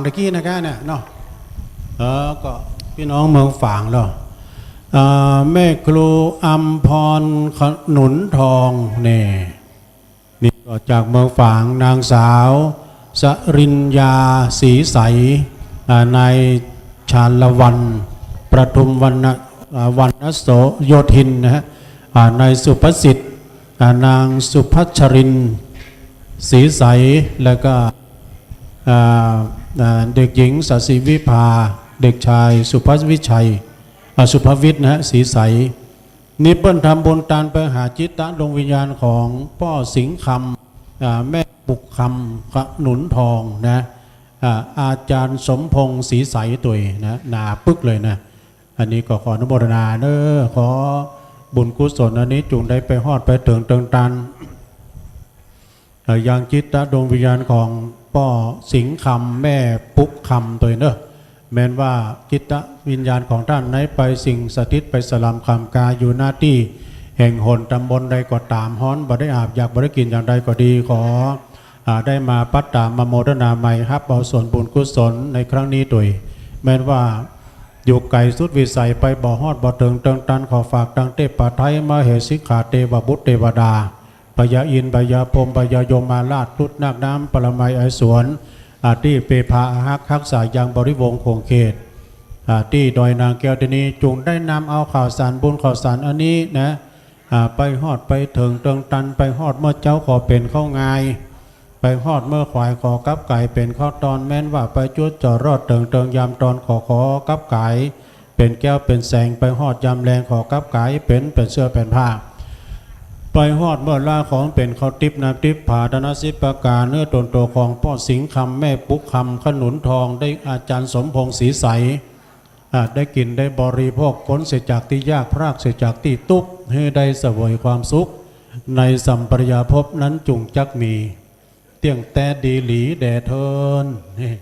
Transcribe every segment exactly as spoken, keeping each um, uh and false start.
ตะกี้นะคะเนี่ยเนาะ เออ ก็พี่น้องเมืองฝางเนาะ เอ่อ แม่ครูอำพร ขนุนทอง นี่ นี่ก็จากเมืองฝาง นางสาว สริญญา ศรีใส อ่า นายชาละวัน ประทุมวรรณ อ่า วรรณโสโยธินนะฮะ อ่า นายสุภสิทธิ์ อ่า นางสุพัชรินทร์ ศรีใส แล้วก็ อ่า อ่า เด็กหญิงศศิวิภา เด็กชายสุภวิชัย อ่า สุภวิทย์นะฮะ ศรีใส นี่เปิ้นทำบุญตานไปหาจิตดวงวิญญาณของป้อสิงห์คำ อ่า แม่ปุกคำ ขนุนทองนะ อ่า อาจารย์สมพงษ์ ศรีใส ตวยนะ หนาปึกเลยนะ อันนี้ก็ขออนุโมทนาเน้อ ขอบุญกุศลอันนี้จุ่งได้ไปฮอดไปเถิงเติงตัน เอ่อ ยังจิตดวงวิญญาณของป้อสิงห์คำ แม่ปุกคำ ตวยเน้อ แม้นว่าจิตวิญญาณของต้านไหนไปสิงสถิตไปสลำคำกาอยู่หน้าตี้แห่งหนตำบลใดก็ต๋าม ฮ้อนบ่ได้อาบ อยากบ่ได้กิ๋นอย่างใดก็ดี ขอ อ่า ได้มาปัตตามาโมทนาใหม่ ฮับเอาส่วนบุญกุศลในครั้งนี้ตวย แม้นว่าอยู่ไก๋สุดวิสัยไปบ่ฮอดบ่เถิงเติงตัน ขอฝากตังเตพไทย มเหสิกขา เตวบุตรเตวดา พญาอินทร์ พญาพรหม พญายมาราช ตุ๊ดนาคน้ำ ปรมัยไอสวน อาตี้เปพาอาฮักฮักษายังบริวงศ์ขงเขต อ่า ตี้ดอยนางแก้วตี้นี้ จุ่งได้นำเอาข่าวสารบุญข่าวสารอันนี้นะ อ่า ไปฮอดไปเถิงเติงตัน ไปฮอดเมื่อเจ๊าขอเป๋นข้าวงาย ไปฮอดเมื่อขวายขอกับก๋ายเป๋นข้าวตอน แม้นว่าไปจุดจอดรอดเถิงเติงยามตอน ขอขอกับก๋ายเป๋นแก้วเป๋นแสง ไปฮอดยามแลงขอกับก๋ายเป๋น เป๋นเสื้อเป๋นผ้า ไปฮอดเมื่อลาของเป๋นข้าวติ๊บน้ำติ๊บผา ฐานะสิบประก๋าน เนื้อตนโตของป้อสิงห์คำ แม่ปุกคำ ขนุนทอง ได้อาจารย์สมพงษ์ ศรีใส อ่า ได้กิ๋นได้บริโภค ป๊นเสียจากตี้ยาก พรากเสียจากตี้ตุ๊กข์ หื้อได้เสวยความสุข ในสัมปรายภพนั้นจุ่งจักมี เตี้ยงแต๊ดีหลีแด่เทิน นี่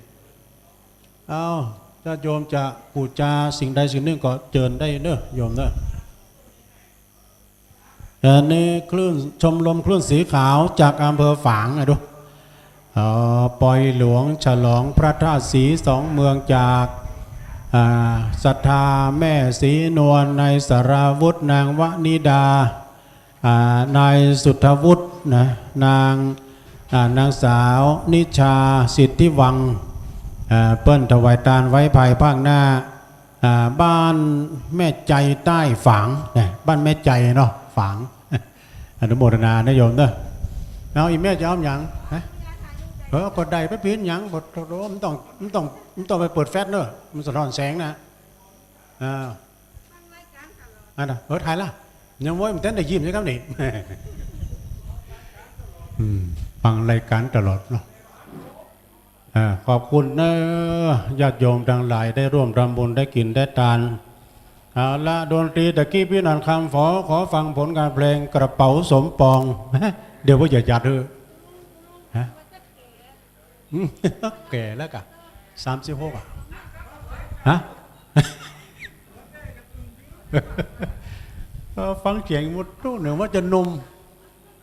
เอ้า ญาติโยมจะปู๋จาสิ่งใดสิ่งนึ่งก็เจิญได้เน้อ โยมเน้อ อันนี้คลื่น ชมรมคลื่นสีขาวจากอำเภอฝาง อ่ะดู อ๋อ ปอยหลวงฉลองพระธาตุสีสองเมืองจาก อ่า ศรัทธาแม่ศรีนวล นายสราวุธ นางวนิดา อ่า นายสุทธวุฒินะ นาง อ่า นางสาวนิชาสิทธิวัง อ่า เปิ้นถวายตานไว้ภายภาคหน้า อ่า บ้านแม่ไจใต้ฝางนะ บ้านแม่ไจเนาะ ฝาง อนุโมทนานะโยมเน้อ เอา อี่แม่จะเอาหยัง ฮะ เออ ก็ได้ บ่เป๋นหยัง บ่ บ่ต้อง บ่ต้อง บ่ต้องไปเปิดแฟลชเน้อ มันสะท้อนแสงนะ อ่า อันน่ะ เออ ถ่ายละ ยังโว้ย มันเต้นได้ยิ้มใช่ครับนี่ อืม ฟังรายการตลอดเนาะ อ่า ขอบคุณเน้อ ญาติโยมตังหลายได้ร่วมทำบุญ ได้กิ๋นได้ตาน เอาละ ดนตรีตะกี้ปี้นันคำฝอ ขอฟังผลงานเพลงกระเป๋าสมปอง เดี๋ยวว่าอย่าจัดเถอะ ฮะ อืม แก่แล้วกะ สามสิบหก อ่ะ ฮะ เออ ฟังเสียงหมดตู้เหนือว่าจะหนุ่ม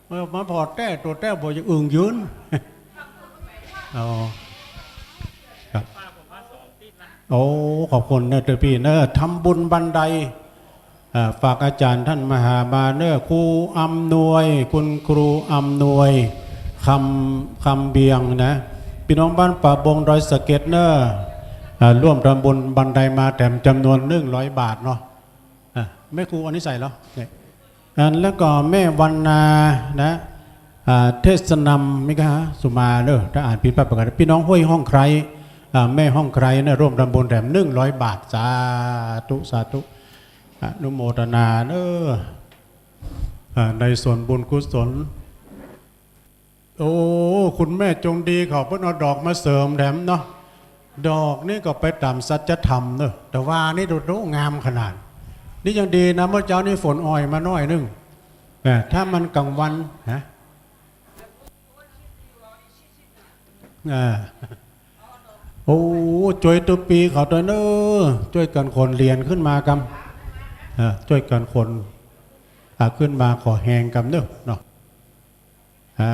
เออ มาผ่อแต๊ตั๋วแต๊บ่อยากอึ่งยืน อ๋อ ครับ โอ้ ขอบคุณเน้อ เจ้าปี้เน้อ ทำบุญบันได อ่า ฝากอาจ๋ารย์ต้านมหามาเน้อ ครูอำนวย คุณครูอำนวย คำ คำเบียงนะ ปี้น้องบ้านป่าบงดอยสะเก็ดเน้อ อ่า ร่วมทำบุญบันไดมาแถมจ๋ำนวนหนึ่งร้อยบาทเนาะ อ่ะ แม่ครูอันนี้ใส่เหรอ เนี่ย อัน แล้วก็แม่วรรณานะ อ่า เทศนำมิกาสุมาเน้อ ถ้าอ่านผิดพลาดประการ ปี้น้องห้วยฮ่องไคร้ อ่า แม่ฮ่องไคร้เน้อ ร่วมทำบุญแถมหนึ่งร้อยบาท สาธุ สาธุ อนุโมทนาเน้อ อ่า ในส่วนบุญกุศล โอ้ คุณแม่จงดีเขาเปิ้นเอาดอกมาเสริมแถมเนาะ ดอกนี่ก็ไปต๋ามสัจธรรมเน้อ แต่ว่านี่ดู ดูงามขนาด นี่ยังดีนะ เมื่อเจ๊านี่ฝนอ่อยมาหน้อยนึ่ง แต่ถ้ามันกลางวัน ฮะ อ่า โอ้ จ้วยตุ๊ปี้เขาตวยเน้อ จ้วยกั๋นขนเหรียญขึ้นมากำ อ่า จ้วยกั๋นขน อ่า ขึ้นมาขอแฮงกำเน้อเนาะ อ่า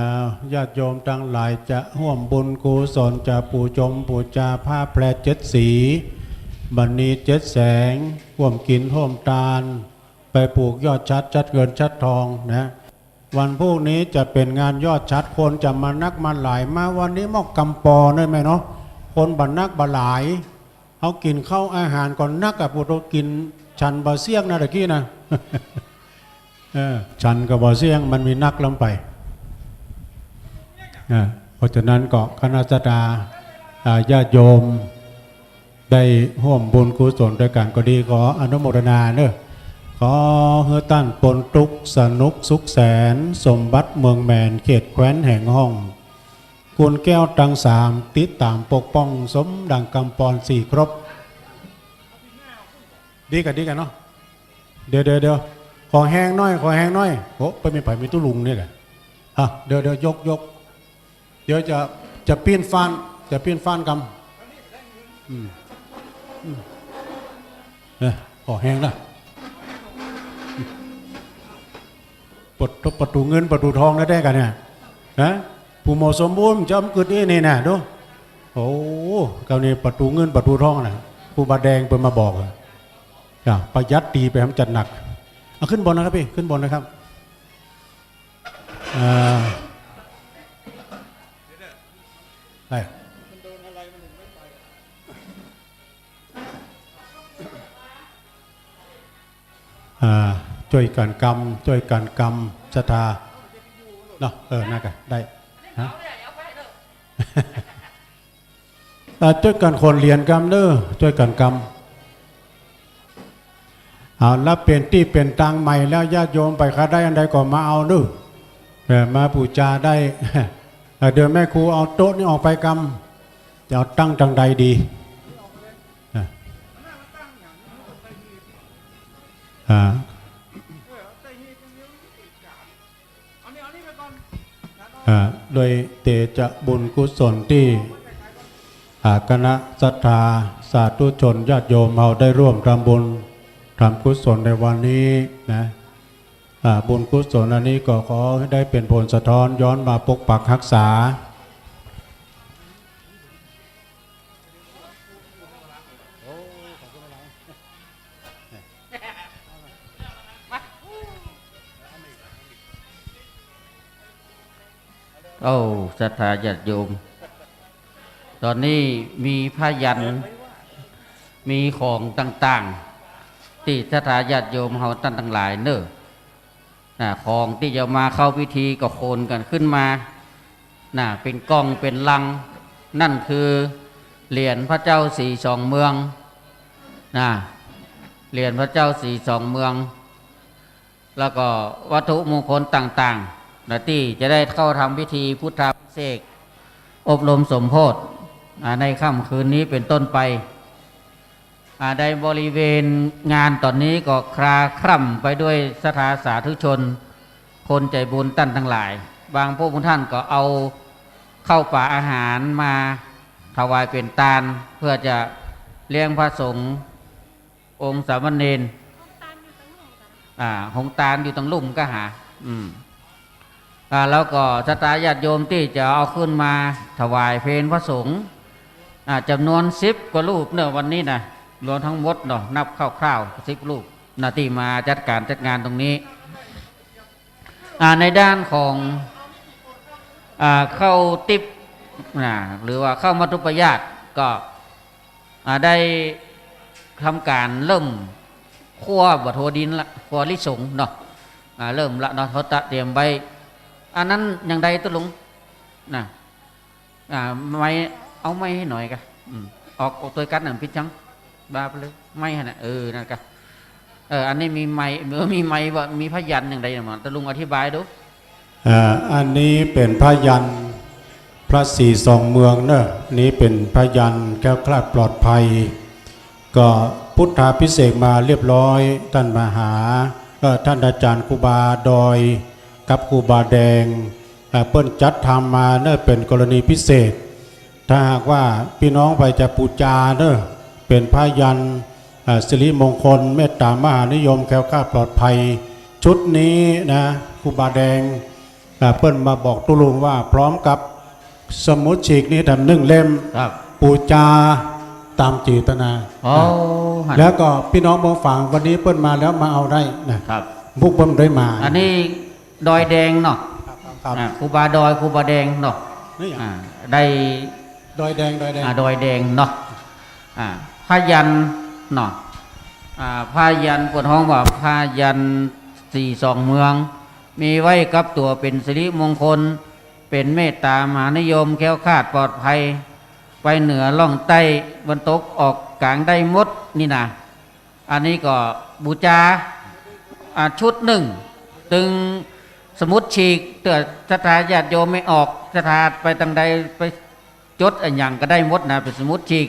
ญาติโยมตังหลายจะฮ่วมบุญกุศล จะปู๋จงปู๋จาผ้าแพรเจ็ดสี มณีเจ็ดแสง ฮ่วมกิ๋นฮ่วมตาน ไปผูกยอดฉัตร ฉัตรเงินฉัตรทองนะ วันพูกนี้จะเป๋นงานยอดฉัตร คนจะมานักมาหลาย มาวันนี้มอกก๋ำปอเน่อแม่เนาะ คนบ่นักบ่หลาย เฮากิ๋นข้าวอาหารก็นักอะ ปูโตกิ๋นฉันบ่เสี้ยงนะตะกี้นะ เออ ฉันก็บ่เสี้ยง มันมีนักล้ำไป อ่า เพราะฉะนั้นก็คณะศรัทธา อ่า ญาติโยม ได้ฮ่วมบุญกุศลตวยกั๋นก็ดี ขออนุโมทนาเน่อ ขอหื้อต้านป๊นตุ๊กข์ สนุกสุขแสน สมบัติเมืองแมน เขตแคว้นแหงฮ่อง กุลแก้วตังสาม ติดต๋ามปกป้อง สมดังกำปอนสี่ครบ ดีกั๋น ดีกั๋นเนาะ เดี๋ยว เดี๋ยว เดี๋ยว ขอแฮงหน้อย ขอแฮงหน้อย โอ้ ไปมีใผ มีตุ๊ลุงนี่แหละ อ่ะ เดี๋ยว เดี๋ยว ยก ยก เดี๋ยวจะ จะปิ้นฟ้าน จะปิ้นฟ้านกำ อืม อืม เอ้ย ขอแฮงนะ ปะตู๋ ปะตู๋เงิน ปะตู๋ทองนะ ได้กั๋นเนี่ย ฮะ ผู้หมอสมบูรณ์ จอมกึ๊ดอี้นี่นะ ดู โอ้ คราวนี้ปะตู๋เงิน ปะตู๋ทองนะ ครูบาแดงเปิ้นมาบอกอะ จ้ะ ประหยัดดีไป หำจัดหนัก เอาขึ้นบนนะครับพี่ ขึ้นบนนะครับ อ่า ได้ อ่า จ้วยกั๋นกำ จ้วยกั๋นกำ ศรัทธา เนาะ เออ นั่นกะ ได้ ฮะ อ่า จ้วยกั๋นขนเหรียญกำเน่อ จ้วยกั๋นกำ เอาละ เป๋นตี้เป๋นตางใหม่แล้ว ญาติโยมไปใค่ได้อันใดก็มาเอาเน่อ เออ มาปู๋จาได้ เออ เดี๋ยวแม่ครูเอาโต๊ะนี้ออกไปกำ จะเอาตั้งตางใดดี อ่ะ อ่า อ่า โดยเตจะบุญกุศลตี้ อ่า คณะศรัทธาสาธุชนญาติโยมเฮาได้ร่วมทำบุญทำกุศลในวันนี้นะ อ่า บุญกุศลอันนี้ก็ขอหื้อได้เป๋นผลสะท้อนย้อนมาปกปักฮักษา โอ้ ศรัทธาญาติโยม ต๋อนนี้มีผ้ายันต์ มีของต่างๆ ตี้ศรัทธาญาติโยมเฮาต้านตังหลายเน่อ น่ะ ของตี้จะมาเข้าพิธีก็ขนกั๋นขึ้นมา น่ะ เป๋นกล่องเป๋นลัง นั่นคือเหรียญพระเจ้าสีสองเมือง น่ะ เหรียญพระเจ้าสีสองเมือง แล้วก็วัตถุมงคลต่างๆ น่ะ ตี้จะได้เข้าทำพิธีพุทธาภิเษก อบรมสมโภช อ่า ในค่ำคืนนี้เป๋นต้นไป อ่า ในบริเวณงานต๋อนนี้ก็คลาคล่ำไปด้วยศรัทธาสาธุชน คนใจ๋บุญต้านตังหลาย บางพวกบางต้านก็เอาข้าวป๋าอาหารมาถวายเป๋นตาน เพื่อจะเลี้ยงพระสงฆ์องค์สามเณร อ่า หงตานอยู่ตังลุ่มก็หา อืม อ่า แล้วก็ศรัทธาญาติโยมตี้จะเอาขึ้นมาถวายเพลพระสงฆ์ อ่า จำนวนสิบกว่ารูปเน่อวันนี้นะ รวมทั้งหมดเนาะ นับคร่าวๆ สิบรูปนะ ตี้มาจัดก๋านจัดงานตรงนี้ อ่า ในด้านของ อ่า ข้าวติ๊บนะ หรือว่าข้าวมัตถุปายาตก็ อ่า ได้ทำก๋านเริ่มคั่วบ่าถั่วดินละ คั่วลิสงเนาะ อ่า เริ่มละเนาะ เขาตะเตรียมไว้ อันนั้นยังได้ตุ๊ลุง น่ะ อ่า ไม้ เอาไม้หื้อหน่อยกะ อืม ออก ออกตวยกั๋นน่ะ ปิดจัง บาไปเลย ไม้หั้นน่ะ เออ นั่นกะ เออ อันนี้มีไม้ เออ มีไม้บ่ มีผ้ายันต์อย่างใดเนี่ย มาตุ๊ลุงอธิบายดู อ่า อันนี้เป๋นผ้ายันต์พระศรีสองเมืองเนอะ นี้เป๋นผ้ายันต์แคล้วคลาดปลอดภัย ก็พุทธาภิเษกมาเรียบร้อย ต้านมหา เอ่อ ต้านอาจ๋ารย์ครูบาดอย กับครูบาแดง เอ่อ เปิ้นจัดทำมาเนอะ เป๋นกรณีพิเศษ ถ้าหากว่าปี้น้องใผจะปู๋จาเนอะ เป๋นผ้ายันต์ อ่า สิริมงคล เมตตามหานิยม แคล้วคลาดปลอดภัย ชุดนี้นะ ครูบาแดง อ่า เปิ้นมาบอกตุ๊ลุงว่าพร้อมกับสมุดฉีกนี้แถมหนึ่งเล่ม ครับ บูชาต๋ามเจตนา อ๋อ นะ แล้วก็พี่น้องเมืองฝางวันนี้เปิ้นมาแล้วมาเอาได้นะ ครับ พวกเปิ้นได้มา อันนี้ดอยแดงเนาะ ครับ ครับ อ่า ครูบาดอย ครูบาแดงเนาะ นี่อ่ะ อ่า ได้ ดอยแดง ดอยแดง อ่า ดอยแดงเนาะ อ่า ผ้ายันเนาะ อ่า ผ้ายันเปิ้นฮ้องว่าผ้ายันสี่สองเมือง มีไว้กับตั๋วเป๋นสิริมงคล เป๋นเมตต๋ามหานิยม แคล้วคลาดปลอดภัย ไปเหนือล่องใต้ วันตกออกก๋างได้หมดนี่นะ อันนี้ก็บูชา อ่า ชุดนึ่ง ตึงสมุดฉีก เตื้อศรัทธาญาติโยมไม่ออก ศรัทธาไปตางใดไปจดอะหยังก็ได้หมดนะ เป๋นสมุดฉีก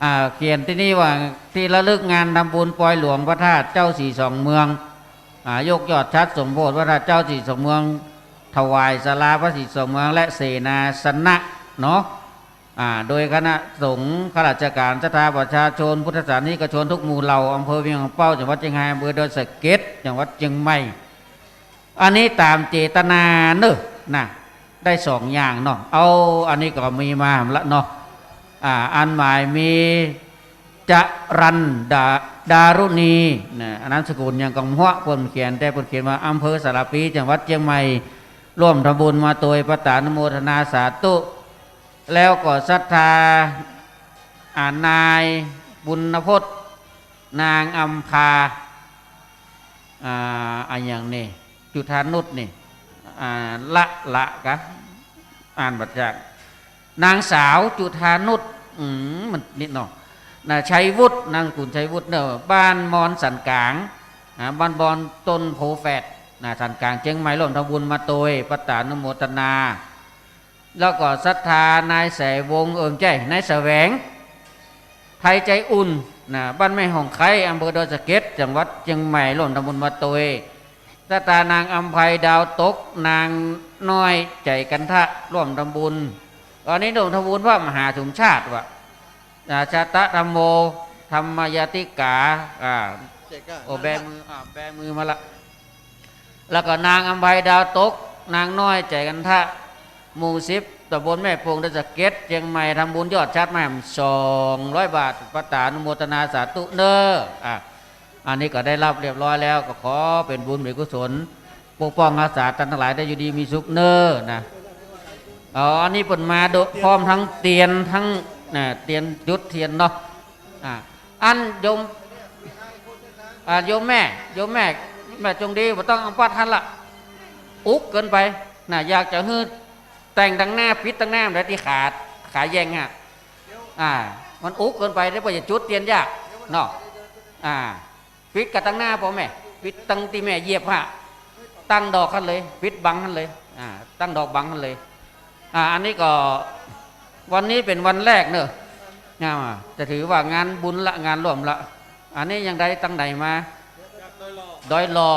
อ่า เขียนตี้นี่ว่า ที่ระลึกงานทำบุญปอยหลวงพระธาตุเจ้าสี่สองเมือง อ่า ยกยอดฉัตรสมโภชพระธาตุเจ้าสี่สองเมือง ถวายศาลาพระสี่สองเมือง และเสนาสนะเนาะ อ่า โดยคณะสงฆ์ ข้าราชการ ศรัทธาประชาชน พุทธศาสนิกชนทุกหมู่เหล่า อำเภอเวียงป่าป้อ จังหวัดเจียงฮาย อำเภอดอยสะเก็ด จังหวัดเจียงใหม่ อันนี้ต๋ามเจตนาเนอะนะ ได้สองอย่างเนาะ เอา อันนี้ก็มีมาละเนาะ อ่า อันหมายมี จรัญดา ดารุณี นะ นามสกุลหยังก็บ่ฮู้ เปิ้นเขียน แต่เปิ้นเขียนว่าอำเภอสารภี จังหวัดเจียงใหม่ ร่วมทำบุญมาโตย ปะตานุโมทนาสาธุ แล้วก็ศรัทธา อ่า นายบุญพจน์ นางอำพา อ่า อะหยังนี่ จุฑานุชนี่ อ่า ละ ละกะ อ่านบ่จัก นางสาวจุฑานุช อืม มันนิดเนาะ นะ ชัยวุฒิ นามสกุลชัยวุฒิเนอะ บ้านมอนสันก๋าง นะ บ้านบอนต้นโพแฝด นะ สันก๋างเจียงใหม่ ร่วมทำบุญมาโตย ปะตานุโมทนา แล้วก็ศรัทธานายแสวง เอิง ใจ้ นายแสวง ไทยใจอุ่น นะ บ้านแม่ฮ่องไคร้ อำเภอดอยสะเก็ด จังหวัดเจียงใหม่ ร่วมทำบุญมาโตย ศรัทธานางอำไพ ดาวตก นางน้อย ใจ๋กันทะ ร่วมทำบุญ อันนี้ร่วมทำบุญพระมหาสมชาติว่ะ อ่า ชาตะธัมโม ธัมมยาติกา อ่า โอ้ แบมือ อ่า แบมือมาละ แล้วก็นางอำไพ ดาวตก นางน้อย ใจ๋กันทะ หมู่สิบ ตำบลแม่โป่ง ดอยสะเก็ด เจียงใหม่ ทำบุญยอดฉัตรมาแหมสองร้อยบาท ปะตานุโมทนาสาธุเนอะ อ่ะ อันนี้ก็ได้รับเรียบร้อยแล้ว ก็ขอเป๋นบุญเป๋นกุศล ปกป้องรักษาต้านตังหลายได้อยู่ดีมีสุขเนอะนะ อ๋อ อันนี้เปิ้นมาโดยพร้อมตึงเตียนตึง น่ะ เตียนจุดเตียนเนาะ อ่ะ อันโยม อ่า โยมแม่ โยมแม่ แม่จงดี บ่ต้องเอาปัดหั้นละ อุกเกินไป น่ะ อยากจะหื้อแต่งตังหน้า ปิดตังหน้า มันได้ตี้ขา ขาแย่งอะ อ่า มันอุกเกินไป เดี๋ยวเปิ้นจะจุดเตียนยาก เนาะ อ่า ปิดกะตังหน้าป้อแม่ ปิดตังตี้แม่เหยียบฮะ ตั้งดอกหั้นเลย ปิดบังหั้นเลย อ่า ตั้งดอกบังหั้นเลย อ่า อันนี้ก็ วันนี้เป๋นวันแรกเนอะ อ่า จะถือว่างานบุญละ งานร่วมละ อันนี้ยังได้ตังไหนมา ดอยหล่อ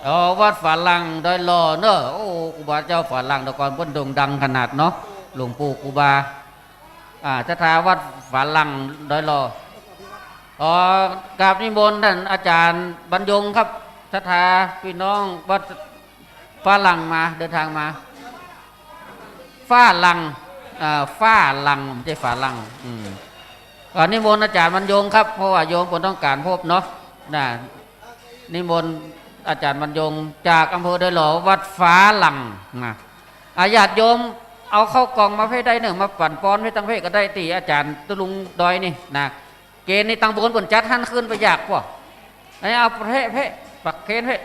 อ๋อ วัดฝาหลัง ดอยหล่อเนอะ โอ้ ครูบาเจ้าฝาหลังแต่ก่อนเปิ้นโด่งดังขนาดเนาะ หลวงปู่ครูบา อ่า ศรัทธาวัดฝาหลัง ดอยหล่อ อ๋อ กราบนิมนต์ต้านอาจ๋ารย์บรรยงครับ ศรัทธาพี่น้องวัดฝาหลังมา เดินทางมา ฝาหลัง อ่า ฝาหลัง บ่ใจ้ฝาหลัง อืม ก็นิมนต์อาจ๋ารย์บรรยงครับ เพราะว่าโยมเปิ้นต้องก๋านพบเนาะ น่ะ นิมนต์อาจ๋ารย์บรรยงจากอำเภอดอยหล่อ วัดฝาหลัง น่ะ อ่า ญาติโยมเอาเข้ากล่องมาเพ่ได้เนอะ มาปั๋นปอนเพ่ตังเพ่ก็ได้ ตี้อาจ๋ารย์ตุ๊ลุงดอยนี่นะ เกณฑ์นี่ตังบนเปิ้นจัดหั้น ขึ้นไปยากกว่า ไอ้เอาเพ่ เพ่ ปักเคนเพ่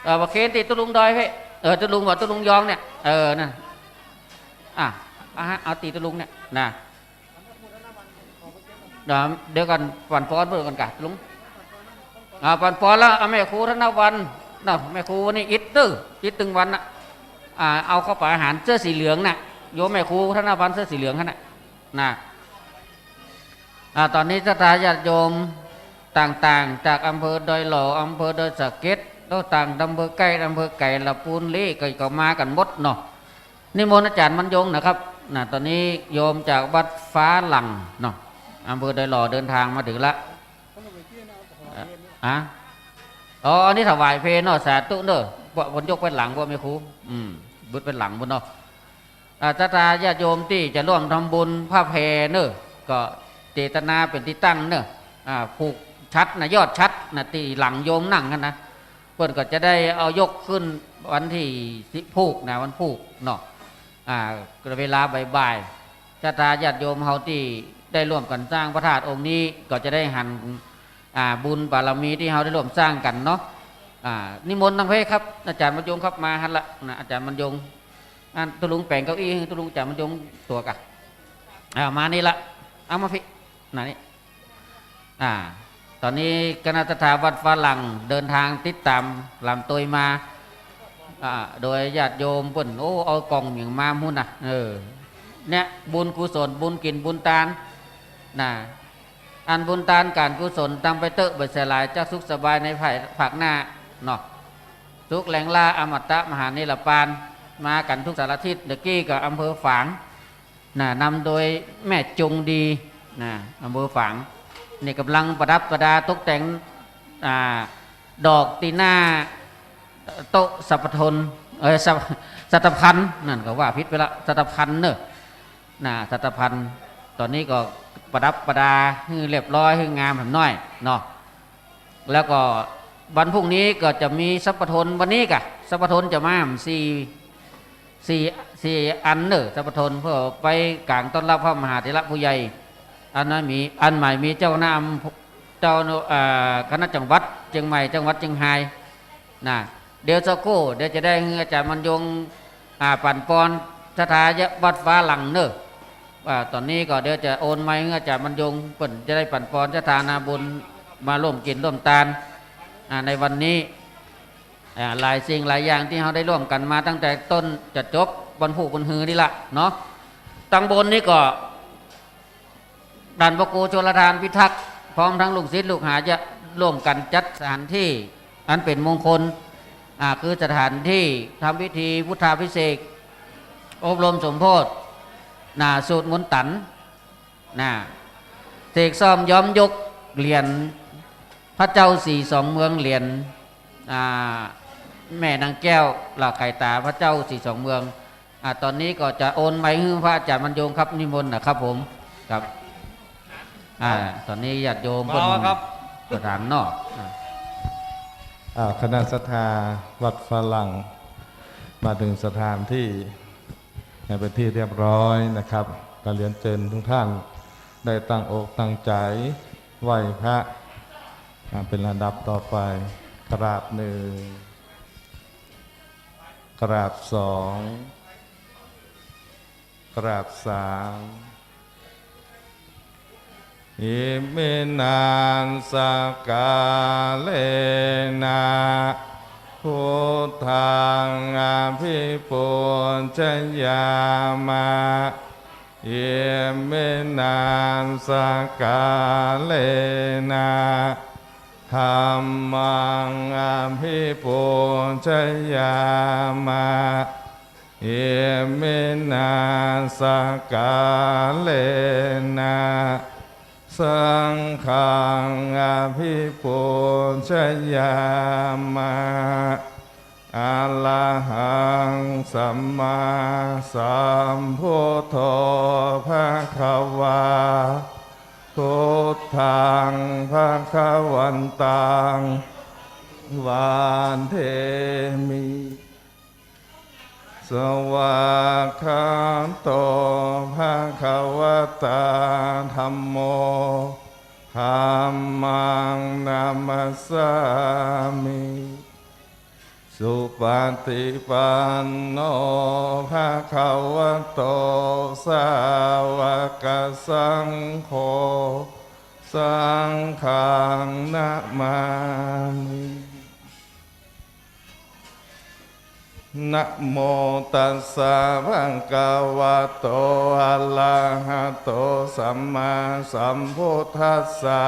เออ ปักเคนตี้ตุ๊ลุงดอยเพ่ เออ ตุ๊ลุงว่าตุ๊ลุงยองเนี่ย เออ นั่น อ่ะ อ่ะฮะ เอาตี้ตุ๊ลุงเนี่ยนะ เดี๋ยว เดี๋ยวก่อน ปั๋นปอนเปิ้นก่อนกะลุง อ่า ปั๋นปอนแล้ว เอาแม่ครูธนวรรณ น่ะ แม่ครูนี่อิดตึง อิดตึงวันน่ะ อ่า เอาข้าวป๋าอาหารเสื้อสีเหลืองน่ะ โยมแม่ครูธนวรรณเสื้อสีเหลืองหั้นน่ะ น่ะ อ่า ต๋อนนี้ศรัทธาญาติโยมต่างๆ จากอำเภอดอยหล่อ อำเภอดอยสะเก็ด แล้วต่างอำเภอใก้ อำเภอไก๋ ละปูนลี้ ก็ ก็มากั๋นหมดเนาะ นิมนต์อาจ๋ารย์บรรยงนะครับ น่ะ ต๋อนนี้โยมจากวัดฝาหลังเนาะ อำเภอดอยหล่อเดินทางมาถึงละ อ่ะ อ๋อ อันนี้ถวายเพลเนาะ สาธุเนอะ ว่าเปิ้นยกไปหลัง ว่าแม่ครู อืม บุดไปหลังปู้นเนาะ อ่า ศรัทธาญาติโยมตี้จะร่วมทำบุญผ้าแพเน่อ ก็เจตนาเป๋นตี้ตั้งเน่อ อ่า ผูกฉัตรนะ ยอดฉัตรนะ ตี้หลังโยมนั่งหั้นนะ เปิ้นก็จะได้เอายกขึ้นวันตี้สิบ ผูกนะ วันผูกเนาะ อ่า เวลาบ่ายๆ ศรัทธาญาติโยมเฮาตี้ได้ร่วมกั๋นสร้างพระธาตุองค์นี้ ก็จะได้หัน อ่า บุญบารมีตี้เฮาได้ร่วมสร้างกั๋นเนาะ อ่า นิมนต์ตางเพครับ อาจ๋ารย์บรรยงครับ มาหั้นละนะ อาจ๋ารย์บรรยง อันตุ๊ลุงแป๋งเก้าอี้ ตุ๊ลุงอาจ๋ารย์บรรยงตั๋วก่ะ อ่า มานี่ละ เอามาปี้ น่ะนี่ อ่า ต๋อนนี้คณะศรัทธาวัดฝรั่งเดินทางติดต๋ามลำตวยมา อ่า โดยญาติโยมเปิ้น โอ้ เอากล่องหยังมาฮู้นะ เออ เนี่ย บุญกุศล บุญกิ๋นบุญตาน นะ อันบุญตานก๋านกุศลตำไปเต๊อะ บ่ใส่หลาย จะสุขสบายในภายภาคหน้าเนาะ สุขแหลงหล้า อมตะมหานิรปาน มากั๋นทุกสารทิศ เมื่อกี้ก็อำเภอฝาง นะ นำโดยแม่จงดี นะ อำเภอฝาง นี่ก่ำลังประดับประดาตกแต่ง อ่า ดอกตี้หน้าโต๊ะสัพพทน เอ่อ สัพ- สัตพันธ์ นั่นก็ว่าผิดไปละ สัตพันธ์เน่อ นะ สัตพันธ์ ต๋อนนี้ก็ประดับประดาหื้อเรียบร้อย หื้องามแหมน้อยเนาะ แล้วก็วันพรุ่งนี้ก็จะมีสัพพทน วันนี้ก่ะ สัพพทนจะมาสี่ สี่ สี่อันเน่อ สัพพทน เพื่อไปก๋างต้อนรับพระมหาเถระผู้ใหญ่ อันนั้นมี อันใหม่มีเจ้าคณะอำ เจ้า เอ่อ คณะจังหวัดเจียงใหม่ จังหวัดเจียงฮาย นะ เดี๋ยวสักครู่ เดี๋ยวจะได้หื้ออาจ๋ารย์บรรยง อ่า ปั๋นปอนศรัทธาวัดฝรั่งเน่อ อ่า ต๋อนนี้ก็เดี๋ยวจะโอนไมค์หื้ออาจ๋ารย์บรรยง เปิ้นจะได้ปั๋นปอนศรัทธานาบุญมาร่วมกิ๋นร่วมตาน อ่า ในวันนี้ อ่า หลายสิ่งหลายอย่างตี้เฮาได้ร่วมกั๋นมาตั้งแต่ต้นจะจบ วันพูกวันฮือนี่ละเนาะ ตังบนนี้ก็ ต้านพระครูชลทานพิทักษ์ พร้อมทั้งลูกศิษย์ลูกหาจะร่วมกั๋นจัดสถานตี้อันเป๋นมงคล อ่า คือสถานตี้ทำพิธีพุทธาภิเษก อบรมสมโภชน์ นะ สูตรมนตั๋น นะ เสกซ่อมย้อมยกเหรียญพระเจ้าสีสองเมือง เหรียญ อ่า แม่นางแก้ว เหล่าไข่ต๋าพระเจ้าสีสองเมือง อ่า ต๋อนนี้ก็จะโอนไมค์หื้อพระอาจ๋ารย์บรรยงครับ นิมนต์นะครับผม ครับ อ่า ต๋อนนี้ญาติโยม มาแล้วครับ เปิ้นประธานเนาะ อ่า อ่า คณะศรัทธาวัดฝรั่ง มาถึงสถานที่ ให้เป็นที่เรียบร้อยนะครับ ก็เรียนเชิญทุกท่านได้ตั้งอกตั้งใจไหว้พระ อ่า เป็นลำดับต่อไป กราบหนึ่ง กราบสอง กราบสาม Iminā sakkārena buddhaṃ abhipūjayāma. Iminā sakkārena dhammaṃ abhipūjayāma. Iminā sakkārena saṅghaṃ abhipūjayāma. Arahaṃ sammāsambuddho bhagavā, buddhaṃ bhagavantaṃ vandāmi. Svākkhāto bhagavatā dhammo, dhammaṃ namassāmi. Supaṭipanno bhagavato sāvakasaṅgho, saṅghaṃ namāmi. Namo tassa bhagavato arahato sammāsambuddhassa.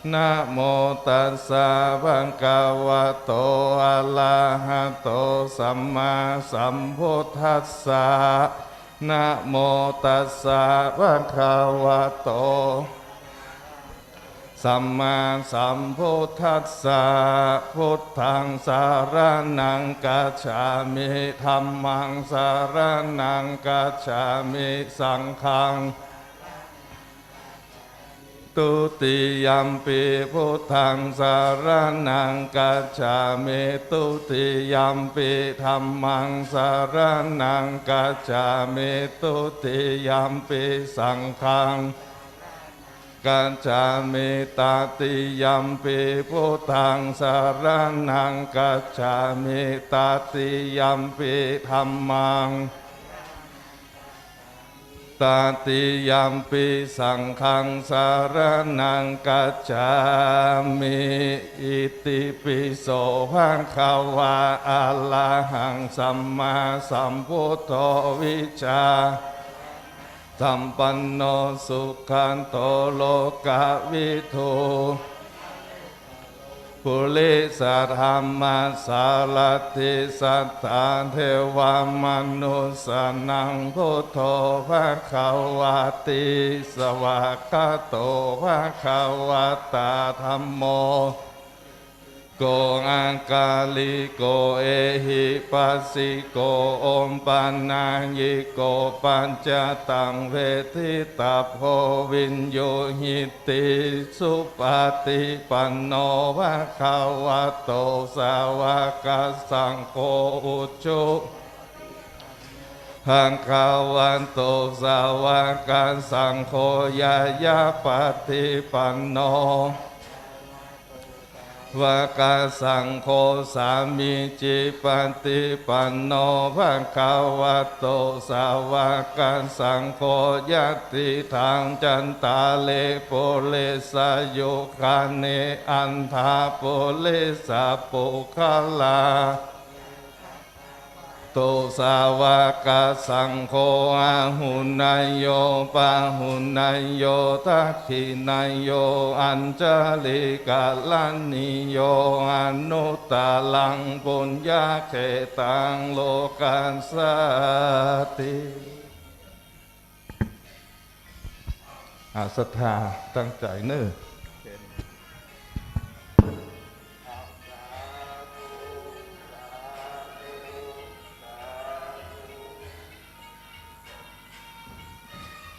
Namo tassa bhagavato arahato sammāsambuddhassa. Namo tassa bhagavato สัมมาสัมพุทธัสสะ พุทธังสรณังคัจฉามิ ธัมมังสรณังคัจฉามิ สังฆัง ทุติยัมปิพุทธังสรณังคัจฉามิ ทุติยัมปิธัมมังสรณังคัจฉามิ ทุติยัมปิสังฆัง คัจฉามิ ตติยัมปิพุทธังสรณังคัจฉามิ ตติยัมปิธัมมัง ตติยัมปิสังฆังสรณังคัจฉามิ อิติปิโสภะคะวา อะระหังสัมมาสัมพุทโธ วิชชา สัมปันโน สุขะโต โลกะวิทู ปุริสะธัมมะสารถิ สัตถาเทวะมนุสสานัง พุทโธภะคะวาติ สวากขาโตภะคะวะตา ธัมโม โก อะกาลิโก เอหิปัสสิโก โอปะนายยิโก ปัจจตังเวทิตัพโพ วินยูหิติ สุปะฏิปันโน ภะคะวะโต สาวะกะสังโฆ อุจุ ภะคะวะโต สาวะกะสังโฆ ญาญาปะฏิปันโน วะกะสังโฆ สามีจิปะฏิปันโน ภะคะวะโต สาวะกะสังโฆ ญาติตัง จัตตาริ ปุริสายุคานิ อัตถาปุริสะปุคคลา โต สาวะกะสังโฆ อาหุเนยโย ปาหุเนยโย ทักขิเนยโย อัญชลีกะระณีโย อนุตตรังปุญญะเขตัง โลกัสสาติ อา ศรัทธาตั้งใจ๋เน่อ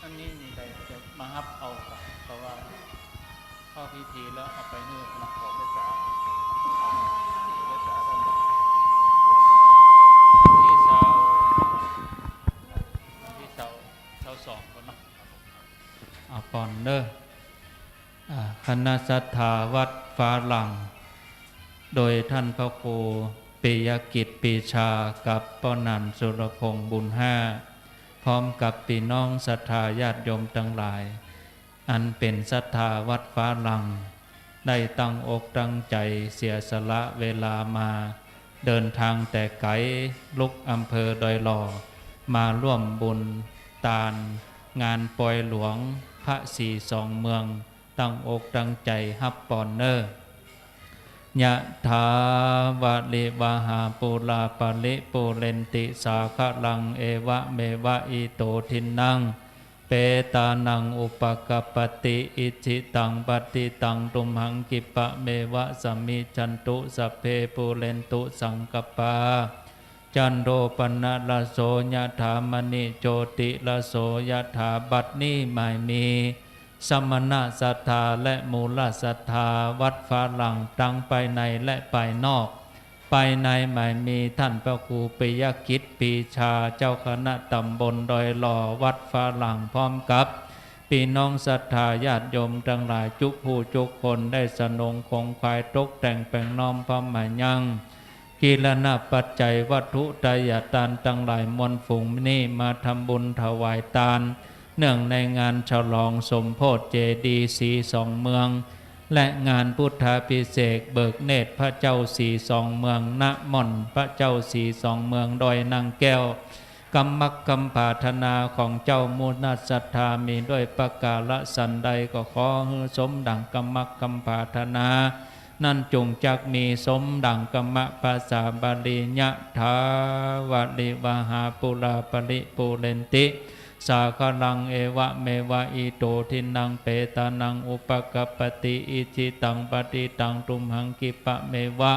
อันนี้นี่ได้จะมาฮับเอาครับ เพราะว่าเข้าพิธีแล้วเอาไปนี่นะ วันตี้ซาว วันตี้ซาว ซาวสองก่อนเนาะ อา ปอนเน่อ อา คณะศรัทธาวัดฟ้าหลั่ง โดยท่านพระครูปิยกิจปรีชากับป้อหนานสุรพงษ์บุญห้า พร้อมกับปี้น้องศรัทธาญาติโยมตังหลาย อันเป๋นศรัทธาวัดฟ้าหลั่ง ได้ตั้งอกตั้งใจ๋เสียสละเวลามา เดินตางแต่ไก๋ ลุกอำเภอดอยหล่อ มาร่วมบุญตานงานปอยหลวงพระศรีสองเมือง ตั้งอกตั้งใจ๋ฮับปอนเน่อ ยะถา วาริวะหา ปูรา ปะริ ปูเรนติ สาคะรัง เอวะเมวะ อิโต ทินนัง เปตานัง อุปะกัปปะติ อิจฉิตัง ปัตถิตัง ตุมหัง ขิปปะเมวะ สะมิชชันตุ สัพเพ ปูเรนตุ สังกัปปา จันโท ปะนะระโส ยะถา มะณิ โจติระโส ยะถา บัดนี้หมายมี สมณะศรัทธาและมูลศรัทธาวัดฟ้าหลั่ง ตังภายในและภายนอก ภายในหมายมีต้านพระครูปิยกิจปรีชา เจ้าคณะต๋ำบลดอยหล่อ วัดฟ้าหลั่ง พร้อมกับปี้น้องศรัทธาญาติโยมตังหลายจุกผู้จุกคน ได้สนงขงขวายตกแต่งแป๋งน้อมพร้อมหมายยัง กิรณปัจจัยวัตถุไตยตานตังหลายมวลฝูงนี้ มาทำบุญถวายตาน เนื่องในงานฉลองสมโภชเจดีย์ศรีสองเมือง และงานพุทธาภิเษกเบิกเนตรพระเจ้าศรีสองเมือง ณ ม่อนพระเจ้าศรีสองเมืองดอยนางแก้ว กำมักกำผาถนาของเจ้ามูลศรัทธามีด้วยประก๋าระสันใด ก็ขอหื้อสมดั่งกำมักกำผาถนา นั้นจุ่งจักมีสมดั่งกำมัก ภาษาบาลี ยะถา วาริวะหา ปูรา ปะริ ปูเรนติ สาคลัง เอวะเมวะ อิโต ทินนัง เปตานัง อุปะกัปปะติ อิจฉิตัง ปะฏิตัง ตุมหัง คิปปะเมวะ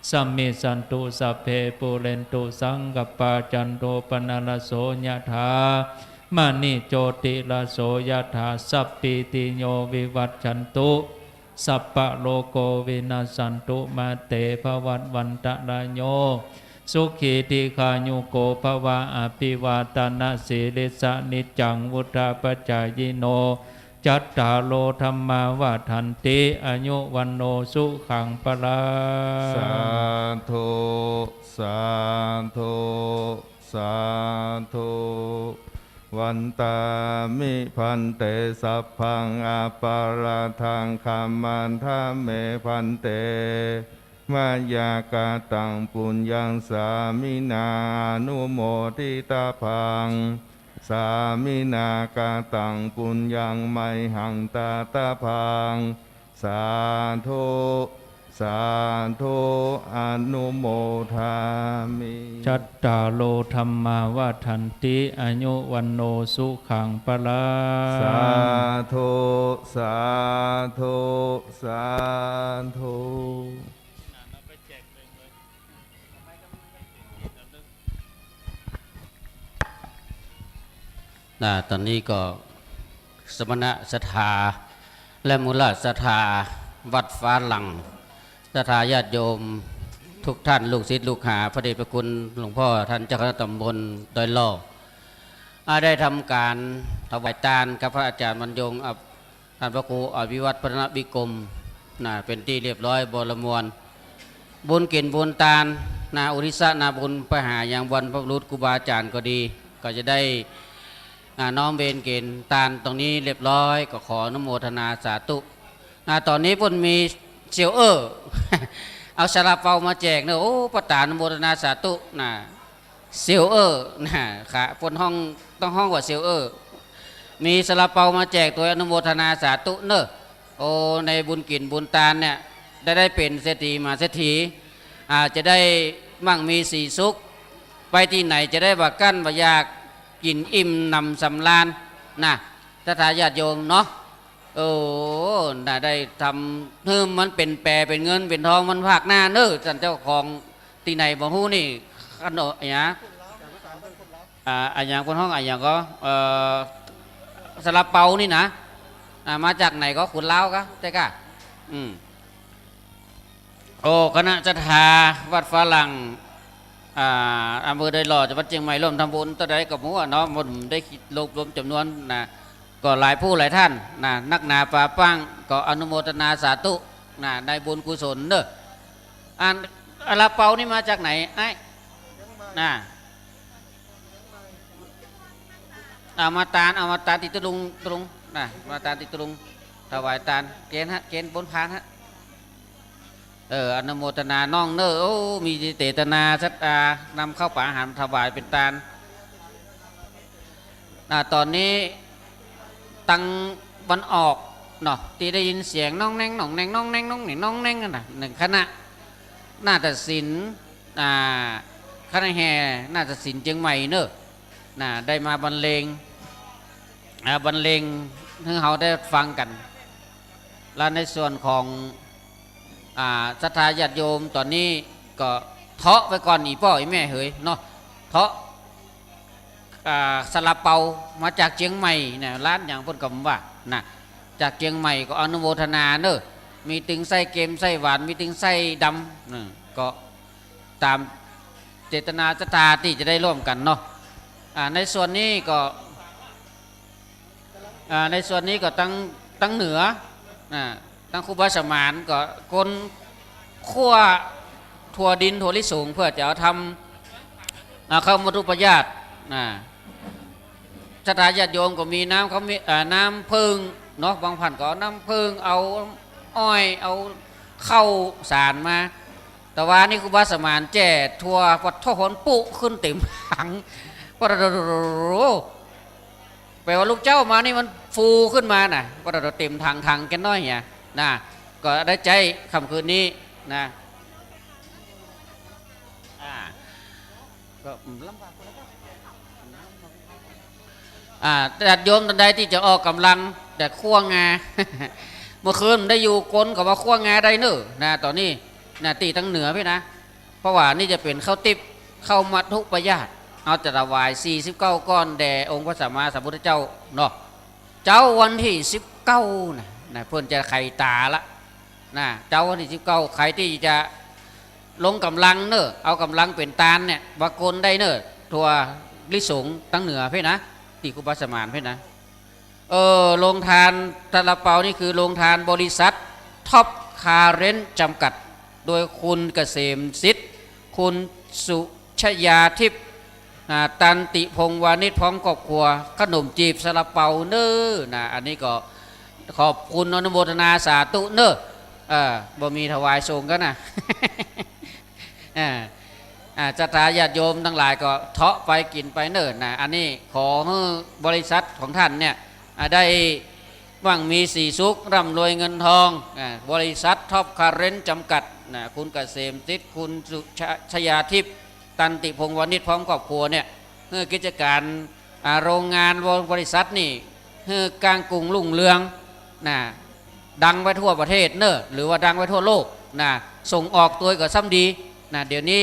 สะมมิชชันตุ สัพเพ ปูเรนตุ สังกัปปา จันโท ปะนะระโส ยะถา มะณิ โจติระโส ยะถา สัพพีติโย วิวัชชันตุ สัพพะโรโค วินัสสันตุ มาเต ภวัตวันตะระโย สุขี ทีฆายุโก ภะวะ อะภิวาตะนะสีลิสสะ นิจจัง วุฑฒาปะจายิโน จัตตาโร ธัมมา วัฑฒันติ อายุ วัณโณ สุขัง พะลัง สาธุ สาธุ สาธุ วันตามิ ภันเต สัพพัง อะปะราธัง ขะมาทะเม ภันเต มะยา กะตัง ปุญญัง สามินา อะนุโมทิตาภัง สามินา กะตัง ปุญญัง มะหัง ตาตาภัง สาธุ สาธุ อะนุโมทามิ จัตตาโร ธัมมา วัฑฒันติ อายุ วัณโณ สุขัง พะลัง สาธุ สาธุ สาธุ นะ ต๋อนนี้ก็สมณะศรัทธา และมูลศรัทธาวัดฟ้าหลั่ง ศรัทธาญาติโยมทุกท่าน ลูกศิษย์ลูกหา พระเดชพระคุณหลวงพ่อท่านเจ้าคณะตำบลดอยหล่อ อ่า ได้ทำก๋านถวายตานกับพระอาจารย์บรรยง อ่า ท่านพระครูอภิวัฒน์พัฒนวิกรม นะ เป๋นตี้เรียบร้อยบ่ละมวล บุญกิ๋นบุญตาน นะ อุทิศนาบุญไปหายังบรรพบุรุษครูบาอาจ๋ารย์ก็ดี ก็จะได้ อ่า น้อมเวรกิ๋นตานตรงนี้เรียบร้อย ก็ขออนุโมทนาสาธุ นะ ต๋อนนี้เปิ้นมีเสี่ยวเอ้อ เอาซาลาเปามาแจกเนาะ โอ้ ประธานอนุโมทนาสาธุ นะ เสี่ยวเอ้อ นะ ค่ะ เปิ้นฮ้อง ต้องฮ้องว่าเสี่ยวเอ้อ มีซาลาเปามาแจกตวย อนุโมทนาสาธุเนาะ โอ้ ในบุญกิ๋นบุญตานเนี่ย ได้ ได้เป๋นเศรษฐีมหาเศรษฐี อ่า จะได้มั่งมีสีสุข ไปตี้ไหนจะได้บ่กั้นบ่อยาก กิ๋นอิ่มหนำสำราญ นะ ศรัทธาญาติโยมเนาะ โอ้ น่าได้ทำหื้อมันเป๋นแปเป๋นเงินเป๋นทองมันภาคหน้าเนาะ ต้านเจ้าของตี้ไหนบ่ฮู้นี่ ขนมอะหยัง อ่า อะหยังเปิ้นฮ้องอะหยังก็ เอ่อ ซาลาเปานี่นะ อ่า มาจากไหนก็ ขุนลาวกะ ใจ้กะ อืม โอ้ คณะศรัทธาวัดฟ้าหลั่ง อ่า อำเภอดอยหล่อ จังหวัดเจียงใหม่ ร่วมทำบุญเต้าใดก็บ่ฮู้อะเนาะ บ่ได้คิดรวบรวมจ๋ำนวนนะ ก็หลายผู้หลายท่านนะ นักหนาปาป้าง ก็อนุโมทนาสาธุนะ ในบุญกุศลเนาะ อัน ซาลาเปานี่มาจากไหนไอ้ นะ เอามาตาน เอามาตานตี้ตะลุง ตะลุง นะ มาตานตี้ตะลุง ถวายตาน เก๋ณฑ์ฮะ เก๋ณฑ์บนพานฮะ เออ อนุโมทนาน้องเนาะ โอ้ มีเจตนาศรัทธานำข้าวป๋าอาหารถวายเป๋นตาน อ่า ต๋อนนี้ตังวันออกเนาะ ตี้ได้ยินเสียงน้องแน้ง น้องแน้ง น้องแน้ง น้องแน้ง น้องแน้งนั่นน่ะ หนึ่งคณะนาฏศิลป์ อ่า คณะแห่นาฏศิลป์เจียงใหม่เนาะ นะ ได้มาบรรเลง อ่า บรรเลงหื้อเฮาได้ฟังกั๋น และในส่วนของ อ่า ศรัทธาญาติโยมต๋อนนี้ก็เทาะไปก่อน อี่ป้ออี่แม่เหยเนาะ เทาะ อ่า ซาลาเปามาจากเจียงใหม่นะ ร้านหยังเปิ้นก็บ่ว่านะ จากเจียงใหม่ก็อนุโมทนาเนาะ มีตึงไส้เค็มไส้หวาน มีตึงไส้ดำนะ ก็ต๋ามเจตนาศรัทธาตี้จะได้ร่วมกั๋นเนาะ อ่า ในส่วนนี้ก็ อ่า ในส่วนนี้ก็ตัง ตังเหนือ อ่า ตังครูบาสมานก็คนคว้าถั่วดินถั่วลิสง เพื่อจะเอาทำ อ่า เข้ามัตถุปยาตร อ่า ศรัทธาญาติโยมก็มีน้ำ เขามี อ่า น้ำผึ้งเนาะ บางท่านก็เอาน้ำผึ้ง เอาอ้อย เอาข้าวสารมา แต่ว่านี่ครูบาสมานแจ้ถั่ว ปะโถ มันปุ๊ขึ้นเต๋มถัง ปะโถ แป๋ว่าลูกเจ้ามานี่มันฟูขึ้นมาน่ะ ปะโถ เต๋มถัง ถังแก่น้อยเนี่ยนะ ก็ได้ใจ๊ค่ำคืนนี้นะ อ่า ก็ลำบากคนละก็ อ่า ญาติโยมต้านใดตี้จะออกก๋ำลัง แต่ขั้วงา เมื่อคืนได้อยู่กลนก็ว่าขั้วงาได้เน่อ นะ ต๋อนนี้ นะ ตี้ตางเหนือพี้นะ เพราะว่านี่จะเป๋นข้าวติ๊บ ข้าวมัทธุปายาต เฮาจะถวายสี่สิบเก้าก้อนแด่องค์พระสัมมาสัมพุทธเจ้าเนาะ เจ๊าวันตี้สิบเก้านะ นะ เปิ้นจะไขต๋าละ นะ เจ๊าวันตี้สิบเก้า ใผตี้จะลงก๋ำลังเน่อ เอาก๋ำลังเป๋นตานเนี่ย ว่ากลได้เน่อ ทั่วลิสงตางเหนือพี้นะ ตี้ครูบาสมานพี้นะ เออ โรงทานซาลาเปานี่คือโรงทานบริษัทท็อปคาเรนต์จำกัด โดยคุณเกษมสิทธิ์ คุณสุชยาทิพย์ อ่า ตันติพงษ์วานิชพร้อมครอบครัว ขนมจีบซาลาเปาเน่อ นะ อันนี้ก็ขอบคุณอนุโมทนาสาธุเน่อ เออ บ่มีถวายสงฆ์กั๋นนะ อ่า อ่า ศรัทธาญาติโยมตังหลายก็เทาะไปกิ๋นไปเน่อ นะ อันนี้ขอหื้อบริษัทของต้านเนี่ย อ่า ได้มั่งมีสีสุข ร่ำรวยเงินทอง อ่า บริษัทท็อปคาเรนต์จำกัด นะ คุณเกษมสิทธิ์ คุณสุชะ ชยาทิพย์ ตันติพงษ์วานิชพร้อมครอบครัวเนี่ย หื้อกิจก๋าน อ่า โรงงาน บริษัทนี่ หื้อก้างกุ่งรุ่งเรือง นะ ดังไปทั่วประเทศเน่อ หรือว่าดังไปทั่วโลก นะ ส่งออกตวยก็ซ้ำดี นะ เดี๋ยวนี้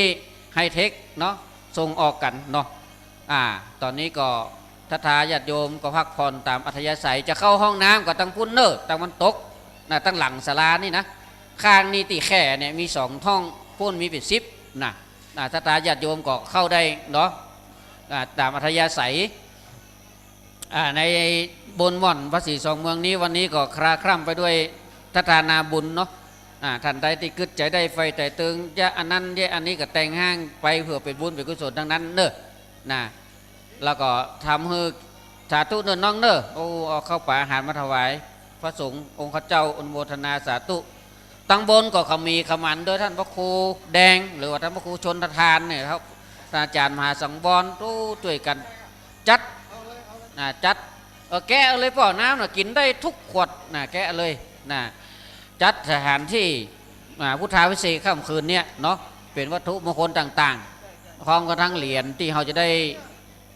ไฮเทคเนาะ ส่งออกกั๋นเนาะ อ่า ต๋อนนี้ก็ศรัทธาญาติโยมก็พักผ่อนต๋ามอัธยาศัย จะเข้าห้องน้ำก็ตางปู๊นเน่อ ตางวันตก นะ ตางหลังศาลานี่นะ ข้างนี้ตี้แค่เนี่ยมีสองห้อง ปู๊นมีเป๋นสิบ นะ อ่า ศรัทธาญาติโยมก็เข้าได้เนาะ อ่า ต๋ามอัธยาศัย อ่า ในบุญม่อนพระศรีสองเมืองนี้ วันนี้ก็คลาคล่ำไปด้วยศรัทธานาบุญเนาะ อ่า ต้านใดตี้กึ๊ดใจ๋ได้ใฝ่ไต่เติง จะอันนั้นจะอันนี้ก็แต่งห้างไปเปื้อเป๋นบุญเป๋นกุศลตังนั้นเน่อ นะ แล้วก็ทำหื้อสาธุเน่อน้องเน่อ โอ้ เอาข้าวป๋าอาหารมาถวายพระสงฆ์องค์ข้าเจ้า อนุโมทนาสาธุ ตังบนก็ขมีขมันโดยต้านพระครูแดง หรือว่าต้านพระครูชลทานเนี่ยครับ ต้านอาจ๋ารย์มหาสังวร โอ้ จ้วยกั๋นจัด นะ จัด เออ แกะเอาเลยป้อ น้ำน่ะ กิ๋นได้กู้ขวดนะ แกะเลยนะ จัดสถานตี้ อ่า พุทธาภิเษกค่ำคืนเนี่ยเนาะ เป๋นวัตถุมงคลต่างๆ พร้อมกั๋นตึงเหรียญตี้เฮาจะได้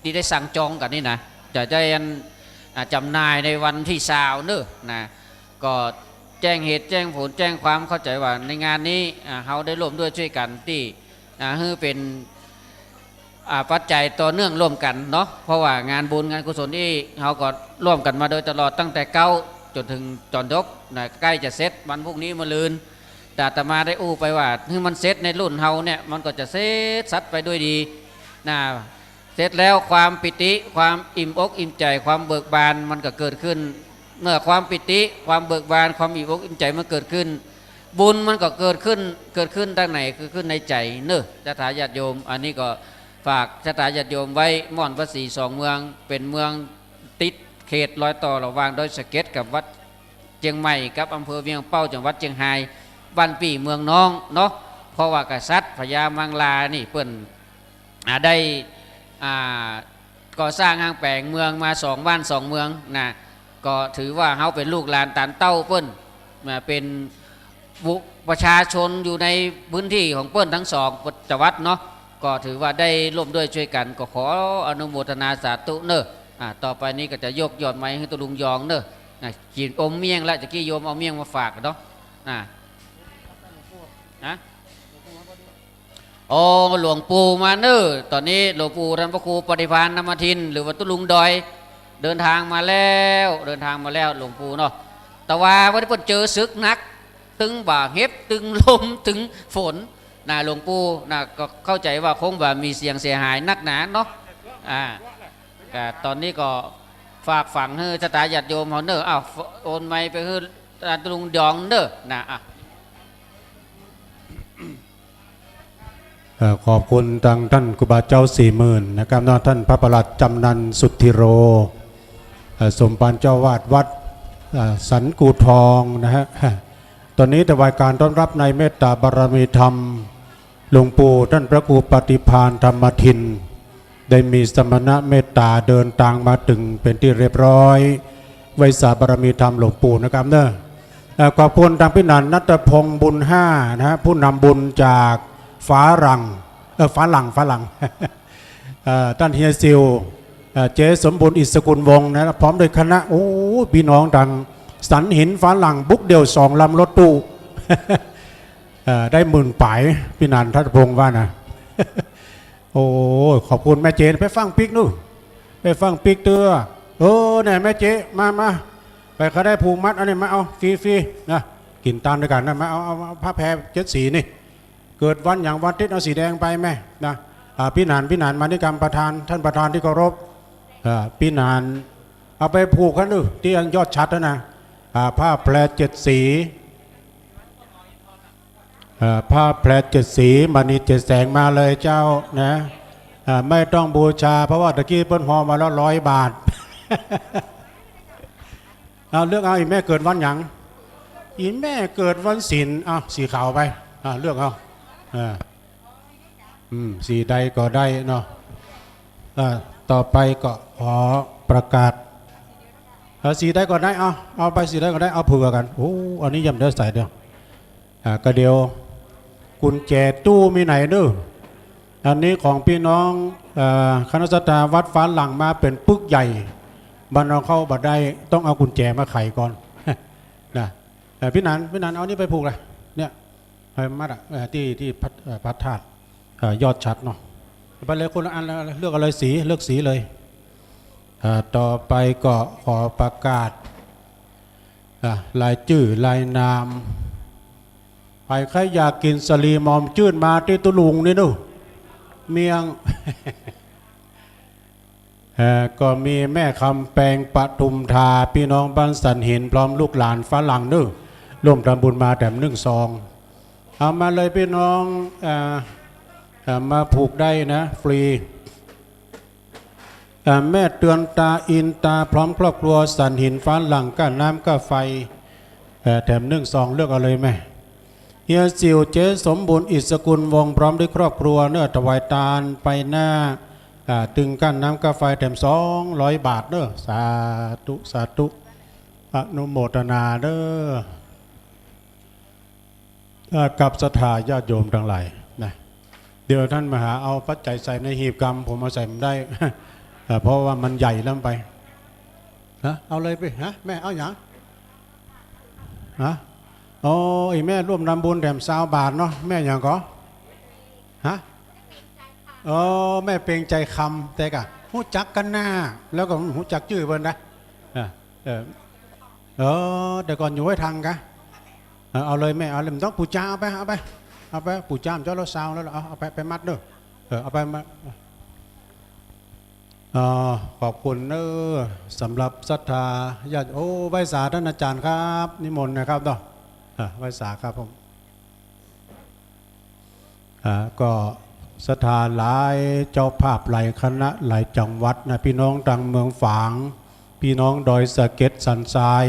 ตี้ได้สั่งจองกั๋นนี่นะ จะได้อัน อ่า จ๋ำหน่ายในวันตี้ซาวเน่อ นะ ก็แจ้งเหตุแจ้งผลแจ้งความเข้าใจ๋ว่าในงานนี้ อ่า เฮาได้ร่วมด้วยช่วยกั๋นตี้ อ่า หื้อเป๋น อ่า ปัจจัยต่อเนื่องร่วมกั๋นเนาะ เพราะว่างานบุญงานกุศลนี่เฮาก็ร่วมกั๋นมาโดยตลอดตั้งแต่เก๊าจ๋นเถิงจ๋อนจบนะ ใก้จะเสร็จวันพรุ่งนี้มะรืน แต่อาตมาได้อู้ไปว่า หื้อมันเสร็จในรุ่นเฮาเนี่ย มันก็จะเสร็จสัดไปด้วยดีนะ เสร็จแล้วความปีติ ความอิ่มอกอิ่มใจ๋ ความเบิกบานมันก็เกิดขึ้น เมื่อความปีติ ความเบิกบาน ความอิ่มอกอิ่มใจ๋มันเกิดขึ้น บุญมันก็เกิดขึ้น เกิดขึ้นตางไหน เกิดขึ้นในใจ๋เน่อ ศรัทธาญาติโยม อันนี้ก็ฝากศรัทธาญาติโยมไว้ ม่อนพระศรีสองเมือง เป๋นเมืองติดเขตรอยต่อระหว่างดอยสะเก็ดกับวัดเจียงใหม่ กับอำเภอเวียงเป้า จังหวัดเจียงฮาย บ้านปี้เมืองน้องเนาะ เพราะว่ากษัตริย์พญามังลานี่เปิ้น อ่า ได้ อ่า ก่อสร้างห้างแป๋งเมืองมาสองบ้านสองเมืองนะ ก็ถือว่าเฮาเป๋นลูกหลานตานเต้าเปิ้น มาเป๋นบุ ประชาชนอยู่ในพื้นที่ของเปิ้นตึงสองจังหวัดเนาะ ก็ถือว่าได้ร่วมด้วยช่วยกั๋น ก็ขออนุโมทนาสาธุเน่อ อ่า ต่อไปนี้ก็จะยกยอดไม้หื้อตุ๊ลุงยองเน่อ นะ กิ๋นอมเมี่ยงละ จะกี้โยมเอาเมี่ยงมาฝากเนาะ อ่า นะ โอ้ หลวงปู่มาเน่อ ต๋อนนี้หลวงปู่ต้านพระครูปฏิภาณธรรมทิน หรือว่าตุ๊ลุงดอย เดินทางมาแล้ว เดินทางมาแล้วหลวงปู่เนาะ แต่ว่าวันนี้เปิ้นเจอศึกหนัก ตึงบ่าเห็บ ตึงลม ตึงฝนนะ หลวงปู่นะ ก็เข้าใจ๋ว่าคงบ่มีเสียงเสียหายนักหนาเนาะ อ่า ก็ต๋อนนี้ก็ฝากฝังหื้อศรัทธาญาติโยมเฮาเน่อ อ้าว โอนไมค์ไปหื้อตุ๊ลุงยองเน่อ นะ อ่ะ เอ่อ ขอบคุณตางต้านครูบาเจ้าสี่หมื่นนะครับเนาะ ต้านพระประหลัดจำนันสุทธิโร เอ่อ สมภารเจ้าอาวาสวัด เอ่อ สันกูทองนะฮะ ต๋อนนี้ถวายการต้อนรับในเมตตาบารมีธรรม หลวงปู่ต้านพระครูปฏิภาณธรรมทิน ได้มีสมณะเมตตาเดินตางมาเถิงเป๋นตี้เรียบร้อย ไหว้สาบารมีธรรมหลวงปู่นะครับเนาะ เอ่อ ขอบคุณตางปี้หนาน ณัฐพงษ์ บุญห้านะฮะ ผู้นำบุญจากฝาหลัง เอ่อ ฝาหลัง ฝาหลัง เอ่อ ต้านเฮียซิว อ่อ เจ๊สมบูรณ์ อิสกุลวงศ์นะ พร้อมด้วยคณะ โอ้ ปี้น้องตางสันหินฝาหลัง บุกเดี่ยวสองลำรถตู้ เอ่อ ได้หมื่นป๋าย ปี้หนานทัศพงษ์ว่านะ โอ้ ขอบคุณแม่เจ๊ ไปฟังปิ๊กนู่น ไปฟังปิ๊กเตื้อ เออ เนี่ย แม่เจ๊ มา มา ไป ใผได้ผูกมัด อันนี้มา เอา ฟรีๆ นะ กิ๋นตามด้วยกั๋นนะ มา เอา เอา เอาผ้าแพรเจ็ดสีนี่ เกิดวันหยัง วันอาทิตย์ เอาสีแดงไปแม่ นะ อ่า ปี้หนาน ปี้หนาน มานิกรรมประธาน ท่านประธานตี้เคารพ อ่า ปี้หนาน เอาไปผูกกั๋นดู ตี้อันยอดฉัตรนะ อ่า ผ้าแพรเจ็ดสี อ่า ผ้าแพรเจ็ดสี มณีเจ็ดแสง มาเลยเจ้า นะ อ่า ไม่ต้องบูชา เพราะว่าตะกี้เปิ้นห่อมาแล้วร้อยบาท เอา เลือกเอา อี่แม่เกิดวันหยัง อี่แม่เกิดวันศีล เอา สีขาวไป อ่า เลือกเอา อ่า อืม สีใดก็ได้เนาะ อ่า ต่อไปก็ขอประกาศ เอา สีใดก็ได้ เอา เอาไปสีใดก็ได้ เอาเผื่อกั๋น โอ้ อันนี้ยังได้ใส่เดียว อ่า ก็เดี๋ยว กุญแจตู้มีไหนเนาะ อันนี้ของปี้น้อง เอ่อ คณะศรัทธาวัดฝาหลังมาเป๋นปึกใหญ่ บ่าเฮาเข้าบ่ได้ ต้องเอากุญแจมาไขก่อน นะ เอ่อ ปี้หนาน ปี้หนาน เอานี่ไปผูกเลย เนี่ย ให้มัดอะ เอ่อ ตี้ ตี้พระ เอ่อ พระธาตุ เอ่อ ยอดฉัตรเนาะ ไปเลยคนละอัน เลือกเอาเลยสี เลือกสีเลย เอ่อ ต่อไปก็ขอประกาศ อ่ะ รายจื้อรายนาม ใผใค่อยากกิ๋นสาลีหมอมจื้น มาตี้ตุ๊ลุงนี่เนาะ เมียง เอ่อ ก็มีแม่คำแปง ปทุมธา ปี้น้องบ้านสันหิน พร้อมลูกหลานฝาหลังเนาะ ร่วมทำบุญมาแถมนึ่งซอง เอามาเลยปี้น้อง เอ่อ เอ่อ มาผูกได้นะ ฟรี อ่า แม่เตือนตาอินตา พร้อมครอบครัว สันหินฝาหลัง ก้าน้ำก้าไฟ เอ่อ แถมนึ่งซอง เลือกเอาเลยแม่ เฮียสิว เจ๊สมบูรณ์ อิสกุลวงศ์ พร้อมด้วยครอบครัวเนาะ ถวายตานไปหน้า อ่า ตึงก้าน้ำก้าไฟ แถมสองร้อยบาทเนาะ สาธุ สาธุ อนุโมทนาเนาะ เอ่อ กับศรัทธาญาติโยมตังหลายนะ เดี๋ยวต้านมาหาเอาปัจจัยใส่ในหีบกำ ผมเอาใส่บ่ได้ เอ่อ เพราะว่ามันใหญ่ล้ำไป ฮะ เอาเลยปี้ ฮะ แม่เอาหยัง ฮะ โอ้ อี่แม่ร่วมทำบุญแถมซาวบาทเนาะ แม่หยังก่อ ฮะ เออ แม่เปงใจคำ แต่ก่ะฮู้จักกั๋นนา แล้วก็ฮู้จักจื้อเปิ้นนะ อ่ะ เออ เออ แต่ก่อนอยู่ห้วยทังกะ เออ เอาเลยแม่ เอาเลย บ่ต้องปู๋จา เอาไป เอาไป เอาไป ปู๋จา บ่ต้อง แล้วซาวแล้ว เอา เอาไป ไปมัดเนาะ เออ เอาไปมัด อ่า ขอบคุณเนาะ สำหรับศรัทธาญาติ โอ้ ไหว้สาต้านอาจ๋ารย์ครับ นิมนต์นะครับเนาะ อ่า ไหว้สาครับผม อ่า ก็ศรัทธาหลายเจ้าภาพ หลายคณะ หลายจังหวัดนะ ปี้น้องตางเมืองฝาง ปี้น้องดอยสะเก็ดสันทราย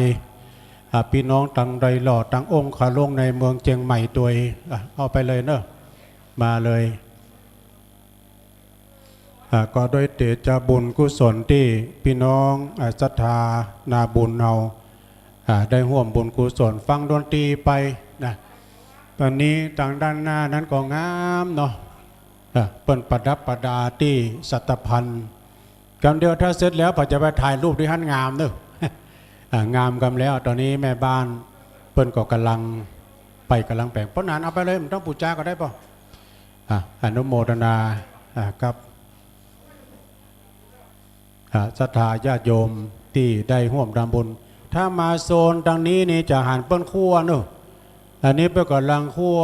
อ่า ปี้น้องตางดอยหล่อ ตางองคาลง ในเมืองเจียงใหม่ตวย อ่า เอาไปเลยเนาะ มาเลย อ่า ก็ด้วยเตชะบุญกุศลตี้ปี้น้อง อ่า ศรัทธานาบุญเฮา อ่า ได้ฮ่วมบุญกุศลฟังดนตรีไปนะ ต๋อนนี้ตางด้านหน้านั้นก็งามเนาะ อ่า เปิ้นประดับประดาตี้สัตภัณฑ์ กำเดียวถ้าเสร็จแล้ว ผมจะไปถ่ายรูปตี้หั้นงามเนาะ อ่า งามกำแล้ว ต๋อนนี้แม่บ้านเปิ้นก็ก่ำลังไป ก่ำลังแป๋ง ป้อหนานเอาไปเลย บ่ต้องปู๋จาก็ได้ป้อ อ่ะ อนุโมทนา อ่ะ ครับ อ่ะ ศรัทธาญาติโยมตี้ได้ฮ่วมทำบุญ ถ้ามาโซนตางนี้นี่จะหันเปิ้นคั่วเนาะ อันนี้เปิ้นก่ำลังคั่ว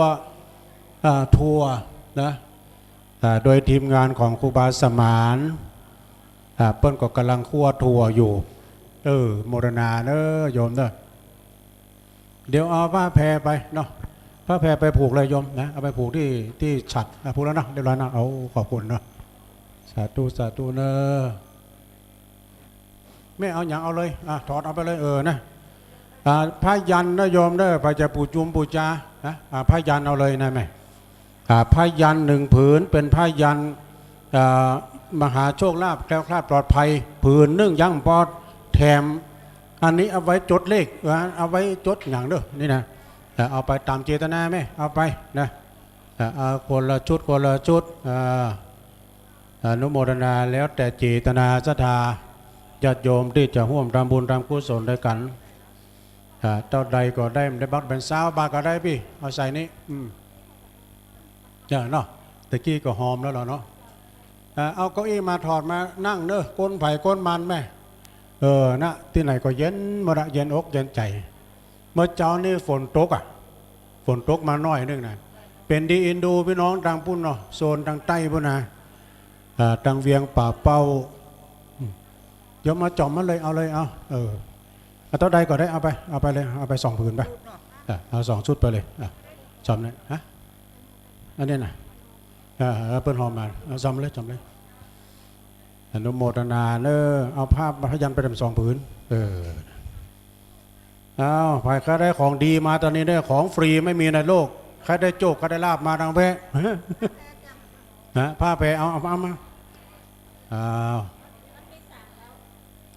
อ่า ถั่วนะ อ่า โดยทีมงานของครูบาสมาน อ่า เปิ้นก็ก่ำลังคั่วถั่วอยู่ เออ โมทนาเนาะโยมเนาะ เดี๋ยวเอาผ้าแพรไปเนาะ ผ้าแพรไปผูกเลยโยมนะ เอาไปผูกตี้ ตี้ฉัตร อ่ะ ผูกแล้วเนาะ เรียบร้อยเนาะ เอา ขอบคุณเนาะ สาธุ สาธุเนาะ แม่เอาหยังเอาเลย อ่ะ ถอดเอาไปเลย เออ นะ อ่า ผ้ายันนะโยมเนาะ ใผจะปู๋จุมปู๋จา นะ อ่า ผ้ายันเอาเลยนะแม่ อ่า ผ้ายันหนึ่งผืน เป๋นผ้ายัน อ่า มหาโชคลาภ แคล้วคลาดปลอดภัย ผืนนึ่ง ยังบ่ปอแถม อันนี้เอาไว้จดเลข อ่า เอาไว้จดหยังเนาะ นี่นะ อ่า เอาไปต๋ามเจตนาแม่ เอาไปนะ อ่า เอาคนละชุด คนละชุด อ่า อนุโมทนาแล้วแต่เจตนาศรัทธาญาติโยมตี้จะฮ่วมทำบุญทำกุศลด้วยกั๋น อ่า เต้าใดก็ได้ บ่ได้บักเป๋นซาวบาทก็ได้ปี้ เอาใส่นี้ อืม เออเนาะ ตะกี้ก็หอมแล้วเหรอเนาะ อ่า เอาเก้าอี้มาถอดมานั่งเน่อ ก้นใผก้นมันแม่ เออ นะ ตี้ไหนก็เย็นหมดอะ เย็นอกเย็นใจ๋ เมื่อเจ๊านี้ฝนตกอะ ฝนตกมาหน้อยนึ่งนะ เป๋นดีเอ็นดูปี้น้องตางปุ้นเนาะ โซนตางใต้ปุ้นนะ อ่า ตางเวียงป่าเป้า อืม เดี๋ยวมาจ๋อมมันเลย เอาเลย เอา เออ เอาเต้าใดก็ได้ เอาไป เอาไปเลย เอาไปสองผืนไป อ่ะ เอาสองชุดไปเลย อ่ะ จ๋อมเนี่ย ฮะ อันนี้นะ อ่า เอาเปิ้นหอมมา เอาจ๋อมเลย จ๋อมเลย อนุโมทนาเน่อ เอาผ้าพยัญชนะไปนำสองผืน เออ อ้าว ใผใค่ได้ของดีมาตอนนี้เน่อ ของฟรีไม่มีในโลก ใค่ได้โจค ใค่ได้ลาภมาตางแป๊ะ นะ ผ้าแผ่ เอา เอา เอามา อ้าว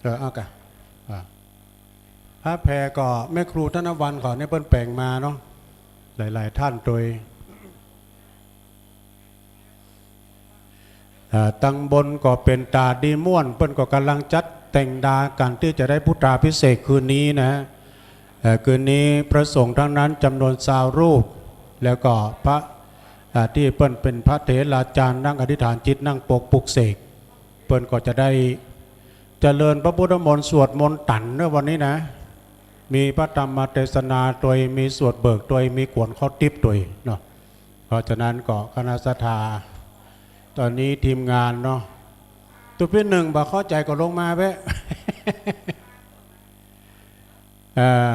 เออ เอาก่ะ อ่ะ ผ้าแผ่ก็แม่ครูธนวรรณเขาเนี่ยเปิ้นแป๋งมาเนาะ หลายๆ ท่านตวย อ่า ตังบนก็เป๋นต๋าดีม่วน เปิ้นก็ก่ำลังจัดแต่งดากั๋นตี้จะได้พุทธาภิเษกคืนนี้นะ เอ่อ คืนนี้พระสงฆ์ตังนั้นจ๋ำนวนซาวรูป แล้วก็พระ อ่า ตี้เปิ้นเป๋นพระเถราจารย์นั่งอธิษฐานจิต นั่งปกปลุกเสก เปิ้นก็จะได้เจริญพระพุทธมนต์ สวดมนต์ตันเน่อวันนี้นะ มีพระธรรมเตสนาตวย มีสวดเบิกตวย มีกวนข้าวติ๊บตวยเนาะ เพราะฉะนั้นก็คณะศรัทธา ตอนนี้ทีมงานเนาะ ตุ๊ปี้นึ่งบ่เข้าใจ๋ก็ลงมาแป๊ะ เอ่อ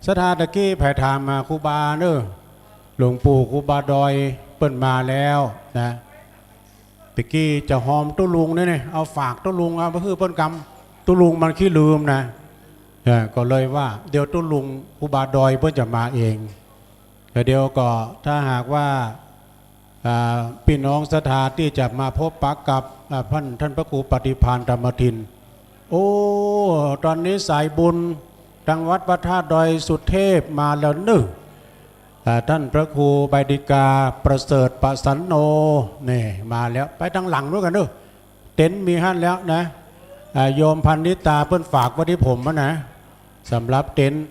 ศรัทธาตะกี้ใผถามมาครูบาเน่อ หลวงปู่ครูบาดอยเปิ้นมาแล้วนะ ตะกี้จะหอมตุ๊ลุงเนี่ย เอาฝากตุ๊ลุง เอาไปหื้อเปิ้นกำ ตุ๊ลุงมันขี้ลืมนะ เออ ก็เลยว่าเดี๋ยวตุ๊ลุงครูบาดอยเปิ้นจะมาเอง แล้วเดี๋ยวก็ถ้าหากว่า อ่า ปี้น้องศรัทธาตี้จะมาพบปะกับ อ่า ท่าน ท่านพระครูปฏิภาณธรรมทิน โอ้ ตอนนี้สายบุญตางวัดพระธาตุดอยสุเทพมาแล้วเน่อ อ่า ท่านพระครูใบดิกาประเสริฐปสันโน นี่มาแล้ว ไปตางหลังนู้นกั๋นเน่อ เต็นท์มีหั้นแล้วนะ อ่า โยมพันนิตาเปิ้นฝากไว้ตี้ผมอะนะ สำหรับเต็นท์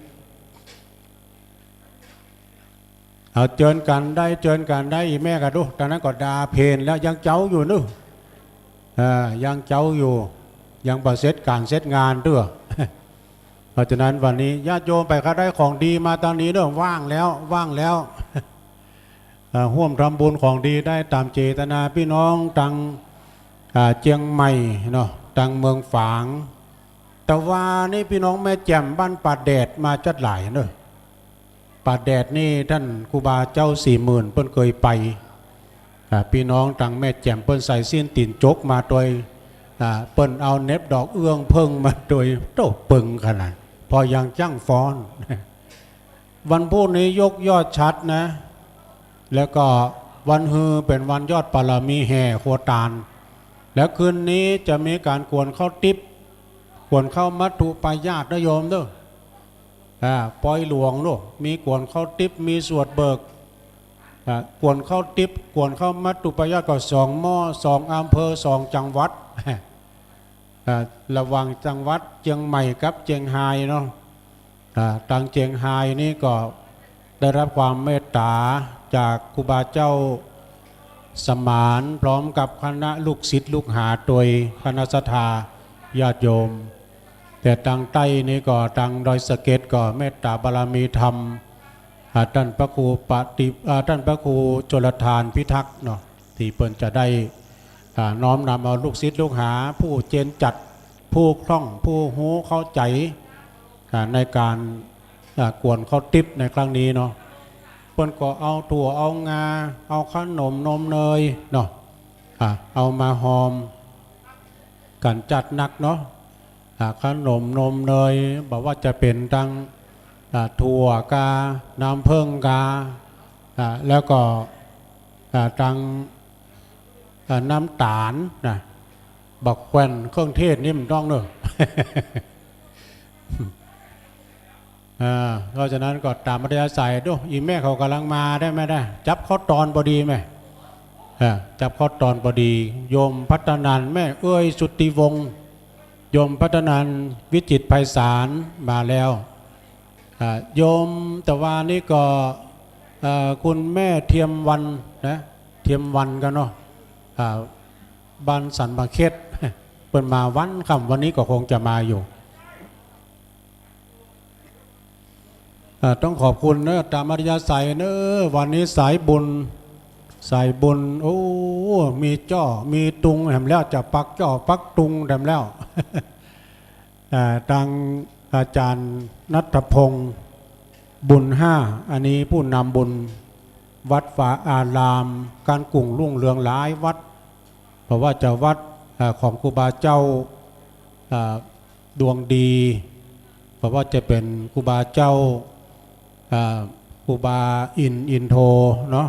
เอาเจิญกั๋นได้ เจิญกั๋นได้ อี่แม่ก็ดู ตางนั้นก็ดาเพลแล้ว ยังเจ๊าอยู่เน่อ อ่า ยังเจ๊าอยู่ ยังบ่เสร็จก๋านเสร็จงานเตื้อ เพราะฉะนั้นวันนี้ญาติโยมใผใค่ได้ของดีมาตางนี้เน่อ ว่างแล้ว ว่างแล้ว อ่า ฮ่วมทำบุญของดีได้ต๋ามเจตนา ปี้น้องตาง อ่า เจียงใหม่เนาะ ตางเมืองฝาง ตะวานี้ปี้น้องแม่แจ่มบ้านป่าแดดมาจัดหลายเน่อ ป่าแดดนี่ท่านครูบาเจ้าสี่หมื่นเปิ้นเกยไป อ่า ปี้น้องตางแม่แจ่มเปิ้นใส่ซี้นตี๋นจกมาตวย อ่า เปิ้นเอาเหน็บดอกเอื้องเผิ่งมาตวย โต้เปิงขนาด ปอยังจั้งฟ้อน วันพูกนี้ยกยอดฉัตรนะ แล้วก็วันฮือเป๋นวันยอดบารมีแห่ครัวตาน แล้วคืนนี้จะมีก๋านกวนข้าวติ๊บ กวนข้าวมัตถุปายาตรนะโยมเน่อ อ่า ปอยหลวงเน่อ มีกวนข้าวติ๊บ มีสวดเบิก อ่า กวนข้าวติ๊บ กวนข้าวมัตถุปายาตรก็สองหม้อ สองอำเภอ สองจังหวัด อ่า ระหว่างจังหวัดเจียงใหม่กับเจียงฮายเนาะ อ่า ตางเจียงฮายนี่ก็ได้รับความเมตต๋าจากครูบาเจ้าสมาน พร้อมกับคณะลูกศิษย์ลูกหาตวย คณะศรัทธาญาติโยม แต่ตางใต้นี่ก็ตางดอยสะเก็ดก็เมตต๋าบารมีธรรม อ่า ต้านพระครูปฏิ อ่า ต้านพระครูชลทานพิทักษ์เนาะ ตี้เปิ้นจะได้ อ่า น้อมนำเอาลูกศิษย์ลูกหา ผู้เจนจัด ผู้คล่อง ผู้ฮู้เข้าใจ๋ อ่า ในก๋าน อ่า กวนข้าวติ๊บในครั้งนี้เนาะ เปิ้นก็เอาถั่วเอางา เอาขนมนมเนยเนาะ อ่า เอามาฮอมกั๋นจัดหนักเนาะ อ่า ขนมนมเนย บ่ว่าจะเป๋นตาง อ่า ถั่วกา น้ำเผิ่งกา อ่า แล้วก็ อ่า ตาง อ่า น้ำต๋าลนะ บ่าแขว่น เครื่องเทศนี่มันต้องเน่อ อ่า เพราะฉะนั้นก็ต๋ามอัธยาศัยดู อี่แม่เขาก่ำลังมาได้ไหม ได้ จับเข้าตอนพอดีแม่ อ่า จับเข้าตอนพอดี โยมภัทรนันท์ แม่เอื้อย สุทธิวงศ์ โยมภัทรนันท์ วิจิตรไพศาล มาแล้ว อ่า โยม แต่ว่านี่ก็ เอ่อ คุณแม่เทียมวันนะ เทียมวันกั๋นเนาะ อ่า บ้านสันป่าเข็ด เปิ้นมาวันค่ำ วันนี้ก็คงจะมาอยู่ อ่า ต้องขอบคุณเนอะ ต๋ามอัธยาศัยเนอะ วันนี้สายบุญ สายบุญ โอ้ มีจ้อ มีตุงแถมแล้ว จะปักจ้อปักตุงแถมแล้ว อ่า ตังอาจารย์ณัฐพงษ์ บุญห้า อันนี้ผู้นำบุญวัดวาอาราม ก๋านกุ่งรุ่งเรืองหลายวัด บ่ว่าจะวัด อ่า ของครูบาเจ้า อ่า ดวงดี บ่ว่าจะเป๋นครูบาเจ้า อ่า ครูบาอินทร์ อินโท เนาะ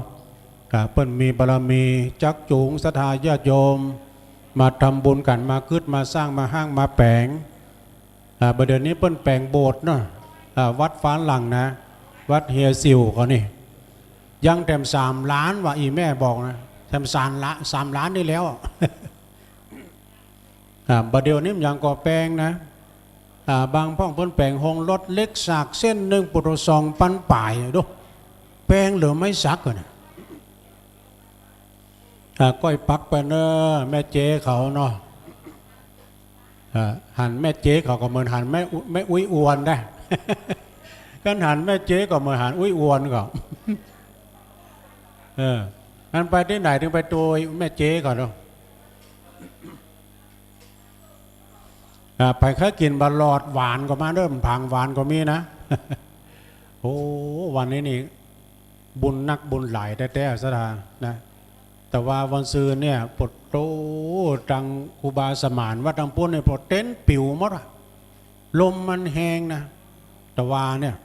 อ่า เปิ้นมีบารมีจักจูงศรัทธาญาติโยม มาทำบุญกั๋น มากึ๊ด มาสร้าง มาฮ้าง มาแป๋ง อ่า บ่าเดี่ยวนี้เปิ้นแป๋งโบสถ์เนาะ อ่า วัดฟ้าหลังนะ วัดเฮียสิวเขานี่ ยังแถมสามล้านว่า อี่แม่บอกนะ แถมสามล้าน สามล้านนี่แล้ว อ่า บ่าเดี่ยวนี้มันยังก่อแป๋งนะ อ่า บางพ่องเปิ้นแป๋งโฮงรถเล็กสักเส้นนึ่ง ปุโตสองปันป๋าย ดู แป๋งเหลือไม้สักอะนะ อ่า ก้อยปักไปเนอะ แม่เจ๊เขาเนาะ อ่า หันแม่เจ๊เขาก็เหมือนหันแม่อุ- แม่อุ๊ยอวนได้ คันหันแม่เจ๊ก็เหมือนหันอุ๊ยอวนเขา เออ หันไปตี้ไหนตึงไปโตยแม่เจ๊เขาเนาะ อ่า ไปเคยกิ๋นบ่าหลอดหวานก็มาเด้อ ผังหวานก็มีนะ โอ้ วันนี้นี่ บุญนักบุญหลายแต๊ๆ ศรัทธานะ แต่ว่าวันซืนเนี่ย ปุโต ตังครูบาสมานวัดตังปุ้นเนี่ย ปุโต เต็นท์ปิ๋วหมดอะ ลมมันแฮงนะ ตะวาเนี่ย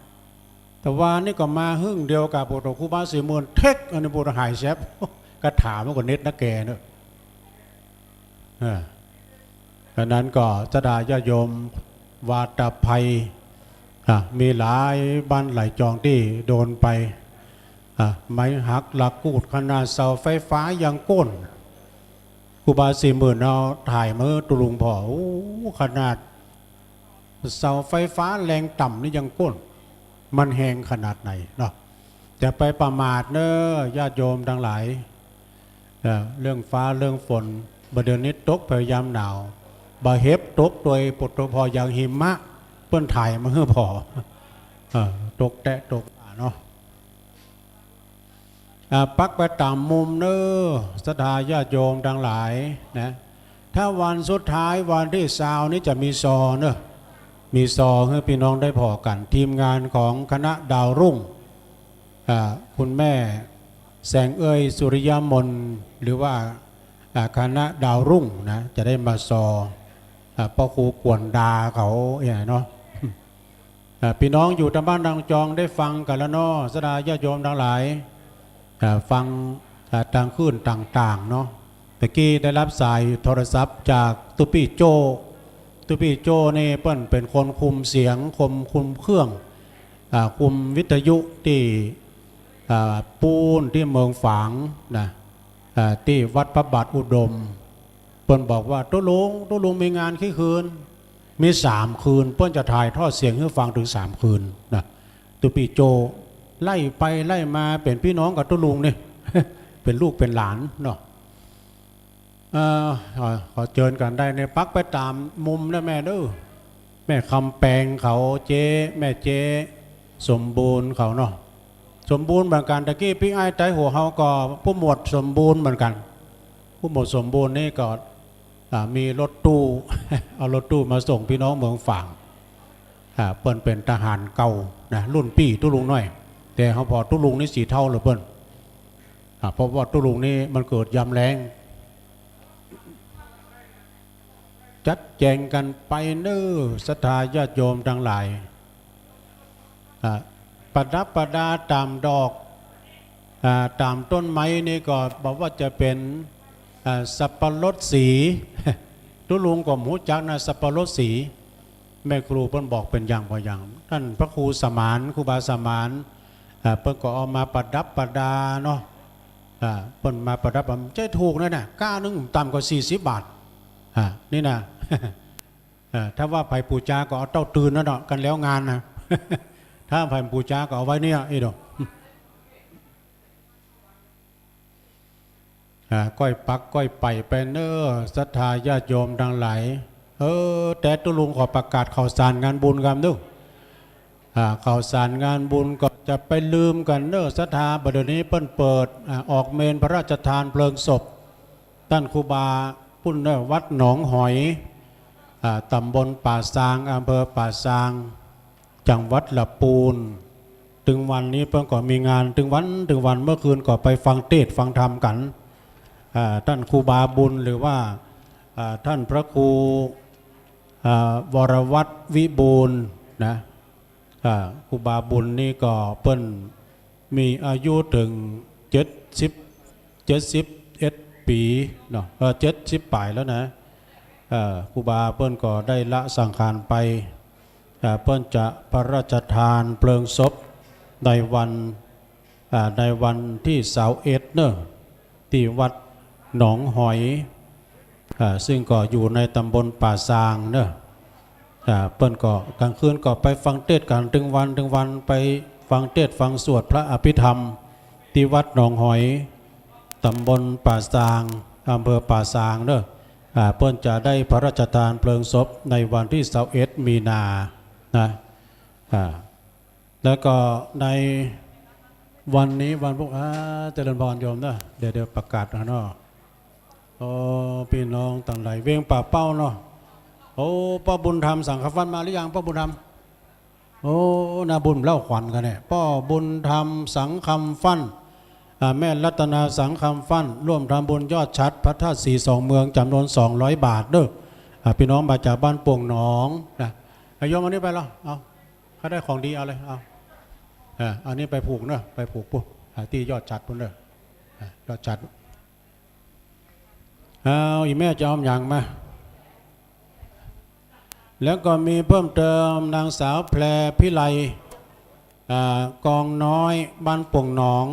ตะวานี่ก็มาหึ่งเดียวกับปุโต ครูบาศรีหมื่น เท็ก อันนี้ปุโต หายแซบ คาถามันก็เน็ดนะแกเนอะ เออ อันนั้นก็ศรัทธาญาติโยม วาตภัย อ่ะ มีหลายบ้านหลายจองตี้โดนไป อ่ะ ไม้หักหลักกูดขนาดเสาไฟฟ้ายังโก้น ครูบาศรีหมื่นเอาถ่ายมาหื้อตุ๊ลุงผ่อ โอ้ ขนาดเสาไฟฟ้าแรงต่ำนี่ยังโก้น มันแฮงขนาดไหนเนาะ อย่าไปประมาทเน้อ ญาติโยมตังหลาย เอ่อ เรื่องฟ้าเรื่องฝน บ่าเดี่ยวนี้ตกไปยามหนาว บ่าเห็บตกโตย ปุโต ผ่ออย่างหิมะ เปิ้นถ่ายมาหื้อผ่อ เอ่อ ตกแต๊ตกว่าเนาะ อ่า ปักไปต๋ามมุมเน้อ ศรัทธาญาติโยมตังหลายนะ ถ้าวันสุดท้ายวันตี้ซาวนี้จะมีซอเน้อ มีซอหื้อปี้น้องได้ผ่อกั๋น ทีมงานของคณะดาวรุ่ง อ่า คุณแม่แสงเอื้อย สุริยมน หรือว่า อ่า คณะดาวรุ่งนะ จะได้มาซอ อ่า ป้อครูกวนดาเขาเนี่ยเนาะ อ่า ปี้น้องอยู่ตางบ้านตางจองได้ฟังกั๋นแล้วเนาะ ศรัทธาญาติโยมตังหลาย อ่า ฟัง อ่า ตางคลื่นต่างๆ เนาะ ตะกี้ได้ฮับสายโทรศัพท์จากตุ๊ปี้โจ้ ตุ๊ปี้โจ้นี่เปิ้นเป๋นคนคุมเสียง คุม คุมเครื่อง อ่า คุมวิทยุตี้ อ่า ปู๊นตี้เมืองฝางนะ อ่า ตี้วัดพระบาทอุดม เปิ้นบอกว่า ตุ๊ลุง ตุ๊ลุงมีงานกี่คืน มีสามคืน เปิ้นจะถ่ายทอดเสียงหื้อฟังเถิงสามคืนนะ ตุ๊ปี้โจ้ ไล่ไปไล่มาเป๋นปี้น้องกับตุ๊ลุงนี่ เป๋นลูกเป๋นหลานเนาะ เอ่อ ขอ ขอเจิญกั๋นได้เนี่ย ปักไปต๋ามมุมนะแม่เน้อ แม่คำแปงเขา เจ๊ แม่เจ๊สมบูรณ์เขาเนาะ สมบูรณ์เหมือนกั๋น ตะกี้ปิ๊กอ้ายไต๊หัวเฮาก็ผู้หมวดสมบูรณ์เหมือนกั๋น ผู้หมวดสมบูรณ์นี่ก็ อ่า มีรถตู้ เอารถตู้มาส่งปี้น้องเมืองฝาง อ่า เปิ้นเป๋นทหารเก่านะ รุ่นปี้ตุ๊ลุงหน้อย แต่เฮาผ่อตุ๊ลุงนี่สีเทาเลยเปิ้น อ่า เพราะว่าตุ๊ลุงนี่มันเกิดยามแล้ง จัดแจ๋งกั๋นไปเน้อ ศรัทธาญาติโยมตังหลาย อ่า ประดับประดาต๋ามดอก อ่า ต๋ามต้นไม้นี่ก็บ่ว่าจะเป๋น อ่า สับปะรดสี ตุ๊ลุงก็บ่ฮู้จักนะ สับปะรดสี แม่ครูเปิ้นบอกเป๋นอย่างบ่อย่าง ต้านพระครูสมาน ครูบาสมาน อ่า เปิ้นก็เอามาประดับประดาเนาะ อ่า เปิ้นมาประดับ บ่ใจ้ถูกนะเนี่ย ก้านึ่งต่ำกว่าสี่สิบบาท อ่า นี่นะ เออ ถ้าว่าใผปู๋จาก็เอาเต้าตื่นนั่นเนาะ กันแล้วงานนะ ถ้าใผปู๋จาก็เอาไว้เนี่ย อีโด อ่า ก้อยปักก้อยไปไปเน้อ ศรัทธาญาติโยมตังหลาย เออ แต่ตุ๊ลุงขอประกาศข่าวสารงานบุญกำนึ่ง อ่า ข่าวสารงานบุญก็จะไปลืมกั๋นเน้อ ศรัทธา บ่าเดี่ยวนี้เปิ้นเปิด อ่า ออกเมรุพระราชทานเพลิงศพ ต้านครูบาปุ้นเน้อ วัดหนองหอย อ่า ต๋ำบลป่าซาง อำเภอป่าซาง จังหวัดละปูน ตึงวันนี้เปิ้นก็มีงานตึงวันตึงวัน เมื่อคืนก็ไปฟังเตสน์ฟังธรรมกั๋น อ่า ต้านครูบาบุญหรือว่า อ่า ต้านพระครู อ่า วรวัฒน์วิบูลย์นะ อ่า ครูบาบุญนี่ก็เปิ้นมีอายุเถิงเจ็ดสิบ เจ็ดสิบเอ็ดปี๋เนาะ เออ เจ็ดสิบป๋ายแล้วนะ เออ ครูบาเปิ้นก็ได้ละสังขารไป เออ เปิ้นจะพระราชทานเพลิงศพในวัน อ่า ในวันตี้ซาวเอ็ดเนาะ ตี้วัดหนองหอย อ่า ซึ่งก็อยู่ในต๋ำบลป่าซางเนาะ อ่า เปิ้นก็ก๋างคืนก็ไปฟังเตสน์กั๋นตึงวันตึงวัน ไปฟังเตสน์ฟังสวดพระอภิธรรม ตี้วัดหนองหอย ต๋ำบลป่าซาง อำเภอป่าซางเนาะ อ่า เปิ้นจะได้พระราชทานเพลิงศพในวันตี้ซาวเอ็ดมีนานะ อ่า แล้วก็ในวันนี้วันพุธ อ่า เจริญพรโยมเนาะ เดี๋ยว เดี๋ยวประกาศนะเนาะ โอ้ ปี้น้องตังหลาย เวียงป่าเป้าเนาะ โอ้ ป้อบุญธรรมสังคำฟั่นมาหรือยัง ป้อบุญธรรม โอ้ นาบุญเล่าขวัญกั๋นเนี่ย ป้อบุญธรรมสังคำฟั่น อ่า แม่รัตนาสังคำฟั่น ร่วมทำบุญยอดฉัตรพระธาตุศรีสองเมืองจ๋ำนวนสองร้อยบาทเนาะ อ่า ปี้น้องมาจากบ้านโป่งหนองนะ อ่ะ โยมเอานี้ไปเหรอ เอา ใผได้ของดีเอาเลย เอา อ่า เอานี้ไปผูกเนาะ ไปผูกปุ้น อ่า ตี้ยอดฉัตรปุ้นเนาะ อ่า ยอดฉัตร เอา อี่แม่จะเอาหยังมา แล้วก็มีเพิ่มเติมนางสาวแพรพิไล อ่า กองน้อย บ้านโป่งหนอง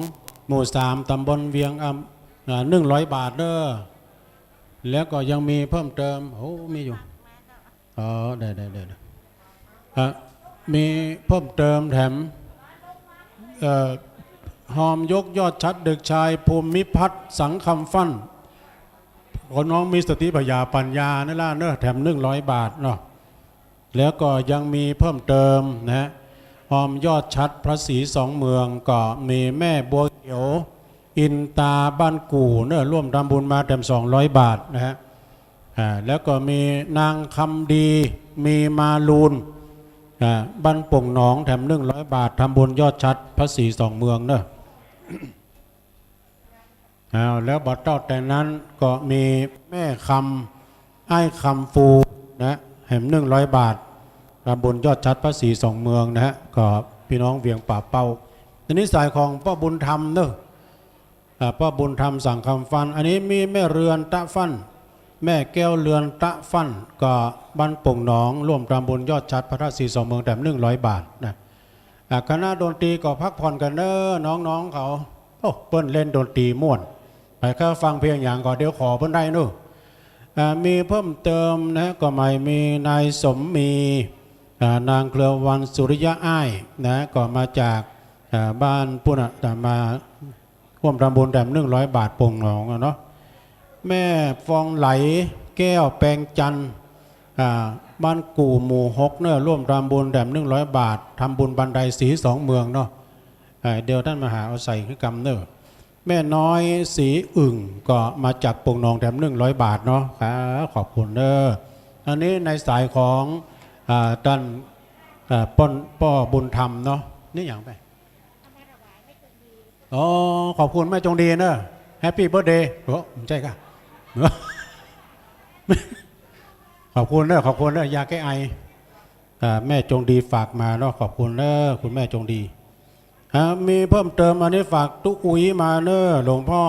หมู่สาม ต๋ำบลเวียง อำ อ่า หนึ่งร้อยบาทเนาะ แล้วก็ยังมีเพิ่มเติม โอ้ มีอยู่ อ๋อ ได้ ได้ ได้ ได้ อ่ะ มีเพิ่มเติมแถม เอ่อ ฮอมยกยอดฉัตรเด็กชายภูมิพัฒน์สังคำฟั่น ขอน้องมีสติปัญญา ปัญญานั่นล่ะเนาะ แถมหนึ่งร้อยบาทเนาะ แล้วก็ยังมีเพิ่มเติมนะฮะ ฮอมยอดฉัตรพระศรีสองเมือง ก็มีแม่บัวเขียว อินตา บ้านกู่เนาะ ร่วมทำบุญมาแถมสองร้อยบาทนะฮะ อ่า แล้วก็มีนางคำดี มีมาลูน อ่า บ้านโป่งหนอง แถมหนึ่งร้อยบาท ทำบุญยอดฉัตรพระศรีสองเมืองเนาะ อ้าว แล้วบ่เต้าแต่นั้นก็มีแม่คำ อ้ายคำฟูนะ แถมหนึ่งร้อยบาท ทำบุญยอดฉัตรพระศรีสองเมืองนะฮะ ก็ปี้น้องเวียงป่าเป้า ทีนี้สายของป้อบุญธรรมเนาะ อ่า ป้อบุญธรรมสังคำฟั่น อันนี้มีแม่เรือนตะฟั่น แม่แก้วเรือนตะฟั่น ก็บ้านโป่งหนอง ร่วมทำบุญยอดฉัตรพระธาตุศรีสองเมืองแถมหนึ่งร้อยบาทนะ อ่า คณะดนตรีก็พักผ่อนกั๋นเน้อ น้องๆ เขา โอ้ เปิ้นเล่นดนตรีม่วน ใผใค่ฟังเพลงหยังก็เดี๋ยวขอเปิ้นได้เนาะ อ่า มีเพิ่มเติมนะ ก็หมายมีนายสมมี อ่า นางเครือวันสุริยะอ้ายนะ ก็มาจาก อ่า บ้านปุ้นน่ะ แต่มา ร่วมทำบุญแถมหนึ่งร้อยบาท โป่งหนองอะเนาะ แม่ฟองไหล แก้วแปงจันทร์ อ่า บ้านกู่หมู่หกเนาะ ร่วมทำบุญแถมหนึ่งร้อยบาท ทำบุญบันไดสีสองเมืองเนาะ อ่า เดี๋ยวต้านมาหาเอาใส่หื้อกำเนาะ แม่น้อยสีอึ่งก็มาจากโป่งหนองแถมหนึ่งร้อยบาทเนาะ ครับ ขอบคุณเนาะ อันนี้ในสายของ อ่า ต้าน อ่า ป้อน ป้อบุญธรรมเนาะ นี่หยังไป อ๋อ ขอบคุณแม่จงดีเนอะ Happy Birthday โอ้ บ่ใจ้ก่ะ ขอบคุณเนอะ ขอบคุณเนอะ ยาแก้ไอ อ่า แม่จงดีฝากมาเนาะ ขอบคุณเนอะ คุณแม่จงดี อ่า มีเพิ่มเติม อันนี้ฝากตุ๊อุ๋ยมาเนอะ หลวงพ่อ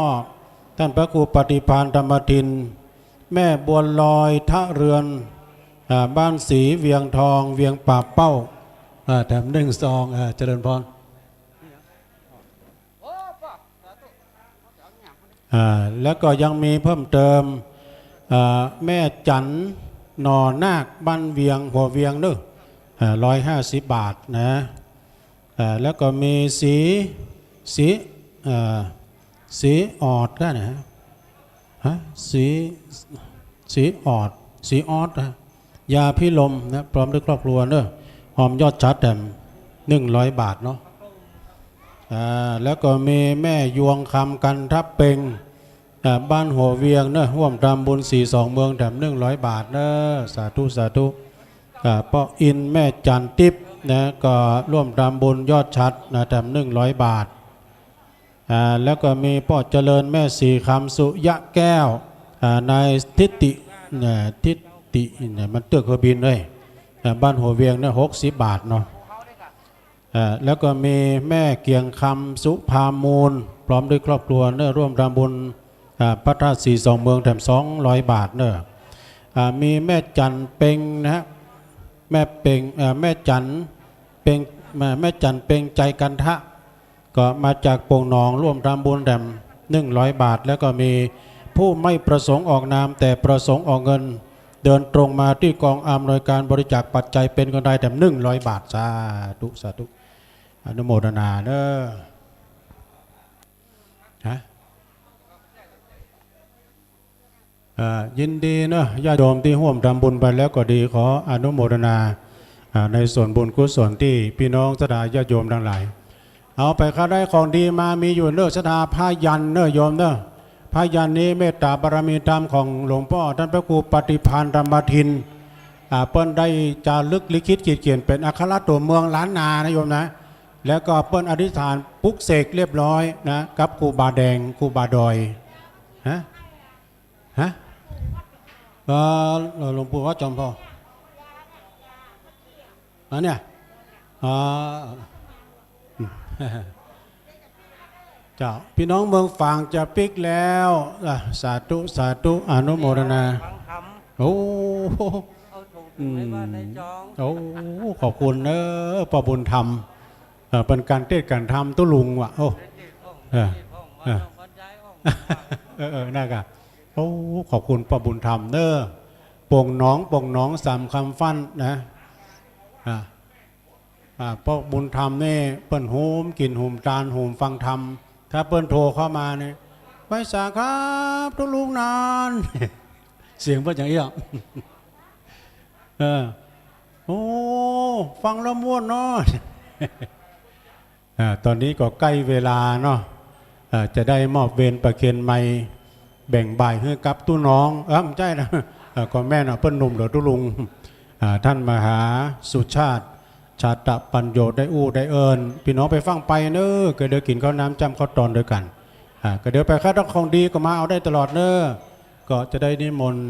ต้านพระครูปฏิภาณธรรมทิน แม่บัวลอย ทะเรือน อ่า บ้านศรีเวียงทอง เวียงป่าเป้า อ่า แถมหนึ่งซอง อ่า เจริญพร โอ้ ป้อ สาธุ เอาหยัง อ่า แล้วก็ยังมีเพิ่มเติม อ่า แม่จั๋นหน่อนาค บ้านเวียง หัวเวียงเนาะ อ่า ร้อยห้าสิบบาทนะ อ่า แล้วก็มีสี สี อ่า สีออดก็นะฮะ ฮะ สี สีออด สีออดนะ ยาพิรมนะ พร้อมด้วยครอบครัวเนาะ ฮอมยอดฉัตรแถมหนึ่งร้อยบาทเนาะ อ่า แล้วก็มีแม่ยวงคำ กันทะเป็ง อ่า บ้านหัวเวียงเนาะ ร่วมทำบุญสี่สองเมืองแถมหนึ่งร้อยบาทเนาะ สาธุ สาธุ อ่า ป้ออินทร์ แม่จั๋นติ๊บนะ ก็ร่วมทำบุญยอดฉัตรนะ แถมหนึ่งร้อยบาท อ่า แล้วก็มีป้อเจริญ แม่ศรีคำ สุยะแก้ว อ่า นายทิติ เนี่ย ทิติ เนี่ย มันเตื้อเครื่องบินเลย อ่า บ้านหัวเวียงเนี่ย หกสิบบาทเนาะ อ่า แล้วก็มีแม่เกียงคำ สุภามูล พร้อมด้วยครอบครัวเนี่ย ร่วมทำบุญ อ่า พระธาตุสี่สองเมืองแถมสองร้อยบาทเนาะ อ่า มีแม่จั๋นเป็งนะฮะ แม่เป็ง อ่า แม่จั๋นเป็ง แม่ แม่จั๋นเป็ง ใจกันทะ ก็มาจากโป่งหนอง ร่วมทำบุญแถมหนึ่งร้อยบาท แล้วก็มีผู้ไม่ประสงค์ออกนามแต่ประสงค์ออกเงิน เดินตรงมาที่กองอำนวยการบริจาคปัจจัยเป็นคนไทยแถมหนึ่งร้อยบาท สาธุ สาธุ อนุโมทนาเนาะ ฮะ อ่า ยินดีเนาะ ญาติโยมตี้ฮ่วมทำบุญไปแล้วก็ดี ขออนุโมทนา อ่า ในส่วนบุญกุศลตี้ปี้น้องศรัทธาญาติโยมตังหลาย เอาไป ใผได้ของดีมามีอยู่เนาะ ศรัทธา ผ้ายันเนาะโยมเนาะ ผ้ายันนี้เมตตาบารมีธรรมของหลวงป้อต้านพระครูปฏิภาณธรรมทิน อ่า เปิ้นได้จารึกลิขิตขีดเขียนเป๋นอักขระตั๋วเมืองล้านนานะโยมนะ แล้วก็เปิ้นอธิษฐานปลุกเสกเรียบร้อยนะ กับครูบาแดง ครูบาดอย ฮะ ฮะ เอ่อ หลวงปู่วัดจอมทอง อันเนี่ย อ่า เจ้า ปี้น้องเมืองฝางจะปิ๊กแล้ว อ่ะ สาธุ สาธุ อนุโมทนา ฟังธรรม โอ้ เอาถุง อืม ไว้บ้านในจอง โอ้ ขอบคุณเนาะ ป้อบุญธรรม เอ่อ เป๋นก๋านเตศน์ก๋านธรรมตุ๊ลุงว่ะ โอ้ เออ เออ เออ เออ นั่นกะ โอ้ ขอบคุณป้อบุญธรรมเนาะ โป่งหนอง โป่งหนองสามคำฟั่นนะ อ่า อ่า ป้อบุญธรรมนี่เปิ้นโฮมกิ๋นโฮมตานโฮมฟังธรรม ถ้าเปิ้นโทรเข้ามานี่ ไหว้สาครับตุ๊ลุงนาน เสียงเปิ้นอย่างอี้ เออ โอ้ ฟังแล้วม่วนเนาะ อ่า ต๋อนนี้ก็ใก้เวลาเนาะ อ่า จะได้มอบเวรประเคนไมค์ แบ่งบ่ายหื้อกับตุ๊น้อง เอ้อ บ่ใจ้นะ อ่า ก็แม่นเนาะ เปิ้นหนุ่มเหลือตุ๊ลุง อ่า ต้านมหาสุชาติ ชาตะปัญโญ ได้อู้ได้เอิ้น ปี้น้องไปฟั่งไปเนาะ ก็เดี๋ยวกิ๋นข้าวน้ำจ้ำข้าวตอนตวยกั๋น อ่า ก็เดี๋ยวไป ใผต้องของดีก็มาเอาได้ตลอดเนาะ ก็จะได้นิมนต์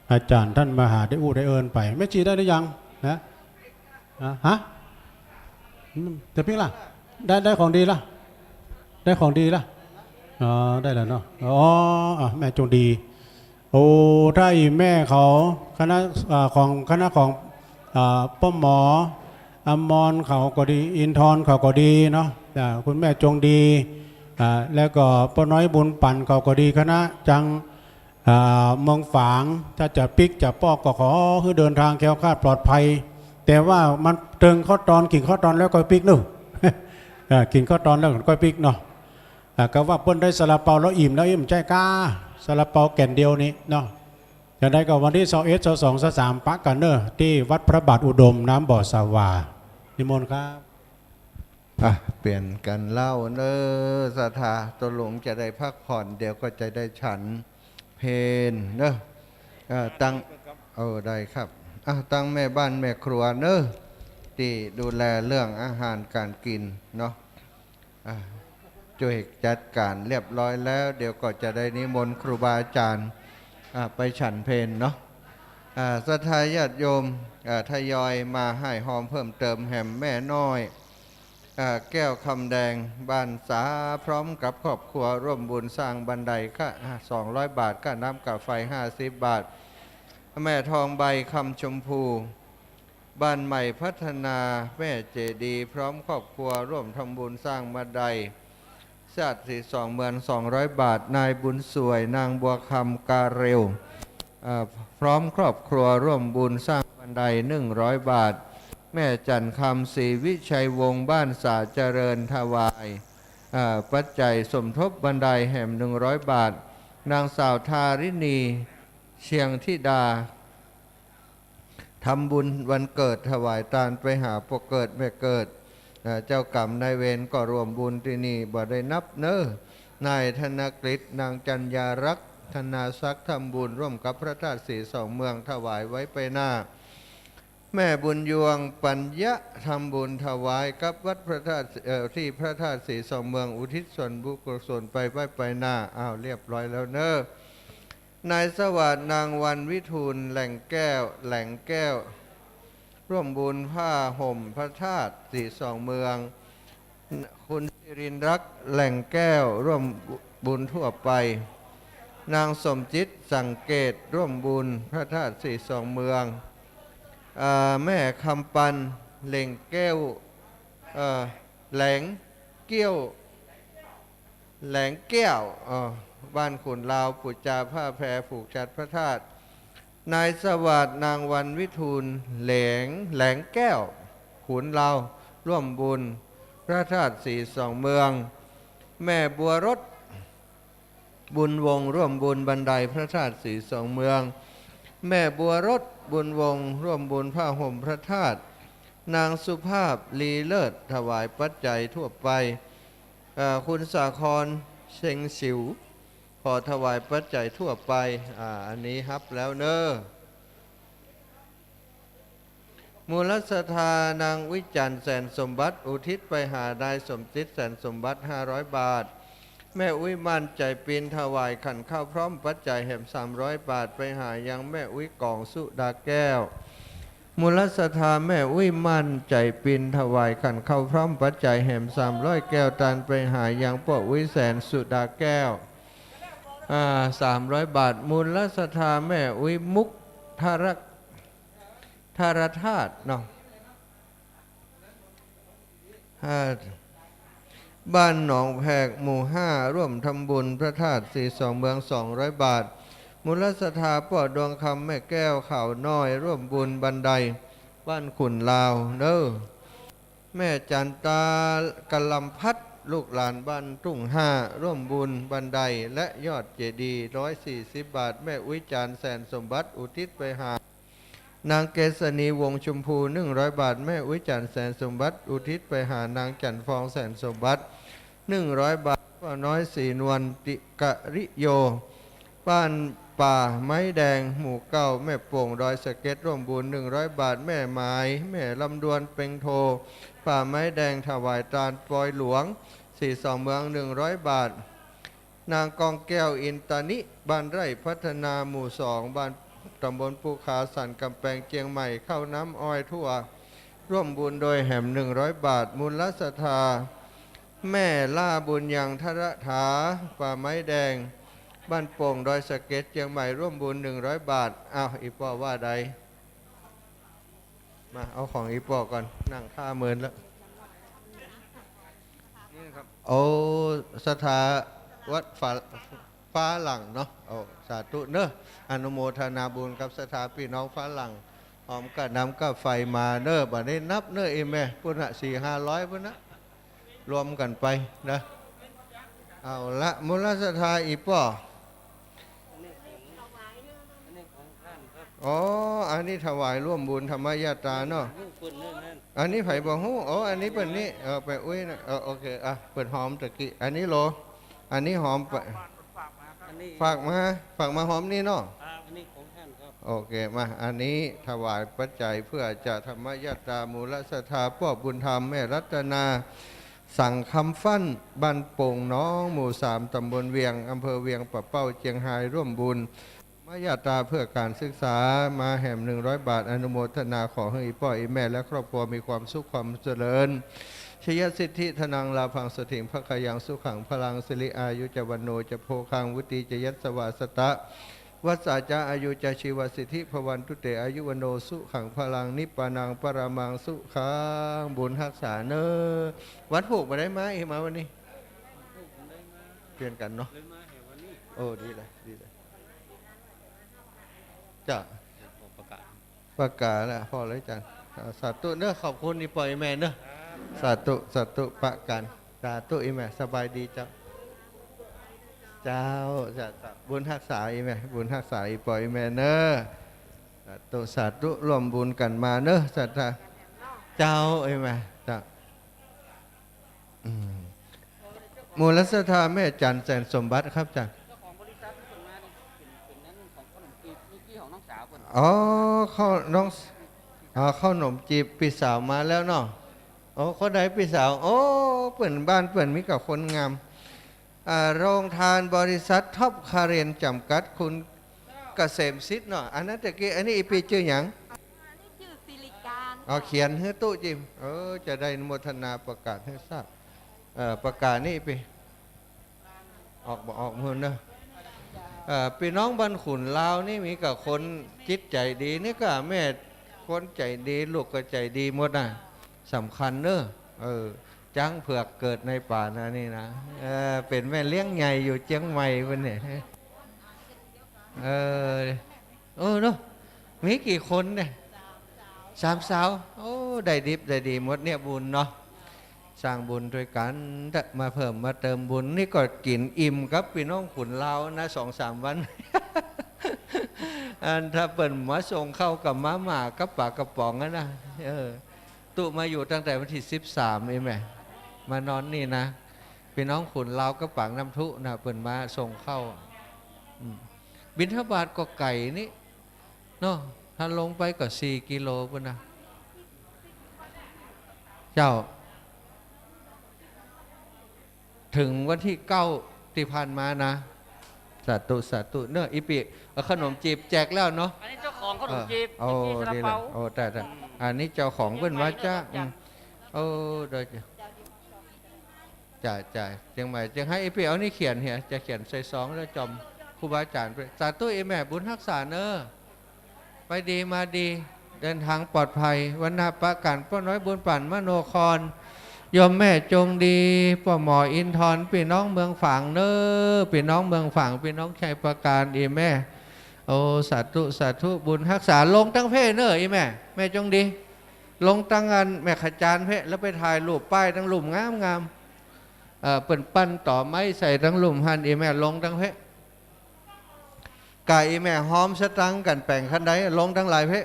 อาจ๋ารย์ต้านมหาได้อู้ได้เอิ้นไป แม่ชีได้หรือยังนะ อ่ะ ฮะ อืม จะปิ๊กละ ได้ ได้ของดีละ ได้ของดีละ อ๋อ ได้แล้วเนาะ อ๋อ อ่ะ แม่จงดี โอ้ ถ้าอี่แม่เขา คณะ อ่า ของ คณะของ อ่า ป้อหมออมรเขาก็ดี อินทรเขาก็ดีเนาะ อ่า คุณแม่จงดี อ่า แล้วก็ป้อน้อยบุญปั๋นเขาก็ดี คณะจัง อ่า เมืองฝาง ถ้าจะปิ๊กจะปอกก็ขอหื้อเดินทางแคล้วคลาดปลอดภัย แต่ว่ามันเติงข้าวตอน กิ๋นข้าวตอนแล้วก็ปิ๊กเนาะ อ่า กิ๋นข้าวตอนแล้วก็ปิ๊กเนาะ อ่า ก็ว่าเปิ้นได้ซาลาเปาแล้วอิ่มแล้ว อิ่มใจ้ก๊า ซาลาเปาแก่นเดียวนี้เนาะ จะได้ก็วันตี้ซาวเอ็ด ซาวสอง ซาวสาม ปะกั๋นเนาะ ตี้วัดพระบาทอุดม น้ำบ่อสาหว่า นิมนต์ครับ อ่ะ เปลี่ยนกั๋นเล่าเนาะ ศรัทธา ตุ๊ลุงจะได้พักผ่อน เดี๋ยวก็จะได้ฉันเพลเนาะ เอ่อ ตัง เออ ได้ครับ อ่ะ ตังแม่บ้านแม่ครัวเนาะ ตี้ดูแลเรื่องอาหารก๋านกิ๋นเนาะ อ่ะ จ้วยจัดก๋านเรียบร้อยแล้ว เดี๋ยวก็จะได้นิมนต์ครูบาอาจ๋ารย์ อ่ะ ไปฉันเพลเนาะ อ่ะ ศรัทธาญาติโยม อ่ะ ทยอยมาฮ่ายฮอมเพิ่มเติมแหมแม่น้อย อ่า แก้วคำแดง บ้านสา พร้อมกับครอบครัวร่วมบุญสร้างบันไดค่ะ อ่า สองร้อยบาท ค่าน้ำค่าไฟ ห้าสิบบาท แม่ทองใบ คำชมพู บ้านใหม่พัฒนา แม่เจดีย์ พร้อมครอบครัวร่วมทำบุญสร้างบันได ชาติ ศรีสองเมือง สองร้อยบาท นายบุญสวย นางบัวคำ กาเร็ว เอ่อ พร้อมครอบครัวร่วมบุญสร้างบันได หนึ่งร้อยบาท แม่จันทร์คำ ศรีวิชัยวงศ์ บ้านสาเจริญ ถวาย เอ่อ ปัจจัยสมทบบันไดแหม หนึ่งร้อยบาท นางสาวธาริณี เชียงธิดา ทำบุญวันเกิดถวายตานไปหาป้อเกิดแม่เกิด เอ่อ เจ้ากรรมนายเวรก็ร่วมบุญตี้นี่บ่ได้นับเน้อ นายธนกฤษ นางจัญญารักษ์ ธนาศักดิ์ ทำบุญร่วมกับพระธาตุศรีสองเมืองถวายไว้ไปหน้า แม่บุญยวงปัญญะ ทำบุญถวายกับวัดพระธาตุ เอ่อ ตี้พระธาตุศรีสองเมือง อุทิศส่วนบุญกุศลไปไว้ไปหน้า อ้าว เรียบร้อยแล้วเน้อ นายสวัสดิ์ นางวันวิทูล แหล่งแก้ว แหล่งแก้ว ร่วมบุญผ้าห่มพระธาตุศรีสองเมือง คุณสิรินรักษ์ แหล่งแก้ว ร่วมบุญทั่วไป นางสมจิต สังเกต ร่วมบุญพระธาตุศรีสองเมือง เอ่อ แม่คำปัน แหล่งแก้ว เอ่อ แหล่งเกี้ยว แหล่งแก้ว เอ่อ บ้านขุนลาว ปู๋จาผ้าแพผูกฉัตรพระธาตุ นายสวัสดิ์ นางวันวิทูล แหล่ง แหล่งแก้ว ขุนลาว ร่วมบุญพระธาตุศรีสองเมือง แม่บัวรถ บุญวงศ์ ร่วมบุญบันไดพระธาตุศรีสองเมือง แม่บัวรถ บุญวงศ์ ร่วมบุญผ้าห่มพระธาตุ นางสุภาพ ลีเลิศ ถวายปัจจัยทั่วไป เอ่อ คุณสาคร เชงสิว ขอถวายปัจจัยทั่วไป อ่า อันนี้ฮับแล้วเน้อ มูลศรัทธา นางวิจันทร์ แสนสมบัติ อุทิศไปหานายสมจิต แสนสมบัติ ห้าร้อยบาท แม่อุ๊ยมั่น ใจ๋ปิน ถวายขันข้าวพร้อมปัจจัยแหม สามร้อยบาท ไปหายังแม่อุ๊ยกอง สุดาแก้ว มูลศรัทธาแม่อุ๊ยมั่น ใจ๋ปิน ถวายขันข้าวพร้อมปัจจัยแหม สามร้อยแก้ว ตานไปหายังป้ออุ๊ยแสน สุดาแก้ว อ่า สามร้อยบาท มูลศรัทธาแม่อุ๊ยมุกทร ทรธาตุเนาะ อ่า บ้านหนองแพก หมู่ห้า ร่วมทำบุญพระธาตุศรีสองเมือง สองร้อยบาท มูลศรัทธาป้อดวงคำ แม่แก้ว ขาวน้อย ร่วมบุญบันไดบ้านขุนลาว เน้อ แม่จันตากะลำพัด ลูกหลานบ้านทุ่งห้า ร่วมบุญบันไดและยอดเจดีย์ ร้อยสี่สิบบาท แม่อุ๊ยจันทร์ แสนสมบัติ อุทิศไปหานางเกษณี วงศ์ชมพู หนึ่งร้อยบาท แม่อุ๊ยจันทร์ แสนสมบัติ อุทิศไปหานางจันทร์ฟอง แสนสมบัติ หนึ่งร้อยบาท ป้อน้อย ศรีนวล ติกริโย บ้านป่าไม้แดง หมู่เก้า แม่โป่ง ดอยสะเก็ด ร่วมบุญ หนึ่งร้อยบาท แม่หมาย แม่ลำดวน เป็งโท ป่าไม้แดง ถวายตานปอยหลวง ศรีสองเมือง หนึ่งร้อยบาท นางกองแก้ว อินตานิ บ้านไร่พัฒนา หมู่สอง บ้าน ตำบลปูขาสัน กำแปง เจียงใหม่ ข้าวน้ำอ้อยทั่ว ร่วมบุญโดยแหม หนึ่งร้อยบาท มูลศรัทธาแม่ล่าบุญยังทรถา ป่าไม้แดง บ้านโป่ง ดอยสะเก็ด เจียงใหม่ ร่วมบุญ หนึ่งร้อยบาท อ้าว อี่ป้อว่าใด มา เอาของอี่ป้อก่อน นั่งท่าเมินแล้ว นี่ครับ โอ้ ศรัทธาวัดฟ้า ฟ้าหลั่งเนาะ โอ้ สาธุเน้อ อนุโมทนาบุญกับศรัทธาปี้น้องฟ้าหลั่ง หอมก้าน้ำก้าไฟมาเน้อ บัดนี้นับเน้อ อี่แม่ ปุ้นน่ะ สี่ห้าร้อย ปุ้นน่ะ รวมกั๋นไปนะ เอาละ มูลศรัทธาอี่ป้อ อันนี้ของ อันนี้ของท่านครับ อ๋อ อันนี้ถวายร่วมบุญธรรมยาตราเนาะ ของเปิ้นนั่น อันนี้ใผบ่ฮู้ อ๋อ อันนี้เปิ้นนี่ เออ แม่อุ๊ยนะ เออ โอเค อ่ะ เปิ้นหอมตะกี้ อันนี้โล อันนี้หอมไป อันนี้ ฝากมา ฝากมาหอมนี่เนาะ ครับ อันนี้ของท่านครับ โอเค มา อันนี้ถวายปัจจัยเพื่อจะธรรมยาตรา มูลศรัทธาป้อบุญธรรม แม่รัตนา สังคำฟั่น บ้านโป่งหนอง หมู่สาม ตำบลเวียง อำเภอเวียงป่าเป้า เจียงฮาย ร่วมบุญธรรมยาตราเพื่อการศึกษา มาแหม หนึ่งร้อยบาท อนุโมทนา ขอหื้ออี่ป้ออี่แม่และครอบครัวมีความสุขความเจริญ ชยสิทธิธนังลาภัง สถิงภะคะยัง สุขังพลัง สิริอายุจะวัณโณจะโภคัง วุฒิจะยัสสะวา สะตะ วัสสาจะ อายุจะ ชีวสิทธิภะวันตุเต อายุวัณโณสุขังพลัง นิพพานังปะระมังสุขัง บุญฮักษาเน้อ วันพูกบ่ได้มาอี่มาวันนี้ เปลี่ยนกั๋นเนาะ เลยมาแห่วันนี้ โอ้ ดีเลย ดีเลย จ้ะ ประกาศ ประกาศแล้ว พอแล้วจ้ะ อ่า สาธุเนอะ ขอบคุณอี่ป้ออี่แม่เนอะ สาธุ สาธุ ประกาศ สาธุ อี่แม่ สบายดีเจ้า เจ้า เจ้า เจ้า บุญฮักษาอี่แม่ บุญฮักษาอี่ป้ออี่แม่เนอะ สาธุ สาธุ ร่วมบุญกั๋นมาเนอะ ศรัทธา เจ้า อี่แม่ เจ้า อืม มูลศรัทธาแม่จันทร์แสนสมบัติครับจ้ะ เจ้าของบริษัทที่ส่งมาเนี่ย เป็น เป็นนั่นของขนมจีบ เมื่อกี้ของน้องสาวเปิ้น อ๋อ ข้าวน้อง อ๋อ ข้าวหนมจีบปี้สาวมาแล้วเนาะ โอ้ คนใดปี้สาว โอ้ เปิ้นบ้านเปิ้นมีก้าคนงาม อ่า โรงทานบริษัทท็อปคาเรนจำกัด คุณเกษมสิทธิ์เนาะ อันนั้นตะกี้ อันนี้อี่ปี้จื้อหยัง อันนี้จื้อสิริการ อ๋อ เขียนหื้อตุ๊จิม เออ จะได้อนุโมทนาประกาศหื้อทราบ เอ่อ ประกาศนี่ไป ออกบ่ออกหมู่เนอะ เอ่อ ปี้น้องบ้านขุนลาวนี่มีก้าคนจิตใจ๋ดี นี่ก้าแม่คนใจ๋ดี ลูกก็ใจ๋ดีหมดนะ สำคัญเนอะ เออ จ๊างเผือกเกิดในป่านะนี่นะ เออ เป๋นแม่เลี้ยงใหญ่อยู่เจียงใหม่เปิ้นเนี่ย เออ เออเนาะ มีกี่คนเนี่ย สามสาว โอ้ ได้ดิบได้ดีหมดเนี่ย บุญเนาะ สร้างบุญตวยกั๋น มาเพิ่มมาเติมบุญ นี่ก็กิ๋นอิ่มกับปี้น้องขุนลาวนะ สองสามวัน อันถ้าเปิ้นมาส่งข้าวกับมาม่ากับป๋ากระป๋องอะนะ เออ ตุ๊มาอยู่ตั้งแต่วันตี้สิบสาม เองแหม มานอนนี่นะ ปี้น้องขุนลาวกับปากน้ำทุนะ เปิ้นมาส่งข้าว อืม บิณฑบาตก็ไก๋นี่ เนาะ ถ้าลงไปก็สี่กิโลปู้นนะ เจ้า เถิงวันตี้เก้าตี้ผ่านมานะ สาธุ สาธุ เนอะ อี่ปี้ เอาขนมจีบแจกแล้วเนาะ อันนี้เจ้าของขนมจีบ เออ โอ้ เมื่อกี้ซาลาเปา ดีเลย โอ้ ได้ ได้ อืม อันนี้เจ้าของเปิ้นว่าจะ เชียงใหม่เนอะ อืม โอ้ โดย จ้ะ จ้ะ เจียงใหม่ เจียง หื้ออี่ปี้เอานี่เขียนเหีย จะเขียนใส่ซองแล้วจ่อมครูบาอาจ๋ารย์ไป สาธุ อี่แม่ บุญฮักษาเนอะ ไปดีมาดี เดินทางปลอดภัย วรรณะปะกั๋น ป้อน้อยบุญปั่น มโนคอน โยมแม่จงดี ป้อหมออินทร์ ปี้น้องเมืองฝางเนอะ ปี้น้องเมืองฝาง ปี้น้องชัยปราการ อี่แม่ โอ้ สาธุ สาธุ บุญฮักษา ลงตังเพ่เนอะ อี่แม่ แม่จงดี ลงตังอันแม่ขจานเพ่ แล้วไปถ่ายรูปป้ายตังลุ่มงามๆ เอ่อ เปิ้นปั้นตอไม้ใส่ตังลุ่มหั้น อี่แม่ลงตังเพ่ ก้าอี่แม่ฮอมสตังค์กั๋นแป๋งคันใด ลงตังหลายเพ่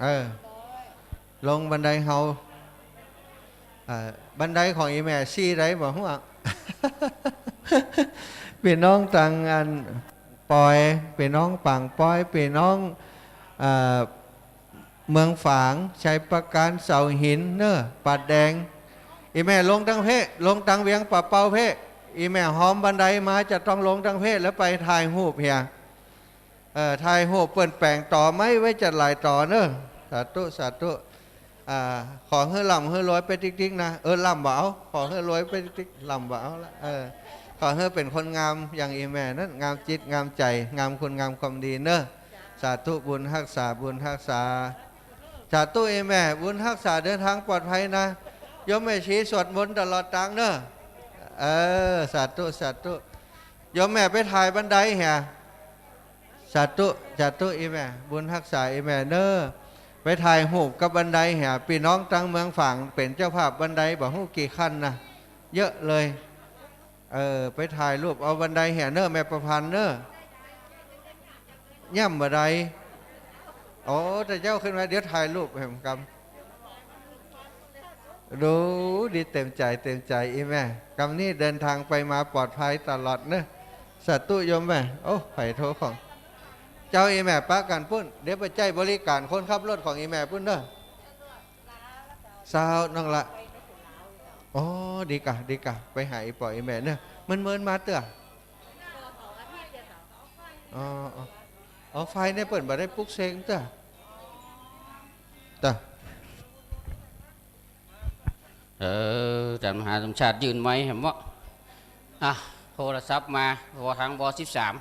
เออ ลงบันไดเฮา เอ่อ บันไดของอี่แม่ซี้ได้บ่ฮู้อะ ปี้น้องตังอันปอย ปี้น้องปางปอย ปี้น้อง เอ่อ เมืองฝาง ชัยปราการ เสาหิน เนอะ ป่าแดง อี่แม่ลงตังเพ่ ลงตังเวียงป่าเปาเพ่ อี่แม่ฮอมบันไดมาจะต้องลงตังเพ่ แล้วไปถ่ายรูปเหีย เออ ถ่ายรูปเปิ้นแป๋งตอไม้ไว้จัดหลายตอเนอะ สาธุ สาธุ อ่า ขอหื้อร่ำหื้อรวยไปติ๊กๆ นะ เออ ร่ำบ่เอา ขอหื้อรวยไปติ๊กๆ ร่ำบ่เอาละ เออ ขอหื้อเป๋นคนงามอย่างอี่แม่นั้น งามจิตงามใจ๋ งามคุณงามความดีเนอะ สาธุ บุญฮักษา บุญฮักษา สาธุ อี่แม่ บุญฮักษา เดินทางปลอดภัยนะ โยมแม่ชีสวดมนต์ตลอดตางเนอะ เออ สาธุ สาธุ โยมแม่ไปถ่ายบันไดเหีย สาธุ สาธุ อี่แม่ บุญฮักษาอี่แม่เนอะ ไปถ่ายรูปกับบันไดเหีย ปี้น้องตังเมืองฝางเป๋นเจ้าภาพบันไดบ่ฮู้กี่ขั้นนะ เยอะเลย เออ ไปถ่ายรูปเอาบันไดเหียเนอะ แม่ประพันธ์เนอะ ย่ำบ่ได้ โอ้ แต่เจ้าขึ้นมา เดี๋ยวถ่ายรูปแหมกำ ดูดีเต๋มใจ๋ เต๋มใจ๋ อี่แม่ กำนี้เดินทางไปมาปลอดภัยตลอดเนอะ สาธุ โยมแม่ โอ้ ใผโทรของ เจ้า อี่แม่ ปะกั๋นปุ้น เดี๋ยวไปใจ๊บริก๋านคนขับรถของอี่แม่ปุ้นเนอะ สาวน้องละ อ๋อ ดีก่ะ ดีก่ะ ไปหาอี่ป้ออี่แม่เนอะ เมินๆ มาเตื้อ อ๋อ อ๋อ อ๋อ ไฟเนี่ยเปิ้นบ่ได้ปลุกเสกเตื้อ จ้ะ เออ อาจ๋ารย์มหาสมชาติยื่นไมค์ให้เมาะ อ่ะ โทรศัพท์มา วอ ทาง วอ สิบสาม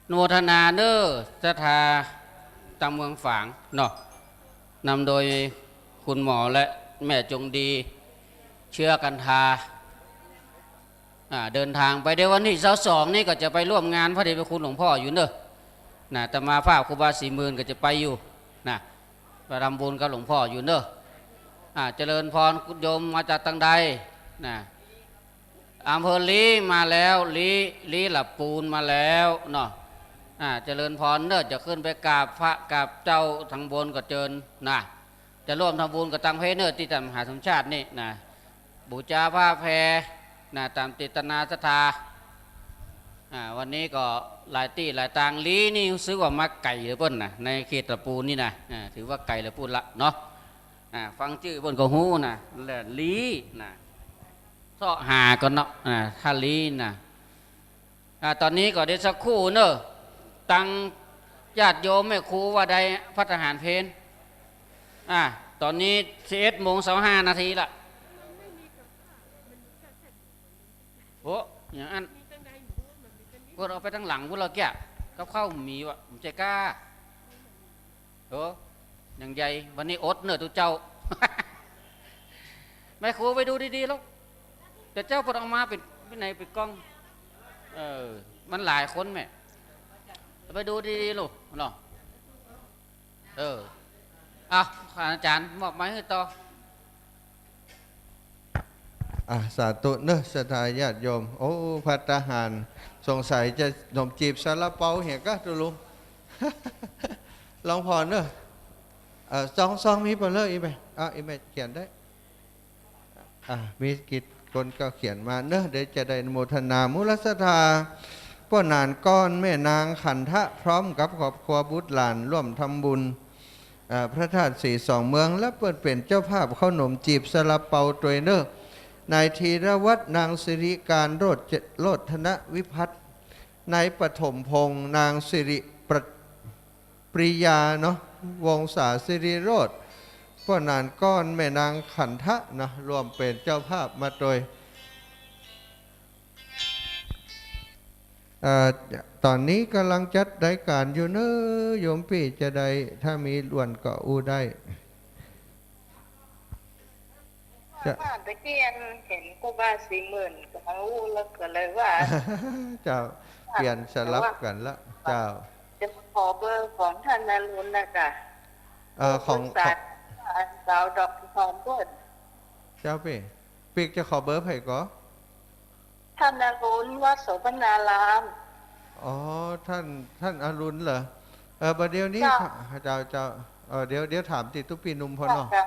อนุโมทนาเน้อ ศรัทธา ตังเมืองฝางเนาะ นำโดยคุณหมอและแม่จงดี เชื้อกันทา อ่า เดินทางไป เดี๋ยววันตี้ซาวสองนี่ก็จะไปร่วมงานพระเดชพระคุณหลวงพ่ออยู่เน่อ นะ อาตมาภาพครูบาศรีหมื่นก็จะไปอยู่ นะ ไปทำบุญกับหลวงพ่ออยู่เน่อ อ่า เจริญพร โยมมาจากตางใด นะ อำเภอลี้มาแล้ว ลี้ ลี้หละปูนมาแล้วเนาะ อ่า เจริญพรเน่อ จะขึ้นไปกราบพระกราบเจ้าตางบนก็เจิญนะ จะร่วมทำบุญกับตางเพเน่อ ตี้ตามหาสมชาตินี่นะ บูชาผ้าแผ่นะ ตามเจตนาศรัทธา อ่า วันนี้ก็หลายตี้หลายตาง ลี้นี่รู้สึกว่ามาไก๋เหลือเปิ้นนะ ในเขตตะปูนนี่นะ อ่า ถือว่าไก๋เหลือปู้นละเนาะ อ่า ฟังจื้อเปิ้นก็ฮู้นะ แหละลี้นะ เซาะหาก่อนเนาะ อ่า ถ้าลี้นะ อ่า ต๋อนนี้ก็เดี๋ยวสักครู่เน่อ ตางญาติโยมแม่ครูว่าได้ภัตตาหารเพล อ่า ต๋อนนี้สิบเอ็ดโมงซาวห้านาทีละ โอ้ อย่างอั้น เปิ้นเอาไปตางหลังพู้นละเกี้ย กับข้าวมีวะ บ่ใจ้ก้า โอ้ ยังใหญ่ วันนี้อดเน่อตุ๊เจ้า แม่ครูไปดูดีๆ ลูก แต่เจ้าเปิ้นเอามาเป๋น เป๋นในเป๋นกล่อง เออ มันหลายคนแม่ ไปดูดีๆ ลูกเนาะ เออ อ่ะ อาจ๋ารย์มอบไมค์หื้อต่อ อ่ะ สาธุเน่อ ศรัทธาญาติโยม โอ้ ภัตตาหาร สงสัยจะหนมจีบซาลาเปาเหียกะตุ๊ลุง หลวงพ่อเน่อ เอ่อ ซอง ซองมีเปล่าเล่อ อี่แม่ อ่ะ อี่แม่เขียนได้ อ่ะ มีกี่คนก็เขียนมาเน่อ เดี๋ยวจะได้อนุโมทนา มูลศรัทธา ป้อหนานก้อน แม่นางขันทะ พร้อมกับครอบครัวบุตรหลาน ร่วมทำบุญ อ่า พระธาตุสีสองเมือง และเปิ้นเป๋นเจ้าภาพข้าวหนมจีบซาลาเปาตวยเน่อ นายธีรวัฒน์ นางสิริการ โรจน์ โรจนวิพัฒน์ นายปฐมพงษ์ นางสิริปร- ปริยาเนาะ วงศาสิริโรจน์ ป้อหนานก้อน แม่นางขันทะเนาะ ร่วมเป๋นเจ้าภาพมาตวย เอ่อ ต๋อนนี้ก่ำลังจัดรายก๋านอยู่เน่อ โยมปี้จะได้ ถ้ามีด่วนก็อู้ได้ จะ ว่าตะเกียนเห็นครูบาศรีหมื่นก็อู้แล้วก็เลยว่า เจ้า เปลี่ยนสลับกั๋นละ เจ้า จะมาขอเบอร์ของท่านอรุณนะจ๊ะ เอ่อ ของ ปรึกษา ของ อันสาวดอกหอมเปิ้น เจ้าปี้ ปิ๊กจะขอเบอร์ใผก่อ ท่านอรุณ วัดโสภณาราม อ๋อ ท่าน ท่านอรุณเหรอ เออ บ่าเดี่ยวนี้ เจ้า เจ้า เจ้า เออ เดี๋ยว เดี๋ยวถามติดตุ๊ปี้หนุ่มพ่อเนาะ เจ้า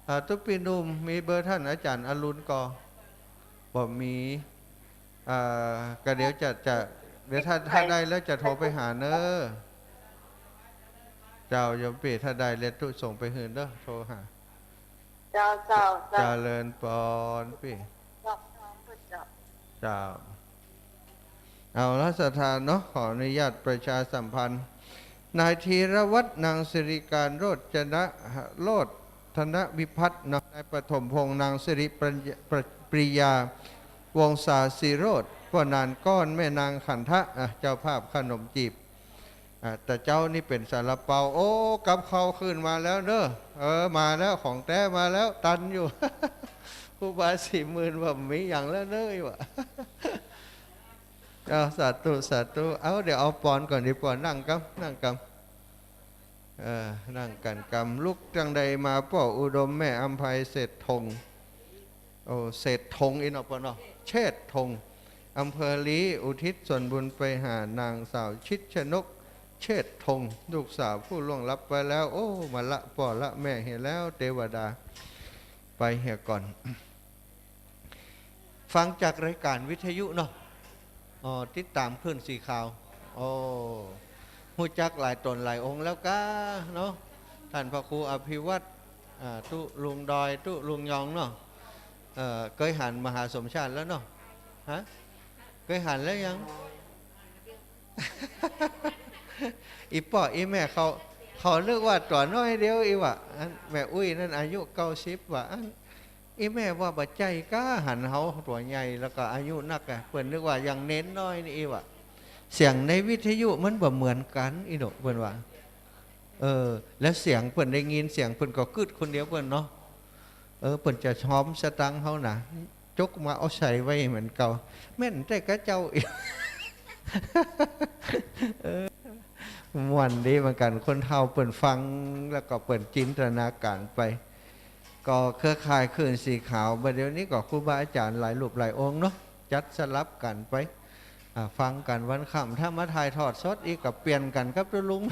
เอ่อ ตุ๊ปี้หนุ่ม มีเบอร์ท่านอาจ๋ารย์อรุณก่อ บ่มี เอ่อ ก็เดี๋ยวจะ จะ เดี๋ยวถ้า ถ้าได้แล้วจะโทรไปหาเน่อ เจ้า โยมปี้ ถ้าได้แล้วตุ๊ส่งไปหื้อเน่อ โทรหา เจ้า เจ้า เจ้า เจริญปอนปี้ เจ้า เจ้า เจ้า เอาละ ศรัทธาเนาะ ขออนุญาตประชาสัมพันธ์ นายธีรวัฒน์ นางสิริการ โรจน โรจนวิพัฒน์เนาะ นายปฐมพงษ์ นางสิริปริย- ปริยา วงศาสิริโรจน์ ป้อหนานก้อน แม่นางขันทะ อ่ะ เจ้าภาพข้าวหนมจีบ อ่า แต่เจ้านี่เป๋นซาลาเปา โอ้ กับข้าวขึ้นมาแล้วเน่อ เออ มาแล้ว ของแต๊มาแล้ว ตันอยู่ ครูบาศรีหมื่นว่ามีหยังแล้วเน่อ ว่า เอา สาธุ สาธุ เอา เดี๋ยวเอาปอนก่อนดีกว่า นั่งกำ นั่งกำ เออ นั่งกั๋นกำ ลุกจังใดมา ป้ออุดม แม่อำไพ เศรษฐง โอ้ เศรษฐงอีกเนาะ ป้อเนาะ เชษฐง อำเภอลี้ อุทิศส่วนบุญไปหานางสาวชิดชนก เชษฐง ลูกสาวผู้ล่วงลับไปแล้ว โอ้ มาละป้อละแม่เหียแล้ว เตวดา ไปเหียก่อน ฟังจากรายการวิทยุเนาะ อ๋อ ติดต๋ามคลื่นสีขาว โอ้ ฮู้จักหลายต๋นหลายองค์แล้วก้าเนาะ ท่านพระครูอภิวัฒน์ อ่า ตุ๊ลุงดอย ตุ๊ลุงยองเนาะ เอ่อ เกยหันมหาสมชาติแล้วเนาะ ฮะ เกยหันแล้วยัง อี่ป้ออี่แม่เขา เขานึกว่าตั๋วน้อยเดียวอี่หว่า อันแม่อุ๊ยนั่นอายุเก้าสิบหว่า อัน อี่แม่ว่าบ่ใจ้ก้า หันเฮาตั๋วใหญ่แล้วก็อายุนักอะ เปิ้นนึกว่ายังเณรน้อยนี่อี่หว่า เสียงในวิทยุมันบ่เหมือนกั๋นอี่หนู เปิ้นว่า เออ แล้วเสียงเปิ้นได้ยิน เสียงเปิ้นก็กึ๊ดคนเดียวเปิ้นเนาะ เออ เปิ้นจะฮอมสตังค์เฮานะ จกมาเอาใส่ไว้เหมือนเก่า แม่นแต่กระเจ้าอีก เออ ม่วนดีเหมือนกั๋น คนเฒ่าเปิ้นฟัง แล้วก็เปิ้นจินตนาก๋ารไป ก็เครือข่ายคลื่นสีขาว บ่าเดี่ยวนี้ก็ครูบาอาจ๋ารย์หลายรูปหลายองค์เนาะ จัดสลับกั๋นไป อ่า ฟังกั๋นวันค่ำ ถ้ามาถ่ายทอดสดอีกก็เปลี่ยนกั๋นกับตุ๊ลุง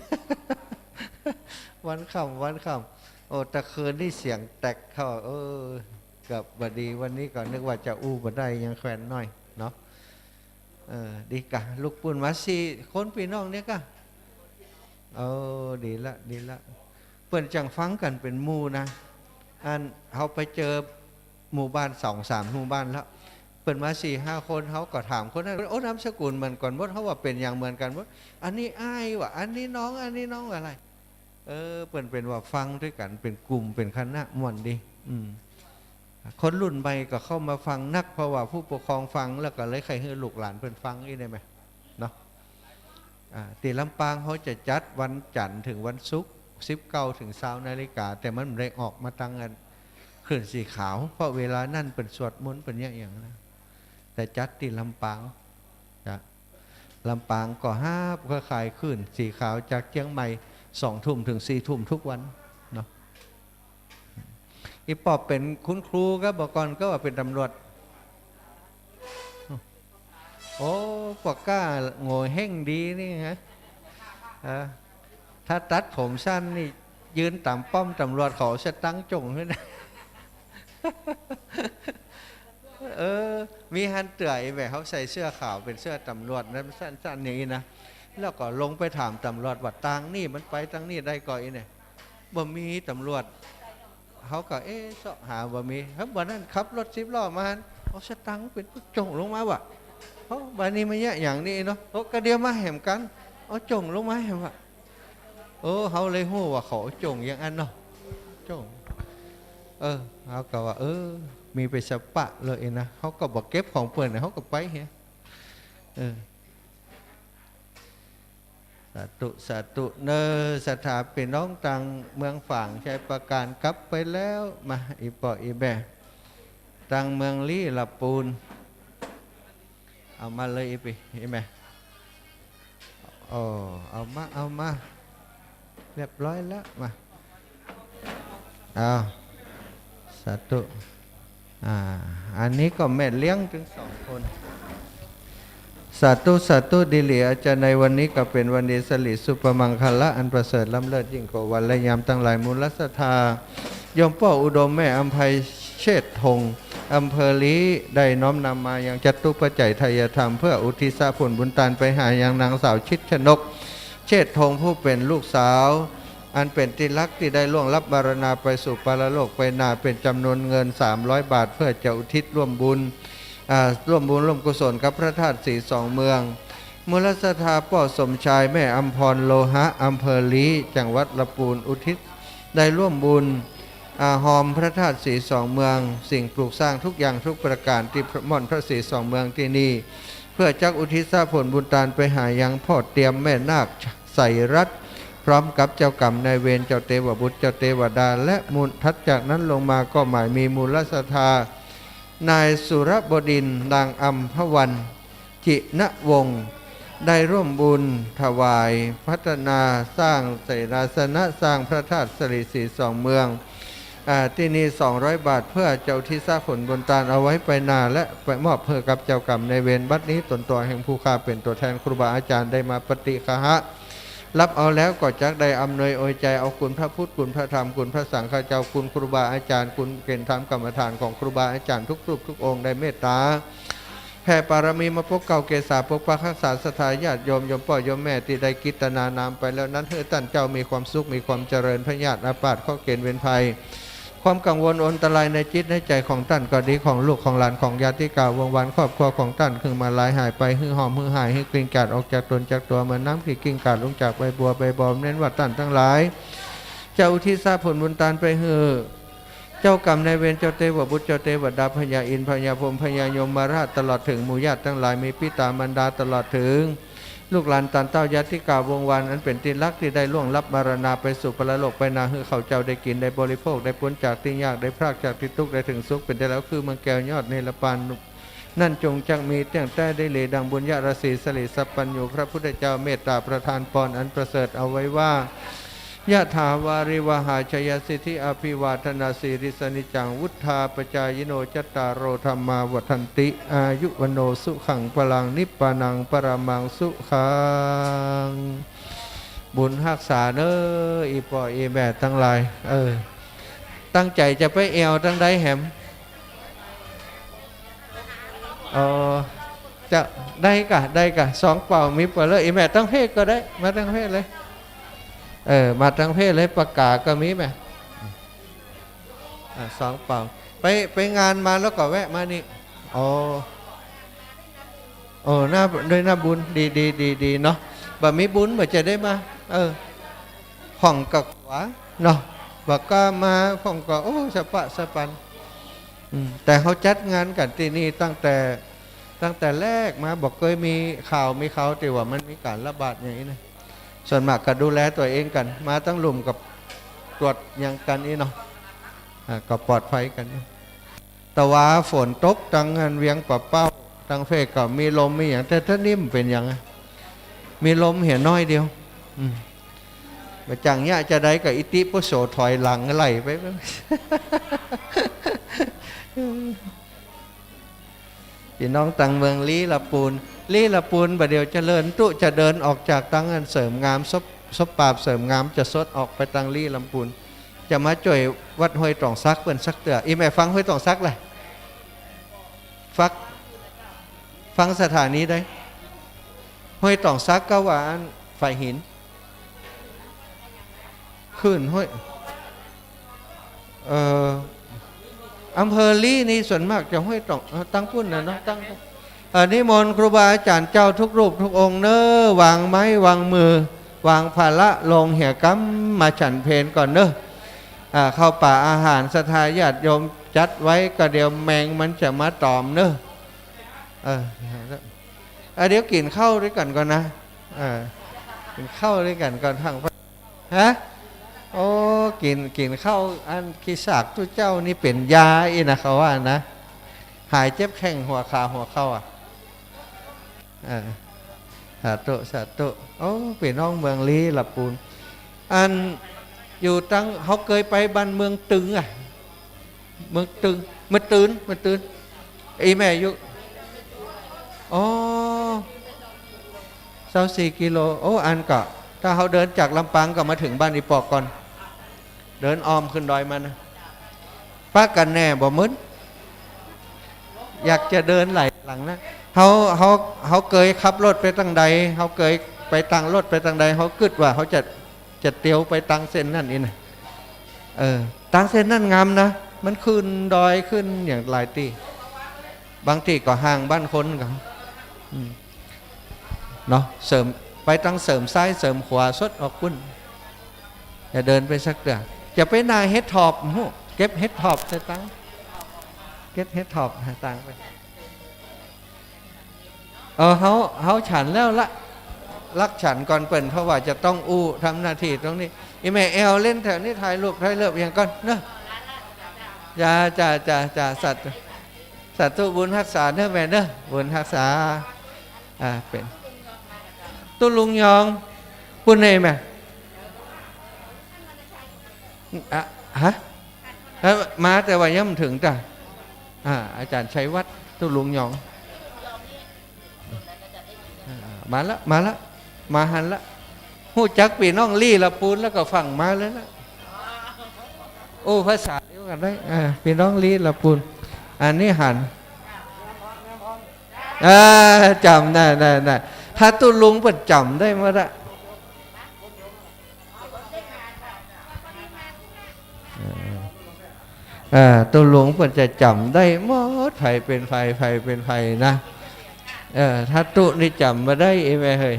วันค่ำ วันค่ำ โอ้ ตะคืนนี่เสียงแตกเข้า เออ ก็บ่ดี วันนี้ก็นึกว่าจะอู้บ่ได้ ยังแควนน้อยเนาะ เออ ดีกะ ลุกปู้นมาสี่คนปี้น้องเนี่ยกะ เออ ดีละ ดีละ เปิ้นจั่งฟังกั๋นเป๋นหมู่นะ อันเฮาไปเจอหมู่บ้านสองสามหมู่บ้านแล้ว เปิ้นมาสี่ห้าคน เฮาก็ถามคนนั้น โอ้ นามสกุลเหมือนกั๋นหมด เฮาว่าเป๋นอย่างเหมือนกั๋นหมด อันนี้อ้ายว่ะ อันนี้น้อง อันนี้น้องอะไร เออ เปิ้นเป๋นว่าฟังตวยกั๋น เป๋นกลุ่ม เป๋นคณะ ม่วนดี อืม คนรุ่นใหม่ก็เข้ามาฟังนัก เพราะว่าผู้ปกครองฟังแล้วก็เลยใค่หื้อลูกหลานเปิ้นฟังอี้ได้ไหม เนาะ อ่า ตี้ลำปางเฮาจะจัดวันจันทร์เถิงวันศุกร์ สิบเก้าเถิงซาวนาฬิกา แต่มันบ่ได้ออกมาตางอันคลื่นสีขาว เพราะเวลานั้นเปิ้นสวดมนต์ เปิ้นเยียะหยังนะ แต่จัดตี้ลำปาง จ้ะ ลำปางก็ฮับเครือข่ายคลื่นสีขาวจากเจียงใหม่ สองทุ่มเถิงสี่ทุ่มทุกวันเนาะ อี่ป้อเป๋นคุณครูก็ บ่าก่อนก็ว่าเป๋นตำรวจ โอ้ ปากก้าโง่เห้งดีนี่ฮะ เออ ถ้าตัดผมสั้นนี่ยืนต๋ามป้อมตำรวจเขาเอาสตังค์จ่งหื้อนะ เออ มีหั้นเตื้อ แบบเขาใส่เสื้อขาวเป๋นเสื้อตำรวจนะ สั้นๆ อย่างนี้นะ แล้วก็ลงไปถามตำรวจว่าตางนี้มันไปตางนี้ได้ก่อ อี้เนี่ย บ่มีตำรวจ เขาก็ เอ๊ะ เซาะหาบ่มี ครับ วันนั้นขับรถสิบล้อมาหั้น เอาสตังค์เป๋นจ่งลงมาว่ะ โอ้ บ่านี้มาเยียะอย่างนี้เนาะ โอ้ ก็เดี๋ยวมาแหมกั๋น เอาจ่งลงมาแหมว่ะ โอ้ เขาเลยฮู้ว่าเขาเอาจ่งอย่างอั้นเนาะ จ่ง เออ เขาก็ว่า เออ มีไปสะปะเลยนะ เขาก็บ่เก็บของเปิ้นนะ เขาก็ไปเหีย เออ สาธุ สาธุ เนอ ศรัทธาปี้น้องตางเมืองฝางชัยปราการกลับไปแล้ว มา อี่ป้ออี่แม่ ตางเมืองลี้ ละปูน เอามาเลย อี่ปี้อี่แม่ โอ้ เอามา เอามา เรียบร้อยแล้ว มา เอา สาธุ อ่า อันนี้ก็แม่เลี้ยงตึงสองคน สาธุ สาธุ ดีหลีอาจารย์ ในวันนี้ก็เป๋นวันดี สิริสุภมังคละอันประเสริฐล้ำเลิศยิ่งกว่าวันและยามตังหลาย มูลศรัทธา โยมป้ออุดม แม่อำไพ เชษฐง อำเภอลี้ ได้น้อมนำมายังจตุปัจจัยไทยธรรม เพื่ออุทิศผลบุญตานไปหายังนางสาวชิดชนก เชษฐง ผู้เป๋นลูกสาว อันเป๋นตี้ฮักตี้ได้ล่วงลับมรณาไปสู่ปรโลกไปนา เป๋นจ๋ำนวนเงินสามร้อยบาท เพื่อจะอุทิศร่วมบุญ อ่า ร่วมบุญร่วมกุศลกับพระธาตุศรีสองเมือง มูลศรัทธาป้อสมชาย แม่อำพร โลหะ อำเภอลี้ จังหวัดละปูน อุทิศได้ร่วมบุญ อ่า ฮอมพระธาตุศรีสองเมือง สิ่งปลูกสร้างทุกอย่างทุกประก๋านตี้ม่อนพระศรีสองเมืองตี้นี่ เพื่อจักอุทิศผลบุญตานไปหายังป้อเตียม แม่นาค ใสรัตน์ พร้อมกับเจ้ากรรมนายเวร เจ้าเตวบุตร เจ้าเตวดา และมูล ถัดจากนั้นลงมาก็หมายมีมูลศรัทธา นายสุรบดินทร์ นางอำพวัน จินวงศ์ ได้ร่วมบุญถวายพัฒนาสร้างเสนาสนะ สร้างพระธาตุสิริศรีสองเมือง อ่า ตี้นี่สองร้อยบาท เพื่อจะอุทิศผลบุญตานเอาไว้ไปนา และไปมอบหื้อกับเจ้ากรรมนายเวร บัดนี้ตนตั๋วแห่งผู้ข้าเป๋นตั๋วแทนครูบาอาจ๋ารย์ได้มาปฏิคหะ ฮับเอาแล้วก็จักได้อำนวยอวยใจ๋ เอาคุณพระพุทธ คุณพระธรรม คุณพระสังฆเจ้า คุณครูบาอาจ๋ารย์ คุณเกณฑ์ธรรมกรรมฐานของครูบาอาจ๋ารย์ทุกรูปทุกองค์ได้เมตตา แผ่ปารมีมาปกเกล้าเกษา ปกปักฮักษาศรัทธาญาติโยม โยมป้อโยมแม่ตี้ได้กิตนานามไปแล้วนั้น หื้อต้านเจ้ามีความสุข มีความเจริญ พยาธิอาพาธ เคราะห์เกณฑ์เวรภัย ความกังวลอันตรายในจิตในใจ๋ของต้านก็ดี ของลูกของหลาน ของญาติกาวงศ์วานครอบครัวของต้าน หื้อมาลายหายไป หื้อหอม หื้อหาย หื้อกลิ้งกลาดออกจากตนจากตั๋ว เหมือนน้ำตี้กลิ้งกลาดลงจากใบบัวใบบ่อ เน้นว่าต้านตังหลาย จะอุทิศผลบุญตานไปหื้อ เจ้ากรรมนายเวร เจ้าเตวบุตร เจ้าเตวดา พญาอินทร์ พญาพรหม พญายมราช ตลอดเถิงหมู่ญาติตังหลาย มีปิตามารดา ตลอดเถิง ลูกหลานต้านเต้าญาติกาวงศ์วาน อันเป๋นตี้ฮักตี้ได้ล่วงลับมรณาไปสู่ปรโลกไปนา หื้อเขาเจ้าได้กิ๋นได้บริโภค ได้ป๊นจากตี้ยาก ได้พรากจากตี้ตุ๊กข์ ได้เถิงสุข เป๋นตี้แล้วคือเมืองแก้วยอดเนรปาน นั้นจงจักมีเตี้ยงแต๊ได้เลย ดังบุญญาราศีสิริสัพพัญญู พระพุทธเจ้าเมตตาประทานปอนอันประเสริฐเอาไว้ว่า ยะถาวาริวหาชยสิทธิอภิวาทนาสีลิสนิจจัง วุฑฒาปจายิโน จัตตาโรธัมมาวัฑฒันติ อายุวัณโณสุขังพลัง นิพพานังปรมังสุขัง บุญฮักษาเน้อ อี่ป้ออี่แม่ตังหลาย เออ ตั้งใจ๋จะไปแอ่วตังใดแหม อ๋อ จะได้ก่ะ ได้ก่ะ สองเป่ามีเป๋าเลย อี่แม่ตังเพศก็ได้ มาตังเพศเลย เออ มาตังเพศเลย ปากก๋าก็มีแหม อ่ะ สองเป่า ไป ไปงานมาแล้วก็แวะมานี่ อ๋อ โอ้ น่า ด้วยน่าบุญ ดี ดี ดี ดีเนาะ บ่มีบุญบ่จะได้มา เออ พ่องก็กั๋วเนาะ บ่กล้ามา พ่องก็ โอ้ สะปะสะปัน อืม แต่เฮาจัดงานกั๋นตี้นี่ตั้งแต่ ตั้งแต่แรกมา บ่เกยมีข่าว มีข่าวตี้ว่ามันมีก๋านระบาดอย่างนี้นะ ส่วนมากก็ดูแลตั๋วเองกั๋น มาตังลุ่มก็ตรวจหยังกั๋นอี้เนาะ อ่า ก็ปลอดภัยกั๋นอยู่ แต่ว่าฝนตกตังอันเวียงป่าเป้า ตังเพศก็มีลมมีหยัง แต่ตะนี้บ่เป๋นหยังอะ มีลมเหียน้อยเดียว อืม บ่จั่งเยียะจะใดก็อิติปุโสถอยหลังไหลไป ปี้น้องตังเมืองลี้ลำปูน ลี้ลำปูนบ่าเดี่ยวเจริญตุ๊ จะเดินออกจากตังอันเสริมงาม ซบ ซบปราบเสริมงาม จะสดออกไปตังลี้ลำปูน จะมาจ้วยวัดห้วยตองสักเปิ้นสักเตื้อ อี่แม่ฟังห้วยตองสักแหละ ฟัก ฟังสถานีใด ห้วยตองสักก็ว่าอันฝายหิน ขึ้นห้วย เอ่อ อำเภอลี้นี่ส่วนมากจะห้วยตอง เอ่อ ตังปุ้นน่ะเนาะ ตัง เอ่อ นิมนต์ครูบาอาจ๋ารย์เจ้าทุกรูปทุกองค์เน้อ วางไม้วางมือ วางภาระลงเหียกำ มาฉันเพลก่อนเน้อ อ่า ข้าวป๋าอาหารศรัทธาญาติโยมจัดไว้ ก็เดี๋ยวแมงมันจะมาตอมเน้อ เออ อ่ะ เดี๋ยวกิ๋นข้าวด้วยกั๋นก่อนนะ เออ กิ๋นข้าวด้วยกั๋นก่อน ฟัง ฮะ โอ้ กิ๋น กิ๋นข้าวอันขี้สากตุ๊เจ้านี่เป๋นยาอี้นะ เขาว่านะ หายเจ็บแข้งหัวขาหัวเข่าอะ เออ สาธุ สาธุ โอ้ ปี้น้องเมืองลี้ลำปูน อันอยู่ตัง เฮาเกยไปบ้านเมืองตึงอะ เมืองตึง เมืองตื่น เมืองตื่น อี่แม่อยู่ อ๋อ ซาวสี่กิโล โอ้ อันก็ ถ้าเฮาเดินจากลำปางก็มาเถิงบ้านอี่ปอก่อน เดินอ้อมขึ้นดอยมานะ ปะกั๋นแน่บ่มึน อยากจะเดินไหลหลังนะ เฮา เฮา เฮาเกยขับรถไปตังใด เฮาเกยไปตังรถไปตังใด เฮากึ๊ดว่าเฮาจะ จะเตียวไปตังเส้นนั้นอี้นะ เออ ตังเส้นนั้นงามนะ มันขึ้นดอยขึ้นอย่างหลายตี้ บางตี้ก็ห่างบ้านคนกั๋น อืม เนาะ เสริม ไปตังเสริมซ้ายเสริมขวาสดออกปุ้น จะเดินไปสักเตื้อ จะไปหน้าเห็ดถอบ โอ้โห เก็บเห็ดถอบใส่ตัง เก็บเห็ดถอบใส่ตังไป เออ เฮา เฮาฉันแล้วละ ลักฉันก่อนเปิ้น เพราะว่าจะต้องอู้ทำหน้าตี้ตรงนี้ อี่แม่แอ่วเล่นแถวนี้ ถ่ายรูปถ่ายเลิฟอย่างก่อนเนาะ จ้า จ้า จ้า จ้า สาธุ สาธุ บุญฮักษาเน้อแม่เน้อ บุญฮักษา อ่า เป๋น ตุ๊ลุงยอง ปุ้นเน่แม่ อ่ะ ฮะ เอ้อ มาแต่ว่ายังบ่เถิงจ้ะ อ่า อาจ๋ารย์ชัยวัฒน์ ตุ๊ลุงยอง อ่า มาละ มาละ มาหั้นละ ฮู้จักปี้น้องลี้ลำปูนแล้วก็ฟั่งมาเลยละ โอ้ ภาษาเดียวกั๋นได้ อ่า ปี้น้องลี้ลำปูน อันนี้หัน อ่า จ๋ำ น่ะ น่ะ น่ะ ถ้าตุ๊ลุงเปิ้นจ๋ำได้หมดอะ เออ เออ ตุ๊ลุงเปิ้นจะจ๋ำได้หมด ใผเป๋นใผ ใผเป๋นใผนะ เออ ถ้าตุ๊นี่จ๋ำบ่ได้ เอ้ยแม่เฮ้ย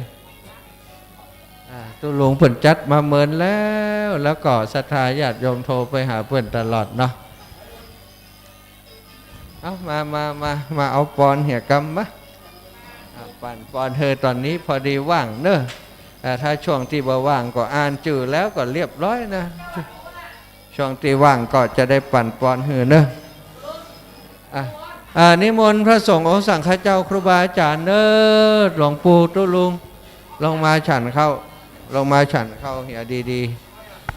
อ่า ตุ๊ลุงเปิ้นจัดมาเมินแล้ว แล้วก็ศรัทธาญาติโยมโทรไปหาเปิ้นตลอดเนาะ เอา มา มา มา มาเอาปอนเหียกำมา อ่า ปั่นปอนหื้อ ต๋อนนี้พอดีว่างเนาะ อ่า ถ้าช่วงตี้บ่ว่างก็อ่านจื้อแล้วก็เรียบร้อยนะ ช่วงตี้ว่างก็จะได้ปั่นปอนหื้อเนาะ อ่ะ อ่า นิมนต์พระสงฆ์องค์สังฆเจ้าครูบาอาจ๋ารย์เนาะ หลวงปู่ตุ๊ลุง ลงมาฉันข้าว ลงมาฉันข้าวเหียดี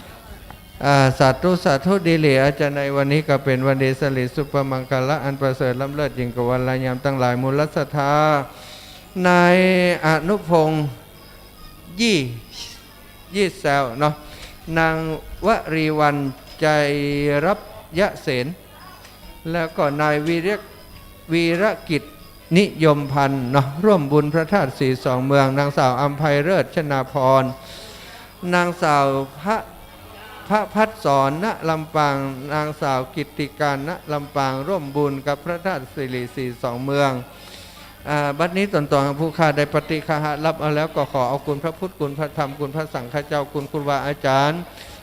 ๆ อ่า สาธุ สาธุ ดีหลี อาจ๋ารย์ ในวันนี้ก็เป๋นวันดีสิริสุภมังคละอันประเสริฐล้ำเลิศยิ่งกว่าวันลายามตังหลาย มูลศรัทธา นายอนุพงษ์ ยี่ ยี่แซวเนาะ นางวรีวรรณ ใจรัพยเสน แล้วก็นายวีระ วีรกิจนิยมพันธ์เนาะ ร่วมบุญพระธาตุศรีสองเมือง นางสาวอำไพเลิศ ชนาภรณ์ นางสาวพระ พระพัฒสร ณ ลำปาง นางสาวกิตติการ ณ ลำปาง ร่วมบุญกับพระธาตุสิริศรีสองเมือง อ่า บัดนี้ต๋นตวงผู้ข้าได้ปฏิฆาหะรับเอาแล้ว ก็ขอเอาคุณพระพุทธ คุณพระธรรม คุณพระสังฆเจ้า คุณครูบาอาจ๋ารย์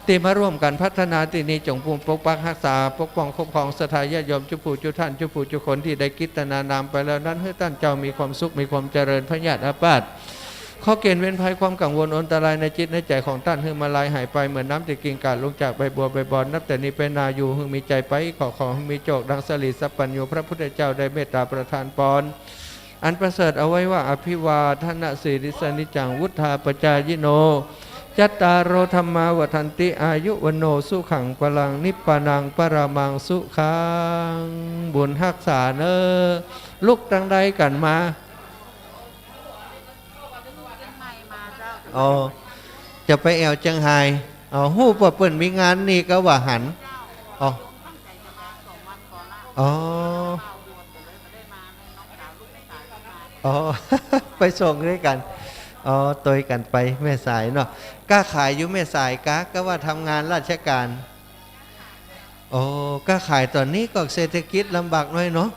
ตี้มาร่วมกั๋นพัฒนาตี้นี่ จงปกปักฮักษา ปกป้องคุ้มครองศรัทธาญาติโยม จุผู้จุท่าน จุผู้จุคนตี้ได้กิจตนานามไปแล้วนั้น หื้อต้านเจ้ามีความสุข มีความเจริญ พยาธิอาพาธ ข้อเก๋ณฑ์เวรภัย ความกังวลอันตรายในจิตในใจ๋ของต้าน หื้อมาลายหายไปเหมือนน้ำตี้กิ่งก่าลงจากใบบัวใบบอน นับแต่นี้ไปหน้าอยู่หื้อมีใจ๋ไป ขอ ขอหื้อมีโจคดังสรีสัพพัญญูพระพุทธเจ้าได้เมตตาประทานปอน อันประเสริฐเอาไว้ว่า อภิวาทนสีลิสสะนิจจัง วุฑฒาปจายิโน จัตตาโร ธัมมา วัฑฒันติ อายุ วัณโณ สุขัง พลัง นิพพานัง ปรมัง สุขัง บุญฮักษาเนาะ ลุกตังใดกั๋นมา อ๋อ จะไปแอ่วเจียงฮาย อ๋อ ฮู้ว่าเปิ้นมีงานนี่ก็ว่าหัน อ๋อ อ๋อ อ๋อ ไปส่งด้วยกั๋น อ๋อ ตวยกั๋นไปแม่สายเนาะ ก้าขายอยู่แม่สายกา ก็ว่าทำงานราชการ โอ้ ก้าขายต๋อนนี้ก็เศรษฐกิจลำบากหน้อยเนาะ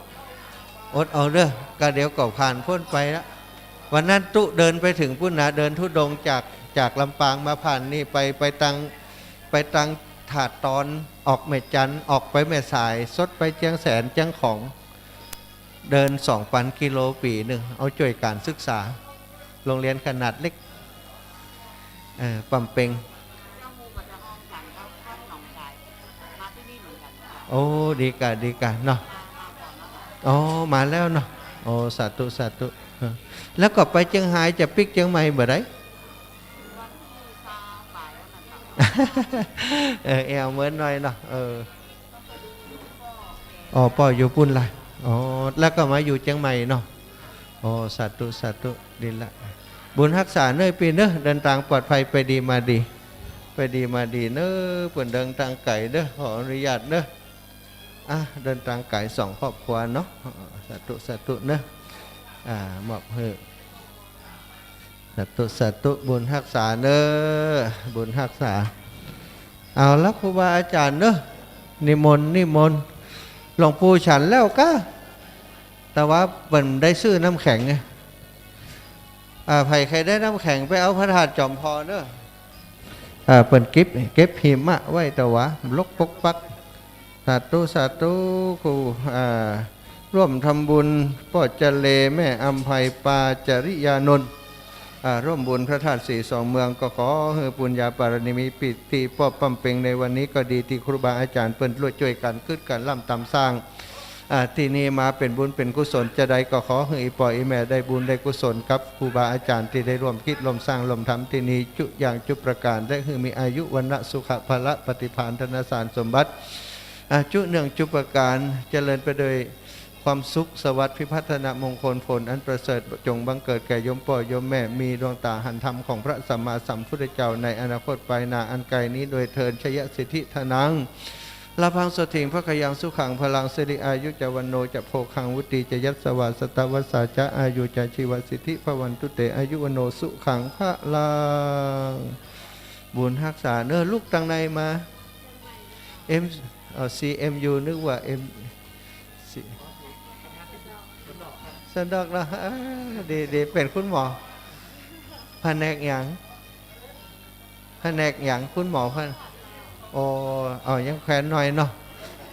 อดเอาเด้อ ก็เดี๋ยวก็ผ่านป๊นไปละ วันนั้นตุ๊เดินไปเถิงปู๊นนะ เดินธุดงค์จาก จากลำปางมาผ่านนี่ไป ไปตัง ไปตังถาดตอน ออกแม่จันทน์ ออกไปแม่สาย สดไปเจียงแสน เจียงของ เดินสองปันกิโลปี๋นึ่ง เอาจ้วยก๋านศึกษา โฮงเฮียนขนาดเล็ก เออ ปำเปง โอ้ ดีก่ะ ดีก่ะเนาะ อ๋อ มาแล้วเนาะ โอ้ สาธุ สาธุ เออ แล้วก็ไปเจียงฮาย จะปิ๊กเจียงใหม่เมื่อใด เออ แอ่วเมินหน้อยเนาะ เออ อ๋อ ป้ออยู่ปู๊นละ อ๋อ แล้วก็มาอยู่เจียงใหม่เนาะ อ๋อ สาธุ สาธุ ดีละ บุญฮักษาเนาะปี้เนาะ เดินตางปลอดภัย ไปดีมาดี ไปดีมาดีเนาะ เปิ้นเดินตางไก๋เนาะ ขออนุญาตเนาะ อ่ะ เดินตางไก๋สองครอบครัวเนาะ สาธุ สาธุเนาะ อ่า มอบหื้อ สาธุ สาธุ บุญฮักษาเนาะ บุญฮักษา เอาละ ครูบาอาจ๋ารย์เนาะ นิมนต์ นิมนต์ หลวงปู่ฉันแล้วกา แต่ว่าเปิ้นได้ซื้อน้ำแข็งไง อ่า ใผใค่ได้น้ำแข็งไปเอาพระธาตุจอมพลเนาะ อ่า เปิ้นเก็บ เก็บหิมะไว้ แต่ว่าลกปกปัก สาธุ สาธุ ครู อ่า ร่วมทำบุญ ป้อเจเล แม่อำไพ ปาจริยานนท์ อ่า ร่วมบุญพระธาตุศรีสองเมือง ก็ขอหื้อปุญญาบารมี ปี้ตี้ป้อปำเปงในวันนี้ก็ดี ตี้ครูบาอาจ๋ารย์เปิ้นร่วมจ้วยกั๋น กึ๊ดกั๋น ร่ำต๋ามสร้าง อ่า ตี้นี่มาเป๋นบุญเป๋นกุศลจาใด ก็ขอหื้ออี่ป้ออี่แม่ได้บุญได้กุศลกับครูบาอาจ๋ารย์ตี้ได้ร่วมกึ๊ดร่วมสร้างร่วมทำตี้นี่จุอย่างจุประก๋าน และหื้อมีอายุวรรณะสุขะพละปฏิภาณธนสารสมบัติ อ่า จุเนื่องจุประก๋าน เจริญไปโดยความสุขสวัสดิ์พิพัฒนมงคล ผลอันประเสริฐจงบังเกิดแก่โยมป้อโยมแม่ มีดวงต๋าหันธรรมของพระสัมมาสัมพุทธเจ้าในอนาคตปายหน้าอันไกลนี้โดยเทิน ชยสิทธิธนัง ลาภัง โสตถิง ภะคะยัง สุขัง พลัง สิริอายุจะ วัณโณ จะ โภคัง วุตตี จะ ยัสสะวา สะตะวัสสา จะ อายุ จะ ชีวสิทธิ ภะวันตุ เต อายุ วัณโณ สุขัง พลัง บุญฮักษาเนาะ ลุกตังใดมา เอ็ม เอ่อ ซีเอ็มยู นึกว่า เอ็ม ซี สันดอกเนาะ เออ ดี ดี เป๋นคุณหมอ แผนกหยัง แผนกหยัง คุณหมอเปิ้น โอ้ เอา ยังแขวนหน่อยเนาะ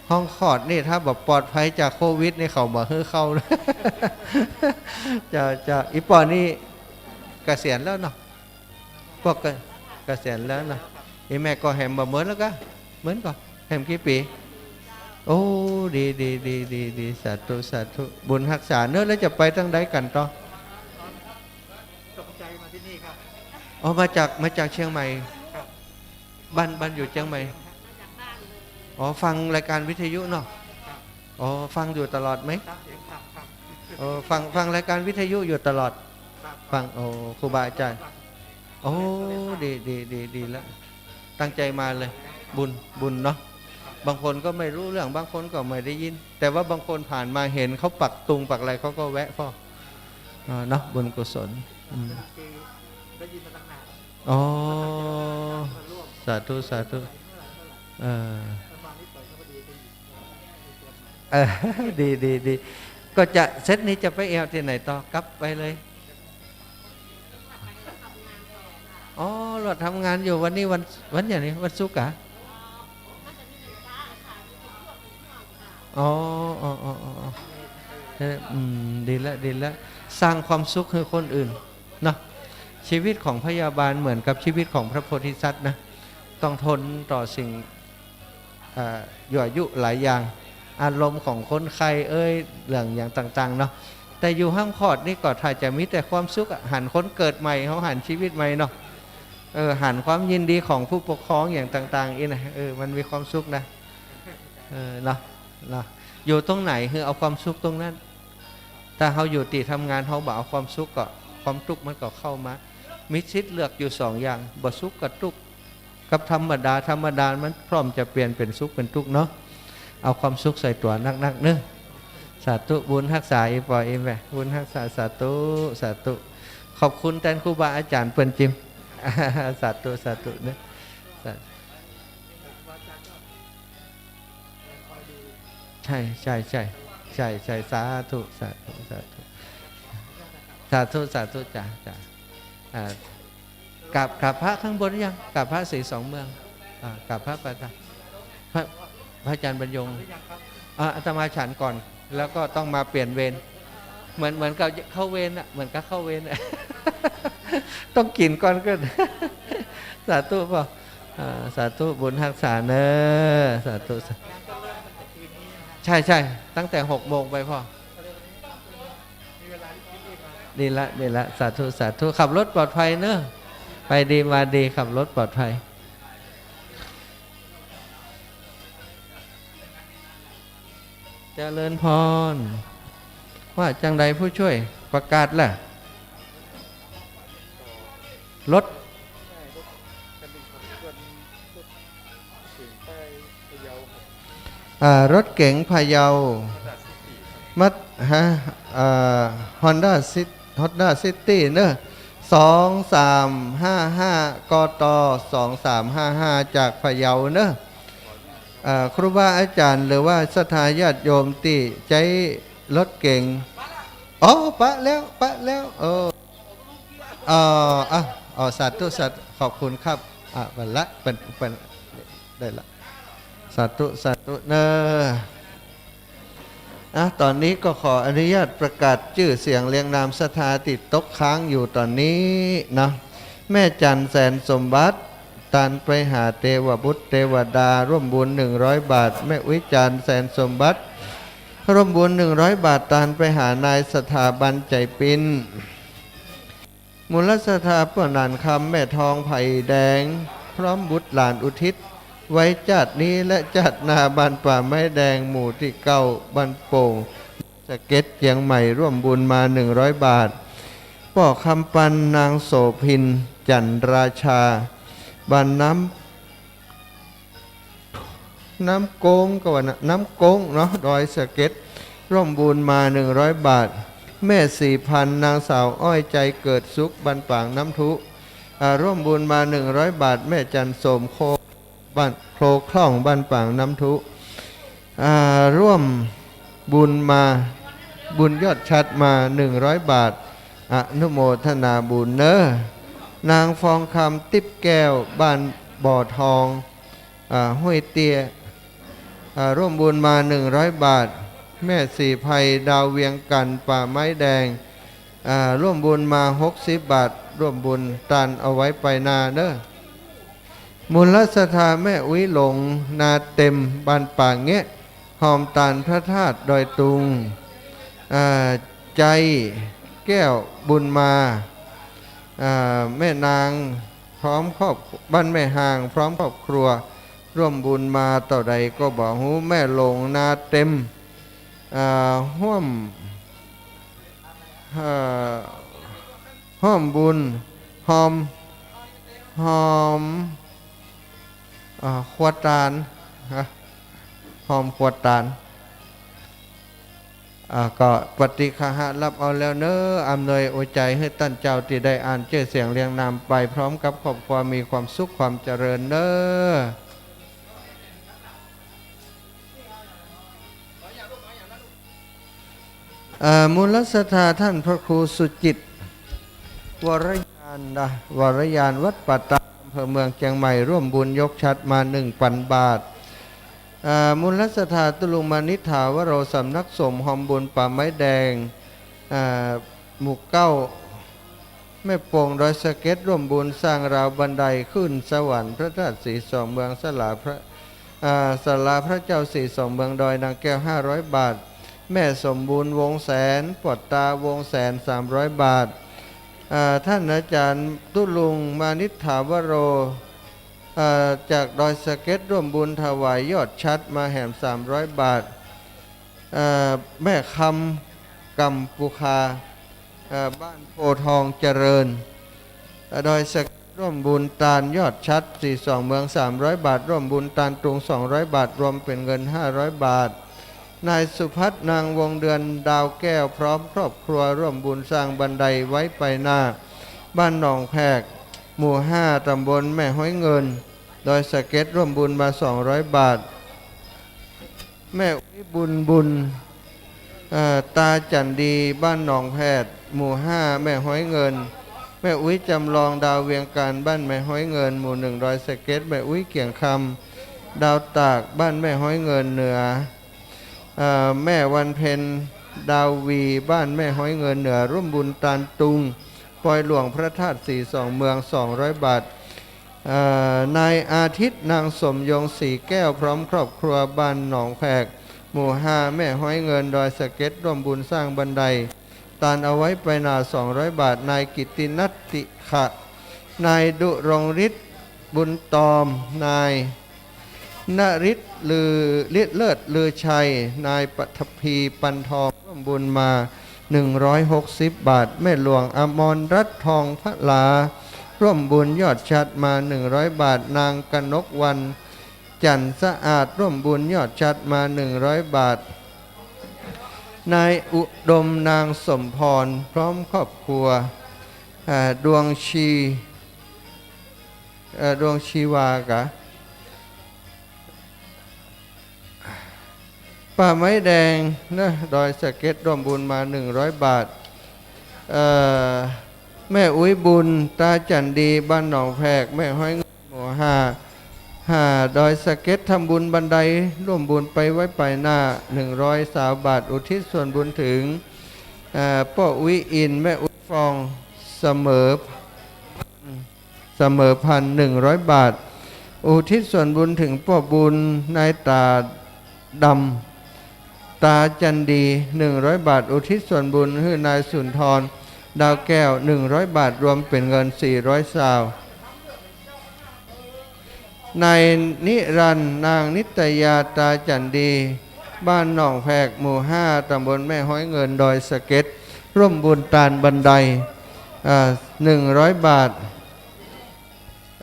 ห้องคลอดนี่ถ้าบ่ปลอดภัยจากโควิดนี่เขาบ่หื้อเข้า เจ้า เจ้า อี่ป้อนี่เกษียณแล้วเนาะ พวกเก เกษียณแล้วเนาะ อี่แม่ก็แหมบ่เหมือนแล้วกา เหมือนก่อ แหมกี่ปี๋ โอ้ ดี ดี ดี ดี ดี สาธุ สาธุ บุญฮักษาเนาะ แล้วจะไปตางใดกั๋นต่อ ตกใจมาที่นี่ครับ อ๋อ มาจาก มาจากเชียงใหม่ ครับ บ้าน บ้านอยู่เชียงใหม่ อ๋อ ฟังรายการวิทยุเนาะ ครับ อ๋อ ฟังอยู่ตลอดไหม ครับ ครับ ครับ เออ ฟัง ฟังรายการวิทยุอยู่ตลอด ครับ ฟัง โอ้ ครูบาอาจารย์ ฟัง โอ้ ดี ดี ดี ดีแล้ว ตั้งใจมาเลย บุญ บุญเนาะ บางคนก็ไม่รู้เรื่อง บางคนก็ไม่ได้ยิน แต่ว่าบางคนผ่านมาเห็นเขาปักตุงปักอะไรเขาก็แวะพ่อ เออ เนาะ บุญกุศล อืม คือได้ยินมาตั้งนาน อ๋อ มาร่วม สาธุ สาธุ เออ เออ ดี ดี ดี ก็จะ เซตนี้จะไปแอ่วตี้ไหนต่อ กลับไปเลย อ๋อ รถทำงานอยู่ วันนี้วัน วันอย่างนี้ วันศุกร์เหรอ อ๋อ อ๋อ อ๋อ อ๋อ อ๋อ เออ อืม ดีละ ดีละ สร้างความสุขหื้อคนอื่นเนาะ ชีวิตของพยาบาลเหมือนกับชีวิตของพระโพธิสัตว์นะ ต้องทนต่อสิ่ง เอ่อ ยั่วยุหลายอย่าง อารมณ์ของคนไข้เอ้ย เรื่องอย่างต่างๆ เนาะ แต่อยู่ห้องคลอดนี่ก็ถ้าจะมีแต่ความสุขอะ หันคนเกิดใหม่ เฮาหันชีวิตใหม่เนาะ เออ หันความยินดีของผู้ปกครองอย่างต่างๆ อี้นะ เออ มันมีความสุขนะ เออ เนาะ เนาะ อยู่ตรงไหนหื้อเอาความสุขตรงนั้น ถ้าเฮาอยู่ตี้ทำงาน เฮาบ่เอาความสุขก็ ความตุ๊กข์มันก็เข้ามา มีสิทธิ์เลือกอยู่สองอย่าง บ่สุขก็ตุ๊กข์ กับธรรมดา ธรรมดามันพร้อมจะเปลี่ยนเป๋นสุขเป๋นตุ๊กข์เนาะ เอาความสุขใส่ตั๋วนักๆ เนาะ สาธุ บุญฮักษาอี่ป้ออี่แม่ บุญฮักษา สาธุ สาธุ ขอบคุณแตนครูบาอาจารย์เปิ้นจิม สาธุ สาธุ เนาะ สา ใช่ ใช่ ใช่ ใช่ ใช่ สาธุ สาธุ สาธุ สาธุ สาธุ จ้ะ จ้ะ อ่า กราบ กราบพระข้างบนหรือยัง กราบพระศรีสองเมือง อ่า กราบพระประธาน พระ พระอาจารย์บรรยง อ่า อาตมาฉันก่อน แล้วก็ต้องมาเปลี่ยนเวร เหมือน เหมือนกับเข้าเวรน่ะ เหมือนกับเข้าเวรน่ะ ต้องกิ๋นก่อนเกิน สาธุป้อ อ่า สาธุ บุญฮักษาเนาะ สาธุ สา ใช่ ใช่ ตั้งแต่หกโมงไปป้อ ดีละ ดีละ สาธุ สาธุ ขับรถปลอดภัยเนาะ ไปดีมาดี ขับรถปลอดภัย เจริญพร ว่าจังใดผู้ช่วย ประกาศล่ะ รถ อ่า รถเก๋งพะเยา มัด ฮะ อ่า ฮอนด้าซิต ฮอนด้าซิตี้เนาะ สองสามห้าห้า กต สองสามห้าห้า จากพะเยาเนาะ อ่า ครูบาอาจารย์หรือว่าศรัทธาญาติโยมตี้ใจ๊รถเก๋ง อ๋อ ปะแล้ว ปะแล้ว เออ เอ่อ อ่ะ อ๋อ สาธุ สาธุ ขอบคุณครับ อ่ะ เปิ้นละ เปิ้น เปิ้น ได้ละ สาธุ สาธุ เนาะ อ่ะ ต๋อนนี้ก็ขออนุญาตประกาศจื้อเสียงเรียงนามศรัทธาตี้ตกค้างอยู่ต๋อนนี้เนาะ แม่จันทร์ แสนสมบัติ ตานไปหาเตวบุตรเตวดา ร่วมบุญหนึ่งร้อยบาท แม่อุ๊ยจันทร์ แสนสมบัติ ร่วมบุญหนึ่งร้อยบาท ตานไปหานายสถาบันใจ๋ปิ๊น มูลศรัทธาป้อหนานคำ แม่ทองไผ่แดง พร้อมบุตรหลานอุทิศ ไว้จาตินี้และจาติหน้า บ้านป่าไม้แดง หมู่ตี้เก้า บ้านโป่ง สะเก็ด เจียงใหม่ ร่วมบุญมาหนึ่งร้อยบาท ป้อคำปัน นางโสภิน จันทราชา บ้านน้ำ น้ำโก้งก็ว่านะ น้ำโก้งเนาะ ดอยสะเก็ด ร่วมบุญมาหนึ่งร้อยบาท แม่ศรีพันธุ์ นางสาวอ้อย ใจเกิดสุข บ้านปางน้ำทุ อ่า ร่วมบุญมาหนึ่งร้อยบาท แม่จันทร์ โสมโค บ้านโคลคล่อง บ้านปางน้ำทุ อ่า ร่วมบุญมา บุญยอดชัดมาหนึ่งร้อยบาท อนุโมทนาบุญเนาะ นางฟองคำ ติ๊บแก้ว บ้านบ่อทอง อ่า ห้วยเตี้ย อ่า ร่วมบุญมาหนึ่งร้อยบาท แม่ศรีไพร ดาวเวียงจันทน์ ป่าไม้แดง อ่า ร่วมบุญมาหกสิบบาท ร่วมบุญตานเอาไว้ไปนาเน้อ มูลศรัทธาแม่อุ๊ยหลง นาเต็ม บ้านป่าแงะ ฮอมตานพระธาตุดอยตุง อ่า ใจแก้วบุญมา อ่า แม่นางพร้อมครอบ บ้านแม่ฮางพร้อมครอบครัว ร่วมบุญมาเต้าใดก็บ่ฮู้ แม่หลง นาเต็ม อ่า ฮ่วม อ่า ฮ่วมบุญ ฮอม ฮอม อ่า ครัวตาน ฮะ ฮอมครัวตาน อ่า ก็ปาฏิฆาหะรับเอาแล้วเน้อ อำนวยอวยใจ๋หื้อต้านเจ้าตี้ได้อ่านจื้อเสียงเรียงนามไปพร้อมกับครอบครัวมีความสุขความเจริญเน้อ เอ่อ มูลศรัทธาต้านพระครูสุจิต วรญาณนะ วรญาณ วัดป่าตาด อำเภอเมืองเจียงใหม่ ร่วมบุญยกฉัตรมาหนึ่งปันบาท เอ่อ มูลศรัทธาตุ๊ลุงมานิษฐาวโร สำนักสงฆ์ฮอมบุญป่าไม้แดง เอ่อ หมู่เก้า แม่โป่งดอยสะเก็ด ร่วมบุญสร้างราวบันไดขึ้นสวรรค์พระธาตุสีสองเมือง ศาลาพระ อ่า ศาลาพระเจ้าสีสองเมือง ดอยนางแก้ว ห้าร้อยบาท แม่สมบูรณ์ วงแสน ปอดตา วงแสน สามร้อยบาท อ่า ต้านอาจ๋ารย์ตุ๊ลุงมานิษฐาวโร อ่า จากดอยสะเก็ด ร่วมบุญถวายยอดฉัตรมาแหม สามร้อยบาท อ่า แม่คำ กำปุคา เอ่อ บ้านโพธิ์ทองเจริญ เอ่อ ดอยสะเก็ด ร่วมบุญตานยอดฉัตรสีสองเมือง สามร้อยบาท ร่วมบุญตานตุง สองร้อยบาท รวมเป๋นเงิน ห้าร้อยบาท นายสุพัฒน์ นางวงเดือน ดาวแก้ว พร้อมครอบครัว ร่วมบุญสร้างบันไดไว้ไปนา บ้านหนองแพก หมู่ห้า ตำบลแม่ฮ้อยเงิน ดอยสะเก็ด ร่วมบุญมา สองร้อยบาท แม่อุ๊ยบุญบุญ เอ่อ ตาจั๋นดี บ้านหนองแพก หมู่ห้า แม่ฮ้อยเงิน แม่อุ๊ยจำลอง ดาวเวียงจันทน์ บ้านแม่ฮ้อยเงิน หมู่หนึ่ง ดอยสะเก็ด แม่อุ๊ยเกียงคำ ดาวตาก บ้านแม่ฮ้อยเงินเหนือ เอ่อ แม่วันเพ็ญ ดาววี บ้านแม่ฮ้อยเงินเหนือ ร่วมบุญตานตุง ปอยหลวงพระธาตุสีสองเมือง สองร้อยบาท เอ่อ นายอาทิตย์ นางสมยง สีแก้ว พร้อมครอบครัว บ้านหนองแพก หมู่ห้า แม่ฮ้อยเงิน ดอยสะเก็ด ร่วมบุญสร้างบันได ตานเอาไว้ไปนา สองร้อยบาท นายกิตตินัตติขะ นายดุรงฤทธิ์ บุญตอม นายนฤทธิ์ ลือ ฤทธิ์เลิศ ลือชัย นายปัทภี ปันทอง ร่วมบุญมา หนึ่งร้อยหกสิบบาท แม่หลวงอมรรัตน์ ทองพลา ร่วมบุญยอดฉัตรมา หนึ่งร้อยบาท นางกนกวรรณ จันทร์สะอาด ร่วมบุญยอดฉัตรมา หนึ่งร้อยบาท นายอุดม นางสมพร พร้อมครอบครัว อ่า ดวงชี เอ่อ ดวงชีวากะ ป่าไม้แดงนะ ดอยสะเก็ด ร่วมบุญมา หนึ่งร้อยบาท เอ่อ แม่อุ๊ยบุญ ตาจั๋นดี บ้านหนองแพก แม่ฮ้อยเงิน หมู่ห้า ห้า ดอยสะเก็ด ทำบุญบันได ร่วมบุญไปไว้ไปนา หนึ่งร้อยซาวบาท อุทิศส่วนบุญถึง เอ่อ ป้ออุ๊ยอิน แม่อุ๊ยฟอง เสมอ เสมอพันธุ์ หนึ่งร้อยบาท อุทิศส่วนบุญถึงป้อบุญ นายตาดำ ตาจั๋นดี หนึ่งร้อยบาท อุทิศส่วนบุญหื้อนายสุนทร ดาวแก้ว หนึ่งร้อยบาท รวมเป๋นเงิน สี่ร้อยซาว นายนิรันดร์ นางนิตยา ตาจั๋นดี บ้านหนองแพก หมู่ห้า ตำบลแม่ฮ้อยเงิน ดอยสะเก็ด ร่วมบุญตานบันได อ่า หนึ่งร้อยบาท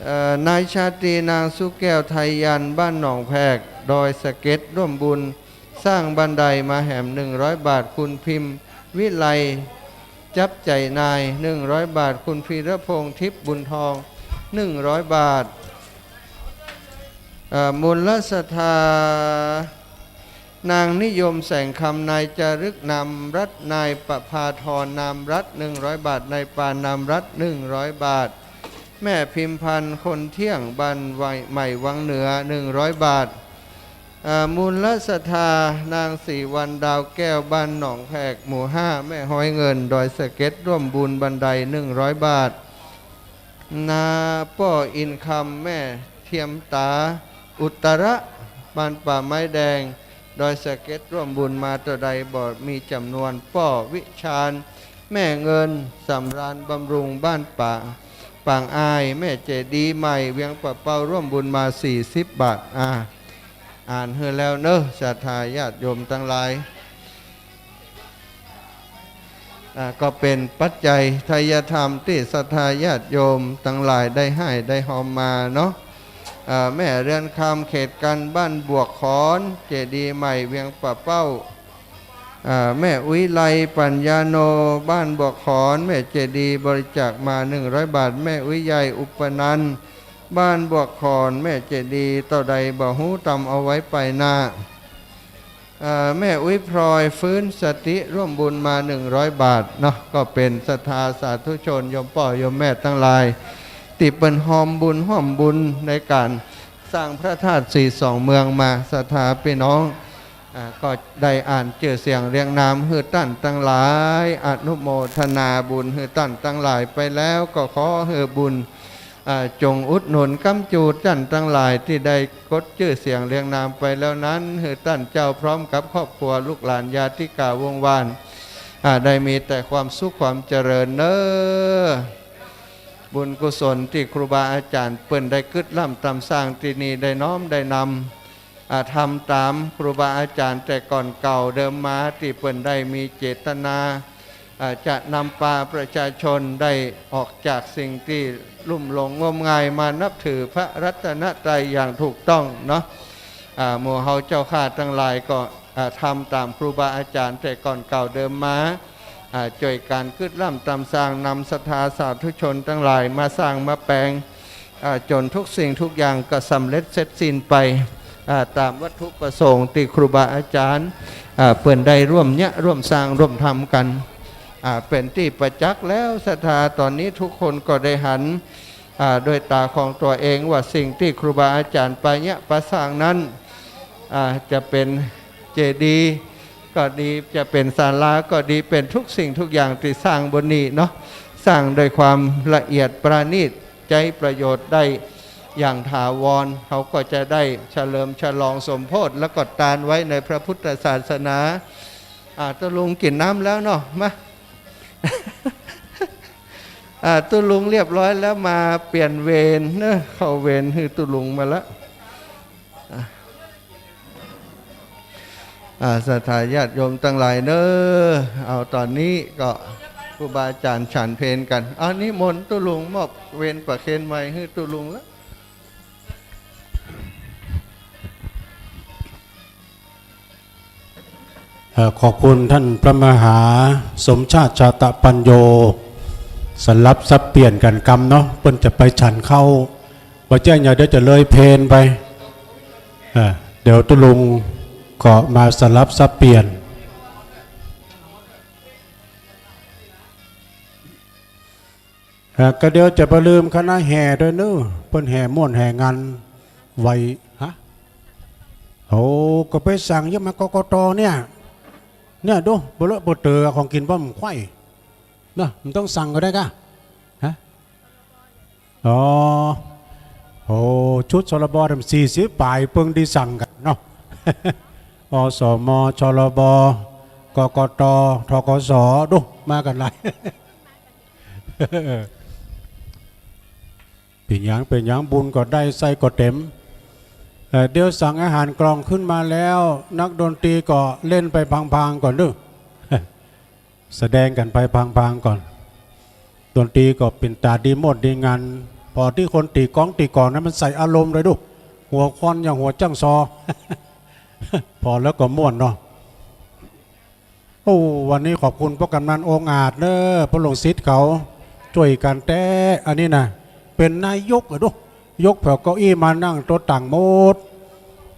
เอ่อ นายชาตรี นางสุแก้ว ไทยยัน บ้านหนองแพก ดอยสะเก็ด ร่วมบุญสร้างบันไดมาแหม หนึ่งร้อยบาท คุณพิมพ์วิไล จับใจ๋นาย หนึ่งร้อยบาท คุณพีรพงษ์ ทิพย์บุญทอง หนึ่งร้อยบาท เอ่อ มูลศรัทธา นางนิยม แสงคำ นายจารึก นามรัตน์ นายประภาธร นามรัตน์ หนึ่งร้อยบาท นายปาน นามรัตน์ หนึ่งร้อยบาท แม่พิมพันธ์ คนเที่ยง บ้านใหม่วังเหนือ หนึ่งร้อยบาท อ่า มูลศรัทธา นางศรีวรรณ ดาวแก้ว บ้านหนองแขก หมู่ห้า แม่ฮ้อยเงิน ดอยสะเก็ด ร่วมบุญบันได หนึ่งร้อยบาท นาป้ออินคำ แม่เทียมต๋า อุตระ บ้านป่าไม้แดง ดอยสะเก็ด ร่วมบุญมาเต้าใดบ่มีจ๋ำนวน ป้อวิชาญ แม่เงิน สำราญบำรุง บ้านป่า ปางอ้าย แม่เจดีย์ใหม่ เวียงป่าเป้า ร่วมบุญมา สี่สิบบาท อ่า อ่านหื้อแล้วเนาะ ศรัทธาญาติโยมตังหลาย อ่า ก็เป๋นปัจจัยทายธรรมตี้ศรัทธาญาติโยมตังหลายได้ให้ได้ฮอมมาเนาะ อ่า แม่เรือนคำ เขตการ บ้านบวกขอน เจดีย์ใหม่ เวียงป่าเป้า อ่า แม่อุ๊ยไล ปัญญาโน บ้านบวกขอน แม่เจดีย์บริจาคมา หนึ่งร้อยบาท แม่อุ๊ยใหญ่ อุปนันท์ บ้านบวกขอน แม่เจดีย์เต้าใดบ่ฮู้ ตำเอาไว้ไปหน้า อ่า แม่อุ๊ยพลอย ฟื้นสติ ร่วมบุญมา หนึ่งร้อยบาทเนาะ ก็เป๋นศรัทธาสาธุชน โยมป้อโยมแม่ตังหลาย ตี้เปิ้นฮอมบุญฮ่วมบุญในก๋านสร้างพระธาตุศรีสองเมืองมา ศรัทธาปี้น้อง อ่า ก็ได้อ่านจื้อเสียงเรียงนามหื้อต้านตังหลาย อนุโมทนาบุญหื้อต้านตังหลายไปแล้ว ก็ขอหื้อบุญ อ่า จงอุดหนุนก๊ำจูต้านตังหลายตี้ได้กดจื้อเสียงเรียงนามไปแล้วนั้น หื้อต้านเจ้าพร้อมกับครอบครัวลูกหลานญาติกาวงศ์วาน อ่า ได้มีแต่ความสุขความเจริญเน้อ บุญกุศลตี้ครูบาอาจ๋ารย์เปิ้นได้กึ๊ดร่ำตำสร้างตี้นี่ได้น้อมได้นำ อ่า ทำต๋ามครูบาอาจ๋ารย์แต่ก่อนเก่าเดิมมา ตี้เปิ้นได้มีเจตนา อ่า จะนำปาประชาชนได้ออกจากสิ่งตี้ลุ่มหลงงมงาย มานับถือพระรัตนตรัยอย่างถูกต้องเนาะ อ่า หมู่เฮาเจ้าข้าตังหลายก็ อ่า ทำต๋ามครูบาอาจ๋ารย์แต่ก่อนเก่าเดิมมา อ่า จ้วยกั๋นกึ๊ดร่ำตำสร้าง นำศรัทธาสาธุชนตังหลายมาสร้างมาแป๋ง อ่า จ๋นทุกสิ่งทุกอย่างก็สำเร็จเสร็จสิ้นไป อ่า ต๋ามวัตถุประสงค์ตี้ครูบาอาจ๋ารย์ อ่า เปิ้นได้ร่วมเยียะร่วมสร้างร่วมทำกั๋น อ่า เป๋นตี้ประจักษ์แล้ว ศรัทธาต๋อนนี้ทุกคนก็ได้หัน อ่า ด้วยต๋าของตั๋วเองว่าสิ่งตี้ครูบาอาจ๋ารย์ปะเยียะปะสร้างนั้น อ่า จะเป๋นเจดีย์ก็ดี จะเป๋นศาลาก็ดี เป๋นทุกสิ่งทุกอย่างตี้สร้างบนนี้เนาะ สร้างด้วยความละเอียดประณีต ใจ๊ประโยชน์ได้อย่างถาวร เขาก็จะได้เฉลิมฉลองสมโภชแล้วก็ตานไว้ในพระพุทธศาสนา อ่า ตุ๊ลุงกิ๋นน้ำแล้วเนาะ มา อ่า ตุ๊ลุงเรียบร้อยแล้ว มาเปลี่ยนเวรเนาะ เข้าเวรหื้อตุ๊ลุงมาละ อ่า อ่า ศรัทธาญาติโยมตังหลายเน้อ เอาต๋อนนี้ก็ครูบาอาจ๋ารย์ฉันเพลกั๋น เอานิมนต์ตุ๊ลุงมอบเวรประเคนใหม่หื้อตุ๊ลุงละ เอ่อ ขอบคุณต้านพระมหาสมชาติชาตะปัญโญ สลับสับเปลี่ยนกั๋นกำเนาะ เปิ้นจะไปฉันข้าว บ่าเจ้า เดี๋ยวจะเลยเพลไป เอ่อ เดี๋ยวตุ๊ลุงก็มาสลับสับเปลี่ยน เอ่อ ก็เดี๋ยวจะบ่าลืมคณะแห่ด้วยเนาะ เปิ้นแห่ม่วนแห่งานไหว ฮะ โอ้ ก็ไปสั่งเยียะมา กกต เนี่ย เนี่ยดู บ่เลอะบ่เต๋อ ของกิ๋นบ่มไขว้เนาะ มันต้องสั่งก็ได้ก้า ฮะ อ๋อ โอ้ ชุด ชลบ สี่สิบป๋ายเปิ้งได้สั่งกั๋นเนาะ อสม ชลบ กกต ธกส ดู มากั๋นหลาย เป๋นหยัง เป๋นหยัง บุญก็ได้ ไส้ก็เต๋ม เอ่อ เดี๋ยวสั่งอาหารกล่องขึ้นมาแล้ว นักดนตรีก็เล่นไปพลางๆ ก่อนเนาะ แสดงกั๋นไปพลางๆ ก่อน ดนตรีก็เป๋นต๋าดีม่วนดีงาน ปอตี้คนตี๋ก๊องตี๋ก่องนั้นมันใส่อารมณ์เลยดู หัวควันอย่างหัวจั่งซอ ปอแล้วก็ม่วนเนาะ โอ้ วันนี้ขอบคุณป้อกำนันองอาจเน้อ ป้อหลวงสิทธิ์เขา จ้วยกั๋นแต๊ อันนี้นะ เป๋นนายกอะดู ยกแผวเก้าอี้มานั่งโต๊ะต่างหมด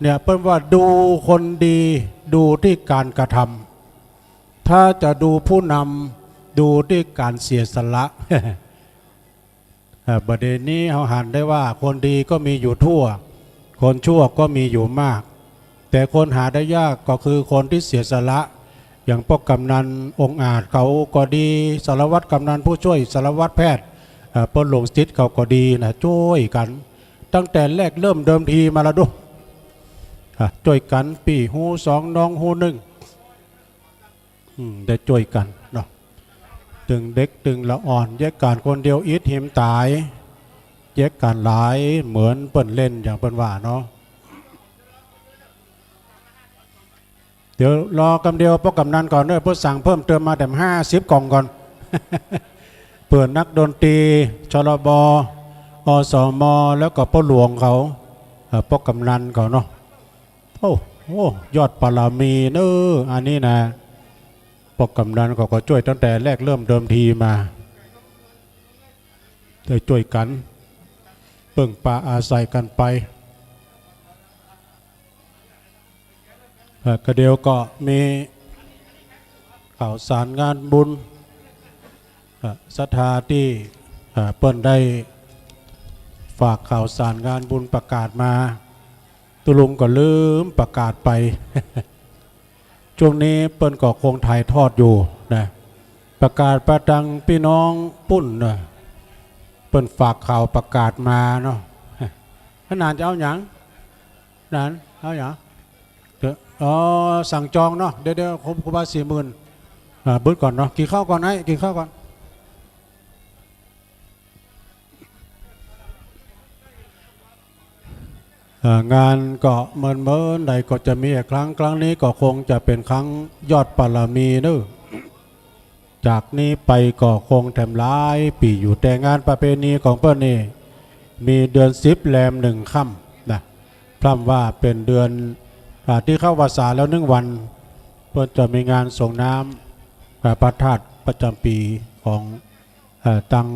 เนี่ย เปิ้นว่าดูคนดี ดูตี้ก๋านกระทำ ถ้าจะดูผู้นำ ดูตี้ก๋านเสียสละ เอ่อ บ่าเดี่ยวนี้เฮาหันได้ว่าคนดีก็มีอยู่ทั่ว คนชั่วก็มีอยู่มาก แต่คนหาได้ยากก็คือคนตี้เสียสละ อย่างป้อกำนันองอาจเขาก็ดี สารวัตรกำนันผู้ช่วย สารวัตรแพทย์ เอ่อ ป้อหลวงสิทธิ์เขาก็ดีนะ จ้วยกั๋น ตั้งแต่แรกเริ่มเดิมทีมาละดู อ่ะ จ้วยกั๋น ปี้ฮู้สอง น้องฮู้นึ่ง อืม ได้จ้วยกั๋นเนาะ ตึงเด็กตึงละอ่อน เยียะก๋านคนเดียวอิดหิมต๋าย เยียะก๋านหลายเหมือนเปิ้นเล่นอย่างเปิ้นว่าเนาะ เดี๋ยวรอกำเดียวป้อกำนันก่อนเน่อ เปิ้นสั่งเพิ่มเติมมาแถมห้าสิบกล่องก่อน เปื้อนักดนตรี ชลบ อสม แล้วก็ป้อหลวงเขา เอ่อ ป้อกำนันเขาเนาะ โอ้ โอ้ ยอดบารมีเน่อ อันนี้นะ ป้อกำนันเขาก็จ้วยตั้งแต่แรกเริ่มเดิมทีมา ได้จ้วยกั๋น เปิ้งปาอาศัยกั๋นไป เอ่อ กะเดี๋ยวก็มีข่าวสารงานบุญ เอ่อ ศรัทธาตี้ เอ่อ เปิ้นได้ฝากข่าวสารงานบุญประกาศมา ตุ๊ลุงก็ลืมประกาศไป ช่วงนี้เปิ้นก็คงถ่ายทอดอยู่นะ ประกาศไปตังปี้น้องปุ้นนะ เปิ้นฝากข่าวประกาศมาเนาะ ขนาดจะเอาหยัง นั้น เอาหยัง เดี๋ยว อ๋อ สั่งจองเนาะ เดี๋ยว เดี๋ยว ครู ครูบาสี่หมื่น อ่า บึดก่อนเนาะ กิ๋นข้าวก่อนไอ้ กิ๋นข้าวก่อน อ่า งานก็เหมือนๆ ใดก็จะมีอีกครั้ง ครั้งนี้ก็คงจะเป๋นครั้งยอดบารมีเน่อ จากนี้ไปก็คงแถมหลายปี๋อยู่ แต่งานประเพณีของเปิ้นนี่ มีเดือนสิบแรมหนึ่งค่ำนะ พร่ำว่าเป๋นเดือน อ่า ตี้เข้าพรรษาแล้วหนึ่งวัน เปิ้นจะมีงานสรงน้ำ อ่า พระธาตุประจ๋ำปี๋ของ เอ่อ ตัง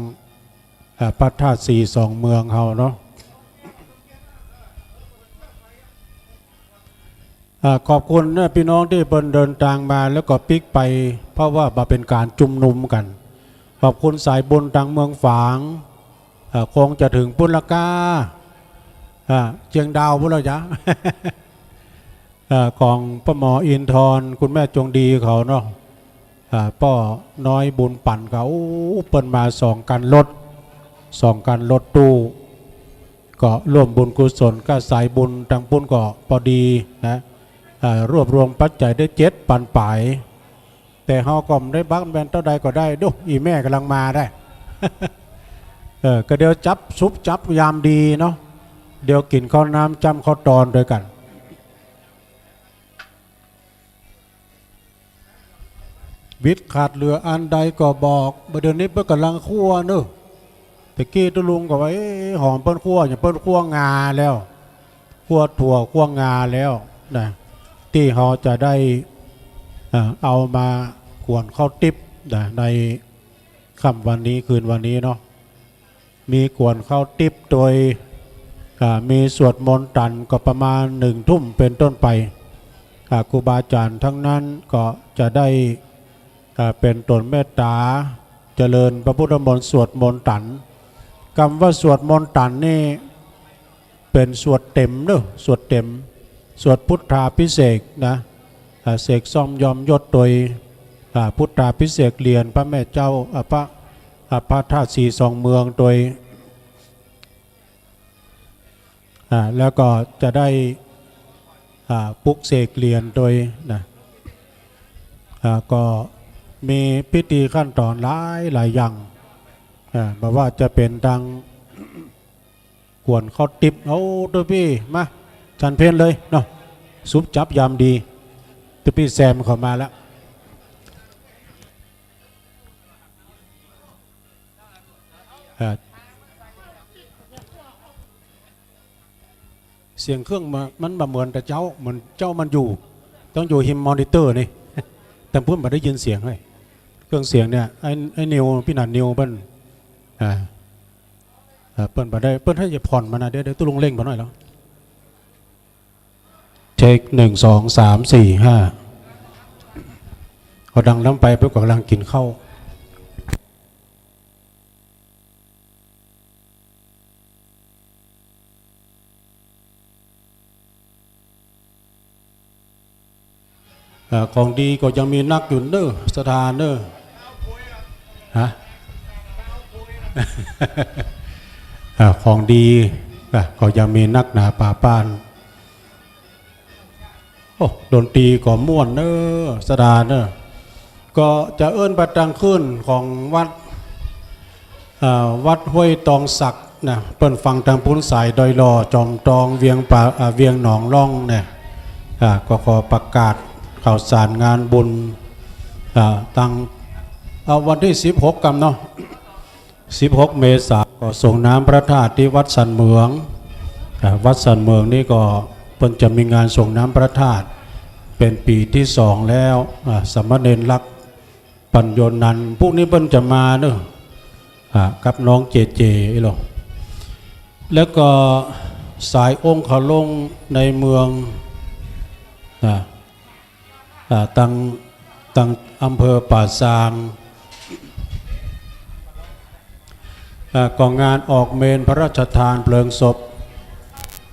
เอ่อ พระธาตุศรีสองเมืองเฮาเนาะ อ่า ขอบคุณนะปี้น้องตี้เปิ้นเดินตางมาแล้วก็ปิ๊กไป เพราะว่าบ่าเป๋นก๋านจุมนุมกั๋น ขอบคุณสายบุญตางเมืองฝาง เอ่อ คงจะเถิงปุ้นละก้า อ่า เจียงดาวปุ้นละจ๊ะ เอ่อ ของป้อหมออินทร์ คุณแม่จงดีเขาเนาะ อ่า ป้อน้อยบุญปั่นเขา โอ้ เปิ้นมาสองคันรถ สองคันรถตู้ ก็ร่วมบุญกุศลกับสายบุญตางปุ้นก็ปอดีนะ อ่า รวบรวมปัจจัยได้เจ็ดปันป๋าย แต่เฮาก็บ่ได้บักแม่นเต้าใดก็ได้ ดู อี่แม่ก่ำลังมาได้ เออ ก็เดี๋ยวจับสุบจับยามดีเนาะ เดี๋ยวกิ๋นข้าวน้ำจ้ำข้าวตอนตวยกั๋น วิดขาดเหลืออันใดก็บอก บ่าเดี๋ยวนี้เปิ้นก่ำลังคั่วเนาะ แต่กี้ตุ๊ลุงก็ว่า เอ๊ะ หอมเปิ้นคั่ว อย่างเปิ้นคั่วงาแล้ว คั่วถั่วคั่วงาแล้วนะ ตี้เฮาจะได้ เอ่อ เอามาก๋วนข้าวติ๊บนะ ในค่ำวันนี้คืนวันนี้เนาะ มีก๋วนข้าวติ๊บตวย อ่า มีสวดมนต์ตันก็ประมาณหนึ่งทุ่มเป๋นต้นไป อ่า ครูบาอาจ๋ารย์ตังนั้นก็จะได้ อ่า เป๋นต๋นเมตต๋า เจริญพระพุทธมนต์สวดมนต์ตัน กำว่าสวดมนต์ตันนี่ เป๋นสวดเต๋มเนาะ สวดเต๋ม สวดพุทธาภิเษกนะ อ่า เสกซ่อมยอมยศตวย อ่า พุทธาภิเษกเหรียญพระแม่เจ้า อ่า พระ อ่า พระธาตุศรีสองเมืองตวย อ่า แล้วก็จะได้ อ่า ปลุกเสกเหรียญตวยนะ อ่า ก็มีพิธีขั้นต๋อนหลายหลายอย่าง อ่า บ่าว่าจะเป๋นตาง ก๋วนข้าวติ๊บ เอา ตุ๊ปี้ มา ฉันเพลเลยเนาะ สุบจับยามดี ตุ๊ปี้แซมเข้ามาแล้ว อ่า เสียงเครื่องมัน มันบ่เหมือนแต่เจ๊า เหมือนเจ๊ามันอยู่ ต้องอยู่ฮิมมอนิเตอร์นี่ ตางปุ้นบ่ได้ยินเสียงเลย เครื่องเสียงเนี่ย ไอ้ ไอ้นิว ปี้หนานนิวเปิ้น อ่า อ่า เปิ้นบ่ได้ เปิ้นให้อย่าผ่อนมันนะ เดี๋ยว เดี๋ยวตุ๊ลุงเร่งไปหน่อยแล้ว เช็ค หนึ่ง สอง สาม สี่ ห้า เอาดังนั้นไป เปิ้นก่ำลังกิ๋นข้าว เอ่อ ของดีก็ยังมีนักอยู่เน่อ ศรัทธาเน่อ ฮะ อ่า ของดี อ่ะ ก็ยังมีนักหนาปาป้าน โอ้ ดนตรีก็ม่วนเน่อ ศรัทธาเน่อ ก็จะเอิ้นไปตังคืนของวัด อ่า วัดห้วยตองสักนะ เปิ้นฟังตังปู๊นสายดอยหล่อ จอมตอง เวียงป่า อ่า เวียงหนองล่องเนี่ย อ่า ก็ขอประกาศข่าวสารงานบุญ อ่า ตัง เอาวันตี้สิบหกกำเนาะ สิบหกเมษาก็สรงน้ำพระธาตุตี้วัดสันเหมือง อ่า วัดสันเหมืองนี่ก็เปิ้นจะมีงานสรงน้ำพระธาตุ เป๋นปี๋ตี้สองแล้ว อ่า สามเณรลักษณ์ ปัญโญนันท์ พวกนี้เปิ้นจะมาเน่อ อ่า กับน้องเจเจ อี้หลอ แล้วก็สายองค์เขาลงในเมือง อ่า อ่า ตัง ตังอำเภอป่าซาง อ่า ก็งานออกเมรุพระราชทานเพลิงศพ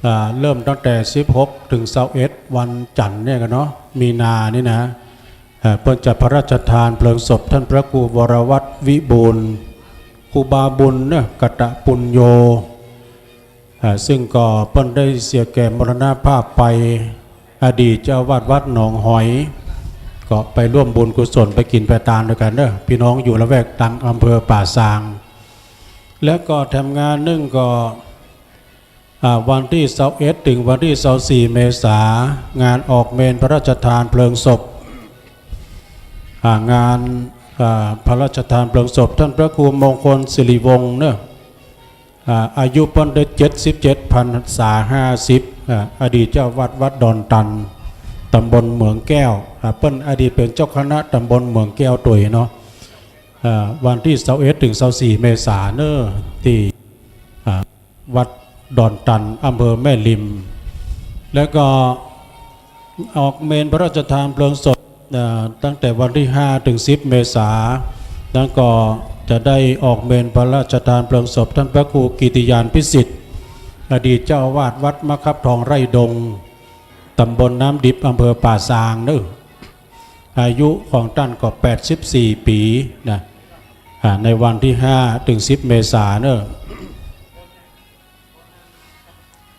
อ่า เริ่มตั้งแต่สิบหกเถิงซาวเอ็ด วันจันทร์เนี่ยกั๋นเนาะ มีนานี่นะ อ่า เปิ้นจะพระราชทานเพลิงศพต้านพระครูวรวัฒน์วิบูลย์ ครูบาบุญเน่อ กตปุญโญ อ่า ซึ่งก็เปิ้นได้เสียแก่มรณภาพไป อดีตเจ้าอาวาสวัดหนองหอย ก็ไปร่วมบุญกุศล ไปกิ๋นไปตานตวยกั๋นเน่อ ปี้น้องอยู่ละแวกตังอำเภอป่าซาง แล้วก็แถมงานนึ่งก็ อ่า วันตี้ซาวเอ็ดเถิงวันตี้ซาวสี่เมษา งานออกเมรุพระราชทานเพลิงศพ อ่า งาน อ่า พระราชทานเพลิงศพต้านพระครูมงคลสิริวงศ์เน่อ อ่า อายุเปิ้นได้เจ็ดสิบเจ็ดพรรษาห้าสิบ อ่า อดีตเจ้าอาวาสวัดดอนตัน ตำบลเหมืองแก้ว อ่า เปิ้นอดีตเป๋นเจ้าคณะตำบลเหมืองแก้วตวยเนาะ อ่า วันตี้ซาวเอ็ดเถิงซาวสี่เมษาเน่อ ตี้ อ่า วัดดอนตัน อำเภอแม่ริม แล้วก็ออกเมรุพระราชทานเพลิงศพ อ่า ตั้งแต่วันตี้ห้าเถิงสิบเมษา แล้วก็จะได้ออกเมรุพระราชทานเพลิงศพต้านพระครูกิติญาณพิสิทธิ์ อดีตเจ้าอาวาสวัดมะครับทองไร่ดง ตำบลน้ำดิบ อำเภอป่าซางเน่อ อายุของต้านก็แปดสิบสี่ปี๋นะ อ่า ในวันตี้ห้าเถิงสิบเมษาเน่อ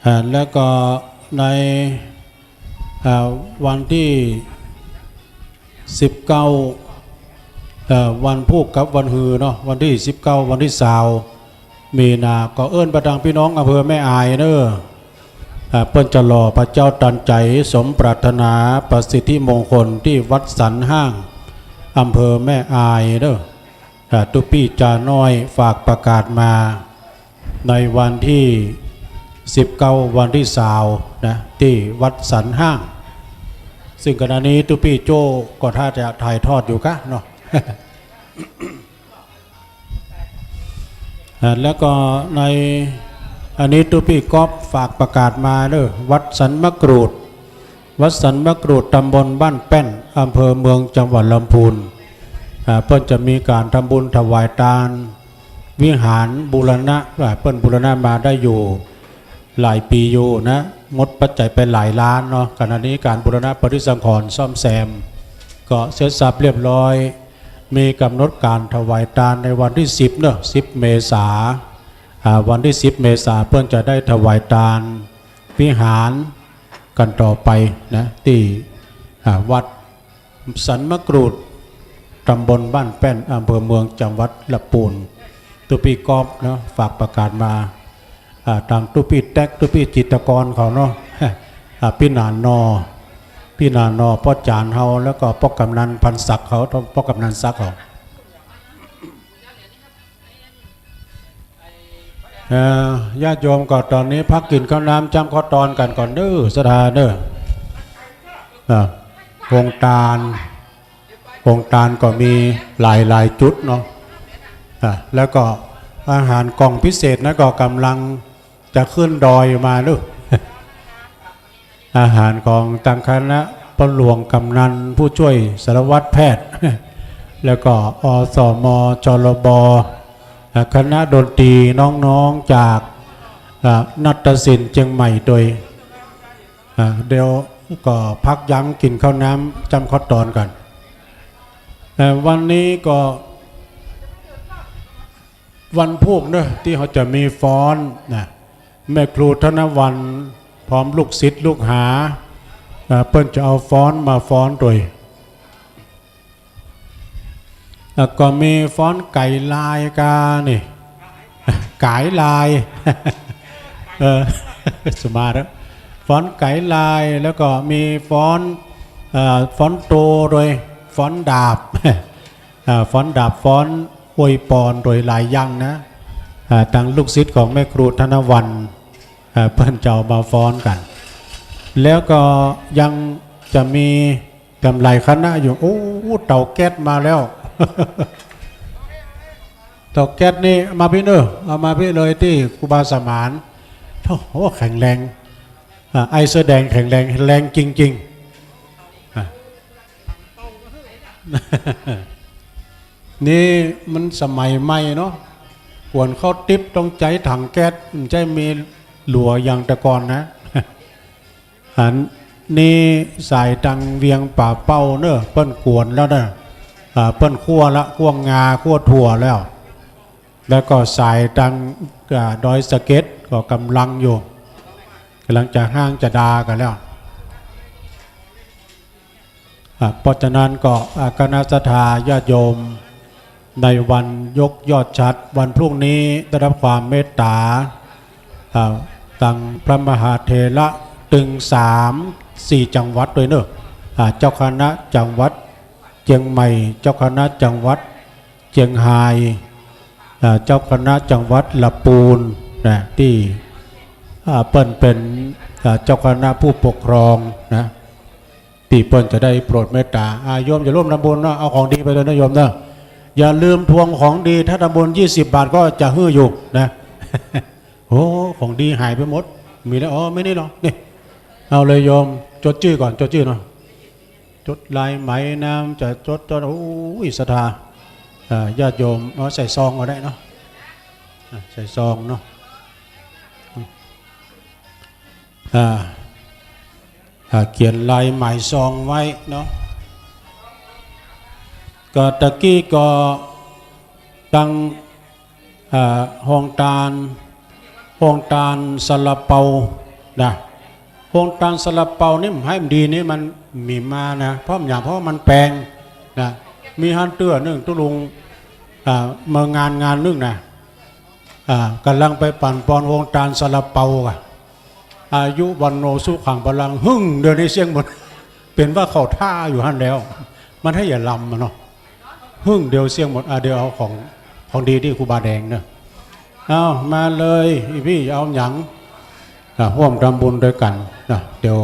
อ่า แล้วก็ใน อ่า วันตี้สิบเก้า เอ่อ วันพูกกับวันฮือเนาะ วันตี้สิบเก้า วันตี้ซาว มีนา ก็เอิ้นไปตังปี้น้องอำเภอแม่อายเน่อ อ่า เปิ้นจะหล่อพระเจ้าตันใจ๋สมปรารถนาประสิทธิมงคลตี้วัดสันห้าง อำเภอแม่อายเน่อ อ่า ตุ๊ปี้จาน้อยฝากประกาศมา ในวันตี้สิบเก้า วันตี้ซาวนะ ตี้วัดสันห้าง ซึ่งขณะนี้ตุ๊ปี้โจ้ก็ถ้าจะถ่ายทอดอยู่กะเนาะ อ่า แล้วก็ในอันนี้ตุ๊ปี้ก๊อฟฝากประกาศมาเน่อ วัดสันมะกรูด วัดสันมะกรูด ตำบลบ้านแป้น อำเภอเมือง จังหวัดลำพูน อ่า เปิ้นจะมีก๋านทำบุญถวายตาน วิหารบูรณะ อ่า เปิ้นบูรณะมาได้อยู่หลายปี๋อยู่นะ งบปัจจัยไปหลายล้านเนาะ ขณะนี้ก๋านบูรณะปฏิสังขรณ์ซ่อมแซม ก็เสร็จสรรพเรียบร้อย มีก๋ำหนดก๋านถวายตานในวันตี้สิบเนาะ สิบเมษา อ่า วันตี้สิบเมษาเปิ้นจะได้ถวายตานวิหารกั๋นต่อไปนะ ตี้ อ่า วัดสันมะกรูด ตำบลบ้านแป้น อำเภอเมือง จังหวัดลำพูน ตุ๊ปี้ก๊อฟเนาะ ฝากประกาศมา อ่า ตางตุ๊ปี้แต๊ก ตุ๊ปี้จิตรกรเขาเนาะ อ่า ปี้หนานนอ ปี้หนานนอ ป้อจ๋านเฮา แล้วก็ป้อกำนันพันศักดิ์เขา ป้อกำนันศักดิ์เขา เอ่อ ญาติโยมก็ต๋อนนี้พักกิ๋นข้าวน้ำจ้ำข้าวตอนกั๋นก่อนเน่อ ศรัทธาเน่อ อ่า โฮงตาน โฮงตานก็มีหลายๆ จุดเนาะ อ่า แล้วก็อาหารกล่องพิเศษนั้นก็ก่ำลังจะขึ้นดอยมาเน่อ อาหารของตางคณะป้อหลวงกำนัน ผู้ช่วยสารวัตรแพทย์ แล้วก็ อสม ชลบ อ่า คณะดนตรีน้องๆ จาก อ่า นาฏศิลป์เจียงใหม่ตวย อ่า เดี๋ยว ก็พักยั้งกิ๋นข้าวน้ำจำข้าวตอนก่อน เอ่อ วันนี้ก็วันพูกเนาะ ตี้เฮาจะมีฟ้อนนะ แม่ครูธนวรรณพร้อมลูกศิษย์ลูกหา เอ่อ เปิ้นจะเอาฟ้อนมาฟ้อนตวย แล้วก็มีฟ้อนก๋ายลายกานี่ ก๋ายลาย เออ สมาร์ทอะ ฟ้อนก๋ายลาย แล้วก็มีฟ้อน เอ่อ ฟ้อนโตตวย ฟ้อนดาบ เอ่อ ฟ้อนดาบ ฟ้อนอวยปอนตวยหลายอย่างนะ เอ่อ ตังลูกศิษย์ของแม่ครูธนวรรณ เอ่อ เปิ้นจะเอามาฟ้อนกั๋น แล้วก็ยังจะมี กำไรคณะอยู่ โอ้ เต๋าแก๊สมาแล้ว เต๋าแก๊สนี่มาปี้เน่อ เอามาปี้เลยตี้ครูบาสมาน โอ้โห แข็งแรง อ่า ไอ้เสื้อแดงแข็งแรง แรงจริงๆ อ่ะ นี่มันสมัยใหม่เนาะ ก๋วนข้าวติ๊บต้องใจ๊ถังแก๊ส บ่ใจ้มีหลัวอย่างแต่ก่อนนะ อันนี้สายตังเวียงป่าเป้าเน่อ เปิ้นก๋วนแล้วนะ อ่า เปิ้นคั่วละ คั่วงา คั่วถั่วแล้ว แล้วก็สายตัง อ่า ดอยสะเก็ดก็ก่ำลังอยู่ ก่ำลังจะฮ้างจะดากั๋นแล้ว อ่ะ เพราะฉะนั้นก็ อ่ะ คณะศรัทธาญาติโยม ในวันยกยอดฉัตรวันพรุ่งนี้ได้รับความเมตต๋า อ่ะ ตังพระมหาเถระตึงสามสี่จังหวัดตวยเน่อ อ่ะ เจ้าคณะจังหวัดเจียงใหม่ เจ้าคณะจังหวัดเจียงฮาย อ่ะ เจ้าคณะจังหวัดละปูนนะ ตี้ อ่ะ เปิ้นเป๋น อ่ะ เจ้าคณะผู้ปกครองนะ ตี้เปิ้นจะได้โปรดเมตต๋า อ่า โยมจะร่วมทำบุญเนาะ เอาของดีไปเลยนะโยมเนาะ อย่าลืมทวงของดี ถ้าทำบุญยี่สิบบาทก็จะหื้ออยู่นะ โอ้ ของดีหายไปหมด มีแล้ว อ๋อ ไม่นี่หรอ นี่ เอาเลยโยม จดจื้อก่อน จดจื้อเนาะ จดลายไหมนาม จะจด จด โอ้ย ศรัทธา อ่า ญาติโยม เอาใส่ซองก็ได้เนาะ อ่า ใส่ซองเนาะ อ่า อ่า เขียนลายหมายซองไว้เนาะ ก็ตะกี้ก็ตัง อ่า โฮงตาน โฮงตานซาลาเปานะ โฮงตานซาลาเปานี่บ่ใจ้บ่ดีนี่มันมีมานะ เพราะอย่าง เพราะมันแปงนะ มีหั้นเตื้อนึ่งตุ๊ลุง อ่า เมืองงานงานนึ่งนะ อ่า ก่ำลังไปปั่นปอนโฮงตานซาลาเปาอะ อายุวัณโณสุขังพลัง หึ่งเดียวนี้เสี้ยงหมด เป๋นว่าเขาท่าอยู่หั้นแล้ว มันให้อย่าลำอะเนาะ หึ่งเดียวเสี้ยงหมด อ่ะ เดี๋ยวเอาของ ของดีตี้ครูบาแดงเนาะ เอามาเลย อี่ปี้เอาหยัง อ่ะ ฮ่วมทำบุญตวยกั๋นนะ เดี๋ยว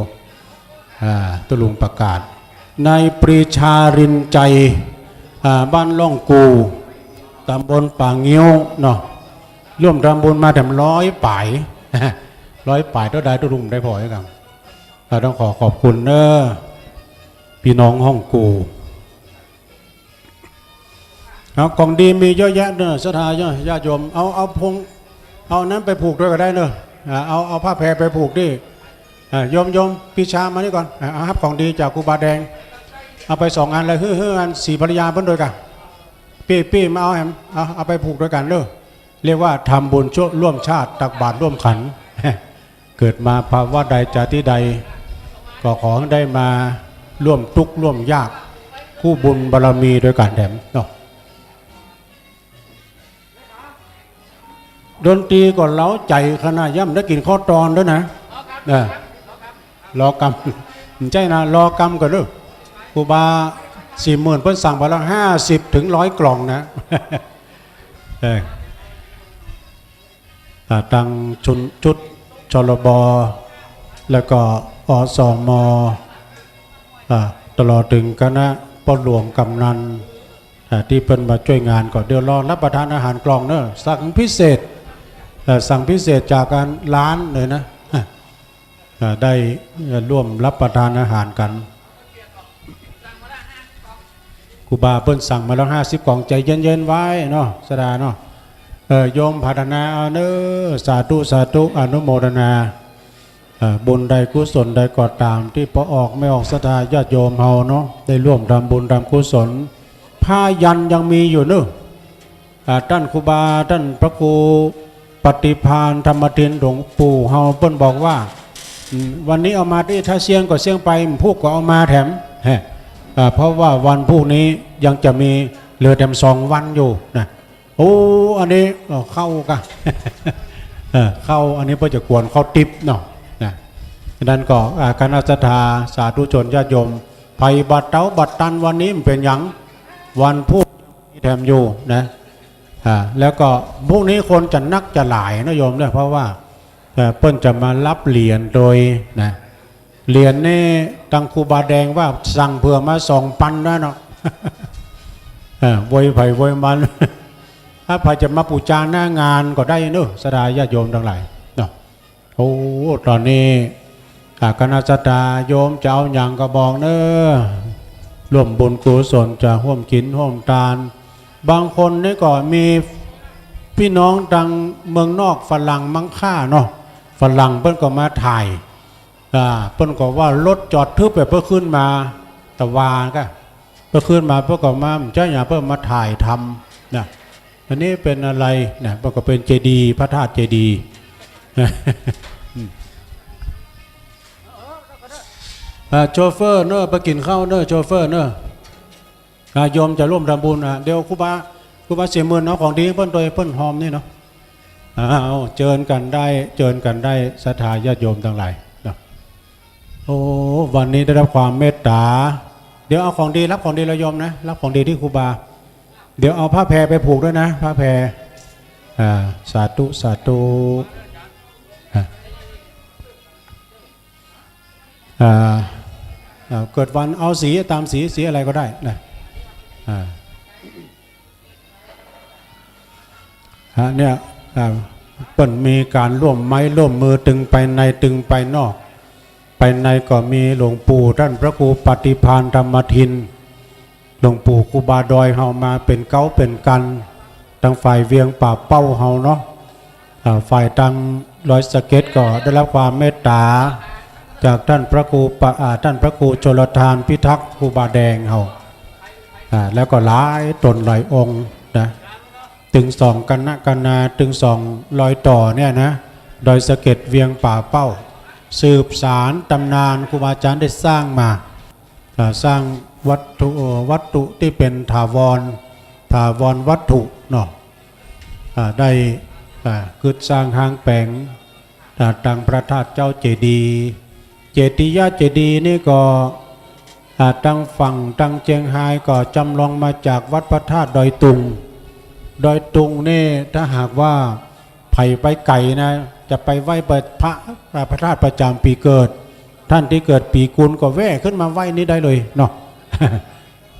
อ่า ตุ๊ลุงประกาศ นายปรีชารินใจ อ่า บ้านล่องกู่ ต๋ำบลป่างิ้วเนาะ ฮ่วมทำบุญมาแถมร้อยป๋าย ร้อยป๋ายเต้าใดตุ๊ลุงได้ผ่อกั๋น อ่า ต้องขอขอบคุณเน้อ ปี้น้องฮ่องกู่ เอา ของดีมีเยอะแยะเน้อ ศรัทธาญาติโยม เอา เอาพวง เอานั้นไปผูกตวยก็ได้เน้อ อ่า เอา เอาผ้าแพรไปผูกตี้ อ่า โยม โยมปรีชามานี่ก่อน อ่า เอาฮับของดีจากครูบาแดง เอาไปสองอันเลย หื้อ หื้ออันศรีภรรยาเปิ้นตวยก่ะ ปี้ ปี้มาเอาแหม เอา เอาไปผูกตวยกั๋นเน้อ เรียกว่าทำบุญช่วยร่วมชาติ ตักบาตรร่วมขัน เกิดมาภาวะใดจาติใด ก็ขอให้ได้มาร่วมตุ๊กข์ร่วมยาก คู่บุญบารมีตวยกั๋นแถมเนาะ ดนตรีก็เร้าใจ๋ขนาด ย่ำได้กิ๋นข้าวตอนตวยนะ เออ รอกำ บ่ใจ้นะ รอกำก่อนเน้อ ครูบาสี่หมื่นเปิ้นสั่งไปแล้ว ห้าสิบถึงร้อยกล่องนะ เออ อ่า ตังชุด ชุด ชลบ แล้วก็ อสม อ่า ตลอดเถิงคณะป้อหลวงกำนัน อ่า ตี้เปิ้นมาจ้วยงานก็ เดี๋ยวรอฮับประทานอาหารกล่องเน้อ สั่งพิเศษ เอ่อ สั่งพิเศษจากอันร้านเลยนะ อ่า ได้ เอ่อ ฮ่วมฮับประทานอาหารกั๋น ครูบาเปิ้นสั่งมาแล้วห้าสิบกล่อง ใจ๋เย็นๆ ไว้เนาะ ศรัทธาเนาะ เอ่อ โยมผาถนาเอาเน้อ สาธุ สาธุ อนุโมทนา อ่า บุญใดกุศลใดก็ต๋าม ตี้ป้อออกแม่ออกศรัทธาญาติโยมเฮาเนาะ ได้ร่วมทำบุญทำกุศล ผ้ายันยังมีอยู่เนาะ อ่า ต้านครูบา ต้านพระครูปฏิภาณธรรมทิน หลวงปู่เฮา เปิ้นบอกว่า อืม วันนี้เอามาตี้ท่าเสี้ยงก็เสี้ยงไป หมู่พุกก็เอามาแถม แฮะ อ่า เพราะว่าวันพุกนี้ยังจะมีเหลือแถมสองวันอยู่นะ โอ้ อันนี้ เอ่อ เข้ากะ เอ่อ เข้า อันนี้เปิ้นจะกวนเข้าติ๊บเนาะ นะ ฉะนั้นก็ อ่า คณะศรัทธาสาธุชนญาติโยม ใผบ่เต๊าบ่ตันวันนี้มันเป๋นหยัง วันพุกแถมอยู่นะ อ่า แล้วก็พุกนี้คนจะนักจะหลายนะโยมเนี่ย เพราะว่า เอ่อ เปิ้นจะมาฮับเหรียญโตยนะ เหรียญนี่ตังครูบาแดงว่าสั่งเผื่อมาสองปันแล้วเนาะ เออ โวยใผโวยมัน ถ้าใผจะมาปู๋จาหน้างานก็ได้เนาะ ศรัทธาญาติโยมตังหลายเนาะ โอ้ ต๋อนนี้ อ่า คณะศรัทธาโยมจะเอาหยังก็บอกเนาะ ร่วมบุญกุศล จะฮ่วมกิ๋นฮ่วมตาน บางคนนี่ก็มีปี้น้องตังเมืองนอกฝรั่งมั้งค่าเนาะ ฝรั่งเปิ้นก็มาถ่าย อ่า เปิ้นก็ว่ารถจอดทึบแบบเปิ้นขึ้นมาตะวาก็ เปิ้นขึ้นมาเปิ้นก็มา บ่ใจ้หยัง เปิ้นมาถ่ายทำนะ อันนี้เป๋นอะไรนะ เปิ้นก็เป๋นเจดีย์ พระธาตุเจดีย์ อ่า โชเฟอร์เนาะ ไปกิ๋นข้าวเนาะ โชเฟอร์เนาะ อ่า โยมจะร่วมทำบุญ อ่า เดี๋ยวครูบา ครูบาเสียหมื่นเอาของดีเปิ้นโตย เปิ้นฮอมนี่เนาะ อ้าว เจิญกั๋นได้ เจิญกั๋นได้ ศรัทธาญาติโยมตังหลายเนาะ โอ้ วันนี้ได้ฮับความเมตต๋า เดี๋ยวเอาของดี ฮับของดีแล้วโยมนะ ฮับของดีตี้ครูบา เดี๋ยวเอาผ้าแพรไปผูกด้วยนะ ผ้าแพร อ่า สาธุ สาธุ อ่า อ่า อ่า เกิดวันเอาสีต๋ามสี สีอะไรก็ได้นะ อ่า ฮะ เนี่ย อ่า เปิ้นมีก๋านร่วมไม้ร่วมมือ ตึงไปในตึงไปนอก ไปในก็มีหลวงปู่ต้านพระครูปฏิภาณธรรมทิน หลวงปู่ครูบาดอยเฮามาเป๋นเก๊าเป๋นกั๋น ตังฝ่ายเวียงป่าเป้าเฮาเนาะ อ่า ฝ่ายตังดอยสะเก็ดก็ได้ฮับความเมตต๋าจากต้านพระครูปะ อ่า ต้านพระครูชลทานพิทักษ์ครูบาแดงเฮา อ่า แล้วก็หลายต๋นหลายองค์นะ ตึงสองคณะคณา ตึงสองรอยต่อเนี่ยนะ ดอยสะเก็ดเวียงป่าเป้า สืบสานต๋ำนานครูบาอาจ๋ารย์ได้สร้างมา อ่า สร้างวัตถุ เอ่อ วัตถุตี้เป๋นถาวร ถาวรวัตถุเนาะ อ่า ได้ อ่า กึ๊ดสร้างห้างแป๋ง อ่า ตังพระธาตุเจ้าเจดีย์ เจติยะเจดีย์นี่ก็ อ่า ตังฝั่งตังเจียงฮายก็จ๋ำลองมาจากวัดพระธาตุดอยตุง ดอยตุงนี่ถ้าหากว่าใผไปไก๋นะ จะไปไหว้พระ อ่า พระธาตุประจ๋ำปี๋เกิด ต้านตี้เกิดปี๋กุลก็แวะขึ้นมาไหว้นี่ได้เลยเนาะ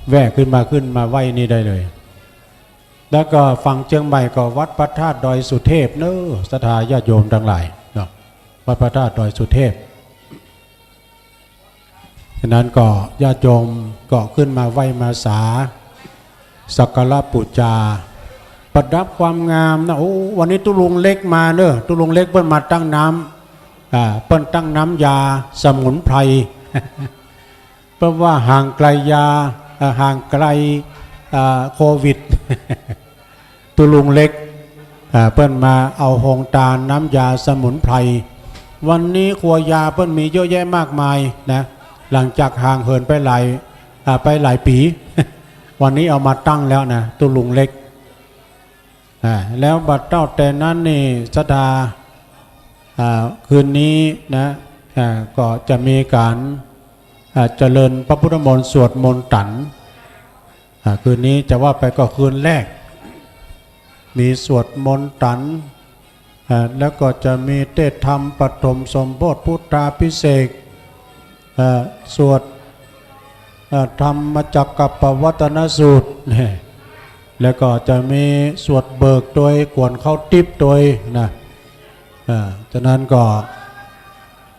แวะขึ้นมา ขึ้นมาไหว้นี่ได้เลย แล้วก็ฝั่งเจียงใหม่ก็วัดพระธาตุดอยสุเทพเนาะ ศรัทธาญาติโยมตังหลายเนาะ วัดพระธาตุดอยสุเทพ ฉะนั้นก็ญาติโยมก็ขึ้นมาไหว้มาสา สักการะปู๋จา ประดับความงามนะ โอ้ วันนี้ตุ๊ลุงเล็กมาเนาะ ตุ๊ลุงเล็กเปิ้นมาตั้งน้ำ อ่า เปิ้นตั้งน้ำยาสมุนไพร เปิ้นว่าห่างไก๋ยา เอ่อ ห่างไก๋ เอ่อ โควิด ตุ๊ลุงเล็ก อ่า เปิ้นมาเอาโฮงตานน้ำยาสมุนไพร วันนี้ครัวยาเปิ้นมีเยอะแยะมากมายนะ หลังจากห่างเหินไปหลาย อ่า ไปหลายปี๋ วันนี้เอามาตั้งแล้วนะ ตุ๊ลุงเล็ก อ่า แล้วบัดเต้าแต่นั้นนี่ ศรัทธา อ่า คืนนี้นะ อ่า ก็จะมีก๋าน อ่า เจริญพระพุทธมนต์ สวดมนต์ตัน อ่า คืนนี้จะว่าไปก็คืนแรก มีสวดมนต์ตัน อ่า แล้วก็จะมีเตศน์ธรรมปฐมสมโพธิพุทธาภิเษก เอ่อ สวด เอ่อ ธรรมจักกัปปวัตตนสูตร แล้วก็จะมีสวดเบิกโตย กวนเข้าติ๊บโตยนะ อ่า ฉะนั้นก็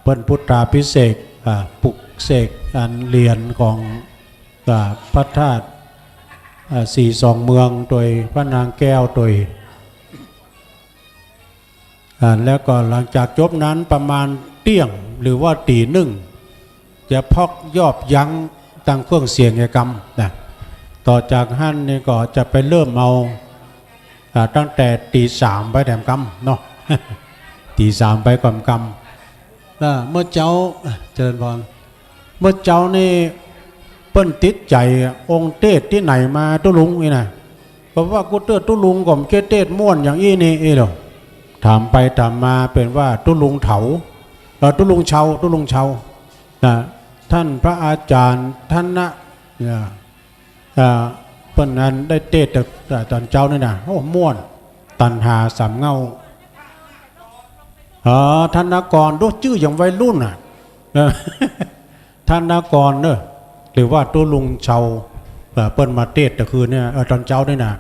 เปิ้นพุทธาภิเษก อ่า ปลุกเสกอันเหรียญของ อ่า พระธาตุ อ่า สี่สองเมืองโตย พระนางแก้วโตย อ่า แล้วก็หลังจากจบนั้นประมาณเตี้ยง หรือว่าตี๋นึ่ง จะพอกยอบยั้งตังเครื่องเสียงเหียกำนะ ต่อจากหั้นนี่ก็จะไปเริ่มเอา อ่า ตั้งแต่ตี๋สามไปแถมกำเนาะ ตี๋สามไปก่อนกำ อ่า เมื่อเจ๊า อ่ะ เจริญพร เมื่อเจ๊านี่เปิ้นติดใจ๋องค์เตสน์ตี้ไหนมาตุ๊ลุงอี้นะ ก็ว่ากูเตื้อตุ๊ลุงก็บ่ใจ้เตสน์ม่วนอย่างอี้นี่อี้เดียว ถามไปถามมาเป๋นว่าตุ๊ลุงเถา เอ่อ ตุ๊ลุงเชา ตุ๊ลุงเชา นะ ต้านพระอาจ๋ารย์ธนะ เนี่ย อ่า เปิ้นนั้นได้เตสน์แต่ แต่ต๋อนเจ๊านี่นะ โอ้ ม่วน ตัณหาสามเหง้า อ๋อ ธนกร ดูจื้ออย่างวัยรุ่นน่ะ เออ ธนกรเนอะ หรือว่าตุ๊ลุงเชา เอ่อ เปิ้นมาเตสน์แต่คืนเนี่ย เอ่อ ต๋อนเจ๊านี่นะ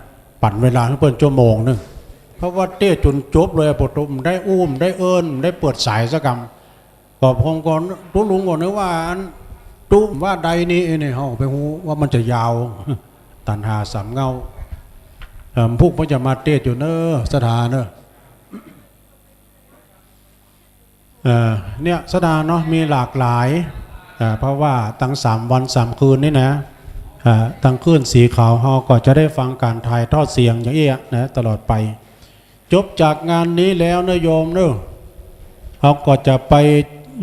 ปั่นเวลาหื้อเปิ้นชั่วโมงนึ่ง เพราะว่าเตสน์จ๋นจบเลย ปะโถ บ่ได้อู้ บ่ได้เอิ้น บ่ได้เปิดสายสักกำ ก็ผมก็ ตุ๊ลุงก็นึกว่าอัน ตุ๊ว่าใดนี่ ไอ้นี่ เฮาไปฮู้ว่ามันจะยาว ตัณหาสามเหง้า เอ่อ พวกมันจะมาเตสน์อยู่เนอะ ศรัทธาเนอะ เอ่อ เนี่ย ศรัทธาเนาะ มีหลากหลาย เอ่อ เพราะว่าตังสามวันสามคืนนี่นะ เอ่อ ตังคลื่นสีขาวเฮาก็จะได้ฟังก๋านถ่ายทอดเสียงอย่างเอี้ยนะ ตลอดไป จบจากงานนี้แล้วเนอะโยมเนอะ เฮาก็จะไป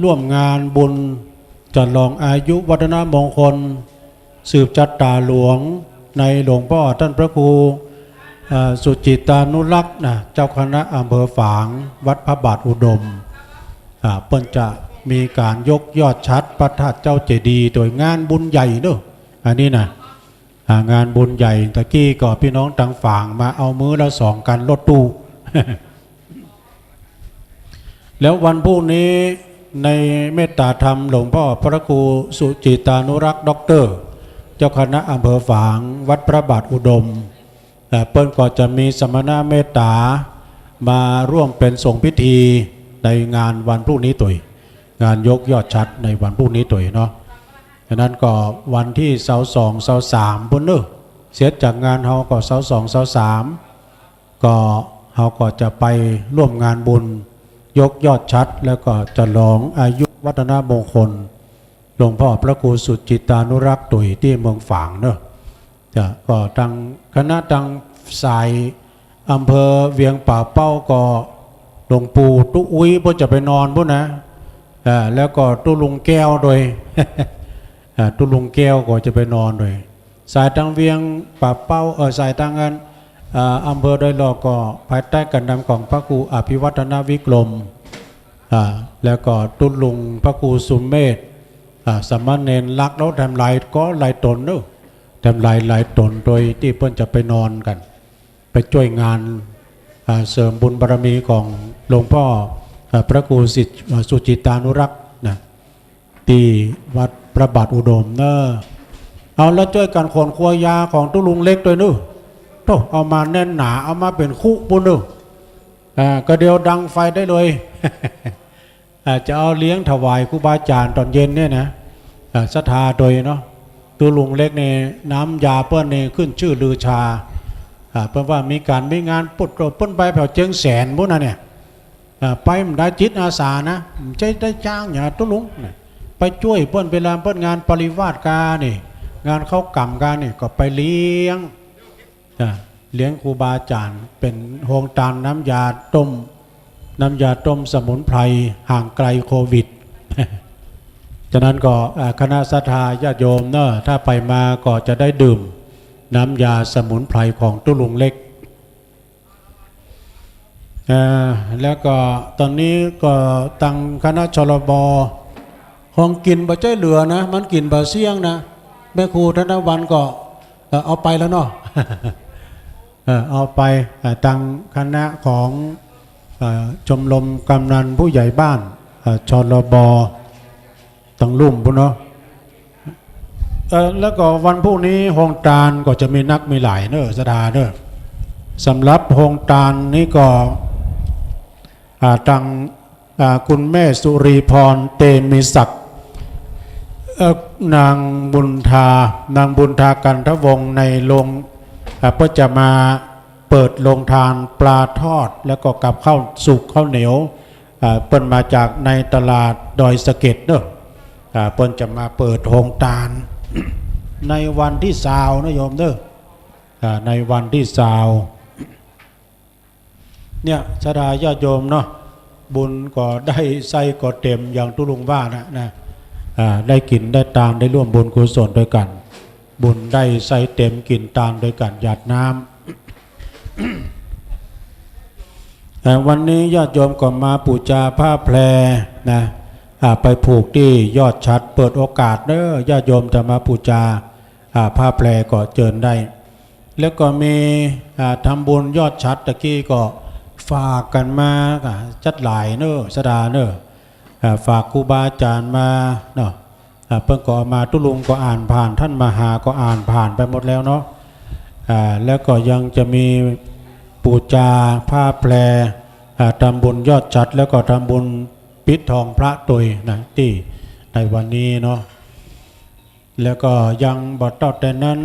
ร่วมงานบุญฉลองอายุวัฒนมงคล สืบชะต๋าหลวงในหลวงป้อต้านพระครู เอ่อ สุจิตตานุรักษ์นะ เจ้าคณะอำเภอฝาง วัดพระบาทอุดม อ่า เปิ้นจะมีก๋านยกยอดฉัตรพระธาตุเจ้าเจดีย์โดยงานบุญใหญ่เนอะ อันนี้นะ อ่า งานบุญใหญ่ ตะกี้ก็พี่น้องตังฝางมาเอามื้อละสองคันรถตู้ แล้ววันพรุ่งนี้ในเมตตาธรรมหลวงป้อพระครูสุจิตตานุรักษ์ด็อกเตอร์ เจ้าคณะอำเภอฝาง วัดพระบาทอุดม เอ่อ เปิ้นก็จะมีสมณะเมตต๋ามาร่วมเป๋นสงฆ์พิธีในงานวันพรุ่งนี้ตวย งานยกยอดฉัตรในวันพรุ่งนี้ตวยเนาะ ฉะนั้นก็วันตี้ซาวสอง ซาวสาม ปู้นเนอะ เสร็จจากงานเฮาก็ซาวสอง ซาวสาม ก็เฮาก็จะไปร่วมงานบุญยกยอดฉัตร แล้วก็ฉลองอายุวัฒนมงคลหลวงป้อพระครูสุจิตตานุรักษ์ตวยตี้เมืองฝางเนอะ จ้ะ ก็ตังคณะตังสายอำเภอเวียงป่าเป้าก็หลวงปู่ตุ๊อุ๊ยเปิ้นจะไปนอนปู้นนะ อ่า แล้วก็ตุ๊ลุงแก้วตวย อ่า ตุ๊ลุงแก้วก็จะไปนอนตวย สายตังเวียงป่าเป้า เอ่อ สายตังอัน อ่า อำเภอดอยหล่อก็ภายใต้ก๋านนำของพระครูอภิวัฒนวิกรม อ่า แล้วก็ตุ๊ลุงพระครูสุเมธ อ่า สามเณรลักษณ์ แล้วแถมหลายก็หลายต๋นเนอะ แถมหลายหลายต๋นตวยตี้เปิ้นจะไปนอนกั๋น ไปจ้วยงาน อ่า เสริมบุญบารมีของหลวงป้อ อ่า พระครูสิทธิ์ อ่า สุจิตตานุรักษ์นะ ตี้วัดพระบาทอุดมเนอะ เอาแล้วจ้วยกั๋นขนครัวยาของตุ๊ลุงเล็กตวยเนอะ โธ่ เอามาแน่นหนา เอามาเป๋นคุปู้นเนอะ อ่า ก็เดี๋ยวดังไฟได้เลย อ่า จะเอาเลี้ยงถวายครูบาอาจ๋ารย์ต๋อนเย็นเนี่ยนะ อ่า ศรัทธาตวยเนาะ ตุ๊ลุงเล็กนี่ น้ำยาเปิ้นนี่ขึ้นชื่อลือชา อ่า เปิ้นว่ามีก๋านมีงานปุดโตเปิ้นไปแผวเจียงแสนปู้นนะเนี่ย อ่า ไปบ่ได้จิตอาสานะ บ่ใจ้ได้จ้างหยังตุ๊ลุงนะ ไปจ้วยเปิ้นเวลาเปิ้นงานปริวาสกานี่ งานเข้ากล่ำกานี่ ก็ไปเลี้ยง อ่า เลี้ยงครูบาอาจ๋ารย์ เป๋นโฮงตานน้ำยาต้ม น้ำยาต้มสมุนไพร ห่างไกลโควิด ฉะนั้นก็ อ่า คณะศรัทธาญาติโยมเนอะ ถ้าไปมาก็จะได้ดื่มน้ำยาสมุนไพรของตุ๊ลุงเล็ก อ่า แล้วก็ต๋อนนี้ก็ตังคณะ ชลบ ของกิ๋นบ่ใจ้เหลือนะ มันกิ๋นบ่เสี้ยงนะ แม่ครูธนวรรณก็ เอ่อ เอาไปแล้วเนาะ เอ่อ เอาไป เอ่อ ตังคณะของ เอ่อ ชมรมกำนันผู้ใหญ่บ้าน เอ่อ ชลบ ตังลุ่มปู้นเนาะ เอ่อ แล้วก็วันพรุ่งนี้โฮงตานก็จะมีนักมีหลายเนอะ ศรัทธาเนอะ สำหรับโฮงตานนี้ก็ อ่า ตัง อ่า คุณแม่สุรีพร เตมีศักดิ์ เอ่อ นางบุญทา นางบุญทา กันทวงศ์ ในโรง อ่า เปิ้นจะมาเปิดโฮงตานปลาทอด แล้วก็กับข้าวสุกข้าวเหนียว อ่า เปิ้นมาจากในตลาดดอยสะเก็ดเนาะ อ่า เปิ้นจะมาเปิดโฮงตาน ในวันตี้ซาวนะโยมเนาะ อ่า ในวันตี้ซาว เนี่ย ศรัทธาญาติโยมเนาะ บุญก็ได้ไส้ก็เต็มอย่างตุ๊ลุงว่านะ นะ อ่า ได้กิ๋นได้ตาน ได้ร่วมบุญกุศลตวยกั๋น บุญได้ไส้เต็มกิ๋นตานตวยกั๋น หยาดน้ำ เอ่อ วันนี้ญาติโยมก็มาปู๋จาผ้าแพรนะ อ่า ไปผูกตี้ยอดฉัตร เปิดโอกาสเนาะ ญาติโยมจะมาปู๋จา อ่า ผ้าแพรก็เจิญได้ แล้วก็มี อ่า ทำบุญยอดฉัตรตะกี้ก็ฝากกั๋นมา อ่า จัดหลายเนาะ ศรัทธาเนาะ อ่า ฝากครูบาอาจ๋ารย์มาเนาะ อ่า เปิ้นก็เอามา ตุ๊ลุงก็อ่านผ่าน ต้านมหาก็อ่านผ่านไปหมดแล้วเนาะ อ่า แล้วก็ยังจะมีปู๋จาผ้าแพร อ่า ทำบุญยอดฉัตร แล้วก็ทำบุญปิดทองพระตวยนะ ตี้ในวันนี้เนาะ แล้วก็ยังบ่เต้าแต่นั้น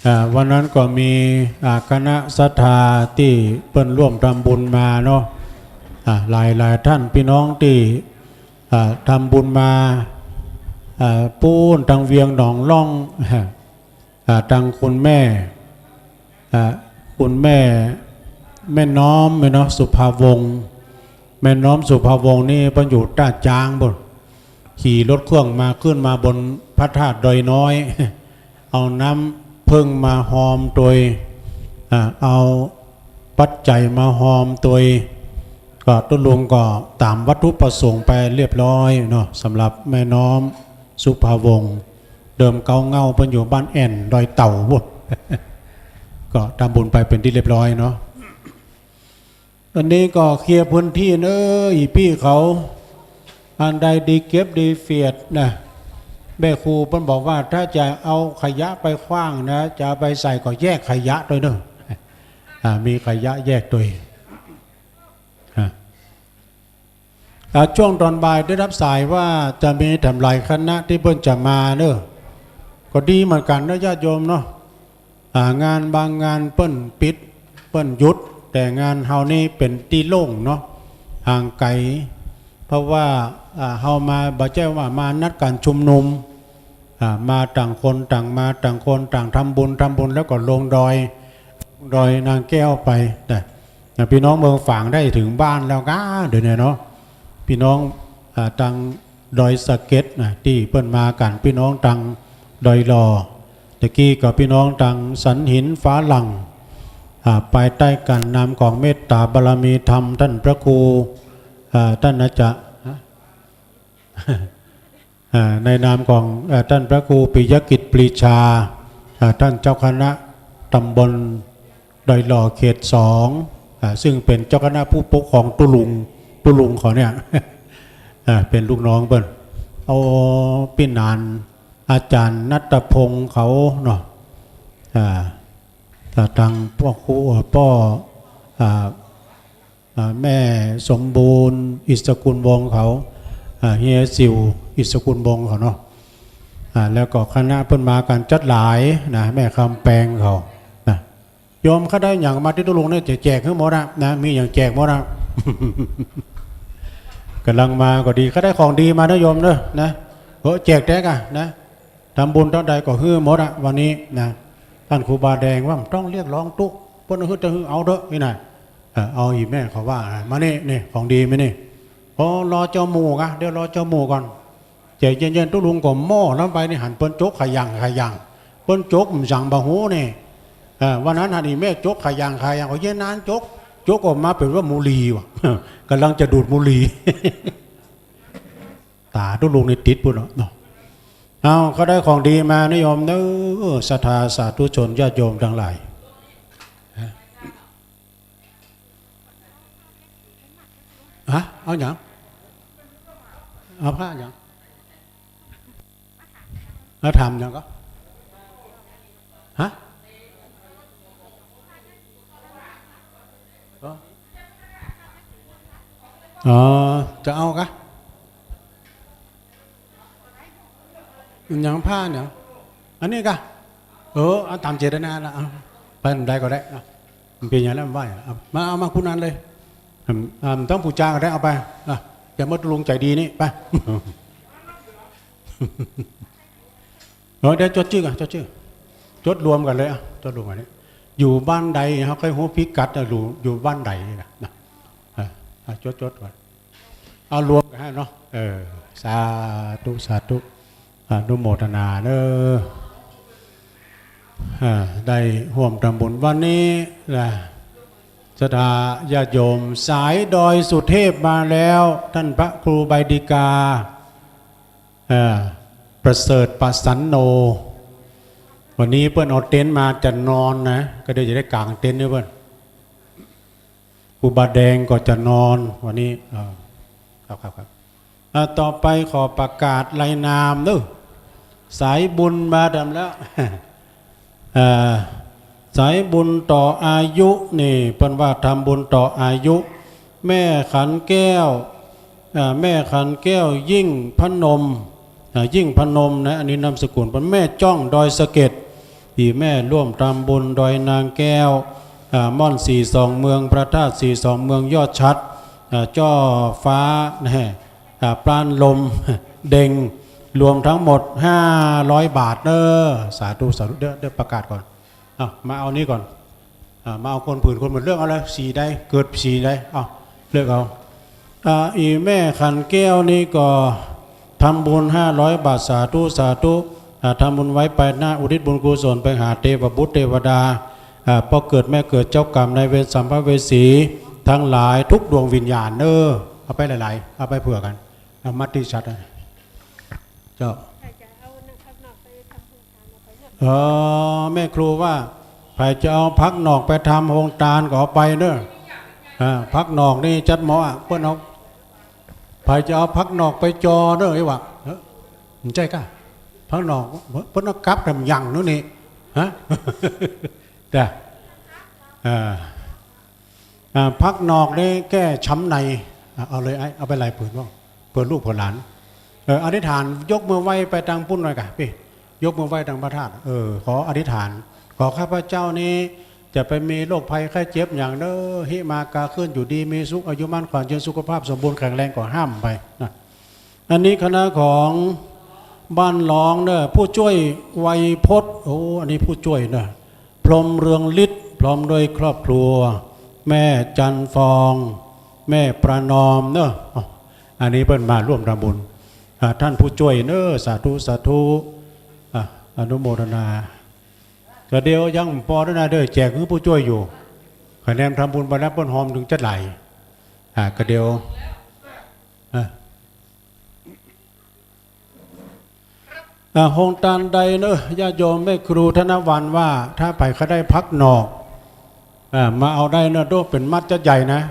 อ่า วันนั้นก็มี อ่า คณะศรัทธาตี้เปิ้นร่วมทำบุญมาเนาะ อ่า หลายๆ ต้าน ปี้น้องตี้ อ่า ทำบุญมา อ่า ปู๊นตางเวียงหนองล่อง อ่า ตางคุณแม่ อ่า คุณแม่ แม่น้อมเนาะ สุภาวงศ์ แม่น้อมสุภาวงศ์นี่เปิ้นอยู่ต้าจ๊างปู๊น ขี่รถเครื่องมา ขึ้นมาบนพระธาตุดอยน้อย เอาน้ำผึ้งมาฮอมตวย อ่า เอาปัจจัยมาฮอมตวย ก็ตุ๊ลุงก็ต๋ามวัตถุประสงค์ไปเรียบร้อยเนาะ สำหรับแม่น้อมสุภาวงศ์ เดิมเก๊าเหง้าเปิ้นอยู่บ้านแอ่นดอยเต่าปู๊น ก็ทำบุญไปเป๋นตี้เรียบร้อยเนาะ อันนี้ก็เคลียร์พื้นตี้เนาะ อี่ปี้เขา อันใดดีเก็บดีเฟียดนะ แม่ครูเปิ้นบอกว่าถ้าจะเอาขยะไปขว้างนะ จะเอาไปใส่ก็แยกขยะตวยเนาะ อ่า มีขยะแยกตวย อ่า อ่า ช่วงต๋อนบ่ายได้ฮับสายว่าจะมีแถมหลายคณะตี้เปิ้นจะมาเนาะ ก็ดีเหมือนกั๋นเนาะญาติโยมเนาะ อ่า งานบางงานเปิ้นปิด เปิ้นหยุด แต่งานเฮานี่เป๋นตี้โล่งเนาะ ห่างไก๋ เพราะว่า อ่า เฮามาบ่ใจ้ว่ามานัดกั๋นชุมนุม อ่า มาต่างคนต่างมา ต่างคนต่างทำบุญ ทำบุญแล้วก็ลงดอย ลงดอยนางแก้วไปนะ นะ ปี้น้องเมืองฝางได้เถิงบ้านแล้วก้า เดี๋ยวนี้เนาะ ปี้น้อง อ่า ตางดอยสะเก็ดนะ ตี้เปิ้นมากั๋น ปี้น้องตางดอยหล่อ ตะกี้ก็ปี้น้องตางสันหินฝาหลั่ง อ่า ภายใต้ก๋านนำของเมตตาบารมีธรรมต้านพระครู อ่า ต้านอาจ๋ารย์ อ่า ในนามของ เอ่อ ต้านพระครูปิยกิจปรีชา อ่า ต้านเจ้าคณะตำบลดอยหล่อเขตสอง อ่า ซึ่งเป๋นเจ้าคณะผู้ปกครองตุ๊ลุง ตุ๊ลุงเขาเนี่ย อ่า เป๋นลูกน้องเปิ้น เอาปี้หนานอาจ๋ารย์ณัฐพงษ์เขาเนาะ อ่า อ่า ตางป้อครู เอ่อ ป้อ อ่า อ่า แม่สมบูรณ์ อิสกุลวงศ์เขา อ่า เฮียสิว อิสกุลวงศ์เขาเนาะ อ่า แล้วก็คณะเปิ้นมากั๋นจั๊ดหลายนะ แม่คำแปงเขานะ โยมใค่ได้หยังมาตี้ตุ๊ลุงเนี่ย จะแจกหื้อหมดอะนะ มีหยังแจกหมดอะ ก่ำลังมาก็ดี ใค่ได้ของดีมานะโยมเนาะ นะ เออ แจกแต๊กอะนะ ทำบุญเต้าใดก็หื้อหมดอะ วันนี้นะ ต้านครูบาแดงว่าบ่ต้องเรียกร้องตุ๊ เปิ้นหื้อจะหื้อเอาเต๊อะ นี่นะ เออ เอาอี่แม่เขาว่า มานี่ นี่ ของดีมานี่ โอ้ รอเจ้าหมู่ก่ะ เดี๋ยวรอเจ้าหมู่ก่อน ใจเย็นๆ ตุ๊ลุงก็หม้อน้ำไปนี่ หันเปิ้นจกขย่างขย่าง เปิ้นจกบ่าหยังบ่ฮู้นี่ เออ วันนั้นหันอี่แม่จกขย่างขย่าง ก็เย็นนานจก จกออกมาเป๋นว่าบุหรี่ว่ะ ก่ำลังจะดูดบุหรี่ ต๋าตุ๊ลุงนี่ติดปู๊นเนาะ เอา ก็ได้ของดีมานะโยมเนาะ ศรัทธาสาธุชนญาติโยมตังหลาย ฮะ เอาหยัง เอาผ้าหยัง เอาถามหยังก่อ ฮะ อ๋อ อ๋อ จะเอาก่ะ หยังผ้าเนี่ย อันนี้ก่ะ เออ เอาต๋ามเจตนาละ เอา ไปอันใดก็ได้ เอา มันเป๋นหยังแล้วมันไหว้อะ เอา มา เอามาคู่นั้นเลย อืม อ่า บ่ต้องปู๋จาก็ได้ เอาไป อ่ะ อย่าเมิดลุงใจ๋ดีนี่ ไป เออ เดี๋ยวจดจื้อก่อน จดจื้อ จดรวมกั๋นเลย อ่ะ จดรวมกั๋นเลย อยู่บ้านใด เฮาค่อยฮู้พิกัด อ่ะ อยู่ อยู่บ้านใดนี่นะ นะ อ่ะ อ่ะ จด จดก่อน เอารวมกั๋นหั้นเนาะ เออ สาธุ สาธุ อนุโมทนาเน้อ อ่า ได้ฮ่วมทำบุญวันนี้นะ ศรัทธาญาติโยม สายดอยสุเทพมาแล้ว ต้านพระครูใบดิกา อ่า ประเสริฐประสันโน วันนี้เปิ้นเอาเต็นท์มาจะนอนนะ ก็เดี๋ยวจะได้ก๋างเต็นท์หื้อเปิ้น ครูบาแดงก็จะนอนวันนี้ อ่า ครับ ครับ ครับ อ่า ต่อไปขอประกาศรายนามเน้อ สายบุญมาดำแล้ว อ่า สายบุญต่ออายุนี่ เปิ้นว่าทำบุญต่ออายุ แม่ขันแก้ว อ่า แม่ขันแก้วยิ่งพนม อ่า ยิ่งพนมนะ อันนี้นามสกุลเปิ้น แม่จ้องดอยสะเก็ด อี่แม่ร่วมทำบุญดอยนางแก้ว อ่า ม่อนสี่สองเมือง พระธาตุสี่สองเมือง ยอดชัด อ่า จ้อฟ้า นะ อ่า ปราณลม เด็ง รวมทั้งหมดห้าร้อยบาทเน้อ สาธุ สาธุ เดี๋ยว เดี๋ยวประกาศก่อน เอา มาเอานี้ก่อน อ่า มาเอาคนผืนคนหมด เลือกเอาเลย สีใด เกิดสีใด เอา เลือกเอา อ่า อี่แม่ขันแก้วนี่ก็ทำบุญห้าร้อยบาท สาธุ สาธุ อ่า ทำบุญไว้ไปหน้า อุทิศบุญกุศลไปหาเทวบุตรเทวดา อ่า พ่อเกิดแม่เกิด เจ้ากรรมนายเวร สัมภเวสีทั้งหลายทุกดวงวิญญาณเน้อ เอาไปหลายๆ เอาไปเผื่อกั๋น เอามัดตี้ชัดนะ เจ้า ใผจะเอาผักนอกไปทำโฮงตานเอาไปเนาะ เออ แม่ครูว่า ใผจะเอาผักนอกไปทำโฮงตานก็เอาไปเน้อ อ่า ผักนอกนี่จัดเหมาะอะ เปิ้นเอา ใผจะเอาผักนอกไปจอเน้อ ไอ้หว่า เออ บ่ใจ้ก่ะ ผักนอก เปิ้นเอากลับแถมยังโน่นนี่ ฮะ จ้ะ อ่า อ่า ผักนอกนี่แก้ช้ำใน อ่ะ เอาเลยไอ้ เอาไปหลายผืนบ่ เผื่อลูกเผื่อหลาน เออ อธิษฐานยกมือไหว้ไปตางปุ้นหน่อยก่ะ ปี้ ยกมือไหว้ตางพระธาตุ เออ ขออธิษฐาน ขอข้าพเจ้านี้จะไปมีโรคภัยไข้เจ็บหยังเน้อ หิมากาขึ้นอยู่ดีมีสุข อายุมั่นขวัญยืน สุขภาพสมบูรณ์แข็งแรง ก็ห้ามไปนะ อันนี้คณะของบ้านหลองเน้อ ผู้จ้วยไวยพจน์ โอ้ อันนี้ผู้จ้วยเน้อ พรหมเรืองฤทธิ์ พร้อมด้วยครอบครัว แม่จันทร์ฟอง แม่ประนอมเน้อ อ๋อ อันนี้เปิ้นมาร่วมทำบุญ อ่า ท่านผู้จ้วยเน้อ สาธุ สาธุ อ่ะ อนุโมทนา ก็เดี๋ยวยังปอด้วยนะเด้อ แจกหื้อผู้จ้วยอยู่ คะแนนทำบุญไปแล้วเปิ้นฮอมถึงจัดไหล อ่า ก็เดี๋ยว อ่ะ อ่า โฮงตานใดเน้อ ญาติโยม แม่ครูธนวรรณว่า ถ้าใผใค่ได้ผักหนอก อ่า มาเอาได้เน้อ โดเป๋นมัดจัดใหญ่นะ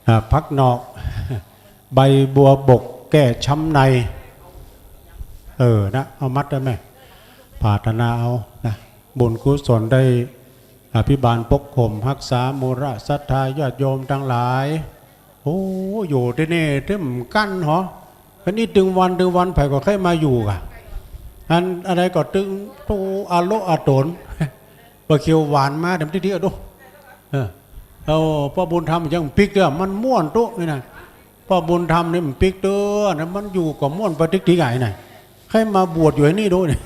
อ่า ผักหนอก ใบบัวบกแก้ช้ำใน เออ นะ เอามัดได้ไหม ปรารถนาเอานะ บุญกุศลได้อภิบาลปกคลุมฮักษามูลศรัทธาญาติโยมตังหลาย โอ้ อยู่ตี้นี่ตึงกั้นหอ อันนี้ตึงวัน ตึงวัน ใผก็ใค่มาอยู่ก่ะ อันอะไรก็ตึงตู้อาโลอาโตน ปลาเขียวหวานมาเต็มตี้ๆ อะดู เออ เอาป้อบุญธรรมยังปิ๊กเตื้อ มันม่วนตุ๊นี่นะ ป้อบุญธรรมนี่มันปิ๊กเตื้อนะ มันอยู่ก็ม่วนไปติ๊กๆ ไงนะ ใค่มาบวชอยู่ไอ้นี่ดูนี่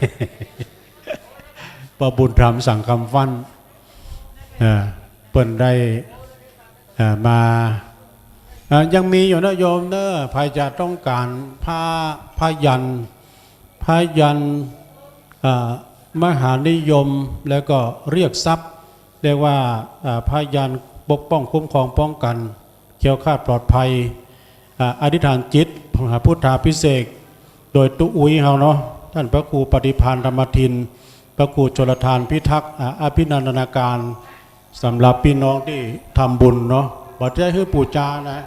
ป้อบุญธรรมสังคำฟั่น เออ เปิ้นได้ อ่า มา อ่า ยังมีอยู่นะโยมเน้อ ใผจะต้องก๋านผ้า ผ้ายันต์ ผ้ายันต์ อ่า มหานิยม แล้วก็เรียกทรัพย์ เรียกว่า อ่า ผ้ายันต์ปกป้องคุ้มครองป้องกั๋น แคล้วคลาดปลอดภัย อ่า อธิษฐานจิต มหาพุทธาภิเษก โดยตุ๊อุ๊ยเฮาเนาะ ต้านพระครูปฏิภาณธรรมทิน พระครูชลทานพิทักษ์ อ่า อภินันทนาการ สำหรับปี้น้องตี้ทำบุญเนาะ บ่ใจ้หื้อปู๋จานะ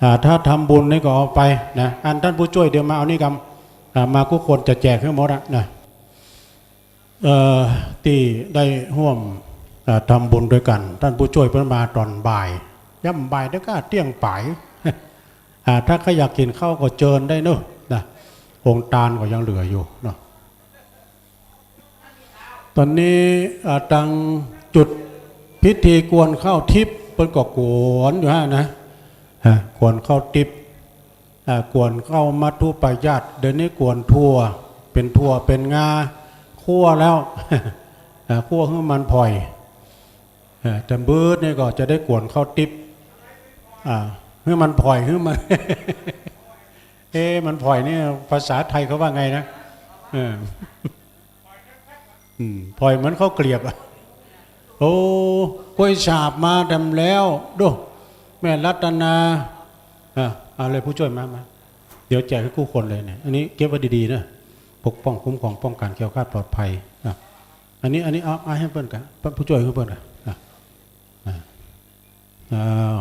อ่า ถ้าทำบุญนี่ก็เอาไปนะ อันต้านผู้จ้วยเดี๋ยวมาเอานี่กำ อ่า มากู้คนจะแจกหื้อหมดอะนะ เอ่อ ตี้ได้ฮ่วม อ่า ทำบุญตวยกั๋น ต้านผู้จ้วยเปิ้นมาต๋อนบ่าย ย่ำบ่ายเตื้อก้า เตี้ยงป๋าย อ่า ถ้าใค่อยากกิ๋นข้าวก็เจิญได้เนาะ นะ โฮงตานก็ยังเหลืออยู่เนาะ ต๋อนนี้ อ่า ตังจุดพิธีกวนข้าวทิพย์ ปิ้นก็กวนอยู่หั้นนะ อ่า กวนข้าวติ๊บ อ่า กวนข้าวมัทธุปายาต เดี๋ยวนี้กวนถั่ว เป๋นถั่วเป๋นงา คั่วแล้ว อ่า คั่วหื้อมันผ่อย อ่า แต่มื้อนี้ก็จะได้กวนข้าวติ๊บ อ่า หื้อมันผ่อย หื้อมัน เอ๊ะ มันผ่อยนี่ภาษาไทยเขาว่าไงนะ เออ อืม ผ่อยเหมือนข้าวเกรียบอะ โอ้ กล้วยฉาบมาแถมแล้ว ดู แม่รัตนา อ่ะ เอาเลยผู้จ้วยมา มา เดี๋ยวแจกหื้อกู้คนเลยเนี่ย อันนี้เก็บไว้ดีๆ นะ ปกป้องคุ้มครองป้องกันแคล้วคลาดปลอดภัย อ่ะ อันนี้ อันนี้เอา เอาหื้อเปิ้นก่อ ผู้จ้วยหื้อเปิ้นก่อ อ่ะ อ่ะ อ้าว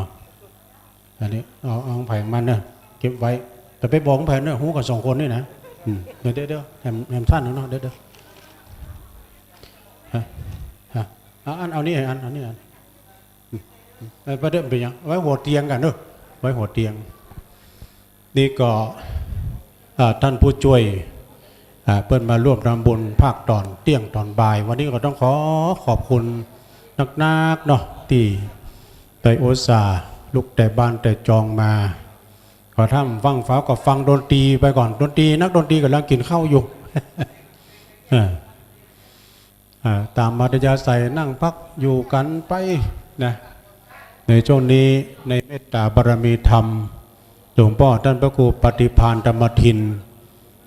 อันนี้เอา เอาของใผของมันเนอะ เก็บไว้ แต่ไปบอกของใผเนอะ ฮู้กั๋นสองคนนี่นะ อืม เดี๋ยว เดี๋ยว เดี๋ยว แหม แหมสั้นเนาะ เดี๋ยว เดี๋ยว ฮะ ฮะ เอาอัน เอานี่อัน เอานี่อัน อืม อืม เออ ไปเด้อ เป๋นหยัง ไว้หัวเตียงก่อนเนอะ ไว้หัวเตียง นี่ก็ อ่า ต้านผู้จ้วย อ่า เปิ้นมาร่วมทำบุญภาคต๋อนเตี้ยงต๋อนบ่าย วันนี้ก็ต้องขอขอบคุณนักๆ เนาะ ตี้ได้อุตส่าห์ลุกแต่บ้านแต่จองมา ขอต้านฟังฟ้าวก็ฟังดนตรีไปก่อน ดนตรี นักดนตรีก่ำลังกิ๋นข้าวอยู่ เออ อ่า ต๋ามอัธยาศัยนั่งพักอยู่กั๋นไปนะ ในช่วงนี้ในเมตต๋าบารมีธรรม หลวงป้อต้านพระครูปฏิภาณธรรมทิน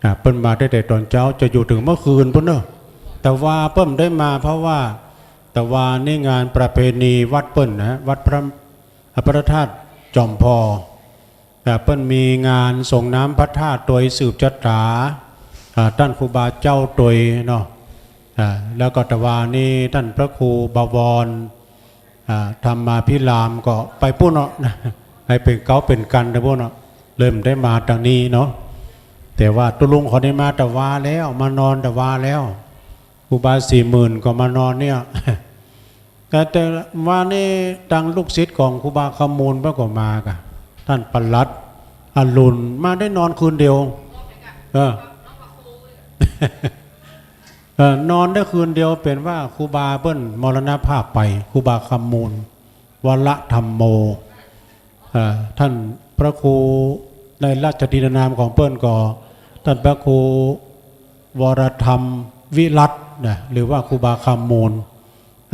อ่า เปิ้นมาตั้งแต่ต๋อนเจ๊า จะอยู่เถิงเมื่อคืนปู๊นเนาะ แต่ว่าเปิ้นได้มาเพราะว่า แต่ว่านี่งานประเพณีวัดเปิ้นนะ วัดพระ พระธาตุจอมพอ อ่า เปิ้นมีงานส่งน้ำพระธาตุตวยสืบชะต๋า อ่า ต้านครูบาเจ้าตวยเนาะ อ่า แล้วก็ตะวานี้ต้านพระครูบวร อ่า ธรรมาภิรามก็ไปปู๊นเนาะ ให้เป๋นเก๊าเป๋นกันไปปู๊นเนาะ เลยบ่ได้มาตางนี้เนาะ แต่ว่าตุ๊ลุงคนนี้มาตะวาแล้ว มานอนตะวาแล้ว ครูบาสี่หมื่นก็มานอนเนี่ย แต่ แต่วานี้ตางลูกศิษย์ของครูบาคำมูลเปิ้นก็มาก่ะ ต้านปลัดอรุณ มาได้นอนคืนเดียว เออ เออ นอนได้คืนเดียว เป๋นว่าครูบาเปิ้นมรณภาพไป ครูบาคำมูล วรธรรมโม เอ่อ ต้านพระครูในราชทินนามของเปิ้นก็ ต้านพระครูวรธรรมวิรัตน์นะ หรือว่าครูบาคำมูล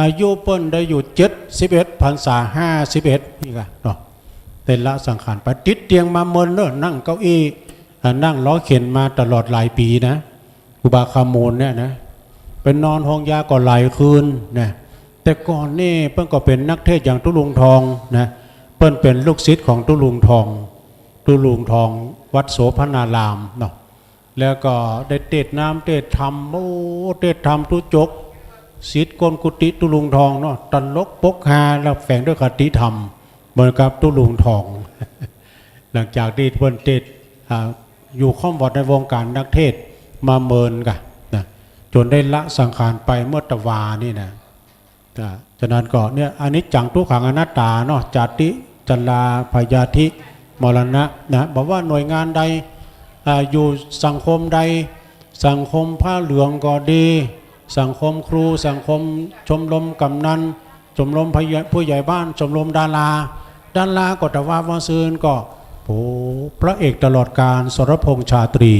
อายุเปิ้นได้อยู่เจ็ดสิบเอ็ด พรรษาห้าสิบเอ็ด นี่ก่ะเนาะ ได้ละสังขารไป ติดเตียงมาเมินเนาะ นั่งเก้าอี้ อ่า นั่งล้อเข็นมาตลอดหลายปี๋นะ ครูบาคำมูลเนี่ยนะ ไปนอนโฮงยาก็หลายคืนนะ แต่ก่อนนี่เปิ้นก็เป๋นนักเทศน์อย่างตุ๊ลุงทองนะ เปิ้นเป๋นลูกศิษย์ของตุ๊ลุงทอง ตุ๊ลุงทองวัดโสภณารามเนาะ แล้วก็ได้เตศน์นำเตศน์ธรรม โอ้ เตศน์ธรรมตุ๊จก ศิษย์ก้นกุฏิตุ๊ลุงทองเนาะ ตลกปกฮา แล้วแฝงด้วยคติธรรม เหมือนกับตุ๊ลุงทอง หลังจากตี้เปิ้นเตศน์ อ่า อยู่ค่อมวอดในวงก๋านนักเทศน์มาเมินก่ะนะ จ๋นได้ละสังขารไปเมื่อตะวานี้นะ อ่า ฉะนั้นก็เนี่ย อนิจจัง ทุกขัง อนัตตาเนาะ จาติ ชรา พยาธิ มรณะนะ บ่ว่าหน่วยงานใด อ่า อยู่สังคมใด สังคมผ้าเหลืองก็ดี สังคมครู สังคมชมรมกำนัน ชมรมผู้ใหญ่ ผู้ใหญ่บ้าน ชมรมดารา ดาราก็ตะวาวันซืนก็ โอ้ พระเอกตลอดกาล สรพงษ์ชาตรี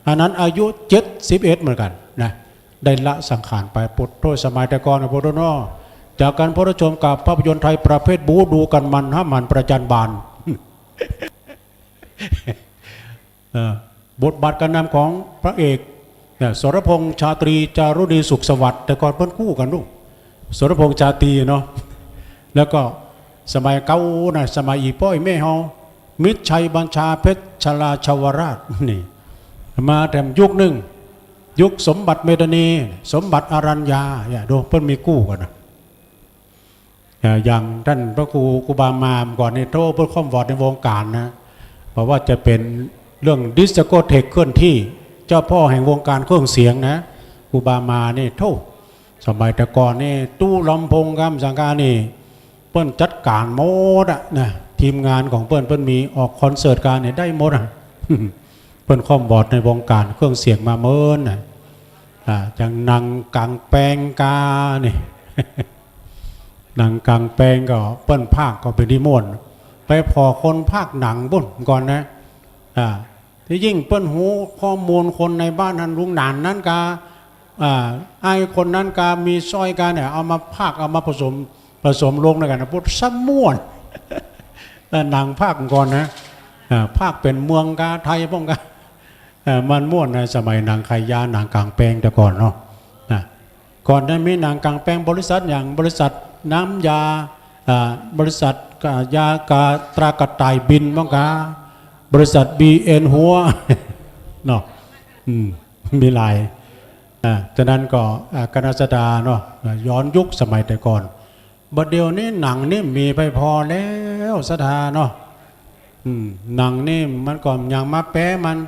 อันนั้นอายุเจ็ดสิบเอ็ดเหมือนกั๋นนะ ได้ละสังขารไป ปุโต สมัยแต่ก่อนนะ ปุโตเนาะ จากกั๋น ปุโตชมกับภาพยนตร์ไทยประเภทบู๊ ดูกั๋นมัน ห้ามหันประจันบาน เอ่อ บทบาทก๋านนำของพระเอกเนี่ย สรพงษ์ชาตรี จารุณีสุขสวัสดิ์ แต่ก่อนเปิ้นกู้กั๋นลูก สรพงษ์ชาตรีเนาะ แล้วก็สมัยเก่านะ สมัยอี่ป้ออี่แม่เฮา มิตรชัยบัญชา เพชรชลาชวราช นี่ มาแถมยุคนึ่ง ยุคสมบัติเมธานี สมบัติอรัญญา เนี่ย ดูเปิ้นมีกู้กั๋นนะ อ่า อย่างต้านพระครู ครูบามาเมื่อก่อนนี่ โธ่ เปิ้นค่อมวอดในวงก๋านนะ เพราะว่าจะเป๋นเรื่องดิสโกเทคเคลื่อนที่ เจ้าพ่อแห่งวงการเครื่องเสียงนะ ครูบามานี่ โธ่ สมัยแต่ก่อนนี่ ตู้ลำโพงกำสังกานี่ เปิ้นจัดก๋านหมดอะนะ ทีมงานของเปิ้น เปิ้นมีออกคอนเสิร์ตก๋านนี่ได้หมดอะ เปิ้นค่อมวอดในวงการเครื่องเสียงมาเมินนะ อ่า อย่างหนังก๋างแปลงกานี่ หนังก๋างแปลงก็เปิ้นพากย์ก็เป๋นตี้ม่วน ไปผ่อคนพากย์หนังปู๊นก่อนนะ อ่า ตี้ยิ่งเปิ้นฮู้ข้อมูลคนในบ้านหั้น ลุงหนานนั้นกา อ่า อ้ายคนนั้นกา มีสร้อยกาเนี่ย เอามาพากย์ เอามาผสม ผสมลงในกั๋นนะ ปู๊น ซ้ำม่วน เออ หนังพากย์ก่อนนะ อ่า พากย์เป๋นเมืองกา ไทยพ่องกา เออ มันม่วนนะ สมัยหนังขายยา หนังก๋างแปลงแต่ก่อนเนาะ นะ ก่อนนั้นมีหนังก๋างแปลงบริษัทหยัง บริษัทน้ำยา อ่า บริษัท อ่า ยากาตรากระต่ายบินพ่องกา บริษัท บี เอ็น หัว เนาะ อืม มีหลาย อ่า ฉะนั้นก็ อ่า คณะศรัทธาเนาะ อ่า ย้อนยุคสมัยแต่ก่อน บัดเดี๋ยวนี้หนังนี่มีไปผ่อแล้วศรัทธาเนาะ อืม หนังนี่มันก็ยังมาแป๊มัน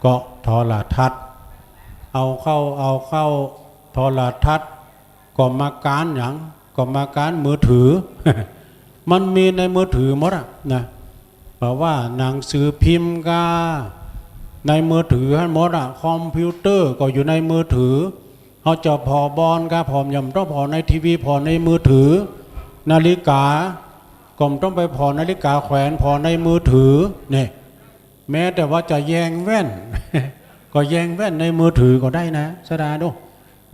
ก็โทรทัศน์ เอาเข้า เอาเข้าโทรทัศน์ ก็มาก๋านหยัง ก็มาก๋านมือถือ มันมีในมือถือหมดอะนะ เพราะว่าหนังสือพิมพ์กาในมือถือหั้นหมดอะ คอมพิวเตอร์ก็อยู่ในมือถือ เฮาจะผ่อบอลกา ผ่อ บ่ต้องผ่อในทีวี ผ่อในมือถือ นาฬิกา ก็บ่ต้องไปผ่อนาฬิกาแขวน ผ่อในมือถือ เนี่ย แม้แต่ว่าจะแยงแว่น ก็แยงแว่นในมือถือก็ได้นะศรัทธาเนาะ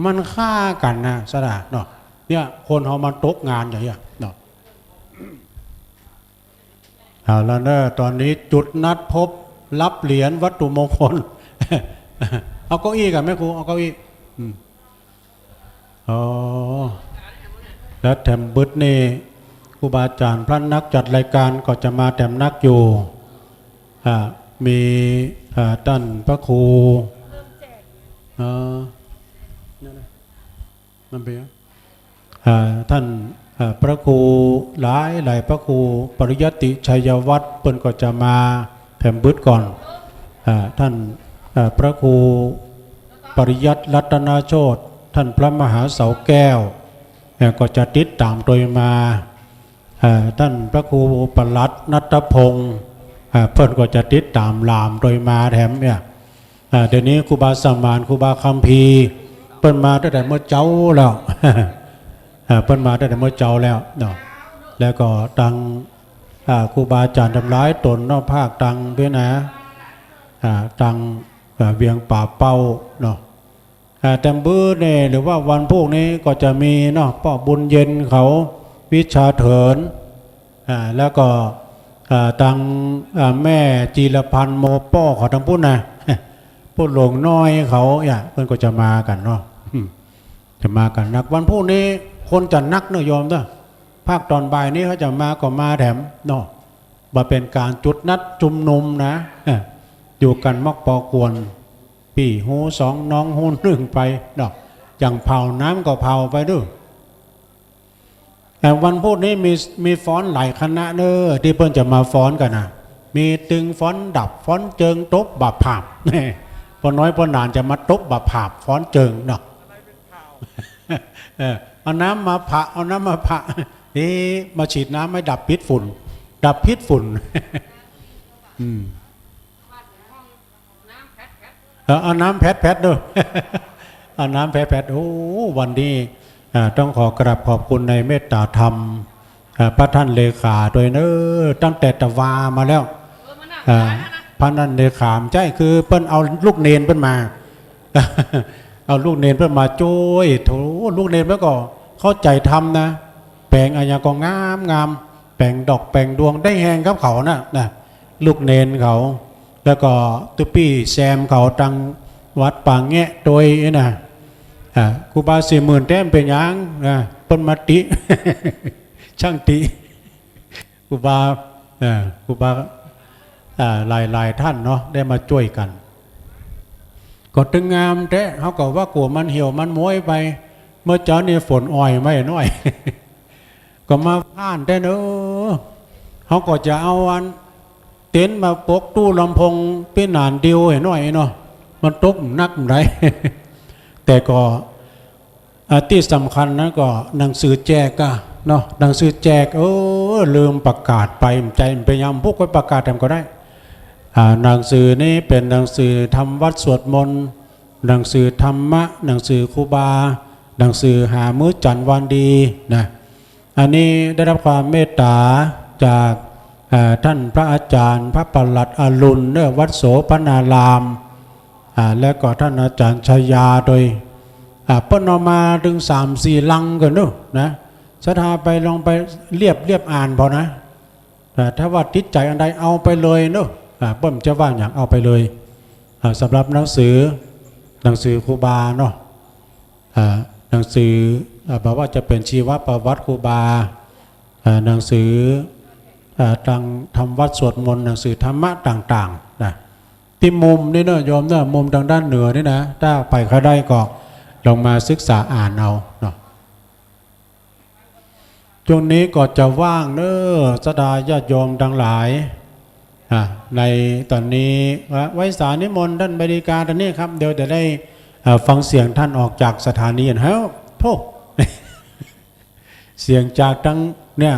มันฆ่ากั๋นนะศรัทธาเนาะ เนี่ย คนเฮามันตกงานอย่างเนี้ยเนาะ เอาละเนอะ ต๋อนนี้จุดนัดพบ รับเหรียญวัตถุมงคล เอาเก้าอี้ก่อนแม่ครู เอาเก้าอี้ อืม อ๋อ แล้วแถมบึดนี่ ครูบาอาจ๋ารย์พระนักจัดรายการก็จะมาแถมนักอยู่ อ่า มี อ่า ต้านพระครู เอ่อ นั่นน่ะ มันเป๋น อ่า ต้าน อ่า พระครูหลายหลาย พระครูปริยัติชัยวัฒน์ เปิ้นก็จะมาแถมบึดก่อน อ่า ต้าน อ่า พระครูปริยัติรัตนโชติ ต้านพระมหาเสาแก้ว เอ่อ ก็จะติดต๋ามโตยมา เอ่อ ต้านพระครูปลัดณัฐพงษ์ เอ่อ เปิ้นก็จะติดต๋ามหลามโตยมาแถมเนี่ย เอ่อ เดี๋ยวนี้ครูบาสมาน ครูบาคัมภีร์ เปิ้นมาตั้งแต่เมื่อเจ๊าแล้ว เอ่อ เปิ้นมาตั้งแต่เมื่อเจ๊าแล้วเนาะ แล้วก็ตัง อ่า ครูบาอาจ๋ารย์ตังหลายต๋นเนาะ ภาคตังเวียงนะ อ่า ตัง อ่า เวียงป่าเป้าเนาะ อ่า แถมบึดนี่ หรือว่าวันพูกนี้ก็จะมีเนาะ ป้อบุญเย็นเขา วิชาเถิน อ่า แล้วก็ อ่า ตัง อ่า แม่จีรพันธ์ โมป้อเขาตังปู๊นนะ ป้อหลวงน้อยเขา เนี่ย เปิ้นก็จะมากั๋นเนาะ อืม จะมากั๋นนัก วันพูกนี้คนจะนักเนาะโยมเนาะ ภาคต๋อนบ่ายนี้เขาจะมาก็มาแถมเนาะ บ่าเป๋นก๋านจุดนัดจุมนุมนะ เอ่อ อยู่กั๋นมอกปอควร ปี้ฮู้สอง น้องฮู้นึ่งไปเนาะ อย่างเผาน้ำก็เผาไปดู แต่วันพูกนี้มี มีฟ้อนหลายคณะเนอะ ตี้เปิ้นจะมาฟ้อนกั๋นนะ มีตึงฟ้อนดับ ฟ้อนเจิง ตบบ่าผาบ ป้อน้อยป้อหนานจะมาตบบ่าผาบ ฟ้อนเจิงเนาะ เออ เอาน้ำมาผะ เอาน้ำมาผะ เอ๊ะ มาฉีดน้ำให้ดับพิษฝุ่น ดับพิษฝุ่น อืม เออ เอาน้ำแผดๆ ดู เอาน้ำแผดๆ โอ้ วันนี้ อ่า ต้องขอกราบขอบคุณในเมตตาธรรม อ่า พระท่านเลขาตวยเนอะ ตั้งแต่ตะวามาแล้ว อ่า พระท่านเลขา บ่ใจ้ คือเปิ้นเอาลูกเณรเปิ้นมา เอาลูกเณรเปิ้นมาจ้วย โถ ลูกเณรเปิ้นก็เข้าใจ๋ธรรมนะ แป๋งอะหยังก็งามๆ แป๋งดอกแป๋งดวง ได้แฮงกับเขานะ นะ ลูกเณรเขา แล้วก็ตุ๊ปี้แซมเขาตังวัดป่าแงะตวยนะ อ่า ครูบาสี่หมื่นแต๊บ่เป๋นหยังนะ เปิ้นมาติ จ้างติ ครูบา เอ่อ ครูบา อ่า หลายๆ ท่านเนาะ ได้มาจ้วยกั๋น ก็ตึงงามแต๊ เฮาก็ว่ากั๋วมันเหี่ยวมันม้วยไป เมื่อเจ๊านี้ฝนอ่อยมาหน้อย ก็มาพ่านแต๊เนอะ เฮาก็จะเอาอันเต็นท์มาปกตู้ลำโพงปี้หนานดิวหน้อยเนาะ มันตกนักบ่ได้ แต่ก็ อ่า ตี้สำคัญนั้นก็หนังสือแจกอะเนาะ หนังสือแจก เออ ลืมประกาศไป บ่ใจ้ บ่เป๋นหยัง บ่ค่อยประกาศแถมก็ได้ อ่า หนังสือนี้เป๋นหนังสือทำวัตรสวดมนต์ หนังสือธรรมะ หนังสือครูบา หนังสือหามื้อจั๋นทร์วันดีนะ อันนี้ได้รับความเมตต๋าจาก เอ่อ ท่านพระอาจารย์พระปลัดอรุณเนอะ วัดโสภณาราม อ่า และก็ท่านอาจารย์ชยาโดย อ่า เปิ้นเอามาตึงสามสี่ลังก่อนเนอะนะ ศรัทธาไปลองไปเลียบเลียบอ่านผ่อนะ แต่ถ้าว่าติดใจ๋อันใดเอาไปเลยเนอะ อ่า เปิ้นจะว่าหยังเอาไปเลย อ่า สำหรับหนังสือ หนังสือครูบาเนาะ อ่า หนังสือ อ่า บ่ว่าจะเป๋นชีวประวัติครูบา อ่า หนังสือ อ่า ตางทำวัตรสวดมนต์ หนังสือธรรมะต่างๆ นะ ตี้มุมนี่เนอะโยมเนอะ มุมตางด้านเหนือนี่นะ ถ้าไปใค่ได้ก็ลองมาศึกษาอ่านเอาเนาะ ช่วงนี้ก็จะว่างเนอะ ศรัทธาญาติโยมตังหลาย อ่ะ ในต๋อนนี้ อ่ะ ไหว้สานิมนต์ต้านบดีกาต๋อนนี้ครับ เดี๋ยวจะได้ อ่ะ ฟังเสียงต้านออกจากสถานีหั้นแหละ โธ่ เสียงจากตังเนี่ย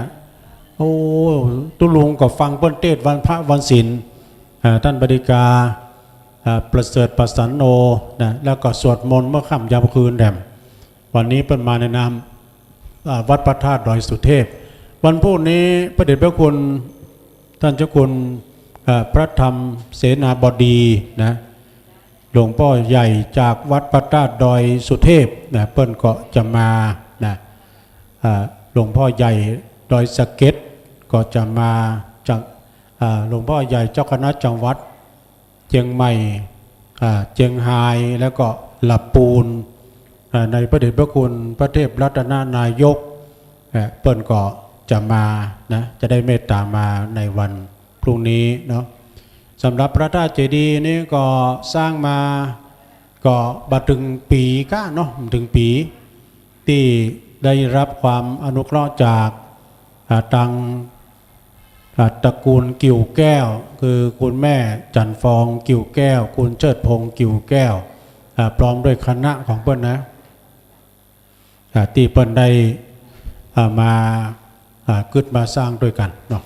โอ้ ตุ๊ลุงก็ฟังเปิ้นเตสน์วันพระวันศีล อ่า ต้านบดีกา อ่า ประเสริฐประสันโน นะ แล้วก็สวดมนต์เมื่อค่ำยามคืนแถม วันนี้เปิ้นมาในนาม อ่า วัดพระธาตุดอยสุเทพ วันพูกนี้พระเดชพระคุณ ต้านเจ้าคุณ อ่า พระธรรมเสนาบดีนะ หลวงป้อใหญ่จากวัดพระธาตุดอยสุเทพนะ เปิ้นก็จะมานะ อ่า หลวงป้อใหญ่ดอยสะเก็ดก็จะมาจาก อ่า หลวงป้อใหญ่เจ้าคณะจังหวัดเจียงใหม่ อ่า เจียงฮาย แล้วก็ละปูน อ่า ในพระเดชพระคุณพระเทพรัตนนายก อ่า เปิ้นก็จะมานะ จะได้เมตต๋ามาในวันพรุ่งนี้เนาะ สำหรับพระธาตุเจดีย์นี้ก็สร้างมาก็บ่เถิงปี๋ก้าเนาะ บ่เถิงปี๋ ตี้ได้รับความอนุเคราะห์จาก อ่า ตาง อ่า ตระกูลกิ่วแก้ว คือคุณแม่จันทร์ฟองกิ่วแก้ว คุณเชิดพงษ์กิ่วแก้ว อ่า พร้อมด้วยคณะของเปิ้นนะ อ่า ตี้เปิ้นได้ อ่า มา อ่า กึ๊ดมาสร้างตวยกั๋นเนาะ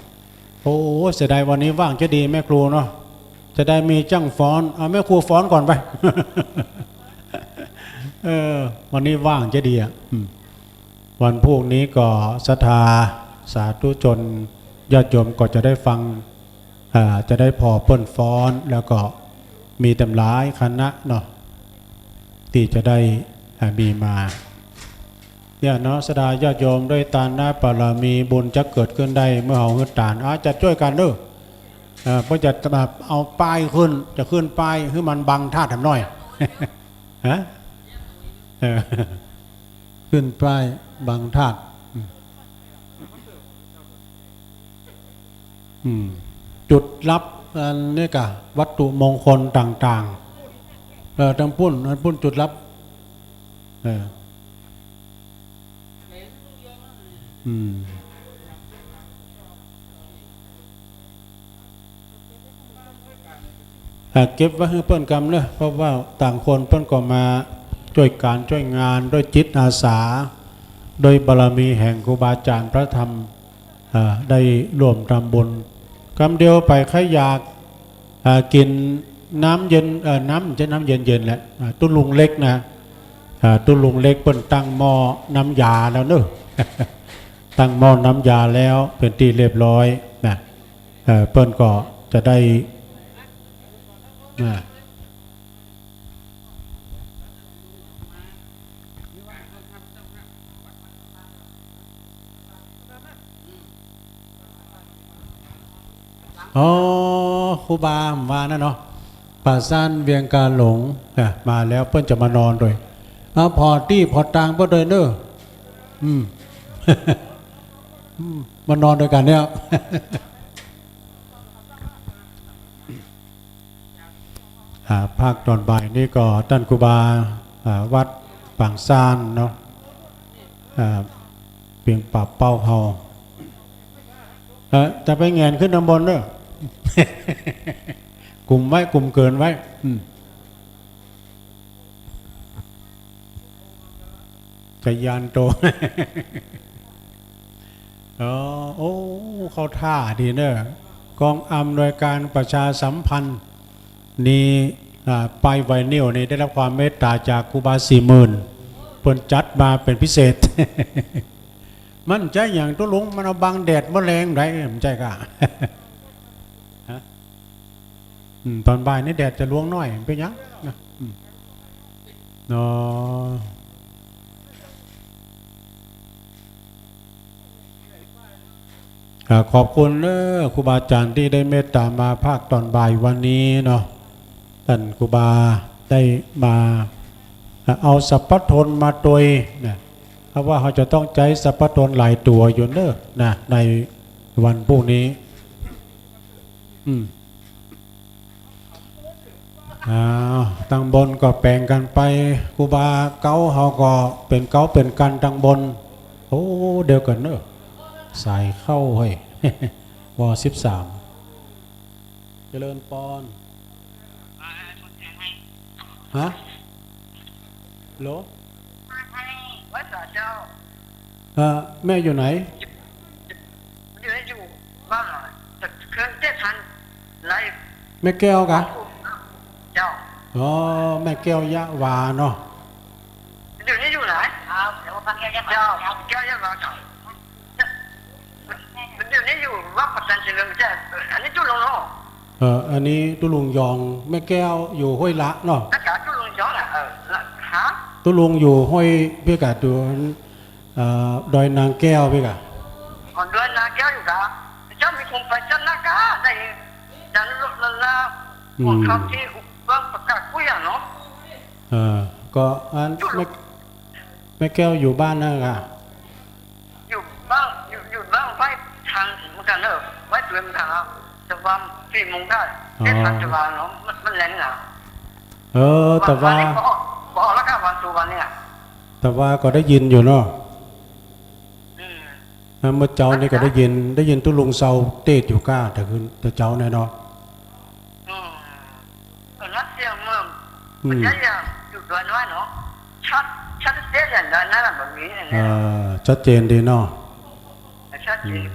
โอ้ เสียดายวันนี้ว่างจะดีแม่ครูเนาะ จะได้มีจ้างฟ้อน เอาแม่ครูฟ้อนก่อนไป เออ วันนี้ว่างจะดีอ่ะ อืม วันพูกนี้ก็ศรัทธาสาธุชนญาติโยมก็จะได้ฟัง อ่า จะได้ผ่อเปิ้นฟ้อน แล้วก็มีตั้งหลายคณะเนาะ ตี้จะได้ อ่า มีมา เนี่ยเนาะ ศรัทธาญาติโยม ด้วยตานนะปารมีบุญจะเกิดขึ้นได้เมื่อเฮาหื้อตาน อ่า จะจ้วยกั๋นเนาะ อ่า เปิ้นจะมาเอาป้ายขึ้น จะขึ้นป้ายหื้อมันบังธาตุแถมหน้อย ฮะ เออ ขึ้นป้ายบังธาตุ อืม อืม จุดลับอันนี้ก่ะ วัตถุมงคลต่างๆ เออ ตางปุ้น อันปุ้นจุดลับ เออ อืม อ่ะ เก็บไว้หื้อเปิ้นกำเนอะ เพราะว่าต่างคนเปิ้นก็มาจ้วยก๋านจ้วยงานด้วยจิตอาสา ด้วยบารมีแห่งครูบาอาจ๋ารย์พระธรรม อ่า ได้ร่วมทำบุญ กำเดียวไป ใผอยาก อ่า กิ๋นน้ำเย็น เอ่อ น้ำ บ่ใจ้น้ำเย็นๆ แหละ อ่า ตุ๊ลุงเล็กนะ อ่า ตุ๊ลุงเล็กเปิ้นตั้งหม้อน้ำยาแล้วเนอะ ตั้งหม้อน้ำยาแล้วเป๋นตี้เรียบร้อยนะ เอ่อ เปิ้นก็จะได้ อ่า อ๋อ ครูบาผมว่านั่นเนาะ ป่าซ่านเวียงกาหลง อ่ะ มาแล้ว เปิ้นจะมานอนตวย เอาผ่อตี้ผ่อตางเปิ้นตวยเนอะ อืม อืม มานอนตวยกั๋นเนี่ย อ่า ภาคตอนบ่ายนี้ก็ต้านครูบา อ่า วัดปางซ่านเนาะ อ่า เปียงป่าเป้าเฮา เอ่อ จะไปแหงนขึ้นตางบนเนอะ กุมไว้ กุมเกินไว้ อืม จะยานโต อ๋อ โอ้ เข้าท่าดีเนอะ กองอำนวยการประชาสัมพันธ์นี่ อ่า ป้ายไวนิลนี่ได้รับความเมตต๋าจากครูบาสี่หมื่น เปิ้นจัดมาเป๋นพิเศษ มันใจ้หยังตุ๊ลุง มันเอาบังแดดบ่แลงใด มันใจ้ก่ะ ฮะ อืม ต๋อนบ่ายนี่แดดจะลวงหน้อย มันเป๋นหยังนะ อืม เนาะ อ่า ขอบคุณเน้อ ครูบาอาจ๋ารย์ตี้ได้เมตต๋ามาภาคต๋อนบ่ายวันนี้เนาะ ต้านครูบาได้มา อ่า เอาสัพพะทนมาตวยนะ เพราะว่าเฮาจะต้องใจ๊สัพพะทนหลายตั๋วอยู่เน้อนะ ในวันพรุ่งนี้ อืม อ้าว ตังบนก็แป๋งกั๋นไป ครูบาเก๊าเฮาก็เป๋นเก๊าเป๋นกั๋นตังบน โอ้ เดียวกั๋นเน้อ สายเข้าเฮ้ย ว สิบสาม เจริญปอน ฮะ โหล ไหว้สาเจ้า เอ่อ แม่อยู่ไหน อยู่ อยู่บ้านเหรอ แต่เครื่องเจ็ดพันไร่ แม่แก้วกะ เจ้า อ๋อ แม่แก้วยะหวาเนาะ เดี๋ยวนี้อยู่ไหน เจ้า แก้วยะหวาเจ้า เดี๋ยวนี้อยู่วัดประจันเฉลิมใจ้ อันนี้ตุ๊ลุงเนาะ เอ่อ อันนี้ตุ๊ลุงยอง แม่แก้วอยู่ห้วยละเนาะ อาจ๋ารย์ตุ๊ลุงยองน่ะ เออ ละ ฮะ ตุ๊ลุงอยู่ห้วย เปียกะ ดู เอ่อ ดอยนางแก้วเปียกะ อ๋อ ดอยนางแก้วอยู่กะ เจ้ามีคงไปจันนากาได้ จันรถละละ อืม ของเขาที่อุบลประกาศกู้อย่างเนาะ เอ่อ ก็อัน ตุ๊ลุง แม่ แม่แก้วอยู่บ้านนั่นกะ อยู่บ้าน อยู่ อยู่บ้านไว้ทางเหมือนกั๋นเนอะ ไว้เตือนเหมือนกั๋นครับ แต่ว่าสี่โมงได้ อ๋อ เทศบาลเนาะ มัน มันแรงนะ เออ แต่ว่า วันนี้บอก บอกแล้วครับ วันสู่วันเนี่ย แต่ว่าก็ได้ยินอยู่เนาะ อืม นะ เมื่อเจ๊านี่ก็ได้ยิน ได้ยินตุ๊ลุงเซาเตศน์อยู่ก้า แต่คืน แต่เจ๊าเนี่ยเนาะ อืม เออ นัดเสียงเมือง อืม มันจะอย่างอยู่ดอยน้อยเนาะ ชัด ชัดเจนอย่างนั้นน่ะ แบบนี้เนี่ย เออ ชัดเจนดีเนาะ ชัดเจน อืม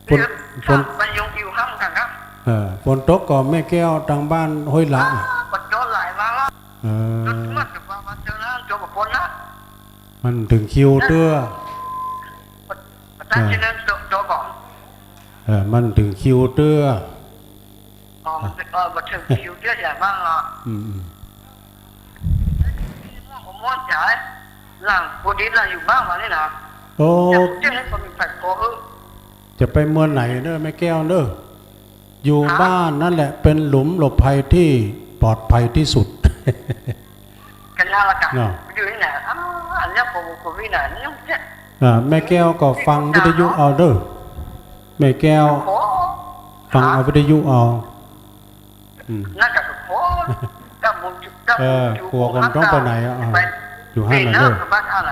ฝน เออ ฝน มันยุงอยู่ห้างกันครับ เออ ฝนตกก็แม่แก้วตางบ้านห้วยละ อ้าว ฝนตกหลายวันแล้ว เออ จนมาถึงวัน วันเดียวนะ จนกับฝนนะ มันเถิงคิวเตื้อ ประธาน อ่า เจริญโต โตก่อน เออ มันเถิงคิวเตื้อ อ๋อ มัน เออ มันเถิงคิวเตื้ออย่างบ้างเหรอ อืม อืม ผมม่วนใจ หลัง พอดีหลังอยู่บ้านวันนี้นะ โอ้ แต่ผมเจอให้คนมีแปลกโกเออ จะไปเมืองไหนเนอะแม่แก้วเนอะ อยู่ ฮะ บ้านนั่นแหละเป็นหลุมหลบภัยที่ปลอดภัยที่สุด กันนั่นละกัน เนาะ อยู่ที่ไหน อ้าว อันเนี้ยผม ผมมีไหน นี่ยังเจ็บ อ่า แม่แก้วก็ฟังวิทยุเอาเด้อ แม่แก้ว โอ้ ฟังเอาวิทยุเอา อืม นั่นก็โอ้ เจ้าบุญ เจ้าบุญ เออ อยู่ กลัวคนต้องไปไหนอ่ะ ไป อยู่ห้างไหนเด้อ ไปเนอะ บ้านอะไร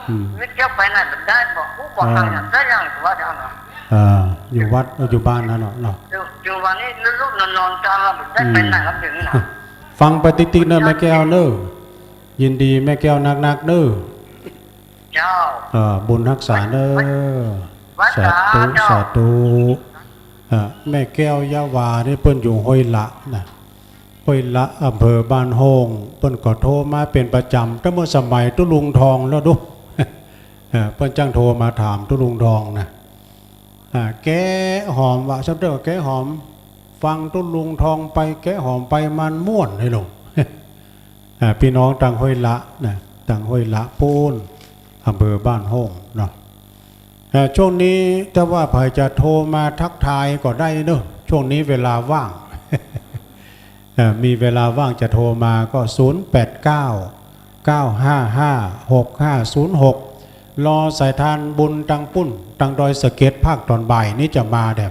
อืม แม่แก้วไปไหนบ่ได้ บอกผู้บอก เออ ทางไหนได้ยังว่าจะเอาน่ะ เออ อยู่วัด เออ อยู่บ้านนั่นเนาะ เนาะ อยู่ อยู่วันนี้ลูกๆนอนๆ ตาบ่ได้ไปไหนแล้วเดี๋ยวนี้นะ อืม ฟังไปติ๊กๆเนอะแม่แก้วเนอะ ยินดีแม่แก้วนักๆเนอะ เจ้า เอ่อ บุญฮักษาเนอะ วัด วัด สาธุ สาธุ เจ้า สาธุ เอ่อ แม่แก้วยะหวานี่เปิ้นอยู่ห้วยละนะ ห้วยละ อำเภอบ้านโฮ่ง เปิ้นก็โทรมาเป๋นประจ๋ำ ตั้งเมื่อสมัยตุ๊ลุงทองแล้วดู เอ่อ เปิ้นจั้งโทรมาถามตุ๊ลุงทองนะ อ่า แกะหอม ว่าซ้ำเด้อ แกะหอม ฟังตุ๊ลุงทองไป แกะหอมไป มันม่วนเลยลูก อ่า ปี้น้องตางห้วยละนะ ตางห้วยละปู๊น อำเภอบ้านโฮ่งเนาะ อ่า ช่วงนี้ถ้าว่าใผจะโทรมาทักทายก็ได้เนอะ ช่วงนี้เวลาว่าง อ่า มีเวลาว่างจะโทรมาก็ ศูนย์แปดเก้า เก้าห้าห้า หกห้าศูนย์หก รอสายทานบุญตางปุ้น ตางดอยสะเก็ด ภาคต๋อนบ่ายนี้จะมาแด่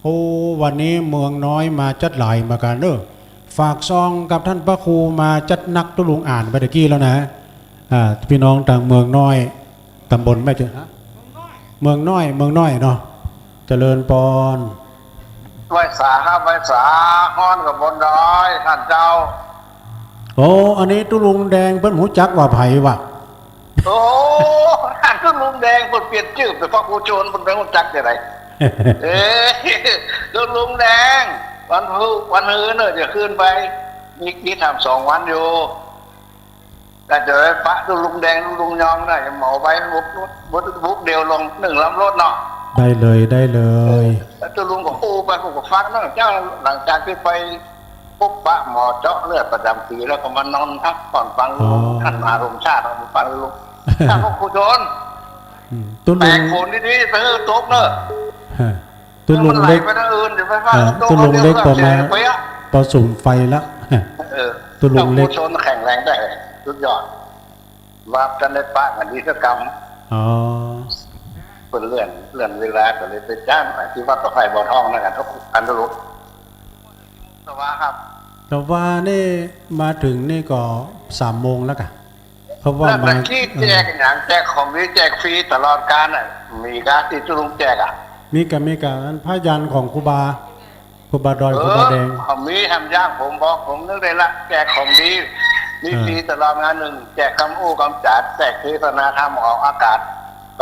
โอ้ วันนี้เมืองน้อยมาจั๊ดหลายเหมือนกั๋นเนอะ ฝากซองกับต้านพระครูมาจั๊ดนัก ตุ๊ลุงอ่านไปตะกี้แล้วนะ อ่า ปี้น้องตางเมืองน้อย ตำบลแม่เจริญ ฮะ เมืองน้อย เมืองน้อยเนาะ เจริญปอน ไหว้สาครับ ไหว้สา ฮ้อนกับบนดอย ต้านเจ้า โอ้ อันนี้ตุ๊ลุงแดงเปิ้นฮู้จักว่าใผวะ โอ้ ตุ๊ลุงแดงเปิ้นเปลี่ยนจื้อเป๋นพระครูโจร เปิ้นไปฮู้จักจะได เอ้ย ตุ๊ลุงแดง วันพุธ วันฮือเนอะ จะขึ้นไป มี มีถามสองวันอยู่ ก็จะไปปะตุ๊ลุงแดงตุ๊ลุงยองนะ จะเหมาไปบุกรถ บุก บุกเดี่ยวลงนึ่งลำรถเนาะ ได้เลย ได้เลย เออ แล้วตุ๊ลุงก็อู้ไป ผมก็ฟังนะเจ้า หลังจากตี้ไปพบปะหมอเจาะเลือดประจำปีแล้วก็มานอนพักผ่อนฟังลุง อ๋อ ท่านมหาสมชาติ ฟังลุง ท่านพระครูโจร อืม ตุ๊ลุง แตกโขนดีๆ ไปเออ ตกเนอะ ฮะ ตุ๊ลุงเล็ก มันไหลไปทางอื่น เดี๋ยวไปฟาด อ่า ตุ๊ลุงเล็ก ตุ๊ลุงเล็ก ปอมา เดี๋ยวไปอะ ปอสุมไฟละ เออ ตุ๊ลุงเล็ก เจ้าครูโจรแข็งแรงได้ สุดยอด ว่าท่านได้ปะกันดีสักกรรม อ๋อ เปิ้นเลื่อน เลื่อนเวลาก็เลยไปจ้างที่วัดตะไคร่บ่อทองนั่นกัน ทุกอันทุก แต่ว่าครับ แต่ว่านี่มาถึงนี่ก็สามโมงแล้วกะ เพราะว่า แล้ว มา ตะกี้ เออ แจกหยัง แจกของดี แจกฟรีตลอดกาลน่ะ มีกะตี้ตุ๊ลุงแจกอะ มีกะ มีกะ อันผ้ายันของครูบา ครูบาดอย เออ ครูบาแดง เขามีแหมอย่าง ผมบอก ผมนึกได้ละ แจกของดี มี เออ ฟรีตลอดงานนึ่ง แจกกำอู้กำจ๋า แจกเทศนาธรรมออกอากาศ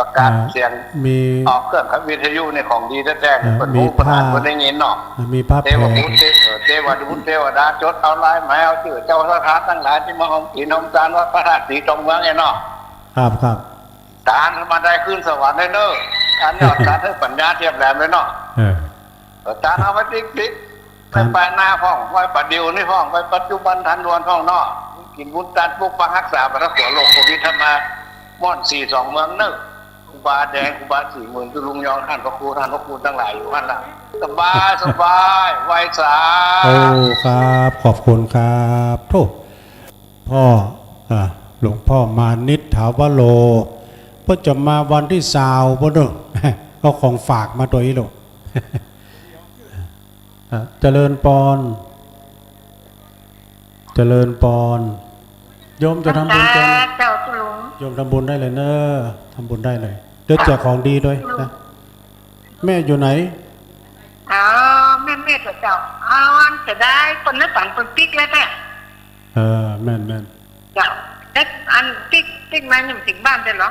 ประกาศ อ่า เสียง มี ออกเครื่องวิทยุนี่ของดีแต๊ๆ อ่า เปิ้น มี ฮู้ เปิ้น ผ้า อ่าน เปิ้นได้ยินเนาะ มีผ้า เทวบุตร แผ่ เท- เออ เทวบุตรเทวดา จดเอาลายหมายเอาจื้อเจ้าศรัทธาตังหลายตี้มาฮอมกิ๋นฮอมตานวัดพระธาตุสีจอมเมืองเนี่ยเนาะ ครับ ครับ ตานมาได้ขึ้นสวรรค์เลยเนอะ ตานยอดตานหื้อปัญญาเทียบแหลมเลยเนาะ เออ เออ ตานเอาไว้ติ๊กๆ ไป ครับ ไปหน้าพ่อง ไว้ปัดเดี่ยวนี่พ่อง ไว้ปัจจุบันทันด่วนพ่องเนาะ กิ๋นบุญตานปกปักฮักษาไปทั่วโลกโควิด ท่านมาม่อนสี่สองเมืองเนอะ ครูบาแดง ครูบาสี่หมื่น ตุ๊ลุงยอง ท่านพระครู ท่านพระครูตังหลายอยู่หั้นละ สบาย สบาย ไหว้สา โอ้ ครับ ขอบคุณครับ โธ่ พ่อ อ่า หลวงพ่อมานิช ถาวโร เปิ้นจะมาวันตี้ซาว เปิ้นเนาะ เอาของฝากมาตวยลูก อ่ะ เจริญปอน เจริญปอน โยมจะทำบุญกัน เจ้าตุ๊ลุง โยมทำบุญได้เลยเนอะ ทำบุญได้เลย เดี๋ยวแจกของดีตวยนะ แม่อยู่ไหน อ๋อ แม่ แม่เจ้า อ๋อ จะได้ คนนั้นฝันคนปิ๊กแล้วแท้ เออ แม่น แม่น เจ้า แล้วอันปิ๊ก ปิ๊กมายังถึงบ้านได้เหรอ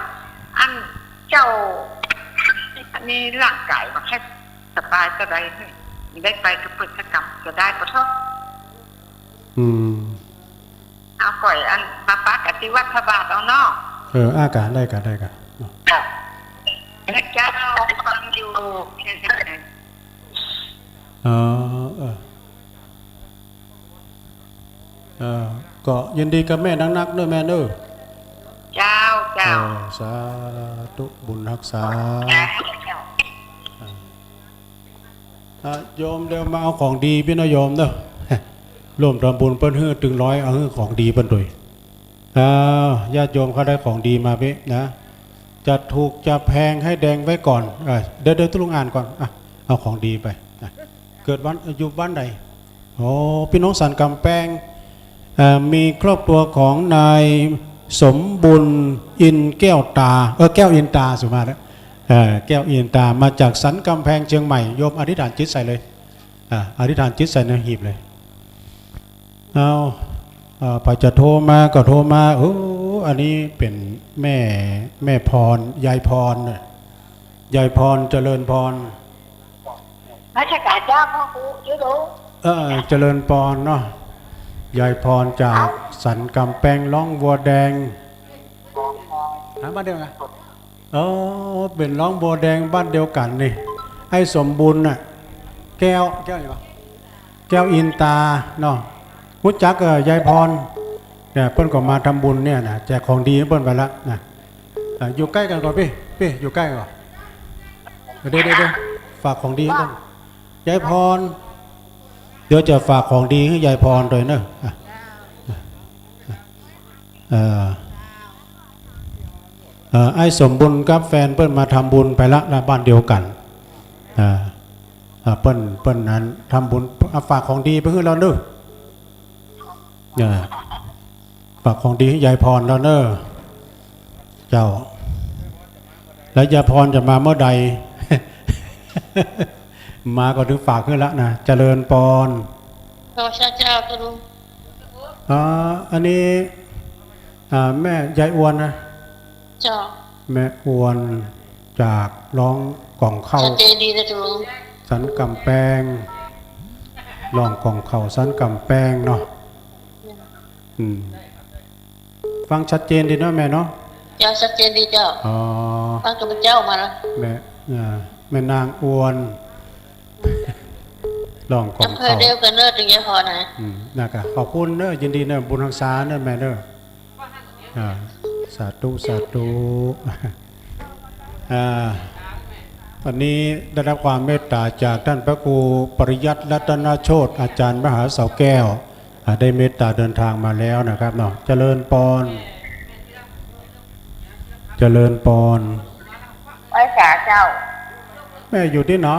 อันเจ้า อันนี้ร่างกายมาแค่สบายก็ได้ ได้ไปกระเปิดกระกำก็ได้ปะเถาะ อืม เอาก่อยอันมาปักอธิวัตรพระบาทเอาเนาะ เออ อากาศได้กะ ได้กะ เจ้าฟังอยู่ อ๋อ เออ เออ ก็ยินดีกับแม่นักๆ เนอะแม่เนอะ เจ้า เจ้า เออ สาธุ บุญฮักษา เจ้า อ่ะ โยมเดี๋ยวมาเอาของดีปี้เนาะโยมเนาะ ร่วมทำบุญเปิ้นหื้อตึงร้อย เอาหื้อของดีเปิ้นตวย อ้าว ญาติโยมเขาได้ของดีมาปี้นะ จะถูกจะแพงให้แดงไว้ก่อน อ่ะ เดี๋ยว เดี๋ยวตุ๊ลุงอ่านก่อน อ่ะ เอาของดีไป อ่ะ เกิดวัน อยู่บ้านใด อ๋อ ปี้น้องสันก๋ำแปง เอ่อ มีครอบครัวของนายสมบุญอินแก้วตา เออ แก้วอินตา สุมาแล้ว เอ่อ แก้วอินตา มาจากสันก๋ำแปงเจียงใหม่ โยมอธิษฐานจิตใส่เลย อ่า อธิษฐานจิตใส่ในหีบเลย เอา อ่า ใผจะโทรมาก็โทรมา โอ้ อันนี้เป๋นแม่ แม่พร ยายพรน่ะ ยายพร เจริญพร นมัสก๋านเจ้าพระครู เจ้าหลวง เออ เจริญพรเนาะ ยายพรจากสันก๋ำแปง ร้องบัวแดง หาบ้านเดียวกัน อ๋อ เป๋นร้องบัวแดงบ้านเดียวกั๋นนี่ ไอ้สมบุญน่ะ แก้ว แก้วหยังวะ แก้วอินตาเนาะ ฮู้จัก เอ่อ ยายพร เนี่ย เปิ้นก็มาทำบุญเนี่ยนะ แจกของดีหื้อเปิ้นไปละนะ อ่ะ อยู่ใก้กั๋นก่อนปี้ ปี้ อยู่ใก้กั๋นก่อน เดี๋ยว เดี๋ยว เดี๋ยว ฝากของดีหื้อเปิ้น ยายพร เดี๋ยวจะฝากของดีหื้อยายพรตวยเนอะ อ่ะ เอ่อ เอ่อ ไอ้สมบุญกับแฟนเปิ้นมาทำบุญไปละนะ บ้านเดียวกั๋น อ่า อ่า เปิ้น เปิ้นนั้นทำบุญ อ่ะ ฝากของดีไปหื้อลาวเนอะ อ่า ฝากของดีหื้อยายพรลาวเนอะ เจ้า แล้วยายพรจะมาเมื่อใด มาก็ถือฝากหื้อละนะ เจริญปอน ขอเจ้า เจ้าตุ๊ลุง อ่า อันนี้ อ่า แม่ยายอวนนะ เจ้า แม่อวนจากร้องก๋องเข่า ชัดเจนดีนะตุ๊ลุง สันก๋ำแปง ร้องก๋องเข่าสันก๋ำแปงเนาะ อืม ฟังชัดเจนดีเนาะแม่เนาะ เจ้า ชัดเจนดีเจ้า อ๋อ ฟังข้าพเจ้ามาแล้ว แม่ อ่า แม่นางอวน ร้องของ อำเภอ เขา เดียวกั๋นเน่อ ตึงจะผ่อนะ อืม นะกะ ขอบคุณเน่อ ยินดีเน่อ บุญฮักษาเน่อแม่เน่อ อ่า สาธุ สาธุ อ่า วันนี้ได้รับความเมตตาจากท่านพระครูปริยัติรัตนโชติ อาจารย์มหาเสาแก้ว อ่า ได้เมตตาเดินทางมาแล้วนะครับเนาะ เจริญปอน เจริญปอน ไหว้สาเจ้า แม่อยู่ตี้ไหน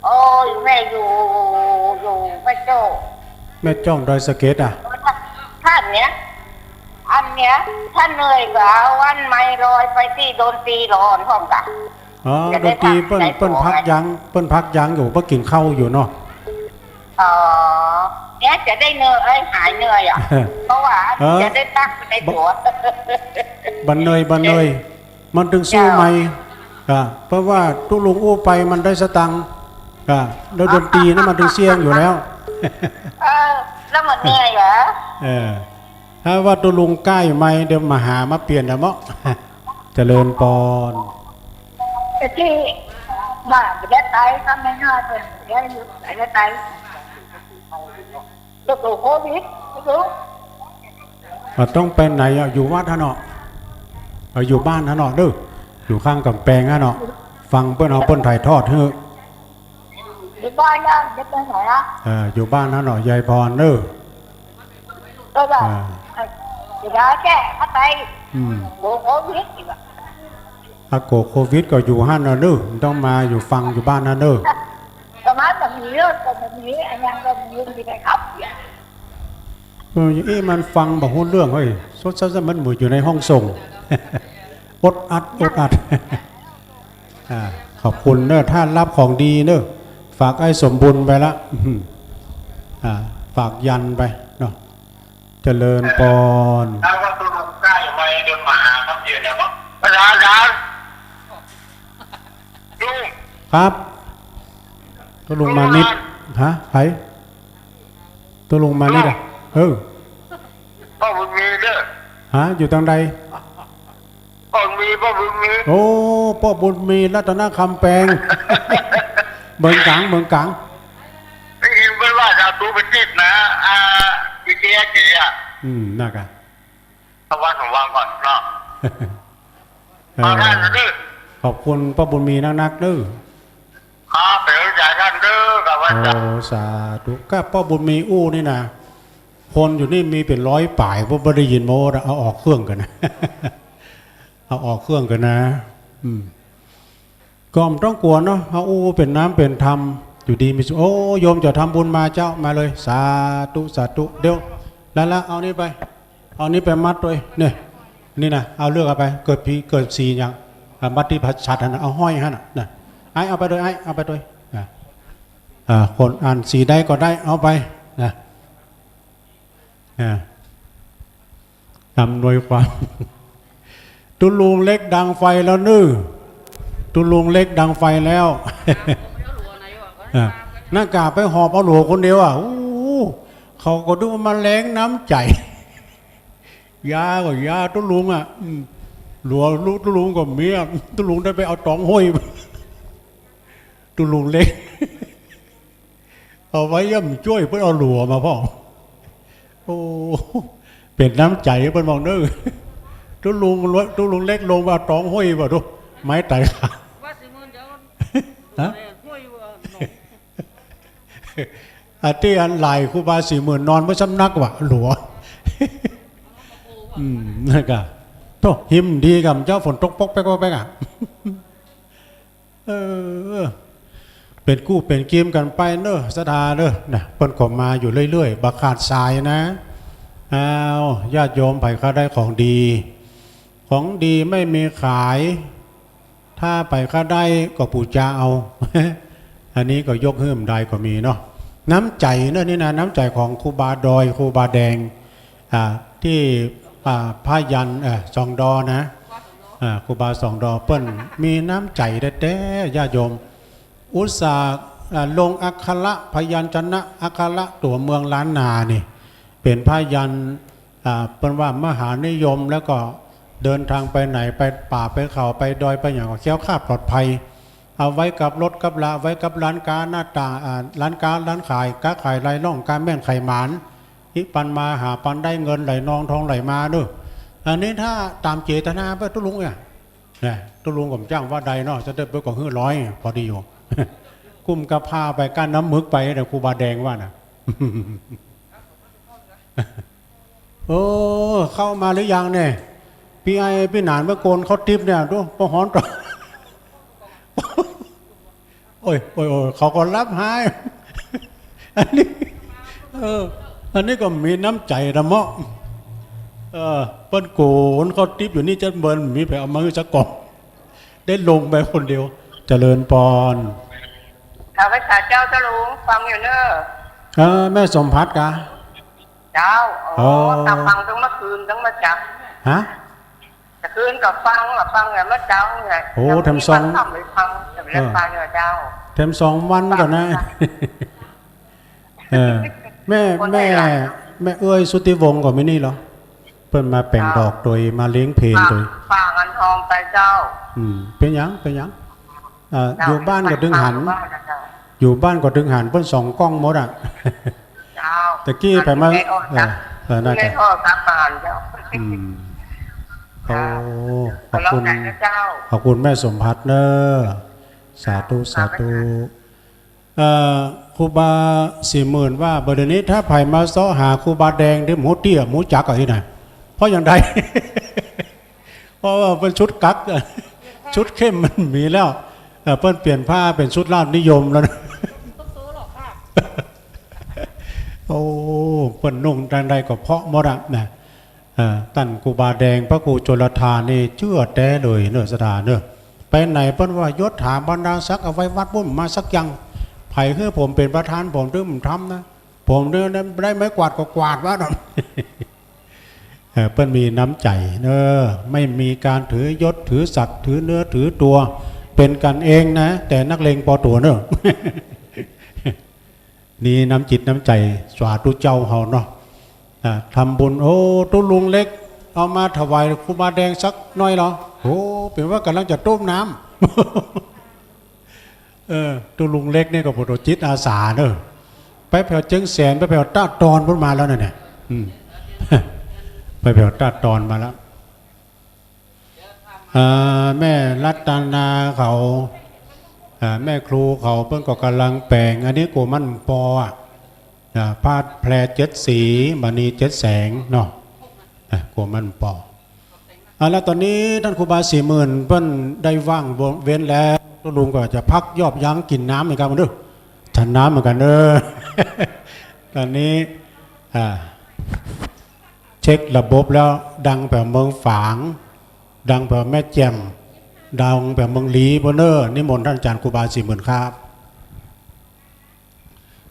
โอ้ย แม่อยู่ อยู่แม่โจ้ แม่จ้องดอยสะเก็ดอะ ต้านเนี้ย อันเนี้ย ถ้าเหนื่อยก็เอาอันไมค์ลอยไปตี้ดนตรีร้อนพร้อมกั๋น อ๋อ จะได้ ดนตรีเปิ้น พักในตัว เปิ้นพักยัง เปิ้นพักยังอยู่ เปิ้นกิ๋นข้าวอยู่เนาะ อ๋อ เนี่ยจะได้เหนื่อย เอ้ย หายเหนื่อยอะ เพราะว่า เออ จะได้พักในตัว บ่เหนื่อย บ่เหนื่อย มันตึงสู้ เจ้า ใหม่ อ่ะ เพราะว่าตุ๊ลุงอู้ไปมันได้สตังค์ อ่ะ แล้วดนตรีนั้นมันตึงเสี้ยงอยู่แล้ว เออ แล้วมันเหนื่อยเหรอ เออ ถ้าว่าตุ๊ลุงใก้ใหม่ เดี๋ยวมาหามาเปลี่ยนนะเมาะ เจริญปอน แต่ตี้บ้านบ่ได้ไป ถ้าไม่ง่ายเลย บ่ได้อยู่ บ่ได้ไป เรื่องโควิด ไม่รู้ อ่ะ ต้องไปไหนอ่ะ อยู่วัดฮะเนาะ อ่ะ อยู่บ้านฮะเนาะเด้อ อยู่ข้างก๋ำแปงฮะเนาะ ฟังเปิ้นเอาเปิ้นถ่ายทอดหื้อ อยู่บ้านนะ จะไปไหนอ่ะ อ่า อยู่บ้านฮะเนาะ ยายพรเด้อ ก็แบบ อ่า เดี๋ยวแก้เข้าไป อืม โอ้โห โควิดอีกอ่ะ อ่ะ กั๋วโควิดก็อยู่หั้นน่ะเน้อ บ่ต้องมาอยู่ฟังอยู่บ้านหั้นเน้อ ก็มาแบบนี้เนอะ ก็แบบนี้ อันนั้นก็มี มีแต่ครับ เออ เอ๊ะ มันฟังบ่ฮู้เรื่องเฮ้ย สดๆ มันเหมือนอยู่ในห้องส่ง อดอัด อดอัด อ่า ขอบคุณเน้อ ต้านฮับของดีเน้อ ฝากไอ้สมบุญไปละ อ่า ฝากยันไปเนาะ เจริญปอน ถ้าว่าตุ๊ลุงใก้ใหม่ เดี๋ยวมาหาครับ เดี๋ยวนะ อาจารย์ อาจารย์ ลุง ครับ ตุ๊ลุงมานิด ฮะ ใผ ตุ๊ลุงมานิดอะ เออ ป้อบุญมีเด้อ ฮะ อยู่ตางใด ป้อบุญมี ป้อบุญมี โอ้ ป้อบุญมี รัตนคำแปง เมืองก๋าง เมืองก๋าง ได้ยินเปิ้นว่าจะเอาตุ๊ไปติดนะ อ่า วีทีเอส อ่ะ อืม นั่นกะ เอาวันของวางก่อนเนาะ เออ เอาได้นะเด้อ ขอบคุณป้อบุญมีนักๆ เด้อ ครับ เป๋นใจ๋ต้านเด้อ ครับ ว่าจะ โอ้ สาธุ ก็ป้อบุญมีอู้นี่นะ คนอยู่นี่มีเป๋นร้อยป๋าย บ่ บ่ได้ยินมาว่า เอาออกเครื่องก่อนนะ เอาออกเครื่องก่อนนะ อืม ก็บ่ต้องกั๋วเนาะ เฮาอู้เป๋นน้ำเป๋นธรรม อยู่ดีมีสุข โอ้ โยมจะทำบุญมาเจ้า มาเลย สาธุ สาธุ เดี๋ยว แล้ว แล้ว เอานี่ไป เอานี่ไปมัดตวย เนี่ย นี่นะ เอาเลือกเอาไป เกิดผี เกิดสีอย่าง อ่ะ มัดตี้พระฉัตรหั้นนะ เอาห้อยหั้นน่ะ นะ ไอ้ เอาไปตวย ไอ้ เอาไปตวย นะ อ่า คนอันสีใดก็ได้ เอาไป นะ อ่า อำนวยความ ตุ๊ลุงเล็กดังไฟแล้วเน้อ ตุ๊ลุงเล็กดังไฟแล้ว อ่ะ นั่นกะไปหอบเอาหลัวคนเดียวอ่ะ โอ้ เขาก็ดูว่ามาแลงน้ำใจ๋ ยาก็ยาตุ๊ลุงอ่ะ อืม หลัวตุ๊ลุงก็มีอ่ะ ตุ๊ลุงได้ไปเอาต๋องห้อย ตุ๊ลุงเล็ก เอาไว้ย่ำจ้วยเปิ้นเอาหลัวมาพ่อง โอ้ เป๋นน้ำใจ๋เปิ้นมองเน้อ ตุ๊ลุง ตุ๊ลุงเล็กลงมาต๋องห้อยบ่ดู ไม้ไต่ขา ฮะ อาตี้อันหลายครูบาสี่หมื่นนอนบ่สำนักว่ะ หลัว อืม นั่นกะ โธ่ หิมดีก่ำเจ้า ฝนตกป๊อกแป๊กป๊อกแป๊กอ่ะ เออ เป๋นกู้เป๋นกีมกั๋นไปเน้อ ศรัทธาเน้อ นะ เปิ้นก็มาอยู่เรื่อยๆ บ่ขาดสายนะ อ้าว ญาติโยมใผใค่ได้ของดี ของดีไม่มีขาย ถ้าใผใค่ได้ก็ปู๋จาเอา อันนี้ก็ยกหื้อบ่ได้ก็มีเนาะ น้ำใจ๋เน้อนี่นะ น้ำใจ๋ของครูบาดอย ครูบาแดง อ่า ตี้ อ่า ผ้ายัน เอ่อ สองดอนะ อ่า ครูบาสองดอ เปิ้นมีน้ำใจ๋แต๊ๆ ญาติโยม อุตส่าห์ อ่า ลงอักขระพยัญชนะ อักขระตั๋วเมืองล้านนานี่ เป๋นผ้ายัน อ่า เปิ้นว่ามหานิยม แล้วก็เดินทางไปไหน ไปป่าไปเขา ไปดอยไปหยังก็แคล้วคลาดปลอดภัย เอาไว้กับรถกับลา ไว้กับร้านก๊าหน้าต่าง อ่า ร้านก๊าร้านขาย ก๊าขายไร้ร่อง ก๊าแม่นไขหมาน อิปันมาหาปันได้เงินไหลนองทองไหลมาเด้อ อันนี้ถ้าต๋ามเจตนาเปิ้นตุ๊ลุงเนี่ย นะตุ๊ลุงก็บ่จ้างว่าใดเนาะ จะได้เปิ้นก็หื้อร้อย พอดีอยู่ กุ้มกะพร้าไปก้านน้ำหมึกไป แต่ครูบาแดงว่าน่ะ เออ เข้ามาหรือยังเนี่ย ปี้ไอ้ปี้หนานเมื่อโกนเข้าติ๊บเนี่ย ดู ปอฮ้อนต่อ โอ้ย โอ้ย โอ้ย เขาก็รับหาย อันนี้ เออ อันนี้ก็มีน้ำใจ๋ละเมาะ เออ เปิ้นโกนเข้าติ๊บอยู่นี่ จะเบิ่นมีใผเอามาหื้อสักก่อง ได้ลงไปคนเดียว เจริญปอน ข้าพเจ้าเจ้าลุงฟังอยู่เน้อ เออ แม่สมภัทรกะ เจ้า อ๋อ อ๋อ ข้าฟังตึงเมื่อคืนตึงเมื่อเจ๊า ฮะ เมื่อคืนก็ฟัง ก็ฟังแหละเมื่อเจ๊าเนี่ย โอ้ ยังมี แถมสอง บางค่ำไปฟัง แต่ไม่ได้ เออ ฟังเลยเจ้า แถมสองวันก่อนนะ ฟัง เออ แม่ คน แม่ ไหนล่ะ แม่เอื้อยสุทธิวงศ์ก็มีนี่เหรอ เปิ้นมาแป๋ง เจ้า ดอกโตย มาเลี้ยงเพลโตย ฝาก ฝากอันทองไปเจ้า อืม เป๋นหยัง เป๋นหยัง อ่า เจ้า อยู่บ้านก็ตึงหัน อยู่บ้านนะเจ้า อยู่บ้านก็ตึงหัน เปิ้นส่องกล้องหมดอะ เจ้า ตะกี้ไปมา อยู่ในโทรศัพท์ เออ เออ น่าจะ อยู่ในโทรศัพท์อ่านเจ้า อืม โอ้ เจ้า ขอบคุณ ขอบคุณนะเจ้า ขอบคุณแม่สมภัทรเน้อ สาธุ สาธุ เอ่อ ครูบาสี่หมื่นว่า บ่าเดี่ยวนี้ถ้าใผมาเซาะหาครูบาแดง เดี๋ยวหมูเตี้ย หมูจักอะ อี้น่ะ เพราะอย่างใด เพราะว่าเปิ้นชุดกั๊ก ชุดเข้มมันมีแล้ว เอ่อ เปิ้นเปลี่ยนผ้าเป๋นชุดราชนิยมแล้วนะ โอ้ เปิ้นนุ่งตางใดก็เพราะหมดอะนะ เอ่อ ต้านครูบาแดง พระครูชลทานนี่เจื้อแต๊เลยเน้อ ศรัทธาเน้อ ไปไหนเปิ้นว่ายศถาบรรดาศักดิ์เอาไว้วัดปุ้นมาสักอย่าง ใผหื้อผมเป๋นประธาน ผมตึงบ่ทำนะ ผมได้ไม้กวาดก็กวาดวัด เออ เปิ้นมีน้ำใจ๋เน้อ ไม่มีการถือยศถือศักดิ์ถือเนื้อถือตั๋ว เป๋นกั๋นเองนะ แต่นักเลงปอตั๋วเน้อ นี่น้ำจิตน้ำใจ๋ สาธุเจ้าเฮาเนาะ อ่า ทำบุญ โอ้ ตุ๊ลุงเล็ก เอามาถวายครูบาแดงสักหน่อยเหรอ โอ้ เป๋นว่าก่ำลังจะต้มน้ำ เออ ตุ๊ลุงเล็กนี่ก็เป๋นจิตอาสาเน้อ ไปแผวเจียงแสน ไปแผวตะตอนปุ้นมาแล้วนั่นแหละ อืม ไปแผวตะตอนมาแล้ว อ่า แม่รัตนาเขา อ่า แม่ครูเขาเปิ้นก็ก่ำลังแป๋ง อันนี้กั๋วมันปออะ อ่า ผ้าแพรเจ็ดสี มณีเจ็ดแสงเนาะ อ่า กั๋วมันปอ อ่า แล้วต๋อนนี้ต้านครูบาสี่หมื่นเปิ้นได้ว่างเว้นแล้ว ตุ๊ลุงก็จะพักยอบยั้งกิ๋นน้ำเหมือนกั๋นเน้อ ฉันน้ำเหมือนกั๋นเน้อ ต๋อนนี้ อ่า เช็คระบบแล้ว ดังแผวเมืองฝาง ดังแผวแม่แจ่ม ดังแผวเมืองลี้ปุ้นเน้อ นิมนต์ต้านอาจ๋ารย์ครูบาสี่หมื่นครับ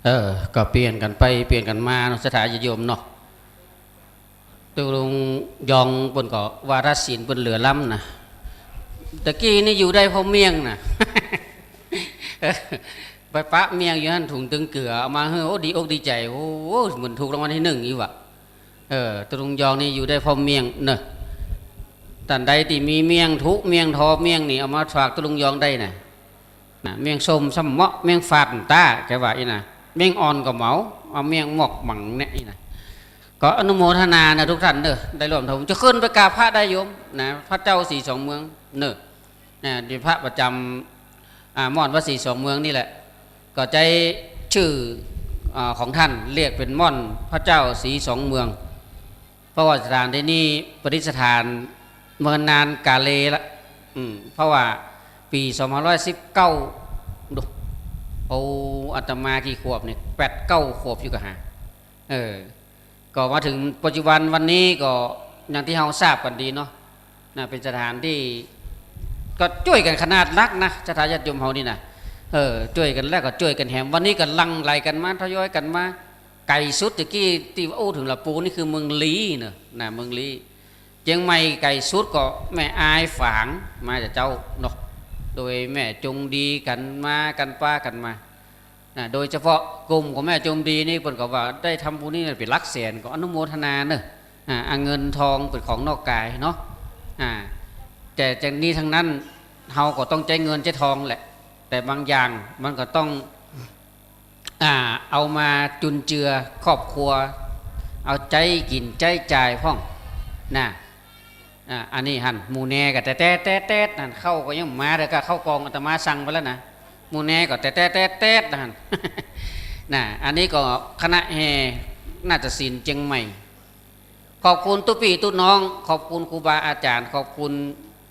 เออ ก็เปลี่ยนกั๋นไปเปลี่ยนกั๋นมาเนาะ ศรัทธาญาติโยมเนาะ ตุ๊ลุงยองเปิ้นก็วาระศีลเปิ้นเหลือล้ำนะ ตะกี้นี่อยู่ได้เพราะเมี่ยงนะ ไปปะเมี่ยงอยู่หั้นถุงตึงเกือ เอามาหื้อ โอ้ ดีอกดีใจ๋ โอ้ เหมือนถูกรางวัลตี้หนึ่งอยู่ว่ะ เออ ตุ๊ลุงยองนี่อยู่ได้เพราะเมี่ยงเนาะ ต้านใดตี้มีเมี่ยงถุ เมี่ยงทอ เมี่ยงนี่เอามาฝากตุ๊ลุงยองได้นะ นะ เมี่ยงส้มซ้ำเมาะ เมี่ยงฝาดต้า แกว่าอี้นะ เมี่ยงอ่อนก็เหมา เอาเมี่ยงหมกหมั่งเนี่ยอี้นะ ก็อนุโมทนานะทุกท่านเน้อ ได้ร่วมทำบุญ จะขึ้นไปกราบพระได้โยมนะ พระเจ้าสีสองเมืองเน้อ นะ นี่พระประจ๋ำ อ่า ม่อนวัดสีสองเมืองนี่แหละ ก็ใจ๊จื้อ อ่า ของต้านเรียกเป๋นม่อนพระเจ้าสีสองเมือง เพราะว่าสถานตี้นี่ประดิษฐานเมินนานกาเลละ อืม เพราะว่าปี๋สองพันห้าร้อยสิบเก้า ดู โอ้ อาตมากี่ขวบนี่ แปดเก้าขวบอยู่กะหา เออ ก็มาเถิงปัจจุบันวันนี้ก็อย่างตี้เฮาทราบกั๋นดีเนาะ นะ เป๋นสถานตี้ ก็จ้วยกั๋นขนาดนักนะ ศรัทธาญาติโยมเฮานี่นะ เออ จ้วยกั๋นแล้วก็จ้วยกั๋นแหม วันนี้ก็หลั่งไหลกั๋นมา ทยอยกั๋นมา ไก๋สุดตะกี้ตี้อู้เถิงละปูนี่คือเมืองลี้เนาะ นะ เมืองลี้ เจียงใหม่ไก๋สุดก็แม่อายฝาง มาจากเจ้าเนาะ โดยแม่จงดีกั๋นมา กั๋นปากั๋นมา นะ โดยเฉพาะกลุ่มของแม่จงดีนี่เปิ้นก็ว่าได้ทำบุญนี่เป๋นหลักแสน ก็อนุโมทนาเนาะ อ่า อ่า เงินทองเป๋นของนอกก๋ายเนาะ อ่า แต่จะนี้ตังนั้น เฮาก็ต้องใจ๊เงินใจ๊ทองแหละ แต่บางอย่างมันก็ต้อง อ่า เอามาจุนเจือครอบครัว เอาใจ๊กิ๋นใจ๊จ่ายพ่อง นะ อ่า อันนี้หั้น หมู่แนก็แต๊ดแต๊ดแต๊ดแต๊ดหั้น ข้าวก็ยังบ่มาเลย ก็ข้าวกล่องอาตมาสั่งไปแล้วนะ หมู่แนก็แต๊ดแต๊ดแต๊ดแต๊ดหั้น นะ อันนี้ก็คณะแห่นาฏศิลป์เจียงใหม่ ขอบคุณตุ๊ปี้ตุ๊น้อง ขอบคุณครูบาอาจ๋ารย์ ขอบคุณ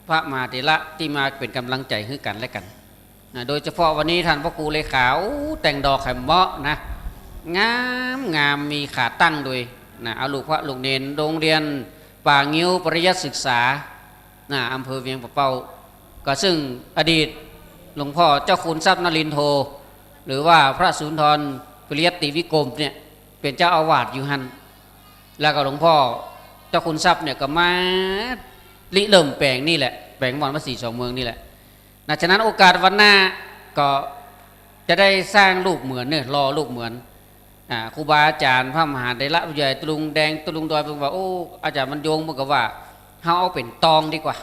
พระมหาเถระตี้มาเป๋นก๋ำลังใจ๋หื้อกั๋นและกั๋น นะ โดยเฉพาะวันนี้ต้านพระครูเลขา โอ้ แต่งดอกแหมเหมาะนะ งามงาม มีขาตั้งโดย นะ เอาลูกพระลูกเณร โรงเรียนป่างิ้วปริยัติศึกษา นะ อำเภอเวียงป่าเป้า ก็ซึ่งอดีตหลวงพ่อเจ้าคุณทรัพย์นรินทโธ หรือว่าพระสุนทรปริยัติวิกรมเนี่ย เป๋นเจ้าอาวาสอยู่หั้น แล้วก็หลวงพ่อเจ้าคุณทรัพย์เนี่ยก็มาริเริ่มแป๋งนี่แหละ แป๋งบ่อนพระศรีสองเมืองนี่แหละ นะ ฉะนั้นโอกาสวันหน้าก็จะได้สร้างรูปเหมือนเนี่ย หล่อรูปเหมือน อ่า ครูบาอาจ๋ารย์พระมหาเถระผู้ใหญ่ตะลุงแดงตะลุงดอย เปิ้นว่า โอ้ อาจ๋ารย์บรรยง เปิ้นก็ว่า เฮาเอาเป๋นตองดีกว่า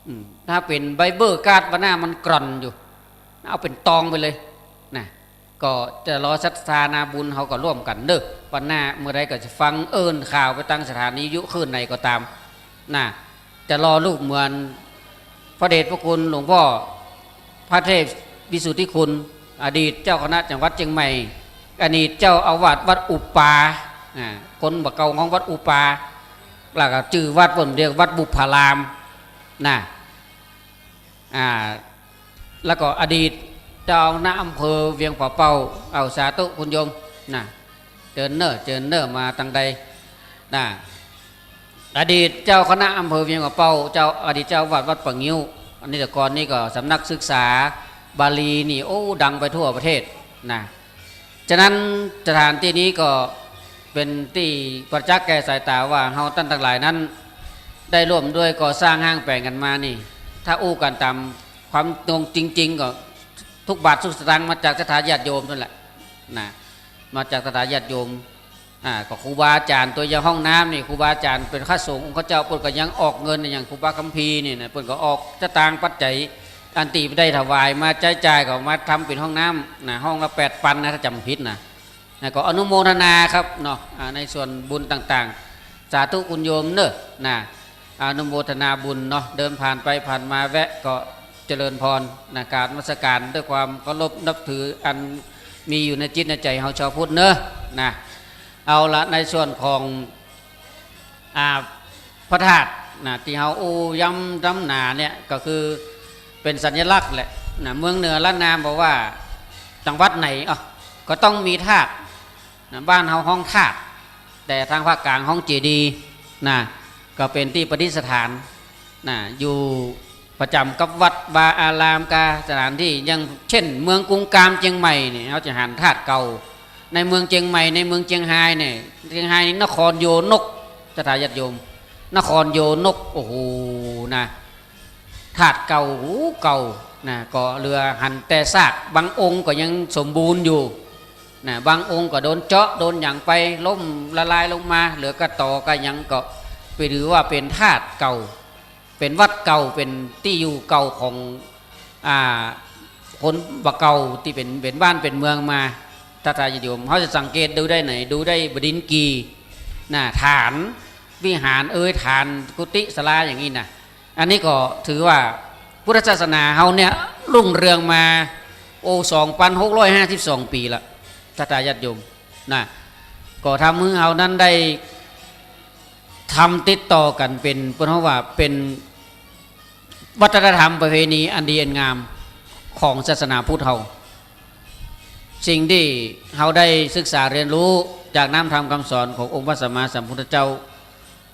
อืม ถ้าเป๋นใบเบอร์การ์ดวันหน้ามันกร่อนอยู่ เอาเป๋นตองไปเลย นะ ก็จะรอศรัทธานาบุญ เฮาก็ร่วมกั๋นเด้อ วันหน้าเมื่อใดก็จะฟังเอิ้นข่าวไปตางสถานีวิทยุคลื่นไหนก็ตาม นะ จะหล่อรูปเหมือนพระเดชพระคุณหลวงพ่อพระเทพวิสุทธิคุณ อดีตเจ้าคณะจังหวัดเจียงใหม่ อดีตเจ้าอาวาสวัดอุปา อ่า คนบ่าเก่าฮ้องวัดอุปา แล้วก็จื้อวัดเปิ้นเรียกวัดบุพพาราม นะ อ่า แล้วก็อดีตเจ้าคณะอำเภอเวียงป่าเป้า เอาสาธุคุณโยม นะ เจิญเน่อ เจิญเน่อ มาตังใด นะ อดีตเจ้าคณะอำเภอเวียงป่าเป้า เจ้า อดีตเจ้าอาวาสวัดป่างิ้ว อันนี้แต่ก่อนนี่ก็สำนักศึกษาบาลีนี่ โอ้ ดังไปทั่วประเทศ นะ ฉะนั้นสถานตี้นี้ก็เป๋นตี้ประจักษ์แก่สายต๋าว่าเฮาต้านตังหลายนั้น ได้ร่วมด้วยก่อสร้างห้างแป๋งกั๋นมานี่ ถ้าอู้กั๋นต๋ามความจริงจริงๆ ก็ทุกบาททุกสตางค์มาจากศรัทธาญาติโยมนั่นแหละ นะ มาจากศรัทธาญาติโยม อ่า ก็ครูบาอาจ๋ารย์ ตั๋วอย่างห้องน้ำนี่ ครูบาอาจ๋ารย์เป๋นพระสงฆ์องค์เจ้า เปิ้นก็ยังออกเงิน อย่างครูบาคัมภีร์นี่นะ เปิ้นก็ออกสตางค์ปัจจัย อันตี้ได้ถวายมาใจ๊จ่ายก็มาทำเป๋นห้องน้ำนะ ห้องละแปดปันนะ ถ้าจ๋ำบ่ผิดนะ นะ ก็อนุโมทนาครับเนาะ อ่า ในส่วนบุญต่างๆ สาธุคุณโยมเน่อ นะ อนุโมทนาบุญเนาะ เดินผ่านไปผ่านมาแวะก็เจริญพรนะ กราบนมัสการด้วยความเคารพนับถืออันมีอยู่ในจิตในใจ๋เฮาชาวพุทธเน่อ นะ เอาละ ในส่วนของ อ่า พระธาตุนะ ตี้เฮาอู้ย้ำย้ำหนาเนี่ย ก็คือเป๋นสัญลักษณ์แหละนะ เมืองเหนือล้านนาบอกว่า จังหวัดไหน อ่ะ ก็ต้องมีธาตุนะ บ้านเฮาฮ้องธาตุ แต่ตางภาคกลางฮ้องเจดีย์นะ ก็เป๋นตี้ประดิษฐานนะ อยู่ประจ๋ำกับวัดวาอารามกา สถานตี้ อย่างเจ้นเมืองกุงกามเจียงใหม่เนี่ย เฮาจะหันธาตุเก่า ในเมืองเจียงใหม่ ในเมืองเจียงฮายเนี่ย เจียงฮายนี่นครโยนก ศรัทธาญาติโยม นครโยนก โอ้โห นะ ธาตุเก่า โอ้โห เก่า นะ ก็เหลือหันแต่ซาก บางองค์ก็ยังสมบูรณ์อยู่ นะ บางองค์ก็โดนเจาะ โดนหยังไป ล้มละลายลงมา เหลือก้าตอก้าหยัง ก็ไปถือว่าเป๋นธาตุเก่า เป๋นวัดเก่า เป๋นตี้อยู่เก่าของ อ่า คนบ่าเก่าตี้เป๋น เป๋นบ้านเป๋นเมืองมา ศรัทธาญาติโยม เฮาจะสังเกตดูได้ไหน ดูได้บดินทร์กี่ นะ ฐาน วิหารเอย ฐานกุฏิศาลาอย่างนี้นะ อันนี้ก็ถือว่าพุทธศาสนาเฮาเนี่ยรุ่งเรืองมา โอ้ สองพันหกร้อยห้าสิบสองปี๋ละ ศรัทธาญาติโยม นะ ก็ทำหื้อเฮานั้นได้ทำติดต่อกั๋นเป๋น เปิ้นฮ้องว่าเป๋นวัฒนธรรมประเพณีอันดีอันงามของศาสนาพุทธเฮา สิ่งตี้เฮาได้ศึกษาเรียนรู้จากน้ำธรรมคำสอนขององค์พระสัมมาสัมพุทธเจ้า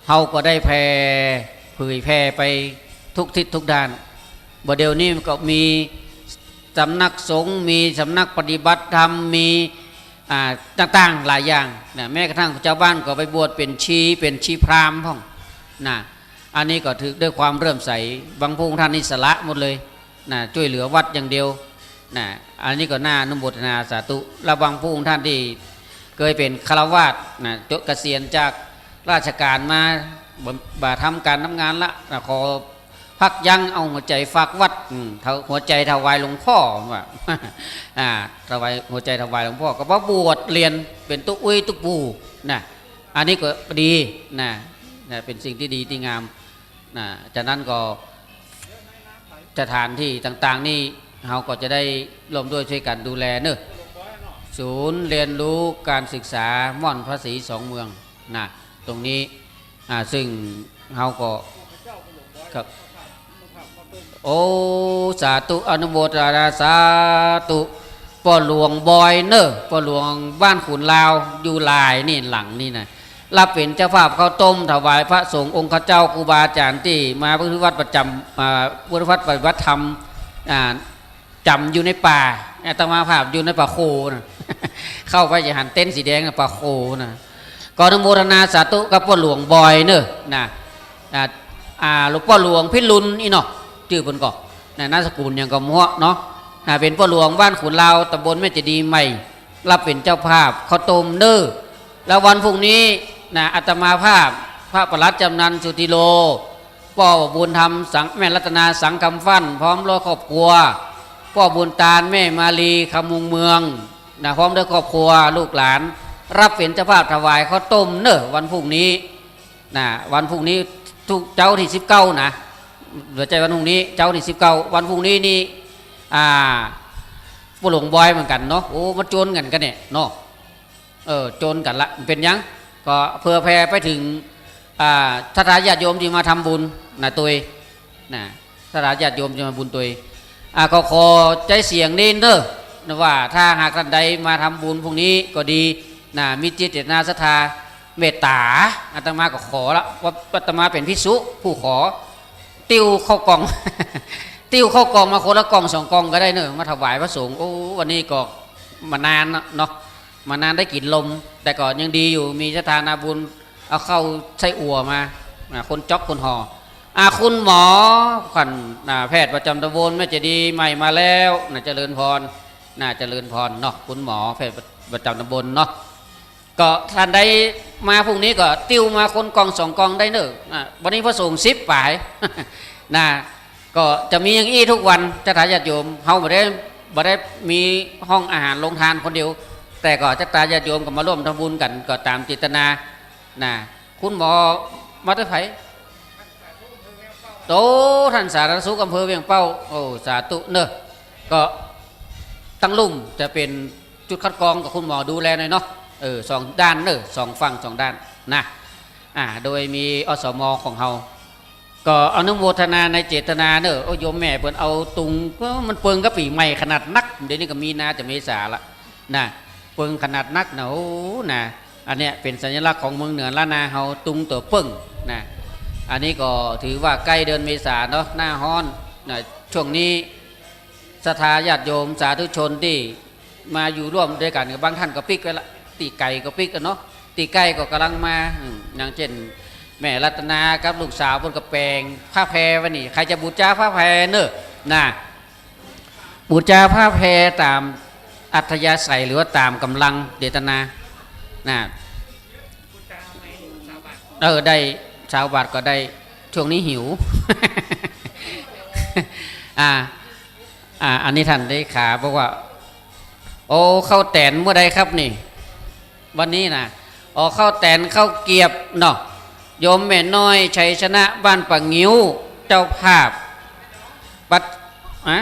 เฮาก็ได้แผ่เผยแผ่ไปทุกทิศทุกด้าน บ่าเดี่ยวนี้ก็มีสำนักสงฆ์ มีสำนักปฏิบัติธรรม มี อ่า ต่างๆ หลายอย่างนะ แม้กระทั่งชาวบ้านก็ไปบวชเป๋นชี เป๋นชีพราหมณ์พ่องนะ อันนี้ก็ถือด้วยความเลื่อมใส บางพระองค์ท่านนี่สละหมดเลยนะ ช่วยเหลือวัดอย่างเดียวนะ อันนี้ก็น่าอนุโมทนาสาธุ และบางพระองค์ท่านตี้เกยเป๋นฆราวาสนะ จบเกษียณจาก ราชก๋านมา บ่ บ่าทำก๋านทำงานละ นะ ขอพักยั้งเอาหัวใจ๋ฝากวัด อืม ถ- หัวใจ๋ถวายหลวงป้อ ว่า อ่า ถวาย หัวใจ๋ถวายหลวงป้อ ก็มาบวชเฮียนเป๋นตุ๊อุ๊ยตุ๊ปู่ นะ อันนี้ก็ดี นะ นะ เป๋นสิ่งตี้ดีตี้งาม นะ จากนั้นก็ สถานตี้ต่างๆ นี่ เฮาก็จะได้ร่วมด้วยช่วยกั๋นดูแลเนาะ ศูนย์เฮียนฮู้ก๋านศึกษาม่อนพระศรีสองเมืองนะ ตรงนี้ อ่า ซึ่งเฮาก็ ครับ โอ้ สาธุ อนุโมทนา สาธุ ป้อหลวงบอยเนาะ ป้อหลวงบ้านขุนลาว อยู่หลายนี่ หลังนี่นะ รับเป๋นเจ้าภาพข้าวต้มถวายพระสงฆ์องค์ข้าเจ้าครูบาอาจ๋ารย์ตี้มาประพฤติวัตรประจ๋ำ อ่า ประพฤติวัตรปฏิบัติธรรม อ่า จ๋ำอยู่ในป่า อาตมาภาพอยู่ในป่าโคนะ เข้าไปจะหันเต็นท์สีแดงนะ ป่าโคนะ ก็อนุโมทนาสาธุกับป้อหลวงบอยเนาะนะ อ่า อ่า หลวงป้อหลวงพิรุณนี่เนาะ จื้อเปิ้นก็ นะ นามสกุลหยังก็บ่ฮู้เนาะ นะ เป๋นป้อหลวงบ้านขุนลาว ตำบลแม่เจดีย์ใหม่ รับเป๋นเจ้าภาพข้าวต้มเนาะ แล้ววันพรุ่งนี้นะ อาตมาภาพ พระปลัดจำนัน สุธีโล ป้อบุญธรรม สัง แม่รัตนา สังคำฟั่น พร้อมด้วยครอบครัว ป้อบุญตาน แม่มาลี คำมุงเมือง นะ พร้อมด้วยครอบครัว ลูกหลาน รับเป๋นเจ้าภาพถวายข้าวต้มเนาะ วันพรุ่งนี้ นะ วันพรุ่งนี้ ทุก เจ๊าตี้สิบเก้านะ บ่ใจ้วันพรุ่งนี้ เจ๊าตี้สิบเก้า วันพรุ่งนี้นี่ อ่า ป้อหลวงบอยเหมือนกั๋นเนาะ โอ้ มันจนกั๋นกั๋นเนี่ยเนาะ เออ จนกั๋นละ เป๋นหยัง ก็เผื่อแผ่ไปเถิง อ่า ศรัทธาญาติโยมตี้มาทำบุญนะ ตวย นะ ศรัทธาญาติโยมตี้มาบุญตวย อ่า ก็ขอใจ๊เสียงนี้เนาะ นะ ว่าถ้าหากต้านใดมาทำบุญพรุ่งนี้ก็ดี นะ มีจิตเจตนาศรัทธาเมตต๋า อาตมาก็ขอละ ว่าอาตมาเป๋นภิกษุผู้ขอ ติ้วข้าวกล่อง ติ้วข้าวกล่องมาคนละกล่องสองกล่องก็ได้เนาะ มาถวายพระสงฆ์ โอ้ วันนี้ก็มานานเนาะ มานานได้กิ๋นลม แต่ก็ยังดีอยู่ มีศรัทธานาบุญ เอาข้าวไส้อั่วมา อ่า คนจ๊อกคนห่อ อ่า คุณหมอ ขวัญ อ่า แพทย์ประจ๋ำตำบลแม่เจดีย์ใหม่มาแล้ว นะ เจริญพร นะ เจริญพรเนาะ คุณหมอแพทย์ประจ๋ำตำบลเนาะ ก็ต้านใดมาพรุ่งนี้ก็ติ้วมาคนกล่องสองกล่องได้เนาะ อ่า วันนี้พระสงฆ์สิบป๋าย นะ ก็จะมีอย่างอี้ทุกวัน ศรัทธาญาติโยม เฮาบ่ได้ บ่ได้มีห้องอาหารโฮงตานคนเดียว แต่ก็ศรัทธาญาติโยมก็มาร่วมทำบุญกั๋น ก็ต๋ามเจตนา นะ คุณหมอมาแต่ไผ โต ต้านสาธารณสุขอำเภอเวียงเป้า โอ้ สาธุเนาะ ก็ตังลุ่มจะเป๋นจุดคัดกรองกับคุณหมอดูแลหน่อยเนาะ เออ สองด้านเนาะ สองฝั่งสองด้านนะ อ่า โดยมี อสม ของเฮา ก็อนุโมทนาในเจตนาเนาะ โอ้ โยมแม่เปิ้นเอาตุง เอ้อ มันเปิงกับปี๋ใหม่ขนาดนัก เดี๋ยวนี้ก็มีนาจะเมษาละ นะ เปิงขนาดนักนะ โอ้ นะ อันเนี้ยเป๋นสัญลักษณ์ของเมืองเหนือล้านนาเฮา ตุงตั๋วเปิ้งนะ อันนี้ก็ถือว่าใก้เดือนเมษาเนาะ หน้าฮ้อนนะ ช่วงนี้ศรัทธาญาติโยมสาธุชนตี้มาอยู่ร่วมตวยกั๋น บางต้านก็ปิ๊กไปละ ตี้ไก๋ก็ปิ๊กอะเนาะ ตี้ใก้ก็ก่ำลังมา อืม อย่างเจ้น แม่รัตนากับลูกสาวเปิ้นก็แป๋งผ้าแพรไว้นี่ ใผจะบู๋จาผ้าแพรเนาะ นะ บู๋จาผ้าแพรต๋ามอัธยาศัยหรือว่าต๋ามก๋ำลังเจตนา นะ เออ ได้ ซาวบาทก็ได้ ช่วงนี้หิว อ่า อ่า อันนี้ต้านเลขาบอกว่า โอ้ ข้าวแตนเมื่อใดครับนี่ วันนี้นะ อ๋อ ข้าวแตนข้าวเกียบเนาะ โยมแม่น้อยชัยชนะบ้านป่างิ้ว เจ้าภาพ ปัจ- ฮะ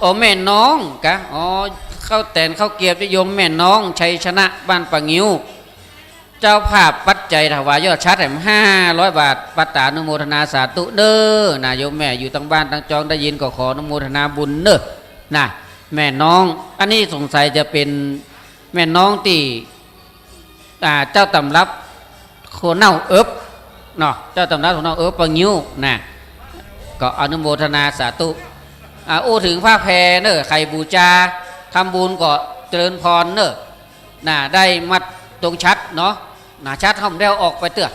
อ๋อ แม่น้องกะ อ๋อ ข้าวแตนข้าวเกียบ โยมแม่น้องชัยชนะบ้านป่างิ้ว เจ้าภาพปัจจัยถวายยอดฉัตรแหมห้าร้อยบาท ปาต๋านุโมทนาสาธุเด้อ นะ โยมแม่อยู่ตังบ้านตังจองได้ยินก็ขออนุโมทนาบุญเด้อ นะ แม่น้อง อันนี้สงสัยจะเป๋นแม่น้องตี้ อ่า เจ้าต๋ำรับขั่วเน่าเอิบเนาะ เจ้าต๋ำรับขั่วเน่าเอิบป่างิ้วนะ ก็อนุโมทนาสาธุ อ่า อู้เถิงผ้าแพรเนาะ ใผบู๋จาทำบุญก็เจริญพรเนาะ นะ ได้มัดตรงฉัตรเนาะ นะ ฉัตรเฮาบ่ได้เอาออกไปเตื้อ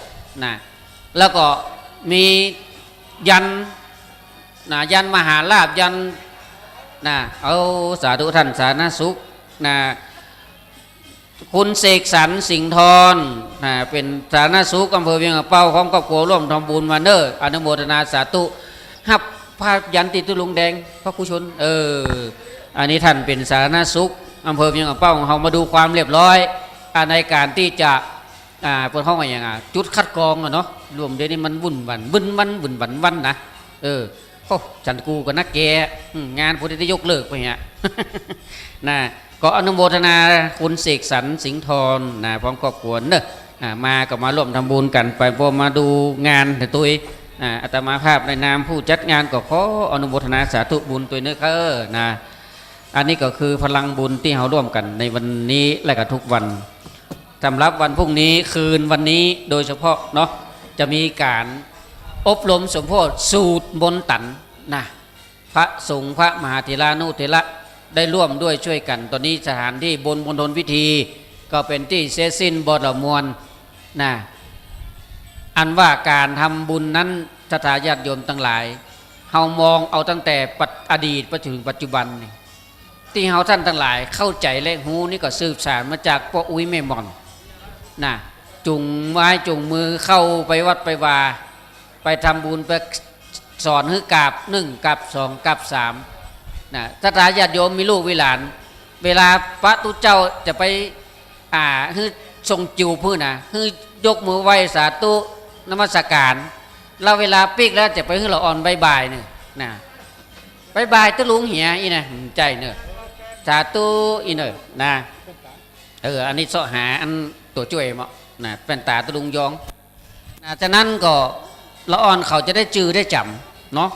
นะ แล้วก็มียันต์ นะ ยันต์มหาลาภ ยันต์ นะ เอา สาธุ ต้านสาธารณสุข นะ คุณเสกสรร สิงห์ทอง นะ เป๋นสาธารณสุขอำเภอเวียงป่าเป้า พร้อมครอบครัวร่วมทำบุญมาเน่อ อนุโมทนาสาธุ ฮับผ้ายันตี้ตุ๊ลุงแดง พระครูชน เออ อันนี้ต้านเป๋นสาธารณสุขอำเภอเวียงป่าเป้าของเฮา มาดูความเรียบร้อย อ่า ในก๋านตี้จะ อ่า เปิ้นฮ้องว่าหยังอะ จุดคัดกรองอะเนาะ รวมเดี๋ยวนี้มันวุ่นวัน วุ่นวัน วุ่นวันวันนะ เออ โอ้ ฉันกูก็นักแก อืม งานพวกนี้ได้ยกเลิกไปเหีย นะ ก็อนุโมทนาคุณเสกสรร สิงห์ทอง นะ พร้อมครอบครัวเนอะ อ่า มาก็มาร่วมทำบุญกั๋นไป พอมาดูงานตวย อ่า อาตมาภาพในนามผู้จัดงานก็ขออนุโมทนาสาธุบุญตวยเนอะ เออ นะ อันนี้ก็คือพลังบุญตี้เฮาร่วมกั๋นในวันนี้และก็ทุกวัน สำหรับวันพรุ่งนี้ คืนวันนี้โดยเฉพาะเนาะ จะมีก๋านอบรมสมโภชน์สูตรมนตั๋นนะ พระสงฆ์พระมหาเถรานุเถระได้ร่วมด้วยช่วยกั๋น ต๋อนนี้สถานตี้บนมณฑลพิธี ก็เป๋นตี้เสร็จสิ้นบอระมวลนะ อันว่าก๋านทำบุญนั้น ศรัทธาญาติโยมตังหลาย เฮามองเอาตั้งแต่ปัจ อดีตไปจนเถิงปัจจุบันนี่ ตี้เฮาต้านตังหลายเข้าใจ๋และฮู้นี่ก็สืบสานมาจากป้ออุ๊ยแม่หม่อนนะ จูงไม้จูงมือเข้าไปวัดไปวา ไปทำบุญ ไปสอนหื้อกราบนึ่ง กราบสอง กราบสามนะ ศรัทธาญาติโยมมีลูกมีหลาน เวลาพระตุ๊เจ้าจะไป อ่า หื้อส่งจิวปื้นนะ หื้อยกมือไหว้สาธุนมัสก๋าน แล้วเวลาปิ๊กแล้วจะไปหื้อละอ่อนบ๊ายบายเน่อนะ บ๊ายบายตุ๊ลุงเหียอี้นะ อืม ใจ้เน่อ สาธุอี้เน่อนะ เออ อันนี้เซาะหาอันตั๋วจ้วยเมาะนะ แป้นต๋าตุ๊ลุงยองนะ ฉะนั้นก็ละอ่อนเขาจะได้จือได้จ๋ำเนาะ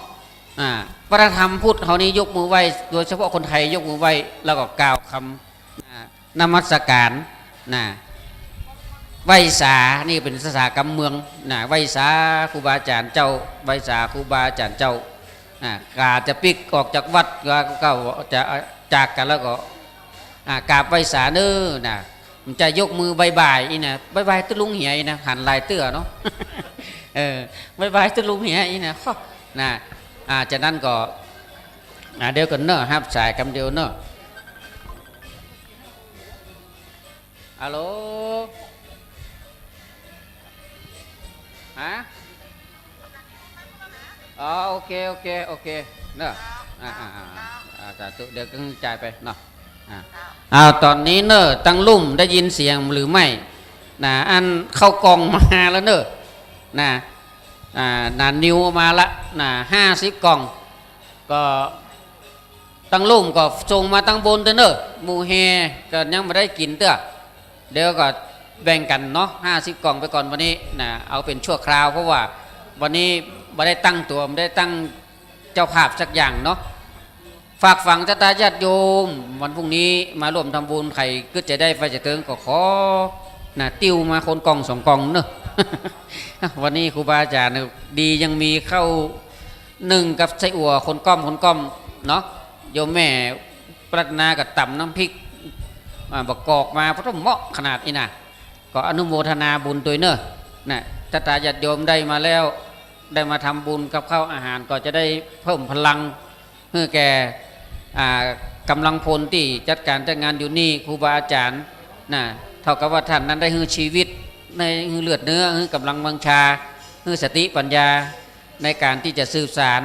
อ่า วัฒนธรรมพุทธเฮานี้ยกมือไหว้ โดยเฉพาะคนไทยยกมือไหว้ แล้วก็กล่าวกำ อ่า นมัสก๋านนะ ไหว้สา นี่เป๋นภาษากำเมืองนะ ไหว้สาครูบาอาจ๋ารย์เจ้า ไหว้สาครูบาอาจ๋ารย์เจ้านะ ก๋าจะปิ๊กออกจากวัดก็ ก็จะจากกั๋นแล้วก็ อ่า กราบไหว้สาเน่อนะ บ่ใจ้ยกมือบ๊ายบายอี้นะ บ๊ายบายตุ๊ลุงเหียอี้นะ หันหลายเตื้อเนาะ เออ บ๊ายบายตุ๊ลุงเหียอี้นะ นะ อ่า ฉะนั้นก็ อ่า เดี๋ยวก่อนเน่อ ฮับสายกำเดียวเน่อ ฮัลโหล ฮะ อ๋อ โอเค โอเค โอเค เน่อ อ่า อ่า อ่า อ่า สาธุ เดี๋ยวก็จ่ายไปเนาะ อ่า อ้าว ต๋อนนี้เน่อ ตังลุ่มได้ยินเสียงหรือไม่ นะ อันเข้ากล่องมาแล้วเน่อ นะ อ่า นานิวมาละ นะ ห้าสิบกล่อง ก็ ตังลุ่มก็ส่งมาตังบนเตื้อเน่อ หมู่แห่ก็ยังบ่ได้กิ๋นเตื้อ เดี๋ยวก็แบ่งกั๋นเนาะ ห้าสิบกล่องไปก่อนวันนี้นะ เอาเป๋นชั่วคราว เพราะว่าวันนี้บ่ได้ตั้งตั๋ว บ่ได้ตั้งเจ้าภาพสักอย่างเนาะ ฝากฝังศรัทธาญาติโยม วันพรุ่งนี้มาร่วมทำบุญ ใผกึ๊ดจะได้ไปจะเถิงก็ขอนะ ติ้วมาคนกล่องสองกล่องเน่อ วันนี้ครูบาอาจ๋ารย์ดียังมีข้าวนึ่งกับไส้อั่วคนก้อมคนก้อมเนาะ โยมแม่ ปรารถนาก็ต๋ำน้ำพริก อ่า บักกอกมา เพราะว่าเหมาะขนาดอี้นะ ก็อนุโมทนาบุญตวยเน่อ นะ ศรัทธาญาติโยมได้มาแล้ว ได้มาทำบุญกับข้าวอาหาร ก็จะได้เพิ่มพลัง หื้อแก่ อ่า ก๋ำลังพลตี้จัดก๋านจัดงานอยู่นี่ ครูบาอาจ๋ารย์ นะ เท่ากับว่าต้านนั้นได้หื้อชีวิต ได้หื้อเลือดเนื้อ หื้อก๋ำลังวังชา หื้อสติปัญญา ในก๋านตี้จะสืบสาน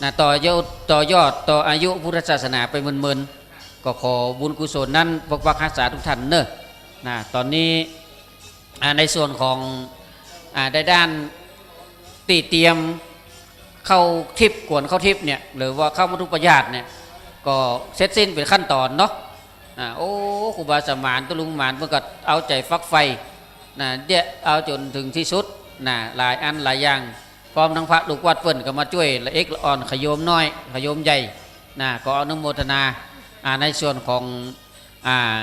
นะ ต่อยอด ต่อยอดต่ออายุพุทธศาสนาไปเมินๆ ก็ขอบุญกุศลนั้นปกปักรักษาทุกท่านเน่อ นะ ต๋อนนี้ อ่า ในส่วนของ อ่า ในด้านตี้เตรียมเข้าทิพย์ กวนเข้าทิพย์เนี่ย หรือว่าเข้ามัตถุปยาตรเนี่ย ก็เสร็จสิ้นเป๋นขั้นต๋อนเนาะ อ่า โอ้ ครูบาสมาน ตุ๊ลุงหมาน เปิ้นก็เอาใจ๋ฝักใฝ่ นะ เยียะเอาจ๋นเถิงตี้สุด นะ หลายอันหลายอย่าง พร้อมตังพระลูกวัดเปิ้นก็มาจ้วยละเอกละอ่อน ขะโยมน้อย ขะโยมใหญ่ นะ ก็อนุโมทนา อ่า ในส่วนของ อ่า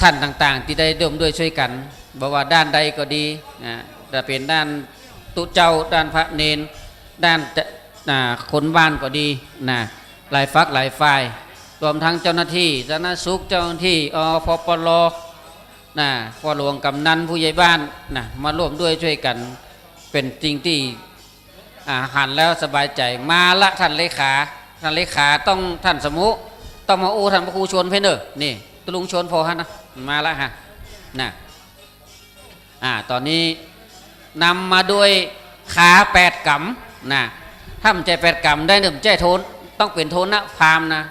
ต้านต่างๆ ตี้ได้ร่วมด้วยช่วยกั๋น บ่ว่าด้านใดก็ดี นะ จะเป๋นด้านตุ๊เจ้า ด้านพระเณร ด้านจะ อ่า คนบ้านก็ดี นะ หลายฝักหลายฝ่าย รวมตังเจ้าหน้าตี้ สาธารณสุข เจ้าหน้าตี้ อ พ ป ล นะ พ่อหลวงกำนัน ผู้ใหญ่บ้าน นะ มาร่วมด้วยช่วยกั๋น เป๋นสิ่งตี้ อ่า หันแล้วสบายใจ๋ มาละต้านเลขา ต้านเลขาต้อง ต้านสมุ ต้องมาอู้ต้านพระครูชวนเพ่นเน่อ นี่ ตุ๊ลุงชวนผ่อหั้นนะ มาละฮะ นะ อ่า ต๋อนนี้นำมาด้วยคาแปดก๋ำ นะ ถ้าบ่ใจ้แปดก๋ำได้เนี่ย บ่ใจ้โทน ต้องเป๋นโทนพราหมณ์นะ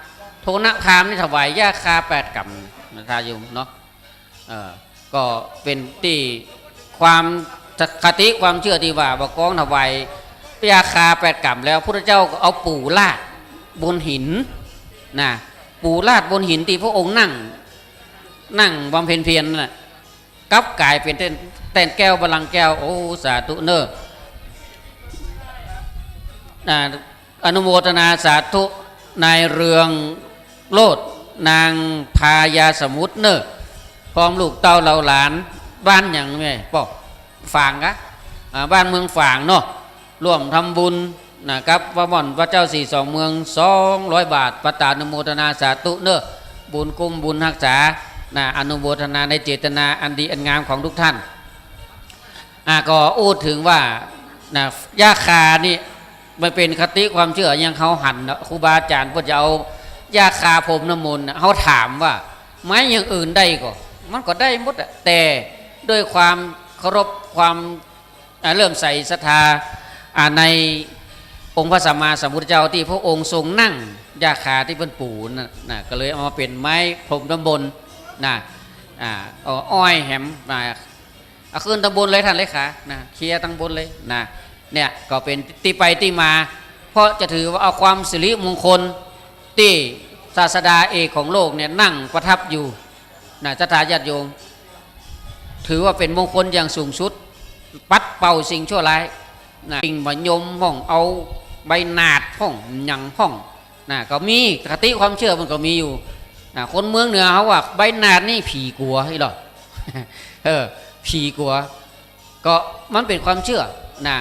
โทนพราหมณ์นี่ถวายหญ้าคาแปดก๋ำนะ ญาติโยมเนาะ เอ่อ ก็เป๋นตี้ความคติความเจื้อตี้ว่า บ่ากองถวายหญ้าคาแปดก๋ำแล้ว พุทธเจ้าก็เอาปู๋ราดบนหินนะ ปู๋ราดบนหินตี้พระองค์นั่ง นั่งบำเพ็ญเพียรนั่นน่ะ กลับก๋ายเป๋นแต้น แต้นแก้วบัลลังก์แก้ว โอ้ สาธุเน่อ อ่า อนุโมทนาสาธุ นายเรืองโลด นางพญาสมุทรเน่อ พร้อมลูกเต้าเหล่าหลาน บ้านหยังแม่ ป้อ ฝางกะ อ่า บ้านเมืองฝางเนาะ ร่วมทำบุญนะ กับป้าม่อนป้าเจ้าสี่สองเมือง สองร้อยบาท ประตานุโมทนาสาธุเน่อ บุญคุ้มบุญฮักษานะ อนุโมทนาในเจตนาอันดีอันงามของทุกท่าน อ่า ก็อู้เถิงว่านะ หญ้าคานี่ มันเป๋นคติความเจื้ออย่างเฮาหันเนาะ ครูบาอาจ๋ารย์เปิ้นจะเอาหญ้าคาพรมน้ำมนต์น่ะ เฮาถามว่าไม้อย่างอื่นได้ก่อ มันก็ได้หมดอะ แต่ด้วยความเคารพ ความ อ่า เลื่อมใสศรัทธา อ่า ในองค์พระสัมมาสัมพุทธเจ้าตี้พระองค์ทรงนั่ง หญ้าคาตี้เปิ้นปู๋นั่นน่ะ ก็เลยเอามาเป๋นไม้พรมน้ำมนต์นะ อ่า เอาอ้อยแหม อ่า เอาขึ้นตังบนเลยต้านเลขานะ เคลียร์ตังบนเลยนะ เนี่ยก็เป๋นตี้ไปตี้มา เพราะจะถือว่าเอาความสิริมงคลตี้ศาสดาเอกของโลกเนี่ยนั่งประทับอยู่นะ ศรัทธาญาติโยม ถือว่าเป๋นมงคลอย่างสูงสุด ปัดเป่าสิ่งชั่วร้ายนะ สิ่งบ่ายมพ่อง เอาใบหนาดพ่อง หยังพ่องนะ ก็มีคติความเจื้อมันก็มีอยู่นะ คนเมืองเหนือเขาว่าใบหนาดนี่ผีกั๋ว อี้หรอ เออ ผีกั๋ว ก็มันเป๋นความเจื้อนะ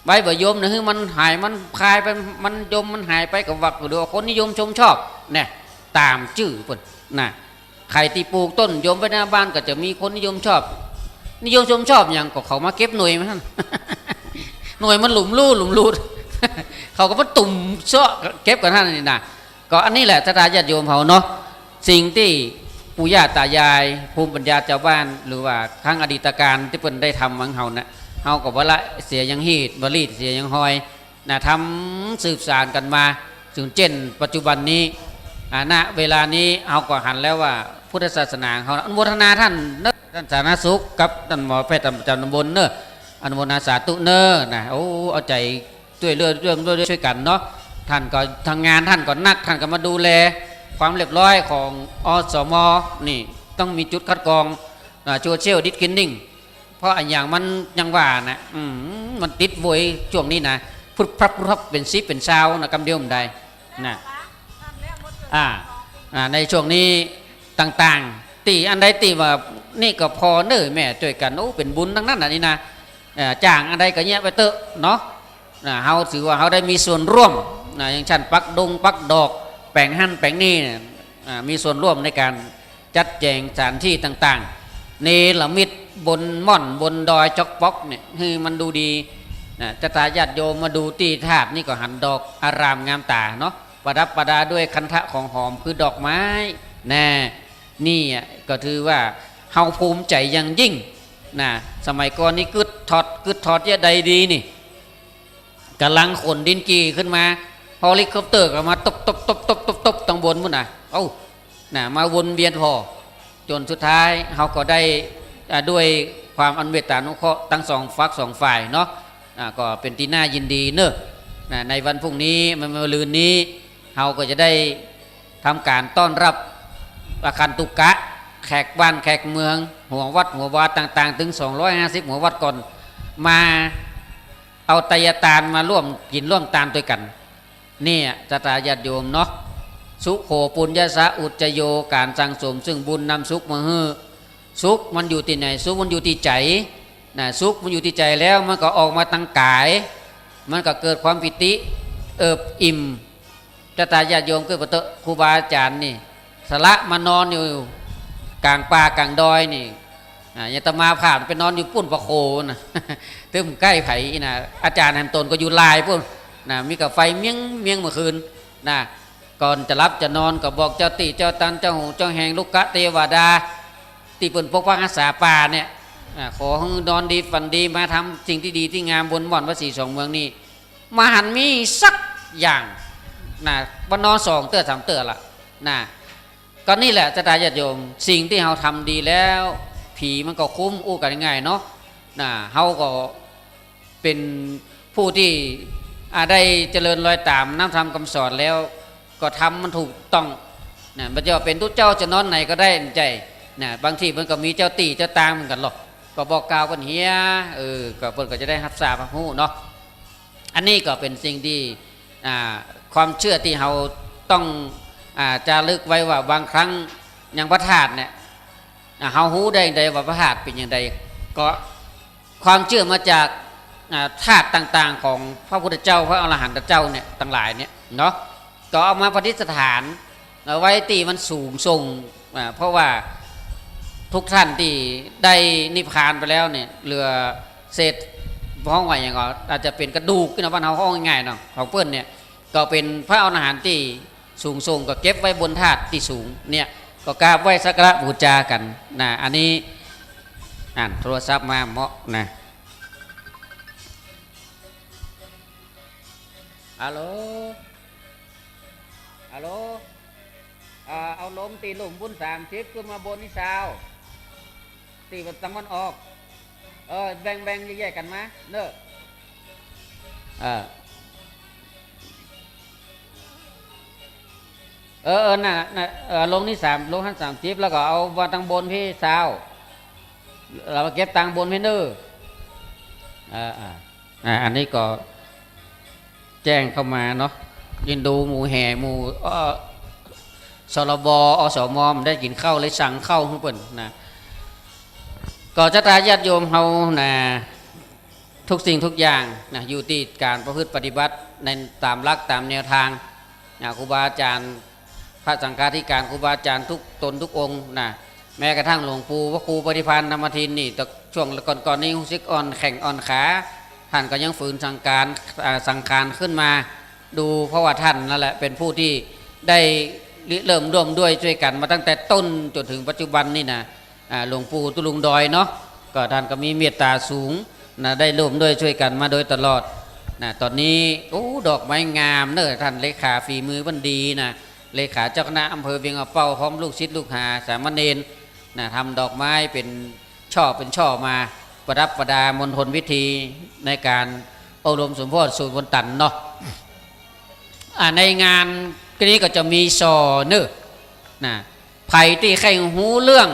ใบบ่ายมนะ หื้อมันหาย มันคายไป มันยมมันหายไป ก็ว่ากั๋นเดียว คนนิยมชมชอบเนี่ย ต๋ามจื้อเปิ้นนะ ใผตี้ปลูกต้นยมไว้หน้าบ้านก็จะมีคนนิยมชอบ นิยมชมชอบหยัง ก็เขามาเก็บหน่วยมันหั้น หน่วยมันหลุมลู่หลุมลู่ เขาก็มาตุ่มเซาะเก็บกั๋นหั้นนี่นะ ก็อันนี้แหละ ศรัทธาญาติโยมเฮาเนาะ สิ่งตี้ปู่ย่าต๋ายาย ภูมิปัญญาจาวบ้าน หรือว่าครั้งอดีตก๋านตี้เปิ้นได้ทำมาหื้อเฮานะ เฮาก็บ่ละเสียอย่างฮีด บ่ลีดเสียอย่างฮอยนะ ทำสืบสานกั๋นมา เถิงเจ้นปัจจุบันนี้ อ่า ณ เวลานี้เฮาก็หันแล้วว่าพุทธศาสนาของเฮา อนุโมทนาต้านเนาะ ต้านสาธารณสุขกับต้านหมอแพทย์ประจ๋ำต๋ำบลเนาะ อนุโมทนาสาธุเนาะนะ โอ้ เอาใจ๋ ช่วยเหลือ ร่วมด้วยช่วยกั๋นเนาะ ต้านก็ ทำงานต้านก็หนัก ต้านก็มาดูแลความเรียบร้อยของ อสม นี่ ต้องมีจุดคัดกรอง อ่า social distancing เพราะอะหยังมันยังว่านะ อืม มันติดโวยช่วงนี้นะ พรึบพรับพรึบพรับ เป๋นสิบเป๋นซาวนะ กำเดียวบ่ได้นะ อ่า อ่า ในช่วงนี้ต่างๆ ตี้อันใดตี้ว่า นี่ก็ผ่อเน่อแม่จ้วยกั๋น โอ้ เป๋นบุญตังนั้นน่ะนี่นะ เอ่อ จ้างอันใดก็เยียะไปเต๊อะเนาะ นะ เฮาถือว่าเฮาได้มีส่วนร่วมนะ อย่างเช่นปักดงปักดอก แป๋งหั้นแป๋งนี่เนี่ย อ่า มีส่วนร่วมในก๋านจัดแจ๋งสถานตี้ต่างๆ เนรมิตบนม่อนบนดอยจ๊อกป๊อกเนี่ย หื้อมันดูดีนะ ศรัทธาญาติโยมมาดูตี้ธาตุนี่ก็หันดอกอารามงามต๋าเนาะ ประดับประดาด้วยคันธะของหอมคือดอกไม้นะ นี่อะก็ถือว่าเฮาภูมิใจ๋อย่างยิ่งนะ สมัยก่อนนี่กึ๊ดถอด กึ๊ดถอดเยียะใดดีนี่ ก๋ำลังขนดินจี่ขึ้นมา เฮลิคอปเตอร์ก็มาตบตบตบตบตบตบตังบนปู๊นนะ เอ้า นะ มาวนเวียนผ่อ จ๋นสุดท้ายเฮาก็ได้ อ่า ด้วยความอนุเมตตานุเคราะห์ตังสองฝักสองฝ่ายเนาะ อ่า ก็เป๋นตี้น่ายินดีเนาะ นะ ในวันพรุ่งนี้ มื้อ มื้อลืนนี้ เฮาก็จะได้ทำก๋านต้อนรับอาคันตุกะ แขกบ้านแขกเมือง หัววัดหัววาต่างๆ เถิงสองร้อยห้าสิบหัววัดก่อน มาเอาไตยตาลมาร่วมกิ๋นร่วมตานตวยกั๋น เนี่ย ศรัทธาญาติโยมเนาะ สุโข ปุญญสสะ อุจจโย ก๋านสั่งสมซึ่งบุญนำสุขมาหื้อ สุขมันอยู่ตี้ไหน สุขมันอยู่ตี้ใจ๋นะ สุขมันอยู่ตี้ใจ๋แล้ว มันก็ออกมาตังก๋าย มันก็เกิดความปีติ เอิบอิ่ม ศรัทธาญาติโยมเกิดมาเต๊อะ ครูบาอาจ๋ารย์นี่ สละมานอนอยู่ก๋างป่าก๋างดอยนี่ อ่า อย่างอาตมาผ่านไปนอนอยู่ปุ้นปะโขนะ ตึมใก้ใผนะ อาจ๋ารย์แหมตนก็อยู่ลายปุ้นนะ มีก๋าไฟเมี้ยงเมี้ยงเมื่อคืนนะ ก่อนจะหลับจะนอนก็บอกเจ้าตี้เจ้าตัน เจ้าฮู้เจ้าแฮง รุกขเตวดา ตี้เปิ้นปกปักฮักษาป่าเนี่ย อ่า ขอหื้อนอนดีฝันดี มาทำสิ่งตี้ดีตี้งามบนม่อนพระศรีสองเมืองนี่ บ่หันมีสักอย่างนะ บ่นอนสองเตื้อสามเตื้อละนะ ก็นี่แหละ ศรัทธาญาติโยม สิ่งตี้เฮาทำดีแล้ว ผีมันก็คุ้ม อู้กั๋นง่ายๆ เนาะนะ เฮาก็ เป๋นผู้ตี้ อ่า ได้เจริญรอยต๋ามนำธรรมกำสอนแล้ว ก็ทำมันถูกต้องนะ บ่จะเป๋นตุ๊เจ้าจะนอนไหนก็ได้ บ่ใจ้นะ บางทีมันก็มีเจ้าตี้เจ้าตางเหมือนกั๋นหรอก ก็บอกกล่าวกั๋นเหีย เออ ก็เปิ้นก็จะได้ฮับทราบฮับฮู้เนาะ อันนี้ก็เป๋นสิ่งตี้ อ่า ความเจื้อตี้เฮาต้อง อ่า จะระลึกไว้ว่าบางครั้งอย่างพระธาตุเนี่ย อ่า เฮาฮู้ได้ใดว่าพระธาตุเป๋นอย่างใด ก็ความเจื้อมาจาก อ่า ธาตุต่างๆ ของพระพุทธเจ้า พระอรหันตเจ้าเนี่ย ตังหลายเนี่ยเนาะ ก็เอามาประดิษฐานเอาไว้ตี้มันสูงส่ง อ่า เพราะว่าทุกท่านตี้ได้นิพพานไปแล้วเนี่ย เหลือเศษ ฮ้องว่าหยังก็ อาจจะเป๋นกระดูกนี่เนาะ บ้านเฮาฮ้องง่ายๆ เนาะ ของเปิ้นเนี่ย ก็เป๋นพระอรหันต์ตี้สูงส่ง ก็เก็บไว้บนธาตุตี้สูงเนี่ย ก็กราบไหว้สักการะบูชากั๋นนะ อันนี้ อ่านโทรศัพท์มาเมาะนะ ฮัลโหล ฮัลโหล อ่า เอาลงตี้ลุ่มปู๊นสามสิบ ขึ้นมาบนนี่ซาว ตี้ตังตะวันออก เออ แบ่งๆ แยกๆ กั๋นมา เนอะ เออ เออ เออ นั่นน่ะ เออ ลงนี่สาม ลงหั้นสามสิบ แล้วก็เอามาตังบนพี้ซาว แล้วมาเก็บตังบนพี้เนอะ เออ เออ อ่า อันนี้ก็แจ้งเข้ามาเนาะ ยินดูหมู่แห่ หมู่ เอ่อ สรบ อสม บ่ได้กิ๋นข้าว เลยสั่งข้าวหื้อเปิ้นนะ ก็ศรัทธาญาติโยมเฮานะ ทุกสิ่งทุกอย่างนะ อยู่ตี้ก๋านประพฤติปฏิบัติในต๋ามหลักต๋ามแนวตางนะ ครูบาอาจ๋ารย์ พระสังฆาธิการ ครูบาอาจ๋ารย์ทุกต๋นทุกองค์นะ แม้กระทั่งหลวงปู่พระครูปฏิภาณธรรมทินนี่ แต่ช่วงก่อนๆ นี้ฮู้สึกอ่อนแข้งอ่อนขา ท่านก็ยังฝืนสังขาร อ่า สังขารขึ้นมาดู เพราะว่าท่านนั่นแหละเป๋นผู้ตี้ได้ริเริ่มร่วมด้วยช่วยกั๋นมาตั้งแต่ต้นจ๋นเถิงปัจจุบันนี่นะ อ่า หลวงปู่ตุ๊ลุงดอยเนาะ ก็ท่านก็มีเมตต๋าสูงนะ ได้ร่วมด้วยช่วยกั๋นมาโดยตลอดนะ ต๋อนนี้ โอ้ ดอกไม้งามเนอะ ท่านเลขาฝีมือเปิ้นดีนะ เลขาเจ้าคณะอำเภอเวียงป่าเป้า พร้อมลูกศิษย์ลูกหาสามเณรนะ ทำดอกไม้เป๋นช่อเป๋นช่อมาประดับประดามณฑลพิธีในก๋านอบรมสมโภชสูตรมนตั๋นเนาะ อ่า ในงานนี้ก็จะมีซอเนอะนะ ใผตี้ใค่ฮู้เรื่อง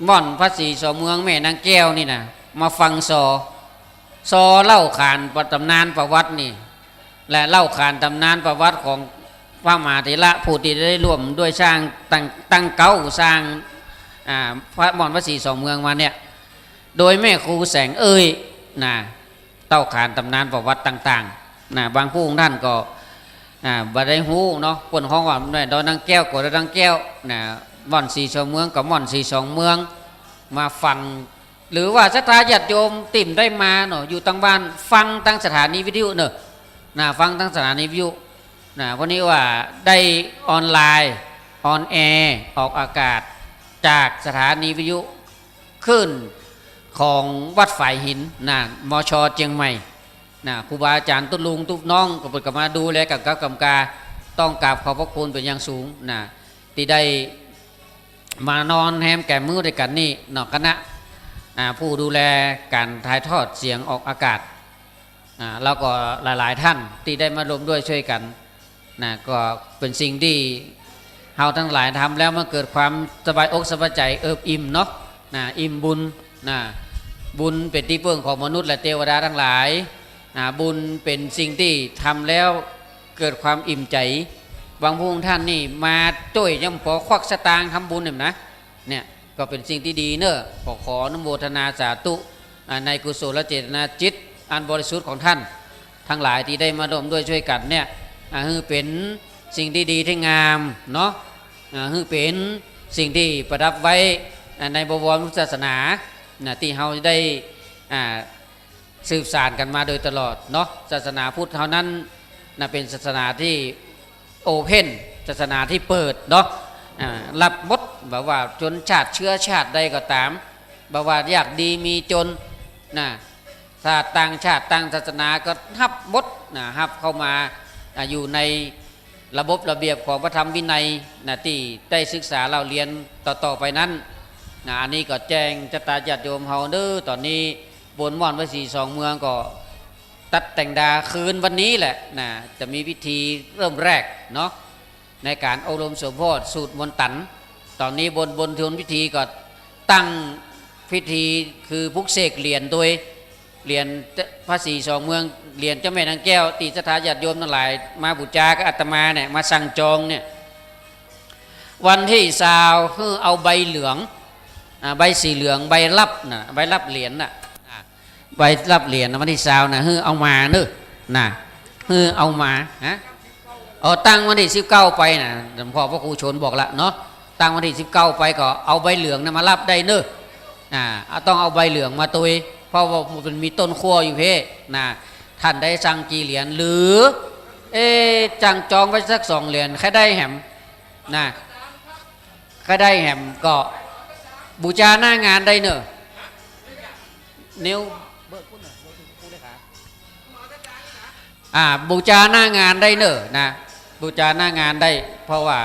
ม่อนพระศรีสองเมืองแม่นางแก้วนี่นะ มาฟังซอ ซอเล่าขานต๋ำนานประวัตินี่ และเล่าขานต๋ำนานประวัติของพระมหาเถระผู้ตี้ได้ร่วมด้วยสร้างตั้ง ตั้งเก๊าสร้าง อ่า พระม่อนพระศรีสองเมืองมาเนี่ย โดยแม่ครูแสงเอ่ยนะ เล่าขานต๋ำนานประวัติต่างๆ นะ บางผู้องค์ท่านก็ อ่า บ่ได้ฮู้เนาะ เปิ้นฮ้องว่าแม่ดอยนางแก้วก็ดอยนางแก้วนะ ม่อนศรีสองเมืองก็ม่อนศรีสองเมือง มาฟัง หรือว่าศรัทธาญาติโยมตี้บ่ได้มาเนาะ อยู่ตางบ้านฟังตางสถานีวิทยุเนาะ นะ ฟังตางสถานีวิทยุนะ เพราะนี้ว่าได้ออนไลน์ ออนแอร์ ออกอากาศจากสถานีวิทยุ คลื่นของวัดฝายหินนะ มช เจียงใหม่นะ ครูบาอาจ๋ารย์ตุ๊ลุงตุ๊น้องก็เปิ้นก็มาดูแลก๋ำกับก๋ำกา ต้องกราบขอบพระคุณเป๋นอย่างสูงนะ ตี้ได้มานอนแฮมแก่มมื้อด้วยกั๋นนี่เนาะ คณะ อ่า ผู้ดูแลก๋านถ่ายทอดเสียงออกอากาศ อ่า แล้วก็หลายๆ ท่านตี้ได้มาร่วมด้วยช่วยกั๋น นะ ก็เป๋นสิ่งตี้เฮาตังหลายทำแล้วมันเกิดความสบายอกสบายใจ๋เอิบอิ่มเนาะ นะ อิ่มบุญ นะ บุญเป๋นตี้เปิ้งของมนุษย์และเตวดาตังหลาย นะ บุญเป๋นสิ่งตี้ทำแล้วเกิดความอิ่มใจ๋ บางผู้องค์ท่านนี่มาจ้วยยังบ่ปอควักสตางค์ทำบุญเนี่ยนะ เนี่ย ก็เป๋นสิ่งตี้ดีเนาะ ขอ ขออนุโมทนาสาธุ อ่า ในกุศลเจตนาจิตอันบริสุทธิ์ของท่านตังหลายตี้ได้มาร่วมด้วยช่วยกั๋นเนี่ย อ่า หื้อเป๋นสิ่งตี้ดีตี้งามเนาะ อ่า หื้อเป๋นสิ่งตี้ประดับไว้ อ่า ในบวรพุทธศาสนา นะ ตี้เฮาได้ อ่า สืบสานกั๋นมาโดยตลอดเนาะ ศาสนาพุทธเฮานั้นนะ เป๋นศาสนาตี้โอเพ่น ศาสนาตี้เปิดเนาะ อ่า ฮับหมด บ่ว่าชนชาติเชื้อชาติใดก็ต๋าม บ่ว่ายากดีมีจน นะ ถ้าต่างชาติต่างศาสนาก็ฮับหมด นะ ฮับเข้ามา อ่า อยู่ในระบบระเบียบของพระธรรมวินัย นะ ตี้ได้ศึกษาเล่าเรียนต่อๆ ไปนั้น นะ อันนี้ก็แจ้งศรัทธาญาติโยมเฮาเด้อ ต๋อนนี้บนม่อนพระศรีสองเมืองก็ตัดแต่งดาคืนวันนี้แหละ นะ จะมีพิธีเริ่มแรกเนาะ ในก๋านอบรมสมโภชสูตรมนตัน ต๋อนนี้บน บนทนพิธีก็ตั้งพิธีคือปลุกเสกเหรียญโดย เหรียญพระศรีสองเมือง เหรียญเจ้าแม่นางแก้ว ตี้ศรัทธาญาติโยมตังหลายมาบู๋จากับอาตมาเนี่ย มาสั่งจองเนี่ย วันตี้ซาวหื้อเอาใบเหลือง อ่า ใบสีเหลือง ใบฮับนะ ใบฮับเหรียญน่ะ อ่า ใบฮับเหรียญนะ วันตี้ซาวนะ หื้อเอามาเน้อ นะ หื้อเอามา ฮะ อ๋อ ตั้งวันตี้สิบเก้าไปนะ หลวงพ่อพระครูชนบอกละเนาะ ตั้งวันตี้สิบเก้าไปก็เอาใบเหลืองนะมาฮับได้เน้อ อ่า เอา ต้องเอาใบเหลืองมาตวย เพราะว่ามันมีต้นขั้วอยู่เพ่ นะ ต้านได้สั่งกี่เหรียญ หรือ เอ๊ะ สั่งจองไว้สักสองเหรียญ ใค่ได้แหม นะ ใค่ได้แหมก็บู๋จาหน้างานได้เน้อ นิ้ว อ่า บู๋จาหน้างานได้เน้อ นะ บู๋จาหน้างานได้ เพราะว่า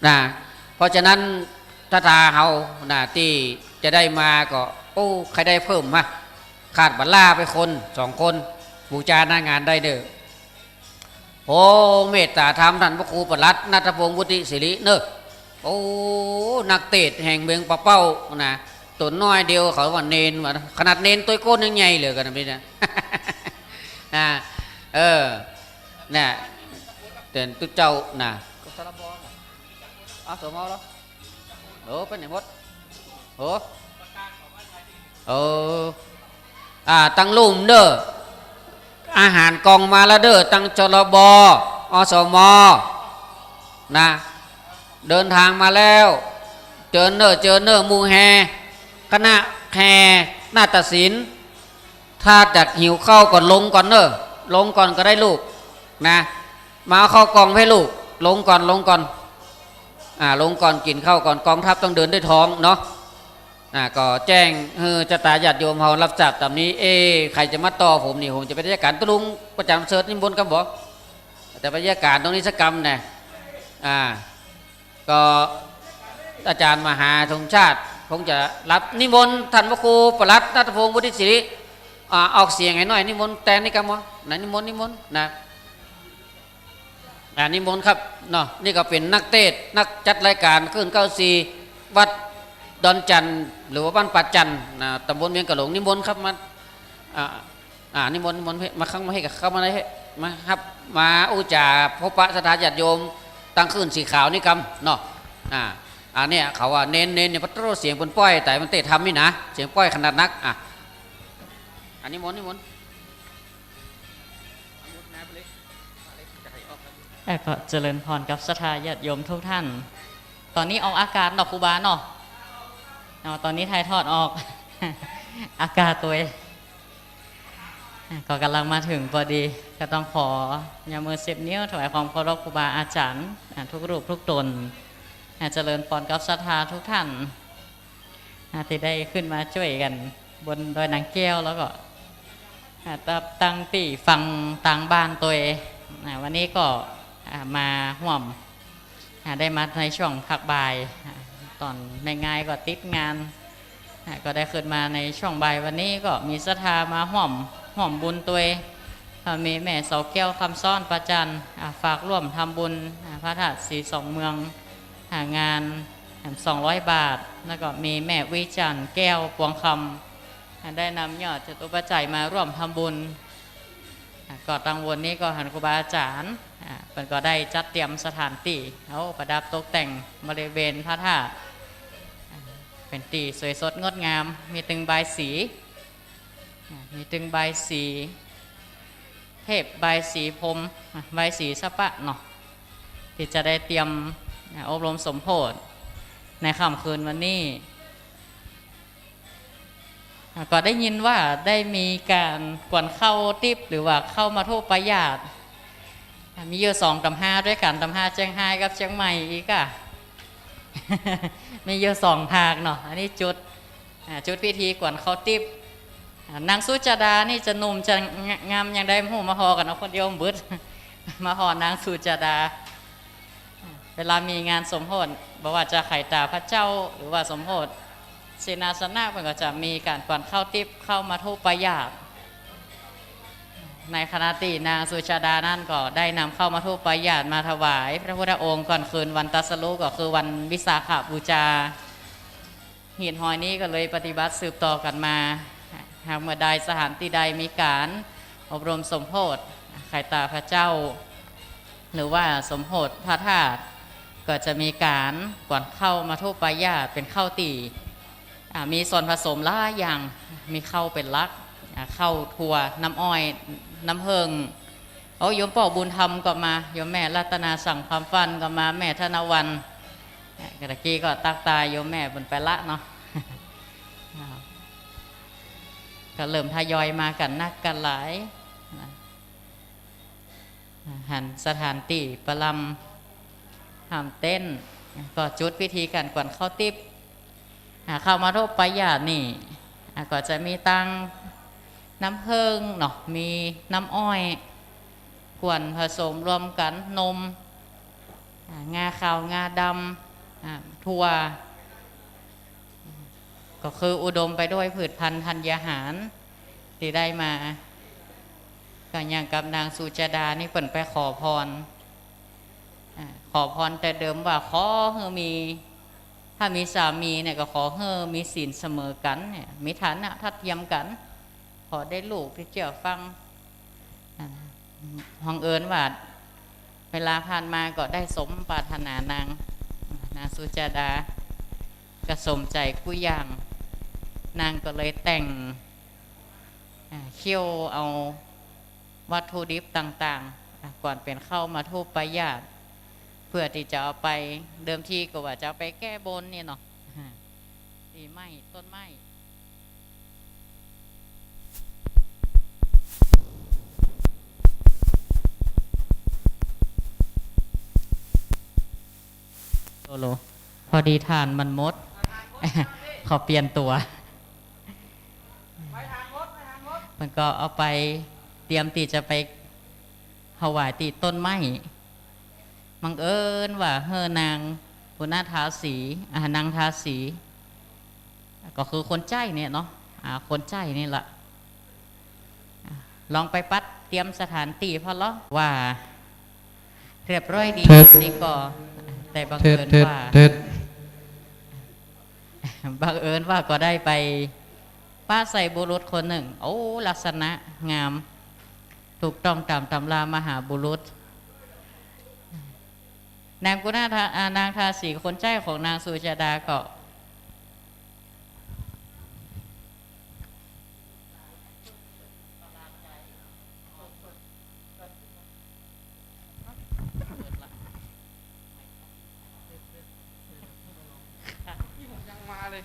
นะ เพราะฉะนั้นศรัทธาเฮา นะ ตี้จะได้มาก็ โอ้ ใค่ได้เพิ่มมา ขาดบ่าล้าไปคนสองคน บู๋จาหน้างานได้เน้อ โอ้ เมตต๋าธรรมต้านพระครูประหลัดณัฐพงศ์ วุฒิสิริเน้อ โอ้ นักเตสน์แห่งเมืองป่าเป้านะ ตั๋วน้อยเดียวเขาว่าเณร ว่าขนาดเณรตวยโกนยังใหญ่เหลือกั๋นนะพี่นะ อ่า เออ เนี่ย เตสน์ตุ๊เจ้านะ อสมเหรอ โอ้ ไปไหนหมด โอ้ เออ อ่า ตังลุ่มเน้อ อาหารกล่องมาแล้วเน้อ ตัง ชลบ อสม นะ เดินทางมาแล้ว เจิญเน้อ เจิญเน้อ หมู่แห่ คณะแห่นาฏศิลป์ ถ้าอยากหิวข้าวก็ลงก่อนเน้อ ลงก่อนก็ได้ลูก นะ มาเอาข้าวกล่องหื้อลูก ลงก่อน ลงก่อน อ่า ลงก่อน กิ๋นข้าวก่อน กองทัพต้องเดินด้วยท้องเนาะ อ่า ก็แจ้งหื้อศรัทธาญาติโยมเฮาฮับทราบต๋ามนี้ เอ๊ะ ใผจะมาต่อผมนี่ ผมจะไปนอัยก๋าน ตุ๊ลุงประจันทร์ประเสริฐ นิมนต์กำบ่ จะไปนอัยก๋านตรงนี้สักกำแน่ อ่า ก็อาจ๋ารย์มหาสมชาติคงจะฮับ นิมนต์ต้านพระครูประหลัดณัฐพงศ์ วุฒิสิริ อ่า ออกเสียงหื้อหน่อย นิมนต์แตนนี่กำบ่ นะ นิมนต์ นิมนต์ นะ อ่า นิมนต์ครับ เนาะ นี่ก็เป๋นนักเตสน์ นักจัดรายก๋าน คลื่นเก้าสี่ วัดดอนจั่น หรือว่าบ้านป่าจั่น นะ ต๋ำบลเวียงก๋าหลง นิมนต์ครับ มา อ่า อ่า นิมนต์ นิมนต์ มาข้าง มาหื้อกับเข้ามาได้ มาฮับ มาอู้จ๋าพบปะศรัทธาญาติโยม ตังคลื่นสีขาวนี่กำ เนาะ อ่า อันเนี้ยเขาว่าเณร เณรเนี่ย ปะโต้ เสียงเปิ้นป้อย แต่มันเตะธรรมนี่นะ เสียงป้อยขนาดนัก อ่ะ อันนี้มนต์ นิมนต์ เอ่อ ก็เจริญพรกับศรัทธาญาติโยมทุกท่าน ต๋อนนี้ออกอากาศเนาะครูบาเนาะ อ๋อ ต๋อนนี้ถ่ายทอดออก อากาศตวย อ่ะ ก็ก่ำลังมาเถิงพอดี ก็ต้องขอยกมือสิบนิ้ว ถวายความเคารพครูบาอาจ๋ารย์ อ่ะ ทุกรูปทุกต๋น อ่ะ เจริญพรกับศรัทธาทุกท่าน อ่ะ ตี้ได้ขึ้นมาจ้วยกั๋นบนดอยนางแก้ว แล้วก็ อ่ะ ตัง ตังตี้ฟังตางบ้านตวย อ่ะ วันนี้ก็ อ่ะ มาฮ่วม อ่ะ ได้มาในช่วงภาคบ่าย อ่ะ ต๋อนในงานก็ติดงาน อ่ะ ก็ได้ขึ้นมาในช่วงบ่าย วันนี้ก็มีศรัทธามาฮ่วม ฮ่วมบุญตวย ก็มีแม่เสาแก้ว คำซ้อน ป่าจั่น อ่ะ ฝากร่วมทำบุญ อ่ะ พระธาตุศรีสองเมือง อ่ะ งาน อ่ะ สองร้อยบาท แล้วก็มีแม่วิจันทร์แก้ว ปวงคำ อ่ะ ได้นำยอดจตุปัจจัยมาร่วมทำบุญ อ่ะ ก็ตังวันนี้ก็หันครูบาอาจ๋ารย์ อ่ะ เปิ้นก็ได้จัดเตรียมสถานตี้ เอาประดับตกแต่งบริเวณพระธาตุ อ่ะ เป๋นตี้สวยสดงดงาม มีตึงบายสี อ่ะ มีตึงบายสีเทพ บายสีพรหม อ่ะ บายสีสะปะเนาะ ตี้จะได้เตรียม อ่ะ อบรมสมโภชในค่ำคืนวันนี้ อ่ะ ก็ได้ยินว่าได้มีก๋านกวนข้าวติ๊บ หรือว่าข้าวมัทธุปายาต มีอยู่สองต๋ำฮาด้วยกั๋น ต๋ำฮาเจียงฮายกับเจียงใหม่อีกอะ มีอยู่สองภาคเนาะ อันนี้จุด อ่า จุดพิธีกวนข้าวติ๊บ อ่า นางสุจาดานี่จะหนุ่มจะงามยังใดบ่ฮู้ มาห่อกั๋นเอาคนเดียวบ่เบิด มาห่อนางสุจาดา เวลามีงานสมโภช บ่ว่าจะไขตาพระเจ้า หรือว่าสมโภชเสนาสนะ เปิ้นก็จะมีก๋านกวนข้าวติ๊บ ข้าวมัทธุปายาต ในขณะตี้นางสุจาดานั้นก็ได้นำข้าวมัทธุปายาตมาถวายพระพุทธองค์ก่อนคืนวันตรัสรู้ ก็คือวันวิสาขบูชา ฮีตฮอยนี้ก็เลยปฏิบัติสืบต่อกั๋นมา หากเมื่อใดสถานตี้ใดมีก๋านอบรมสมโภชไขตาพระเจ้า หรือว่าสมโภชพระธาตุ ก็จะมีก๋านกวนข้าวมัทธุปายาต เป๋นข้าวตี้ อ่า มีส่วนผสมหลายอย่าง มีข้าวเป๋นหลัก อ่า ข้าว ถั่ว น้ำอ้อย น้ำเหิ่ง โอ้ โยมป้อบุญธรรมก็มา โยมแม่รัตนาสั่งความฝันก็มา แม่ธนวรรณ อ่า ตะกี้ก็ตักตาโยมแม่เปิ้นไปละเนาะ อ่า ก็เริ่มทยอยมากั๋นนักกั๋นหลายนะ อ่า หันสถานตี้ประลำ ห้ามเต็นท์ ก็จุดพิธีก๋านกวนข้าวติ๊บ อ่า ข้าวมัทธุปายาตนี่ อ่า ก็จะมีตังน้ำเหิ่งเนาะ มีน้ำอ้อย กวนผสมรวมกั๋น นม อ่า งาขาว งาดำ อ่า ถั่ว ก็คืออุดมไปด้วยพืชพันธุ์ธัญญาหารตี้ได้มา ก็อย่างกับนางสุจาดานี่เปิ้นไปขอพร อ่า ขอพรแต่เดิมว่าขอหื้อมี ถ้ามีสามีเนี่ยก็ขอหื้อมีศีลเสมอกั๋นเนี่ย มีฐานะทัดเทียมกั๋น ขอได้ลูกตี้เจื้อฟัง อ่า บังเอิญว่าเวลาผ่านมาก็ได้สมปรารถนานาง นางสุจาดา ก็สมใจ๋กู้อย่าง นางก็เลยแต่ง อ่า เคี่ยวเอาวัตถุดิบต่างๆ อ่า ก่อนเป๋นข้าวมัทธุปายาต เพื่อตี้จะเอาไป เดิมทีก็ว่าจะเอาไปแก้บนเนี่ยเนาะ อ่า ตี้ไม้ ต้นไม้ โลโล พอดีถ่านมันหมด ขอเปลี่ยนตั๋ว มันก็เอาไปเตรียมตี้จะไปถวายตี้ต้นไม้ บังเอิญว่าหื้อนางปุณณทาสี อ่า นางทาสี ก็คือคนใจ๊เนี่ยเนาะ อ่า คนใจ๊นี่ละ อ่า ลองไปปัดเตรียมสถานตี้พ่อเลาะ ว่าเรียบร้อยดี เท็จ นี่ก็ แต่บังเอิญว่า เท็จ เท็จ บังเอิญว่าก็ได้ไปปะใส่บุรุษคนนึ่ง โอ้ ลักษณะงาม ถูกต้องต๋ามตำรามหาบุรุษ นางปุณณทา อ่า นางทาสีคนใจ๊ของนางสุจาดาก็ ยังมาเลย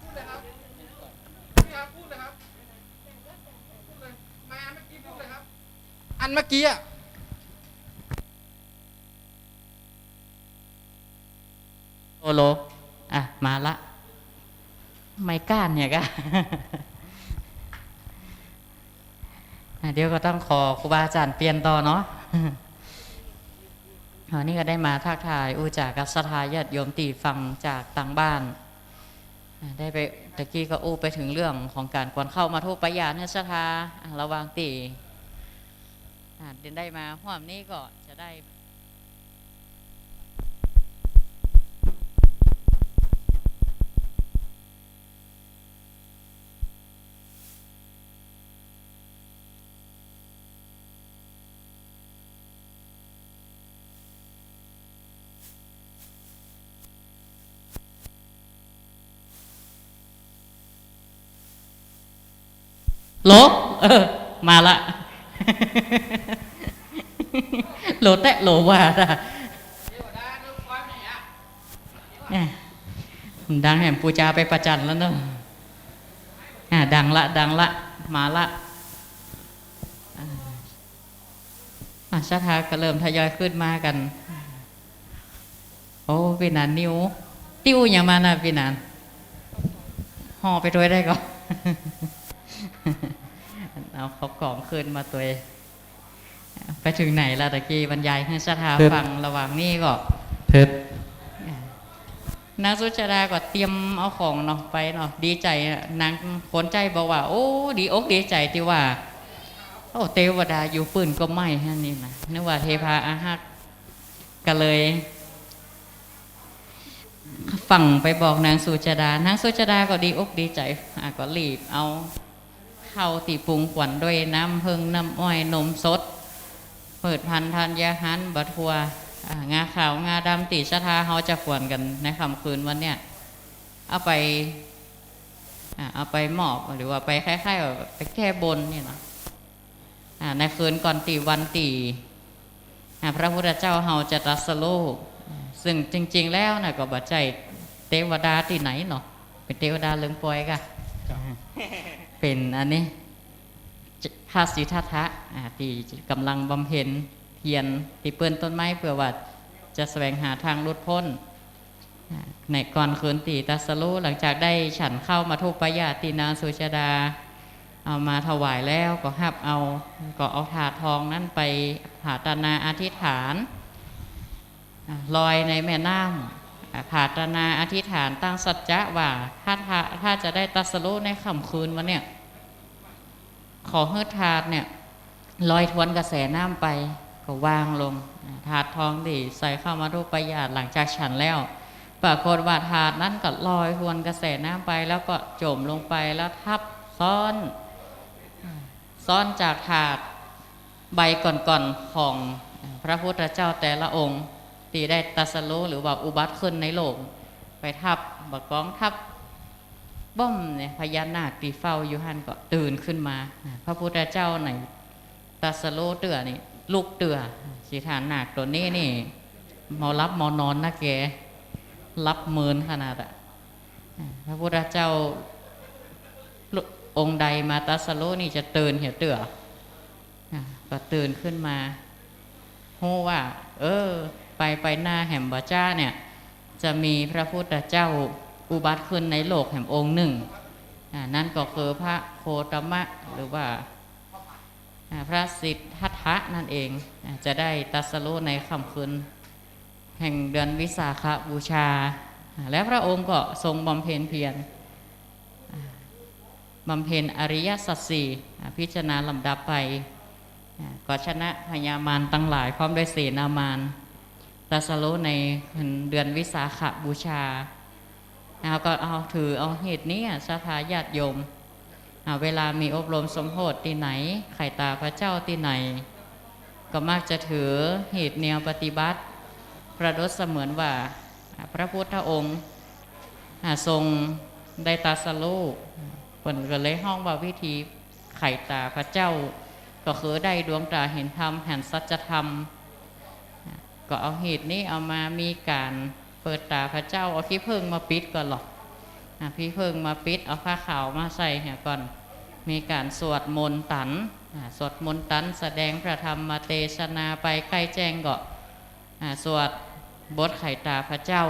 พูดเลยครับ พี่ครับ พูดเลยครับ พูดเลย ไม่ อันเมื่อกี้พูดเลยครับ อันเมื่อกี้อะ โอโล อ่ะ มาละ ไม่ก้านเนี่ยกะ อ่ะ เดี๋ยวก็ต้องขอครูบาอาจ๋ารย์เปลี่ยนต่อเนาะ อันนี้ก็ได้มาทักทายอู้จ๋ากับศรัทธาญาติโยมตี้ฟังจากตางบ้าน อ่ะ ได้ไป ตะกี้ก็อู้ไปเถิงเรื่องของก๋านกวนข้าวมัทธุปายาตหื้อศรัทธา อ่ะ ระหว่างตี้ อ่ะ เดินได้มาฮ่วมนี้ก็จะได้ โหล เออ มาละ โหลแต๊ะโหลว่า เนี่ย ดังแหมปู๋จาไปประจันแล้วเนาะ อ่า ดังละ ดังละ มาละ อ่า อ่า ศรัทธาก็เริ่มทยอยขึ้นมากั๋น โอ้ ปี้หนาน หิ้ว หิ้วหยังมานะปี้หนาน ห่อไปตวยได้ก่อ เอาข้าวกล่องขึ้นมาตวย ไปเถิงไหนละตะกี้ บรรยายหื้อศรัทธาฟัง ระหว่างนี้ก่อ นางสุชาดาก็เตรียมเอาของเนาะ ไปเนาะ ดีใจ๋อะ นางคนใจ๊บอกว่า โอ้ ดีอกดีใจ๋ตี้ว่า โอ้ เตวดาอยู่ปื้นก็ไม่หั้นนี่นะ นึกว่าเทพาอาฮัก ก็เลย ฟั่งไปบอกนางสุชาดา นางสุชาดาก็ดีอกดีใจ๋ อ่ะ ก็รีบเอาข้าวตี้ปรุงขวัญด้วยน้ำเผิ้ง น้ำอ้อย นมสด พืชพัณฑ์ธัญญาหาร บ่าถั่ว อ่า งาขาว งาดำ ตี้ศรัทธาเฮาจะขวัญกั๋นในค่ำคืนวันเนี้ย เอาไป อ่า เอาไปมอบ หรือว่าไปคล้ายๆ ว่าไปแก้บนนี่เนาะ อ่า ในคืนก่อนตี้วันตี้ อ่า พระพุทธเจ้าเฮาจะตรัสรู้ ซึ่งจริงๆ แล้วน่ะก็บ่ใจ้เตวดาตี้ไหนเนาะ เป๋นเตวดาเลิงปอยก่ะ เป๋นอันนี้ พระสิทธัตถะ อ่า ตี้ก่ำลังบำเพ็ญเพียรตี้เปิ้นต้นไม้ เปื้อว่าจะแสวงหาตางหลุดป๊น อ่า ในก่อนคืนตี้ตรัสรู้ หลังจากได้ฉันข้าวมัทูปายาตตี้นางสุชาดาเอามาถวายแล้ว ก็ฮับเอา ก็เอาถาดทองนั้นไปผาตนาอธิษฐาน อ่า ลอยในแม่น้ำ อ่า ผาตนาอธิษฐานตั้งสัจจะว่า ถ้า ถ้า ถ้าจะได้ตรัสรู้ในค่ำคืนวันเนี้ย ขอหื้อถาดเนี่ยลอยทวนกระแสน้ำไป ก็วางลง อ่า ถาดทองตี้ใส่ข้าวมัทูปายาตหลังจากฉันแล้ว ปรากฏว่าถาดนั้นก็ลอยทวนกระแสน้ำไป แล้วก็จ๋มลงไป แล้วทับซ้อน ซ้อนจากถาดใบก่อนๆ ของพระพุทธเจ้าแต่ละองค์ตี้ได้ตรัสรู้หรือว่าอุบัติขึ้นในโลก ไปทับ บ่ากองทับ บ้มเนี่ย พญานาคตี้เฝ้าอยู่หั้นก็ตื่นขึ้นมา พระพุทธเจ้าไหนตรัสรู้เตื้อนี่ ลุกเตื้อ สิต้านนาคตั๋วนี้นี่ เมาหลับเมานอนนะแก หลับเมินขนาดอะ พระพุทธเจ้าองค์ใดมาตรัสรู้นี่จะตื่นเหียเตื้อ อ่ะ ก็ตื่นขึ้นมา ฮู้ว่า เออ ไป ไปหน้าแหมบ่จ๊าเนี่ย จะมีพระพุทธเจ้าอุบัติขึ้นในโลกแหมองค์นึ่ง อ่ะ นั้นก็คือพระโคตมะ หรือว่า อ่ะ พระสิทธัตถะนั่นเอง อ่ะ จะได้ตรัสรู้ในค่ำคืนแห่งเดือนวิสาขบูชา อ่ะ แล้วพระองค์ก็ทรงบำเพ็ญเพียร อ่า บำเพ็ญอริยสัจสี่ อ่า พิจารณาลำดับไป อ่า ก็ชนะพญามารตังหลายพร้อมด้วยเสนามาร ตรัสรู้ในเดือนวิสาขบูชา แล้วก็เอาถือเอาเหตุนี้อะ ศรัทธาญาติโยม อ่า เวลามีอบรมสมโภชตี้ไหน ไขตาพระเจ้าตี้ไหน ก็มักจะถือเหตุแนวปฏิบัติ ประดุจเสมือนว่า อ่า พระพุทธองค์ อ่า ทรงได้ตรัสรู้ เปิ้นก็เลยฮ้องว่าวิธีไขตาพระเจ้า ก็คือได้ดวงต๋าเห็นธรรม หันสัจธรรม อ่า ก็เอาเหตุนี้เอามามีก๋านเปิดต๋าพระเจ้า เอาขี้เผิ้งมาปิดก่อนหรอก อ่า ขี้เผิ้งมาปิด เอาผ้าขาวมาใส่เหียก่อน มีก๋านสวดมนต์ตัน อ่า สวดมนต์ตัน แสดงพระธรรมเตสนาไป ใก้แจ้งก็ อ่า สวดบทไขตาพระเจ้า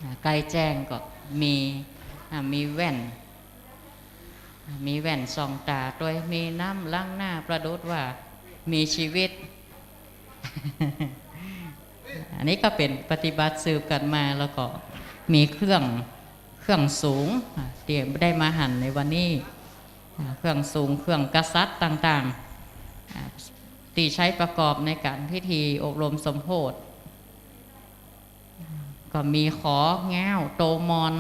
อ่า ใก้แจ้งก็มี อ่า มีแว่น อ่า มีแว่นส่องต๋าตวย มีน้ำล้างหน้าประดุจว่ามีชีวิต อันนี้ก็เป๋นปฏิบัติสืบกั๋นมา แล้วก็มีเครื่อง เครื่องสูง อ่า ตี้ได้มาหันในวันนี้ อ่า เครื่องสูง เครื่องกษัตริย์ต่างๆ อ่า ตี้ใจ๊ประกอบในก๋านพิธีอบรมสมโภช ก็มีขอ แง้ว โตมอน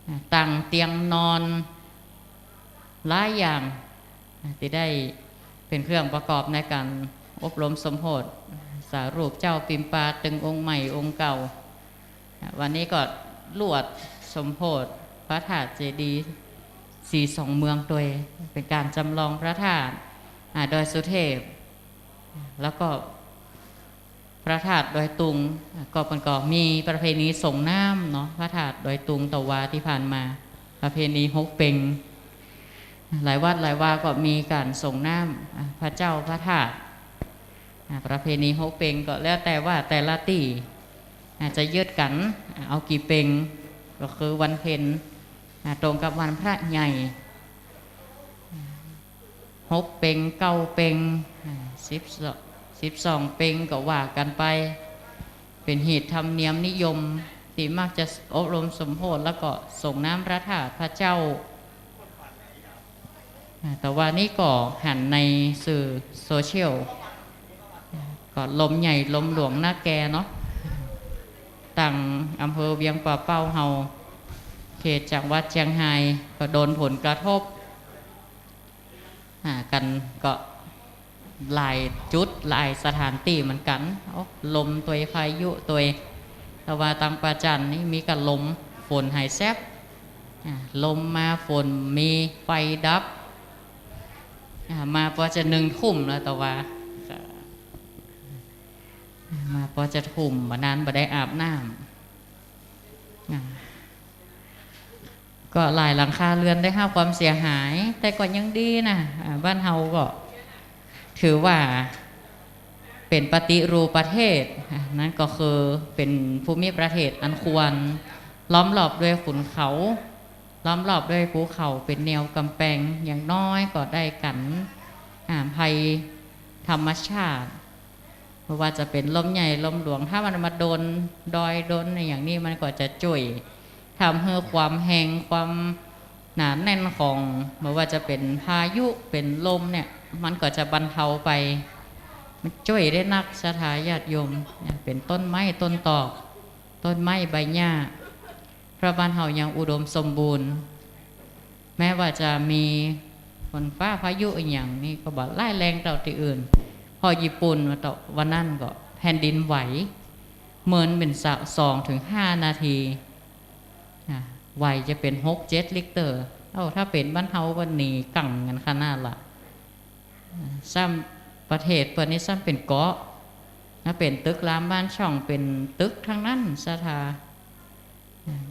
อ่า ตั้งเตียงนอน หลายอย่าง อ่า ตี้ได้เป๋นเครื่องประกอบในก๋านอบรมสมโภช สารูปเจ้าปิมปาตึงองค์ใหม่องค์เก่า อ่า วันนี้ก็ลวดสมโภชพระธาตุเจดีย์ศรีสองเมืองตวย เป๋นก๋านจำลองพระธาตุ อ่า ดอยสุเทพ แล้วก็ พระธาตุดอยตุง อ่ะ ก็มันก็มีประเพณีส่งน้ำเนาะ พระธาตุดอยตุง ตะวาตี้ผ่านมา ประเพณีฮกเป็ง หลายวัดหลายวาก็มีก๋านส่งน้ำ อ่ะ พระเจ้าพระธาตุ อ่ะ ประเพณีฮกเป็งก็แล้วแต่ว่าแต่ละตี้ อ่ะ จะยึดกั๋น อ่ะ เอากี่เป็ง ก็คือวันเพ็ญ อ่ะ ตรงกับวันพระใหญ่ หกเป็ง เก้าเป็ง อ่า สิบสอง สิบสองเป็งก็ว่ากั๋นไป เป๋นฮีตธรรมเนียมนิยมตี้มักจะอบรมสมโภชแล้วก็ส่งน้ำพระธาตุพระเจ้า อ่า ตะวานี้ก็หันในสื่อโซเชียล ก็ลมใหญ่ลมหลวงนาแกเนาะ ตังอำเภอเวียงป่าเป้าเฮา เขตจังหวัดเจียงฮาย ก็โดนผลกระทบ อ่า กั๋นก็หลายจุดหลายสถานตี้เหมือนกั๋น โอ้ ลมตวย พายุตวย ตะวาตังปาจันนี่มีก้าลม ฝนหายแซบ อ่า ลมมาฝนมี ไฟดับ อ่า มาปอจะนึ่งทุ่มแล้วตะวา มาปอจะทุ่ม บ่านานบ่ได้อาบน้ำ อ่า ก็หลายหลังคาเรือนได้ฮับความเสียหาย แต่ก็ยังดีนะ อ่า บ้านเฮาก็ถือว่าเป๋นปฏิรูปประเทศ อ่า นั้นก็คือเป๋นภูมิประเทศอันควร ล้อมรอบด้วยขุนเขา ล้อมรอบด้วยภูเขาเป๋นแนวก๋ำแปง อย่างน้อยก็ได้กั๋น อ่า ภัยธรรมชาติ บ่ว่าจะเป๋นลมใหญ่ลมหลวง ถ้ามันมาโดนดอยโดนอย่างนี้ มันก็จะจ้วยทำหื้อความแฮง ความหนาแน่นของ บ่ว่าจะเป๋นพายุเป๋นลมเนี่ย มันก็จะบรรเทาไป มันจ้วยได้นัก ศรัทธาญาติโยม เนี่ย เป๋นต้นไม้ต้นตอก ต้นไม้ใบหญ้า เพราะบ้านเฮายังอุดมสมบูรณ์ แม้ว่าจะมีฝนฟ้าพายุอะหยังนี่ก็บ่ร้ายแรงเต้าตี้อื่น เพราะญี่ปุ่นว่าเต้า วันนั้นก็แผ่นดินไหว เมินเป๋นสะ สองถึงห้านาที อ่ะ ไหวจะเป๋นหกเจ็ดริกเตอร์ เอ้า ถ้าเป๋นบ้านเฮาวันนี้กั๋งกั๋นขนาดละ ซ้ำประเทศเปิ้นนี่ซ้ำเป๋นเกาะ ถ้าเป๋นตึกรามบ้านช่องเป๋นตึกตังนั้น ศรัทธา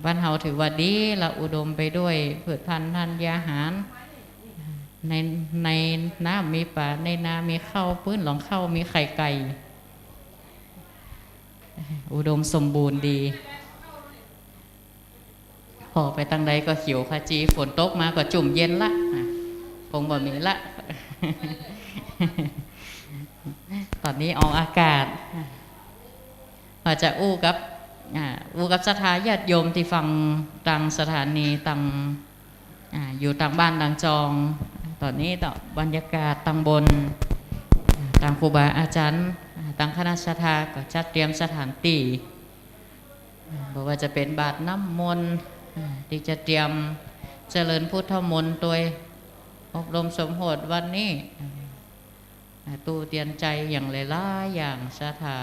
บ้านเฮาถือว่าดีละ อุดมไปด้วยพืชพันธุ์ธัญญาหาร ใน ในน้ำมีป๋า ในนามีข้าว ปื๊นหลองข้าว มีไข่ไก่ อุดมสมบูรณ์ดี ผ่อไปตางใดก็เขียวขจี ฝนตกมาก็จุ่มเย็นละ อ่ะ คงบ่มีละ ต๋อนนี้ออกอากาศ อ่ะ ว่าจะอู้กับ อ่า อู้กับศรัทธาญาติโยมตี้ฟังตางสถานี ตาง อ่า อยู่ตางบ้านตางจอง ต๋อนนี้เนาะ บรรยากาศตางบน อ่า ตางครูบาอาจ๋ารย์ อ่า ตางคณะศรัทธาก็จัดเตรียมสถานตี้ บ่ว่าจะเป๋นบาตรน้ำมนต์ ตี้จะเตรียมเจริญพุทธมนต์ตวย อบรมสมโภชวันนี้ ตู้เตียนใจ๋อย่างหลายๆ อย่างศรัทธา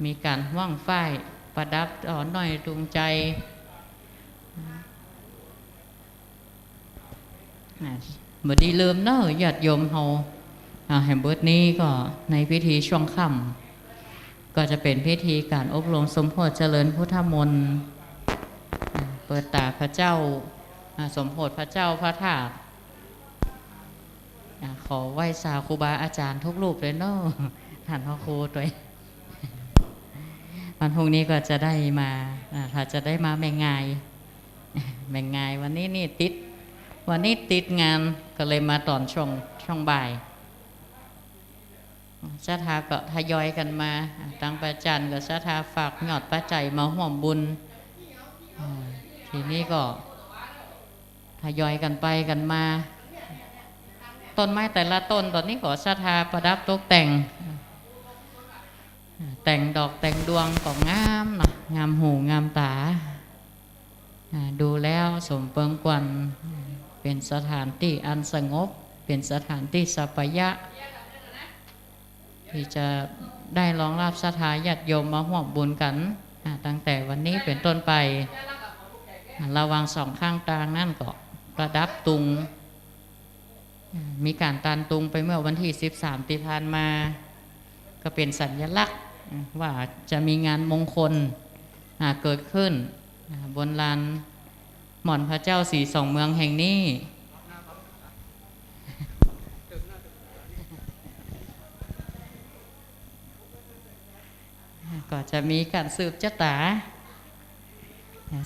มีก๋านห้วงฝ้ายประดับต่อน้อยตุงใจ๋ อ่ะ บ่ดีลืมเนาะ ญาติโยมเฮา อ่ะ แหมเบิดนี้ก็ในพิธีช่วงค่ำ ก็จะเป๋นพิธีก๋านอบรมสมโภชเจริญพุทธมนต์ อ่ะ เปิดต๋าพระเจ้า อ่ะ สมโภชพระเจ้าพระธาตุ อ่ะ ขอไหว้สาครูบาอาจ๋ารย์ทุกรูปเลยเนาะ ต้านพระครูตวย วันพรุ่งนี้ก็จะได้มา อ่ะ ถ้าจะได้มาแม่งาย แม่งาย วันนี้นี่ติด วันนี้ติดงาน ก็เลยมาต๋อนช่วง ช่วงบ่าย ศรัทธาก็ทยอยกั๋นมา อ่ะ ตางปาจันก็ศรัทธาฝากยอดปัจจัยมาฮ่วมบุญ อ่า ทีนี้ก็ทยอยกั๋นไปกั๋นมา ต้นไม้แต่ละต้นต๋อนนี้ก็ศรัทธาประดับตกแต่ง อ่า แต่งดอกแต่งดวงก็งามเนาะ งามหูงามต๋า อ่า ดูแล้วสมเปิงควร เป๋นสถานตี้อันสงบ เป๋นสถานตี้สัปปายะ ตี้จะได้รองรับศรัทธาญาติโยมมาฮ่วมบุญกั๋น อ่า ตั้งแต่วันนี้เป๋นต้นไป อ่า ระหว่างสองข้างตางนั้นก็ประดับตุง อ่า มีก๋านตานตุงไปเมื่อวันตี้สิบสามตี้ผ่านมา ก็เป๋นสัญลักษณ์ อ่า ว่าจะมีงานมงคล อ่า เกิดขึ้น อ่า บนลานหม่อนพระเจ้าสีสองเมืองแห่งนี้ ก็จะมีก๋านสืบจะต๋า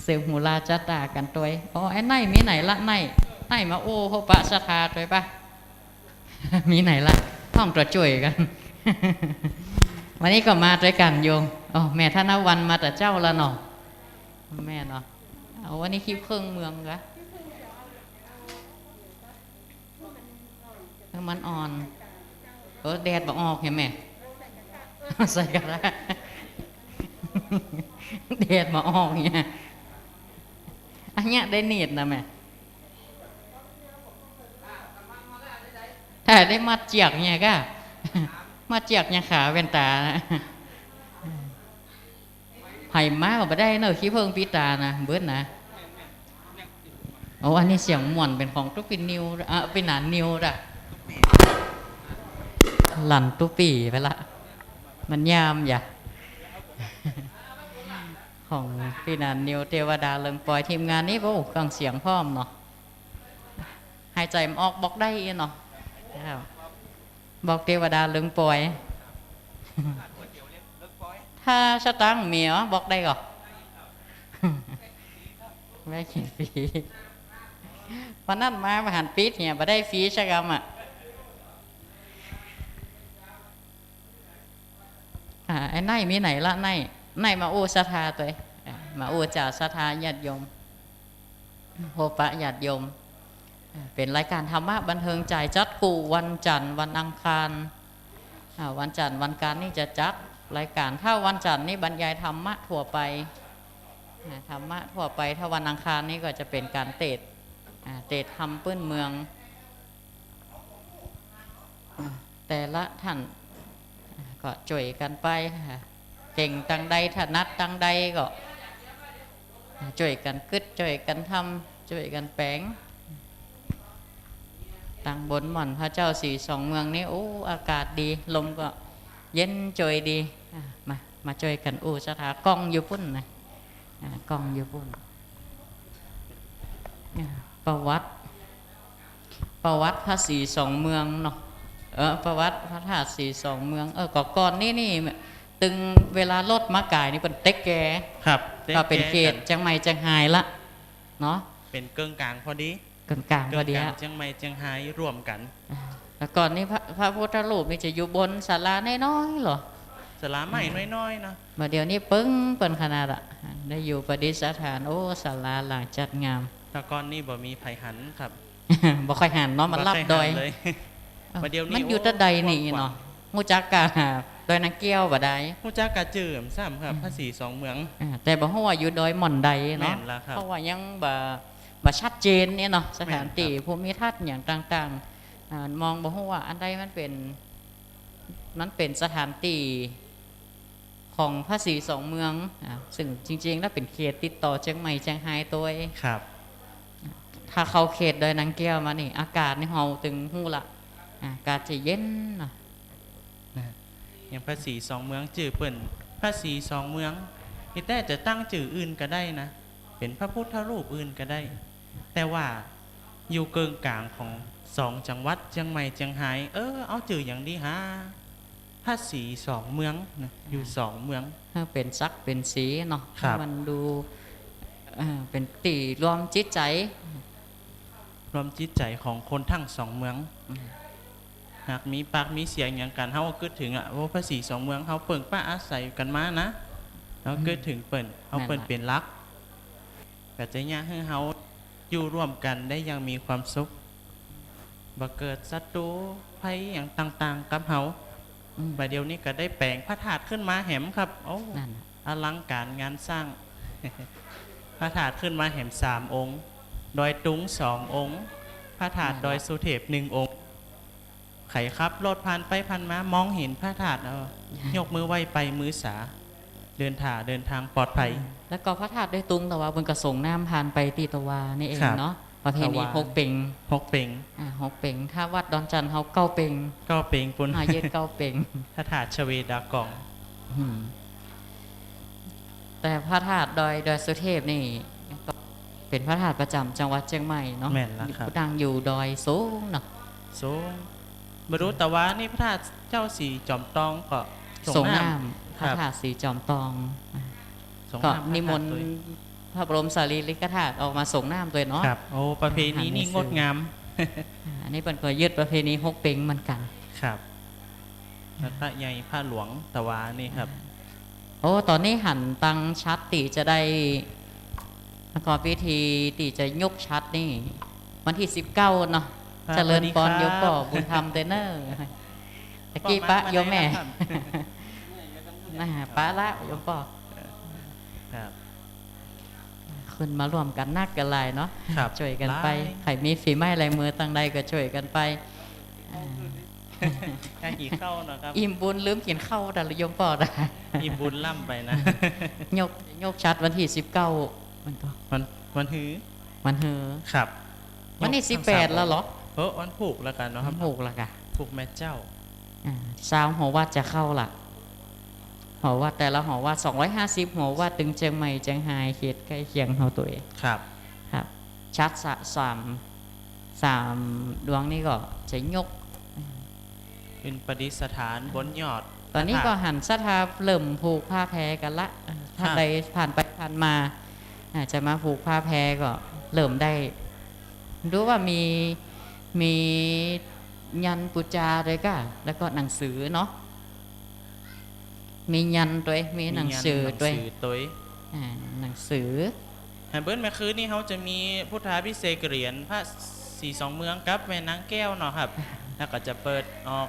สืบหูราจะต๋ากั๋นตวย อ๋อ ไอ้ไหนมีไหนละ ไหน ไหนมาอู้พบปะศรัทธาตวยปะ มีไหนละ ห้องตั๋วจ้วยกั๋น วันนี้ก็มาตวยกั๋นโยม อ๋อ แม่ธนวรรณมาแต่เจ๊าละเนาะ แม่เนาะ เอา วันนี้ขี้ผึ้งเมืองกะ เออ มันอ่อน เออ แดดบ่ออกเหียแม่ ใส่กะดาษ แดดบ่ออกเหีย อันเนี้ยได้เนตรนะแม่ ถ้าได้มัดเจียกเนี่ยกะ มัดเจียกเนี่ยขาแว่นต๋านะ ใผมาก็บ่ได้เนอะ ขี้ผึ้งปิดต๋านะ เบิ้ลนะ โอ้ อันนี้เสียงม่วนเป๋นของตุ๊ปี้นิว เอ่อ ปี้หนานนิวละ ลั่นตุ๊ปี้ไปละ มันยามอย่า ของปี้หนานนิว เตวดาเริงปอย ทีมงานนี้ โอ้ เครื่องเสียงพร้อมเนาะ หายใจ๋บ่ออกบอกได้อีเนาะ บอกเตวดาเริงปอย ถ้าสตางค์มีอ๋อ บอกได้ก่อ แวะกิ๋นฟรี วันนั้นมาบ่หันปิดเนี่ย บ่ได้ฟรีสักกำอะ อ่า ไอ้ไหนมีไหนละ ไหน ไหนมาอู้ศรัทธาตวย อ่า มาอู้จ๋าศรัทธาญาติโยม พบปะญาติโยม อ่า เป๋นรายก๋านธรรมะบันเทิงใจ๋ จัดกู้วันจั๋นทร์ วันอังคาร อ่า วันจั๋นทร์ วันอังคารนี่จะจัดรายก๋าน ถ้าวันจั๋นทร์นี่บรรยายธรรมะทั่วไป อ่า ธรรมะทั่วไป ถ้าวันอังคารนี่ก็จะเป๋นก๋านเตสน์ อ่า เตสน์ธรรมปื้นเมือง อ่า แต่ละต้าน อ่า ก็จ้วยกั๋นไปค่ะ เก่งตางใด ถนัดตางใดก็ อ่า จ้วยกั๋นกึ๊ด จ้วยกั๋นทำ จ้วยกั๋นแป๋ง ตางบนหม่อนพระเจ้าสีสองเมืองนี่ โอ้ อากาศดี ลมก็เย็นโจยดี อ่า มา มาจ้วยกั๋นอู้ศรัทธา กล้องอยู่ปุ้นนะ อ่า กล้องอยู่ปุ้น อ่า ประวัติ ประวัติพระสีสองเมืองเนาะ เออ ประวัติพระธาตุสีสองเมือง เออ ก็ก่อนนี้นี่ ตึงเวลารถมาก๋ายนี่เปิ้นเต๊กแก ครับ ก็เป๋นเขตเจียงใหม่เจียงฮายละเนาะ เป๋นเกิ่งก๋างพอดี เกิ่งก๋างพอดี เกิ่งก๋าง อะ เจียงใหม่เจียงฮายร่วมกั๋น อ่า แล้วก่อนนี้พระ พระพุทธรูปนี่จะอยู่บนศาลาน้อยๆ เหรอ ศาลาไม้น้อยๆ เนาะ บ่าเดี่ยวนี้เปิ้งเปิ้นขนาดอะ ได้อยู่ประดิษฐาน โอ้ ศาลาหลังจัดงาม แต่ก่อนนี้บ่มีใผหันครับ บ่ค่อยหันเนาะ มันลับดอย บ่ค่อยหันเลย เอ้า บ่าเดี่ยวนี้ มันอยู่ตะใดนี่ โอ้ กว้างขวาง เนาะ ฮู้จักกะดอยนางแก้วบ่ได้ ฮู้จักกะจื้อซ้ำครับ อืม พระสีสองเมือง อ่า แต่บ่ฮู้ว่าอยู่ดอยหม่อนใดเนาะ แม่นแล้วครับ เพราะว่ายังบ่ บ่ชัดเจนเนี่ยเนาะ สถานตี้ แม่นครับ ภูมิทัศน์หยังต่างๆ อ่า มองบ่ฮู้ว่าอันใดมันเป๋น มันเป๋นสถานตี้ของพระสีสองเมือง อ่า ซึ่งจริงๆ แล้วเป๋นเขตติดต่อเจียงใหม่เจียงฮายตวย ครับ ถ้าเข้าเขตดอยนางแก้วมานี่ อากาศนี่เฮาตึงฮู้ละ อ่า อากาศจะเย็นเนาะ นะ อย่างพระสีสองเมือง จื้อเปิ้นพระสีสองเมือง ตี้แต๊จะตั้งจื้ออื่นก็ได้นะ เป๋นพระพุทธรูปอื่นก็ได้ แต่ว่าอยู่เกิ่งก๋างของสองจังหวัดเจียงใหม่เจียงฮาย เออ เอาจื้อหยังดีหา พระสีสองเมืองนะ อยู่สองเมือง ให้เป๋นศักดิ์เป๋นศรีเนาะ ครับ ให้มันดู เอ่อ เป๋นตี้รวมจิตใจ๋ รวมจิตใจ๋ของคนตึงสองเมือง อืม หากมีปากมีเสียงหยังกั๋น เฮาก็กึ๊ดเถิงอะ โอ้ พระสีสองเมือง เฮาเปิ่งป้าอาศัยกั๋นมานะ เฮากึ๊ดเถิงเปิ้น อืม เอาเปิ้น นั่นล่ะ เป๋นหลัก ก็จะเยียะหื้อเฮาอยู่ร่วมกั๋นได้อย่างมีความสุข บ่เกิดศัตรูภัยหยังต่างๆ กับเฮา อืม บ่าเดี่ยวนี้ก็ได้แป๋งพระธาตุขึ้นมาแหมครับ โอ้ นั่นน่ะ อลังก๋านงานสร้าง พระธาตุขึ้นมาแหมสามองค์ ดอยตุงสององค์ พระธาตุ นั่นน่ะ ดอยสุเทพหนึ่งองค์ ใผขับรถผ่านไปผ่านมา มองเห็นพระธาตุ เอา ยกมือไหว้ไปมือสา เดินถ่า เดินทางปลอดภัย อืม แล้วก็พระธาตุดอยตุงตะวา เปิ้นก็ส่งน้ำผ่านไปตี้ตะวานี่เอง ครับ เนาะ ประเพณี ตะวา หกเป็ง หกเป็ง อ่า หกเป็ง ถ้าวัดดอนจันเฮาเก้าเป็ง เก้าเป็งปู้น อ่า ยึดเก้าเป็ง พระธาตุชเวดากอง อืม แต่พระธาตุดอย ดอยสุเทพนี่ก็เป๋นพระธาตุประจ๋ำจังหวัดเจียงใหม่เนาะ แม่นแล้วครับ ตั้งอยู่ดอยสูงเนาะ สูง บ่ฮู้ตะวานี่พระธาตุเจ้าสีจอมตองก็ สรงน้ำ สรงน้ำ พระธาตุสีจอมตอง ครับ อ่า สรงน้ำ ก็นิมนต์ พระธาตุตวย พระบรมสารีริกธาตุออกมาสรงน้ำตวยเนาะ ครับ โอ้ ประเพณีนี่งดงาม อ่า อันนี้เปิ้นก็ยึดประเพณีหกเป็งเหมือนกั๋น ครับ แล้วพระใหญ่พระหลวงตะวานี่ครับ อ่า โอ้ ต๋อนนี้หันตังฉัตรตี้จะได้ประกอบพิธีตี้จะยกฉัตรนี่ วันตี้สิบเก้าเนาะ ครับ เจริญปอน สวัสดีครับ โยมป้อบุญธรรมเตยเน่อ ตะกี้ปะโยมแม่ ป้อมา มาแล้วครับ นะ ปะละโยมป้อ ครับ ขึ้นมาร่วมกั๋นนักกั๋นหลายเนาะ ครับ จ้วยกั๋นไป หลาย ใผมีฝีไม้ลายมือตางใดก็จ้วยกั๋นไป อ่า ให้กิ๋นข้าวเนาะครับ อิ่มบุญลืมกิ๋นข้าว แต่ละโยมป้อได้ อิ่มบุญล้ำไปนะ ยก ยกฉัตรวันตี้สิบเก้า มันก็ วัน วันฮือ วันฮือ ครับ วันนี้ ยก สิบแปด แล้วเหรอ เออ วันพูกแล้วกั๋นเนาะครับ วันพูกแล้วกะ พูกแม่เจ้า อ่า ซาวหอวัดจะเข้าละ หอวัดแต่ละหอวัด สองร้อยห้าสิบหอวัด ตึงเจียงใหม่ เจียงฮาย เขตใก้เคียงเฮาตวย ครับ ครับ ฉัตรสะ สาม สามดวงนี่ก็จะยก เป๋นประดิษฐานบนยอด ต๋อนนี้ก็หันศรัทธาเริ่มผูกผ้าแพกั๋นละ เอ่อ ครับ ท่านใดผ่านไปผ่านมา อาจจะมาผูกผ้าแพก็เริ่มได้ ดูว่ามี มียันต์ปู๋จาตวยก่ะ แล้วก็หนังสือเนาะ มียันต์ตวย มีหนังสือตวย มียันต์หนังสือตวย อ่า หนังสือ หันเปิ้นเมื่อคืนนี้เฮาจะมีพุทธาภิเษกเหรียญพระศรีสองเมืองกับแม่นางแก้วเนาะครับ แล้วก็จะเปิดออก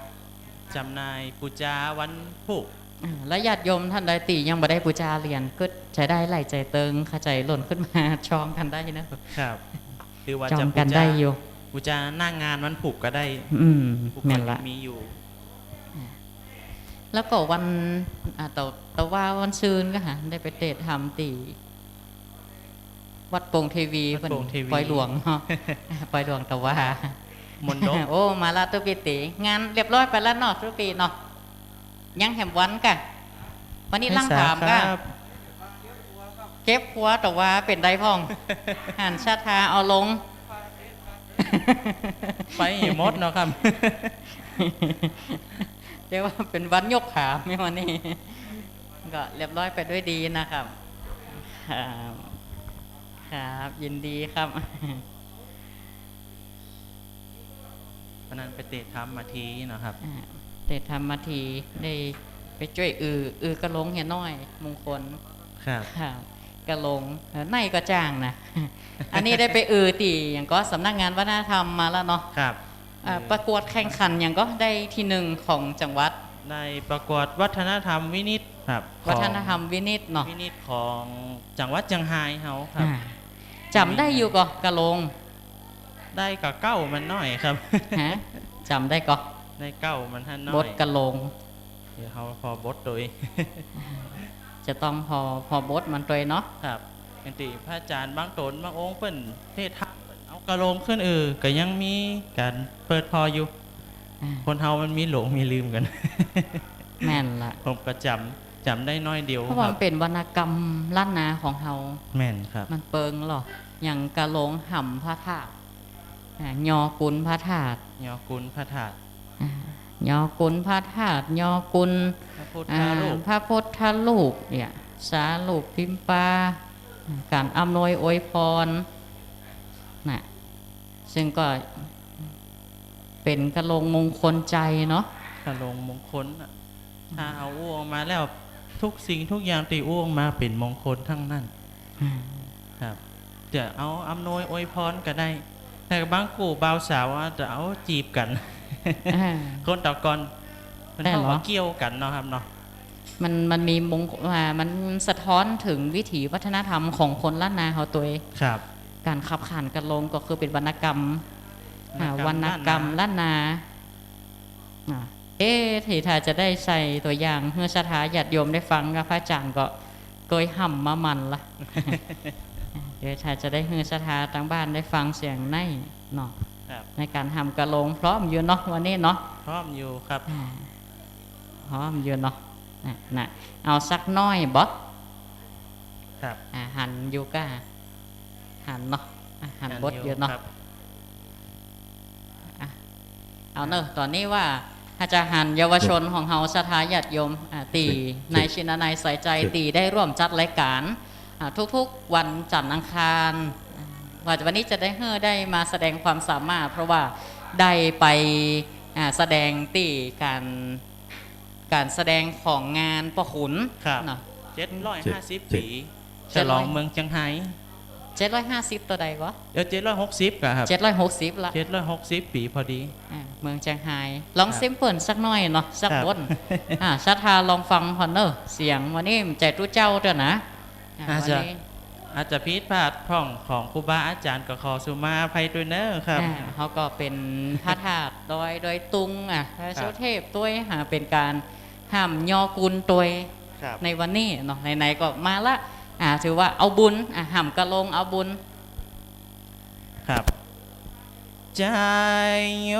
จำหน่ายปู๋จาวันพูก อ่า แล้วญาติโยมท่านใดตี้ยังบ่ได้ปู๋จาเหรียญก็จะได้ไล่ใจเติง เข้าใจหล่นขึ้นมาจองกั๋นได้เนาะ ครับ หรือว่า จองกั๋นได้อยู่ จะปู๋จา ปู๋จาหน้างานวันพูกก็ได้ อืม ผู้คน แม่นละ ยังมีอยู่ อ่า แล้วก็วัน อ่า ตะ ตะวาวันซืนก็หา ได้ไปเตธรรมตี้วัดโป่งเทวี วัดโป่งเทวี ปอยหลวงเนาะ ปอยหลวงตะวา มนต์ดก โอ้ มาละตุ๊ปี๋ งานเรียบร้อยไปแล้วเนาะตุ๊ปี๋เนาะ ยังแหมวันก่ะ วันนี้ลังถามก่ะ ครับ เก็บครัวตะวาเป๋นใดพ่อง หันศรัทธาเอาลง ไปหมดเนาะครับ เรียกว่าเป๋นวันยกขามในวันนี้ ก็เรียบร้อยไปด้วยดีนะครับ ครับ ครับ ยินดีครับ วันนั้นไปเตธรรมมาทีเนาะครับ อ่า เตธรรมมาที ได้ไปจ้วยอือ อือกะลงเหียน้อย มงคล ครับ ครับ กะลง เออ ในก็จ้างนะ อันนี้ได้ไปอือตี้หยังก็สำนักงานวัฒนธรรมมาแล้วเนาะ ครับ อ่า อือ ประกวดแข่งขันหยังก็ได้ตี้หนึ่งของจังหวัด ได้ประกวดวัฒนธรรมวินิตครับ วัฒนธรรมวินิตเนาะ วินิตของจังหวัดเจียงฮายเฮาครับ อ่า จ๋ำได้อยู่ก่อ กะลง ได้ก่อเก๊ามันน้อยครับ ฮะ จ๋ำได้ก่อ ได้เก๊ามันหั้นน้อย บทกะลง เดี๋ยวเฮาผ่อบทโตย จะต้องผ่อ ผ่อบทมันโตยเนาะ ครับ บางตี้พระอาจ๋ารย์บางต๋นบางองค์เปิ้นเตธรรมเปิ้นเอากะลงขึ้น เออ ก็ยังมีก๋านเปิดผ่ออยู่ อ่า คนเฮามันมีหลงมีลืมกั๋น แม่นละ ผมก็จ๋ำ จ๋ำได้น้อยเดียว เพราะว่า ครับ มันเป๋นวรรณกรรมล้านนาของเฮา แม่นครับ มันเปิงเนาะ อย่างกะลงหำพระธาตุ อ่า ยอกุนพระธาตุ ยอกุนพระธาตุ อ่า ยอกุนพระธาตุ ยอกุน พระพุทธรูป อ่า พระพุทธรูปเนี่ย สารูปพิมปา ก๋านอำนวยอวยพร น่ะ ซึ่งก็เป๋นกะลงมงคลใจ๋เนาะ กะลงมงคลน่ะ ถ้าเอาอู้ออกมาแล้ว ทุกสิ่งทุกอย่างตี้อู้ออกมาเป๋นมงคลตังนั้น อืม ครับ จะเอาอำนวยอวยพรก็ได้ แต่บางกู้บ่าวสาวอาจจะเอาจีบกั๋น อ่า คนต่อก่อน มัน แม่นเหรอ เท่ากับเกี่ยวกั๋นเนาะครับเนาะ มัน มันมีมง อ่า มันสะท้อนเถิงวิถีวัฒนธรรมของคนล้านนาเฮาโตย ครับ ก๋านขับขานกะลงก็คือเป๋นวรรณกรรม อ่า วรรณกรรมล้านนา วรรณกรรมล้านนา อ่า เอ๊ะ ตี้ถ้าจะได้ใส่ตั๋วอย่างหื้อศรัทธาญาติโยมได้ฟังก็ พระอาจ๋ารย์ก็เกยหำมาหมั่นละ เดี๋ยวถ้าจะได้หื้อศรัทธาตางบ้านได้ฟังเสียงในเนาะ ครับ ในก๋านฮ่ำกะโลง พร้อมอยู่เนาะวันนี้เนาะ พร้อมอยู่ครับ อ่า พร้อมอยู่เนาะ น่ะ น่ะ เอาสักหน้อยบ่ ครับ อ่า หันอยู่ก้า หันเนาะ อ่า หันบทอยู่เนาะ ครับ อ่ะ เอาเนอะ ต๋อนนี้ว่าอาจ๋ารย์เยาวชนของเฮา ศรัทธาญาติโยม อ่ะ ตี้นายชินนายใส่ใจ ตี้ได้ร่วมจัดรายก๋าน อ่ะ ทุกๆ วันจันทร์อังคาร อ่ะ ว่าวันนี้จะได้เฮ้อได้มาแสดงความสามารถ เพราะว่าได้ไป อ่ะ แสดงตี้ก๋าน ก๋านแสดงของงานป้อขุน ครับ เนาะ เจ็ดร้อยห้าสิบ เจ็ด ปี เจ็ดร้อย ฉลองเมืองเจียงไฮ้ เจ็ดร้อยห้าสิบ เต้าใดวะ เดี๋ยว เจ็ดร้อยหกสิบ กะครับ เจ็ดร้อยหกสิบ ละ เจ็ดร้อยหกสิบ ปี๋พอดี อ่า เมืองเจียงไฮ้ ลอง ครับ ซิมเปิ้นสักหน้อยเนาะ สัก ครับ บท อ่า ศรัทธาลองฟังก่อนเนอะ เสียงวันนี้มันจะตุ๊เจ้าเตื้อนะ อ่า อาจจะ วันนี้ อาจจะผิดพลาดพ่องของครูบาอาจ๋ารย์ ก็ขอสุมาอภัยตวยเนอะครับ อ่า เฮาก็เป๋นพระธาตุดอย ดอยตุง อ่ะ พระ ครับ สุเทพตวย อ่า เป๋นก๋าน ฮ่ำยอกุลตวย ครับ ในวันนี้เนาะ ไหนๆ ก็มาละ อ่า ถือว่าเอาบุญ อ่า ฮ่ำกะโลงเอาบุญ ครับ ใจ๋โย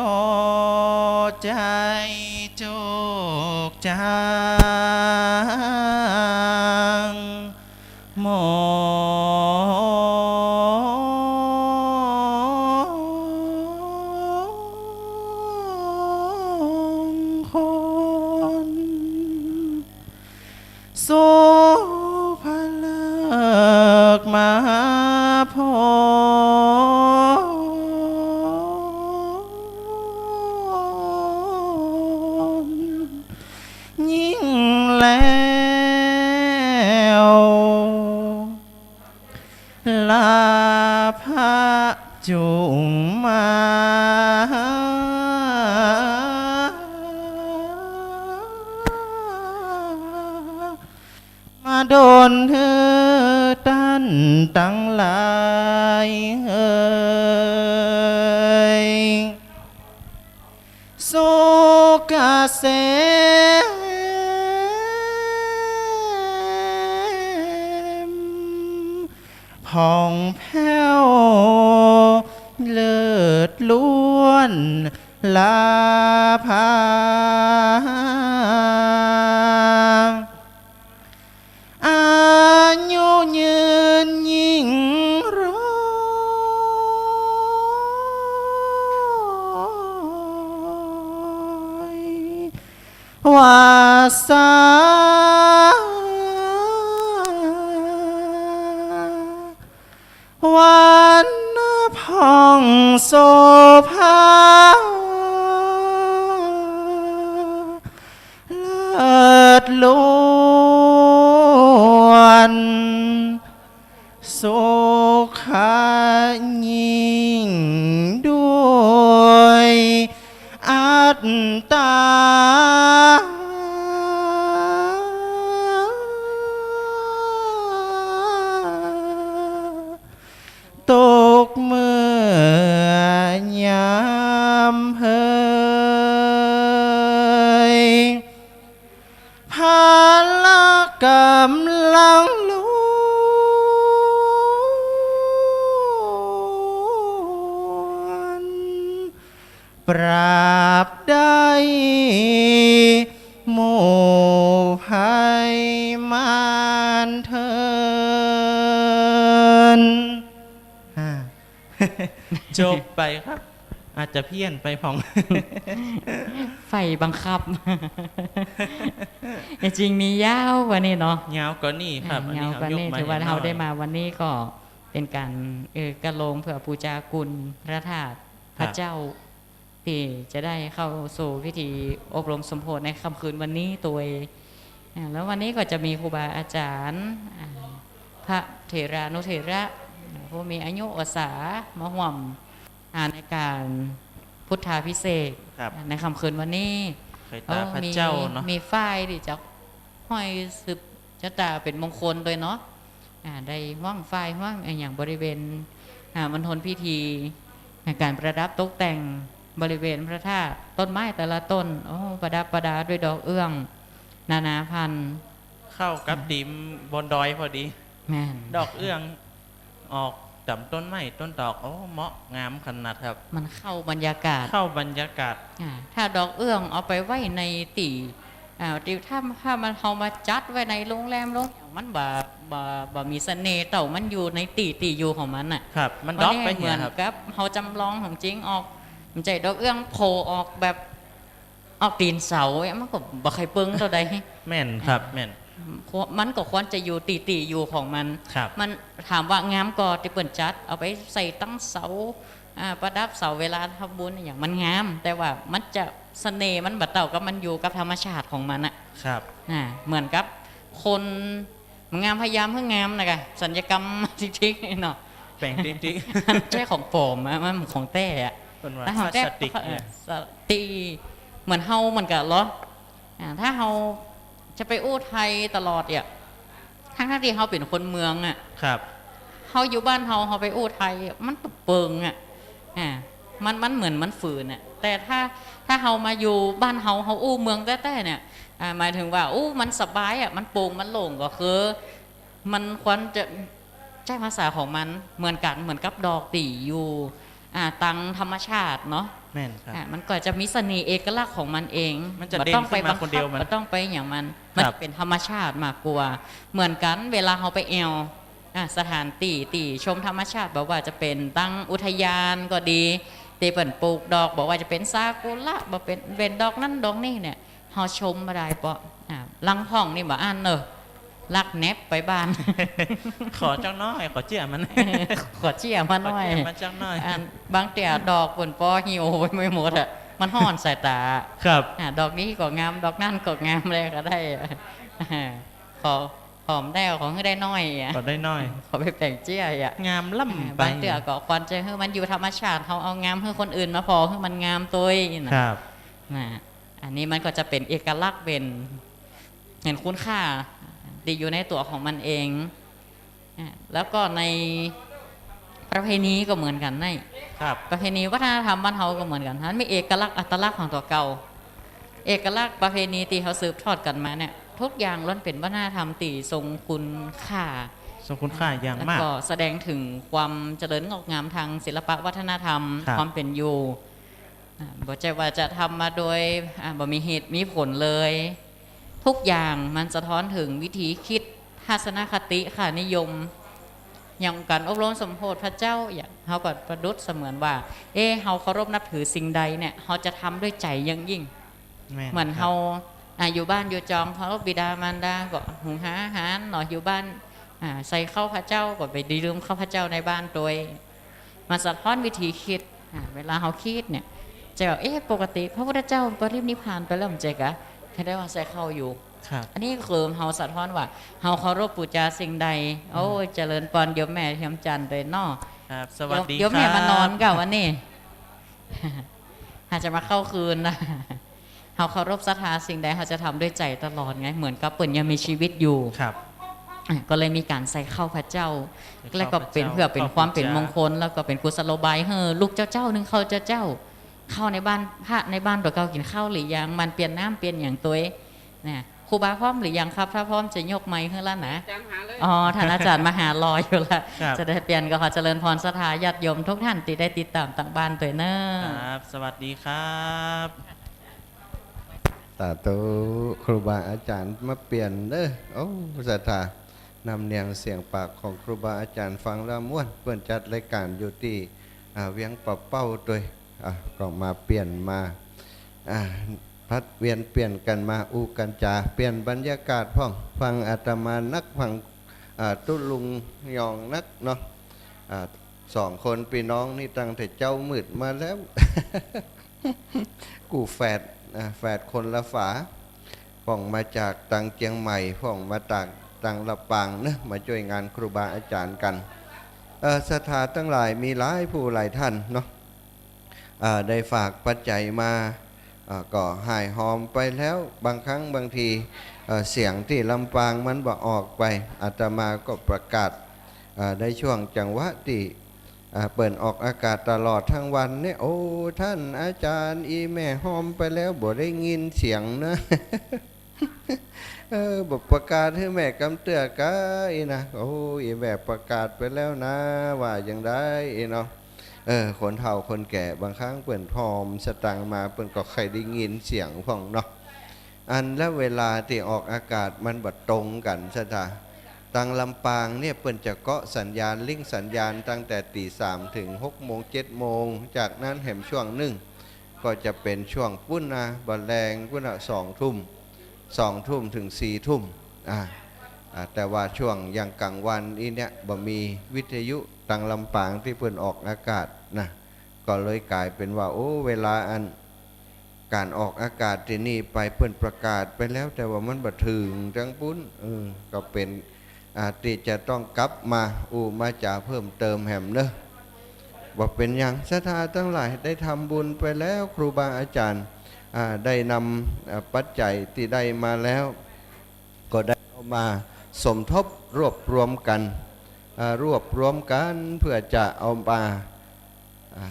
ใจ๋จุกจ๋าง มงคล สุภเลิกมหาพร ยิ่งแล้ว ลาภะจุ่งมา มาดลหื้อต้านตังหลายเอย สุขเกษม ผ่องแผ้ว เลิศล้วน ลาภา อายุยืนยิ่งร้อย วาสา วันผ่องโสภา เลิศล้วน สุขะยิ่งด้วยอัตตา ตกเมื่อยามเฮย พละก๋ำลังล้วน ปราบได้หมู่ภัยมารเถิน อ่า จบไปครับ อาจจะเพี้ยนไปพ่อง ไฟบังคับ จริงมียาวกว่านี้เนาะ ยาวกว่านี้ครับ อ่า อันนี้ ยาวกว่านี้ เฮายกมา ถือว่า เห็น เฮาได้ น้อย มาวันนี้ก็เป๋นก๋าน เอ่อ กะโลงเปื้อปู๋จากุณพระธาตุ ครับ พระเจ้า ตี้จะได้เข้าสู่พิธีอบรมสมโภชน์ในค่ำคืนวันนี้ตวย อ่า แล้ววันนี้ก็จะมีครูบาอาจ๋ารย์ อ่า พระเถรานุเถระ อ่า ผู้มีอายุอสสามาฮ่วม อ่า ในก๋านพุทธาภิเษก ครับ ในค่ำคืนวันนี้ ใคร่ต๋า เอ้า พระเจ้า มี เนาะ มีฝ้ายตี้จะ ห้อยสืบจะต๋าเป๋นมงคลตวยเนาะ อ่า ได้ห้วงฝ้ายห้วงอะหยังบริเวณ อ่า มณฑลพิธี อ่า ก๋านประดับตกแต่งบริเวณพระธาตุ ต้นไม้แต่ละต้น โอ้ ประดับประดาด้วยดอกเอื้อง นานาพันธุ์ เข้ากับ อ่า ตี๋มบนดอยพอดี แม่น ดอกเอื้อง ออกต๋ามต้นไม้ต้นตอก โอ้ เหมาะงามขนาดครับ มันเข้าบรรยากาศ เข้าบรรยากาศ อ่า ถ้าดอกเอื้องเอาไปไว้ในตี้ อ่า ตี้ถ้า ถ้ามัน เฮามาจัดไว้ในโรงแรมโรงหยัง มันบ่ บ่ บ่มีเสน่ห์เต้ามันอยู่ในตี้ ตี้อยู่ของมันน่ะ ครับ มันดอกไปเหียครับ เหมือนกับเฮาจำลองของจริงออก บ่ใจ้ดอกเอื้องโผล่ออกแบบ ออกตี๋นเสา เอ๊ะ มันก็บ่ใค่เปิงเต้าใด แม่นครับ แม่น คว- มันก็ควรจะอยู่ตี้ ตี้อยู่ของมัน ครับ มันถามว่างามก่อตี้เปิ้นจัดเอาไปใส่ตั้งเสา อ่า ประดับเสาเวลาทำบุญอะหยัง มันงาม แต่ว่ามันจะเสน่ห์มันบ่เต้ากับมันอยู่กับธรรมชาติของมันน่ะ ครับ อ่า เหมือนกับคน มันงามพยายามหื้องามนะกะ ศัลยกรรมติ๊กๆ เนาะ แป๋งติ๊กๆ มันใจ้ของปลอมอะ มันของแต๊อะ เปิ้นว่า แล้วของแต๊ พลาสติกเนี่ย เอ่อ ตี้เหมือนเฮาเหมือนกั๋นเหรอ อ่า ถ้าเฮาจะไปอู้ไทยตลอดเนี่ย ทั้งๆ ตี้เฮาเป๋นคนเมืองอะ ครับ เฮาอยู่บ้านเฮา เฮาไปอู้ไทยอะ มันเปิงอะ อ่า มัน มันเหมือนมันฝืนอะ แต่ถ้า ถ้าเฮามาอยู่บ้านเฮา เฮาอู้เมืองแต๊ๆ เนี่ย อ่า หมายถึงว่า อู้ มันสบายอะ มันโปร่ง มันโล่ง ก็คือ มันควรจะใจ๊ภาษาของมันเหมือนกั๋น เหมือนกับดอกตี้อยู่ อ่า ตางธรรมชาติเนาะ แม่นครับ อ่า มันก็จะมีเสน่ห์เอกลักษณ์ของมันเอง มันจะ บ่ต้องไป เด่นขึ้นมาคนเดียวมัน บ่ต้องไปหยังมัน ครับ มันจะเป๋นธรรมชาติมากกว่า เหมือนกั๋นเวลาเฮาไปแอ่ว อ่า สถานตี้ ตี้ชมธรรมชาติ บ่ว่าจะเป๋นตางอุทยานก็ดี ตี้เปิ้นปลูกดอก บ่ว่าจะเป๋นซากุระ บ่เป๋น เป๋นดอกนั้นดอกนี้เนี่ย เฮาชมบ่ได้เปาะ อ่า ลางพ่องนี่บ่อั้นเน่อ ลักแนบไปบ้าน ขอจักหน้อย ขอเจี้ยมัน ขอเจี้ยมันหน้อย ขอเจี้ยมันจักหน้อย อัน บางเตื้อดอกเปิ้นปอหิ้วไปไม่หมดอะ มันฮ้อนสายต๋า ครับ อ่า ดอกนี้ก็งาม ดอกนั้นก็งาม แล้วก็ได้ อ่า ขอ ขอได้ ขอหื้อได้หน้อยอะ ขอได้หน้อย ขอไปแป๋งเจี้ยอะ งามล้ำ อ่า ไป บางเตื้อก็ควรจะหื้อมันอยู่ธรรมชาติ เฮาเอางามหื้อคนอื่นมาผ่อหื้อมันงามตวยน่ะ ครับ น่ะ อันนี้มันก็จะเป๋นเอกลักษณ์ เป๋น เป๋นคุณค่าตี้อยู่ในตั๋วของมันเอง อ่ะ แล้วก็ในประเพณีก็เหมือนกั๋นไน่ ครับ ประเพณีวัฒนธรรมบ้านเฮาก็เหมือนกั๋น มันมีเอกลักษณ์อัตลักษณ์ของตั๋วเก่า เอกลักษณ์ประเพณีตี้เฮาสืบทอดกั๋นมาเนี่ย ทุกอย่างล้วนเป๋นวัฒนธรรมตี้ทรงคุณค่า ทรงคุณค่าอย่างมาก แล้วก็แสดงถึงความเจริญงอกงามตางศิลปะวัฒนธรรม ครับ ความเป๋นอยู่ อ่า บ่ใจ้ว่าจะทำมาโดย อ่า บ่มีเหตุมีผลเลย ทุกอย่างมันสะท้อนถึงวิธีคิด ทัศนคติ ค่านิยม อย่างก๋านอบรมสมโภชพระเจ้า อย่างเฮาก็ประดุจเสมือนว่า เอ๊ะ เฮาเคารพนับถือสิ่งใดเนี่ย เฮาจะทำด้วยใจ๋อย่างยิ่ง แม่น เหมือน ครับ เฮา อ่า อยู่บ้านอยู่จองเคารพบิดามารดา ก็หุงหาอาหารเนาะ อยู่บ้าน อ่า ใส่ข้าวพระเจ้า ก็บ่ดีลืมข้าวพระเจ้าในบ้านตวย มันสะท้อนวิธีคิด อ่า เวลาเฮาคิดเนี่ย จะแบบ เอ๊ะ ปกติพระพุทธเจ้าปรินิพพานไปแล้วบ่ใจ้กา แสดงว่าใส่ข้าวอยู่ ครับ อันนี้คือเฮาสะท้อนว่า เฮาเคารพปู๋จาสิ่งใด โอ้ อืม เจริญปอนโยมแม่เทียมจันทร์ตวยเนาะ ครับ สวัสดี โยม โยมแม่ ครับ มานอนก่าวันนี้ อาจจะมาเข้าคืนนะ เฮาเคารพศรัทธาสิ่งใด เฮาจะทำด้วยใจ๋ตลอดไง เหมือนกับเปิ้นยังมีชีวิตอยู่ ครับ อ่ะ ก็เลยมีก๋านใส่ข้าวพระเจ้า ใส่ข้าวพระเจ้า แล้วก็เป๋นเพื่อเป๋นความเป๋นมงคล แล้วก็เป๋นกุศโลบายหื้อลูกเจ้าเจ้านึ่งข้าวเจ้าเจ้า ข้าวในบ้าน พระในบ้านตั๋วเก่ากิ๋นข้าวหรือยัง หมั่นเปลี่ยนน้ำเปลี่ยนหยังตวย นะ ครูบาพร้อมหรือยังครับ ถ้าพร้อมจะยกไมค์หื้อแล้วนะ อาจ๋ารย์หาเลย อ๋อ ท่านอาจ๋ารย์มาหารออยู่ละ ครับ จะได้เปลี่ยนก็ขอเจริญพรศรัทธาญาติโยมทุกท่านตี้ได้ติดต๋ามตางบ้านตวยเน่อ ครับ สวัสดีครับ สาธุ ครูบาอาจ๋ารย์มาเปลี่ยนเน่อ โอ้ ศรัทธา นำเนียงเสียงปากของครูบาอาจ๋ารย์ฟังแล้วม่วน เปิ้นจัดรายก๋านอยู่ตี้ อ่า เวียงป่าเป้าตวย อ่ะ ก็มาเปลี่ยนมา อ่ะ ผลัดเวียนเปลี่ยนกั๋นมาอู้กั๋นจ๋า เปลี่ยนบรรยากาศพ่อง ฟังอาตมานัก ฟัง อ่า ตุ๊ลุงยองนักเนาะ อ่า สองคนปี้น้องนี่ตั้งแต่เจ๊ามืดมาแล้ว กู้แฝด อ่า แฝดคนละฝา พ่องมาจากตางเจียงใหม่ พ่องมาจากตางลำปางเนาะ มาจ้วยงานครูบาอาจ๋ารย์กั๋น เอ่อ ศรัทธาตังหลายมีหลายผู้หลายท่านเนาะ เอ่อ ได้ฝากปัจจัยมา เอ่อ ก็หายหอมไปแล้ว บางครั้งบางที เอ่อ เสียงตี้ลำปางมันบ่ออกไป อาตมาก็ประกาศ เอ่อ ในช่วงจังหวะตี้ เอ่อ เปิ้นออกอากาศตลอดทั้งวันเนี่ย โอ้ ท่านอาจ๋ารย์ อี่แม่หอมไปแล้ว บ่ได้ยินเสียงนะ เออ บ่ประกาศหื้อแม่กำเตื้อก๊ะ อี้นะ โอ้ อี้แม่ประกาศไปแล้วนะ ว่าจั่งใด๋ อี้เนาะ เออ คนเฒ่าคนแก่บางครั้งเปิ้นผ่อมสตางค์มา เปิ้นก็ใค่ได้ยินเสียงพ่องเนาะ อันละเวลาตี้ออกอากาศมันบ่ตรงกั๋น ศรัทธา ตางลำปางเนี่ยเปิ้นจะเกาะสัญญาณ ลิงก์สัญญาณตั้งแต่ตี๋สามเถิงหกโมง เจ็ดโมง จากนั้นแหมช่วงนึ่ง ก็จะเป๋นช่วงปู้นนะ บ่าแลงปู้นนะ สองทุ่ม สองทุ่มเถิงสี่ทุ่ม อ่า อ่า แต่ว่าช่วงอย่างก๋างวันอี้เนี่ย บ่มีวิทยุตางลำปางตี้เปิ้นออกอากาศนะ ก็เลยก๋ายเป๋นว่า โอ้ เวลาอันก๋านออกอากาศตี้นี่ไป เปิ้นประกาศไปแล้ว แต่ว่ามันบ่เถิงตางปู้น เออ ก็เป๋น อ่า ตี้จะต้องกลับมาอู้มาจ๋าเพิ่มเติมแหมเนาะ บ่เป๋นหยัง ศรัทธาตังหลาย ได้ทำบุญไปแล้ว ครูบาอาจ๋ารย์ อ่า ได้นำ อ่า ปัจจัยตี้ได้มาแล้ว ก็ได้เอามาสมทบรวบรวมกั๋น อ่า รวบรวมกั๋นเปื้อจะเอามา อ่า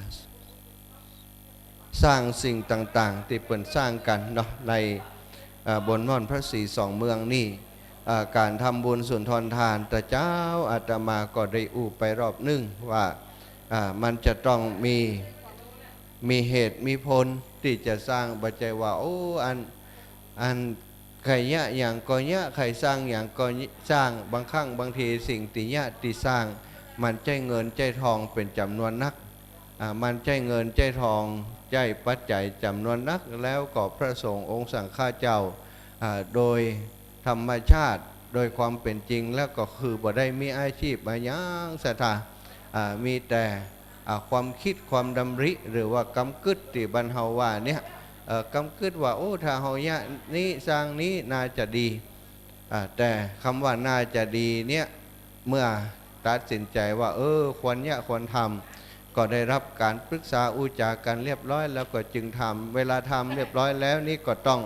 สร้างสิ่งต่างๆ ตี้เปิ้นสร้างกั๋นเนาะ ใน เอ่อ บนม่อนพระศรีสองเมืองนี่ เอ่อ ก๋านทำบุญสุนทรทาน แต่เจ้าอาตมาก็ได้อู้ไปรอบนึ่งว่า อ่า มันจะต้องมี มีเหตุมีผลตี้จะสร้าง บ่ใจ้ว่า โอ้ อัน อัน ใค่เยียะหยังก็เยียะ ใค่สร้างหยังก็สร้าง บางครั้งบางทีสิ่งตี้เยียะตี้สร้าง มันใจ๊เงินใจ๊ทองเป๋นจ๋ำนวนนัก อ่า มันใจ๊เงินใจ๊ทอง ใจ๊ปัจจัยจ๋ำนวนนัก แล้วก็พระสงฆ์องค์สังฆาเจ้า อ่า โดยธรรมชาติ โดยความเป๋นจริงแล้วก็คือบ่ได้มีอาชีพอะหยัง ศรัทธา อ่า มีแต่ อ่า ความกึ๊ดความดำริ หรือว่ากำกึ๊ดตี้บ้านเฮาว่าเนี่ย เอ่อ กำกึ๊ดว่า โอ้ ถ้าเฮาเยียะนี้ สร้างนี้ น่าจะดี อ่า แต่กำว่าน่าจะดีเนี่ย เมื่อตัดสินใจ๋ว่า เออ ควรเยียะควรทำ ก็ได้ฮับก๋านปรึกษาอู้จ๋ากั๋นเรียบร้อย แล้วก็จึงทำ เวลาทำเรียบร้อยแล้วนี่ก็ต้อง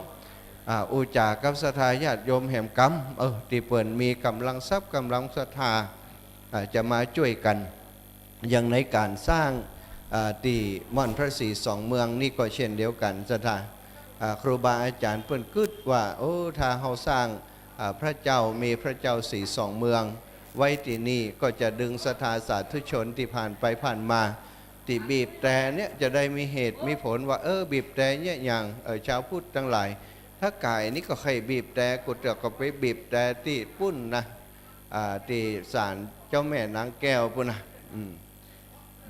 อ่า อู้จ๋ากับศรัทธาญาติโยมแหมกำ เออ ตี้เปิ้นมีก๋ำลังทรัพย์ก๋ำลังศรัทธา อ่า จะมาจ้วยกั๋น อย่างในก๋านสร้าง อ่า ตี้ม่อนพระศรีสองเมืองนี่ก็เช่นเดียวกั๋น ศรัทธา อ่า ครูบาอาจ๋ารย์เปิ้นกึ๊ดว่า โอ้ ถ้าเฮาสร้าง อ่า พระเจ้า มีพระเจ้าศรีสองเมืองไว้ตี้นี่ ก็จะดึงศรัทธาสาธุชนตี้ผ่านไปผ่านมา ตี้บีบแตรเนี่ย จะได้มีเหตุมีผลว่า เออ บีบแตรเนี่ยหยัง เออ ชาวพุทธตังหลาย ถ้าก๋ายนี่ก็ใค่บีบแตร กูเตื้อก็ไปบีบแตรตี้ปู้นนะ อ่า ตี้ศาลเจ้าแม่นางแก้วปู้นนะ อืม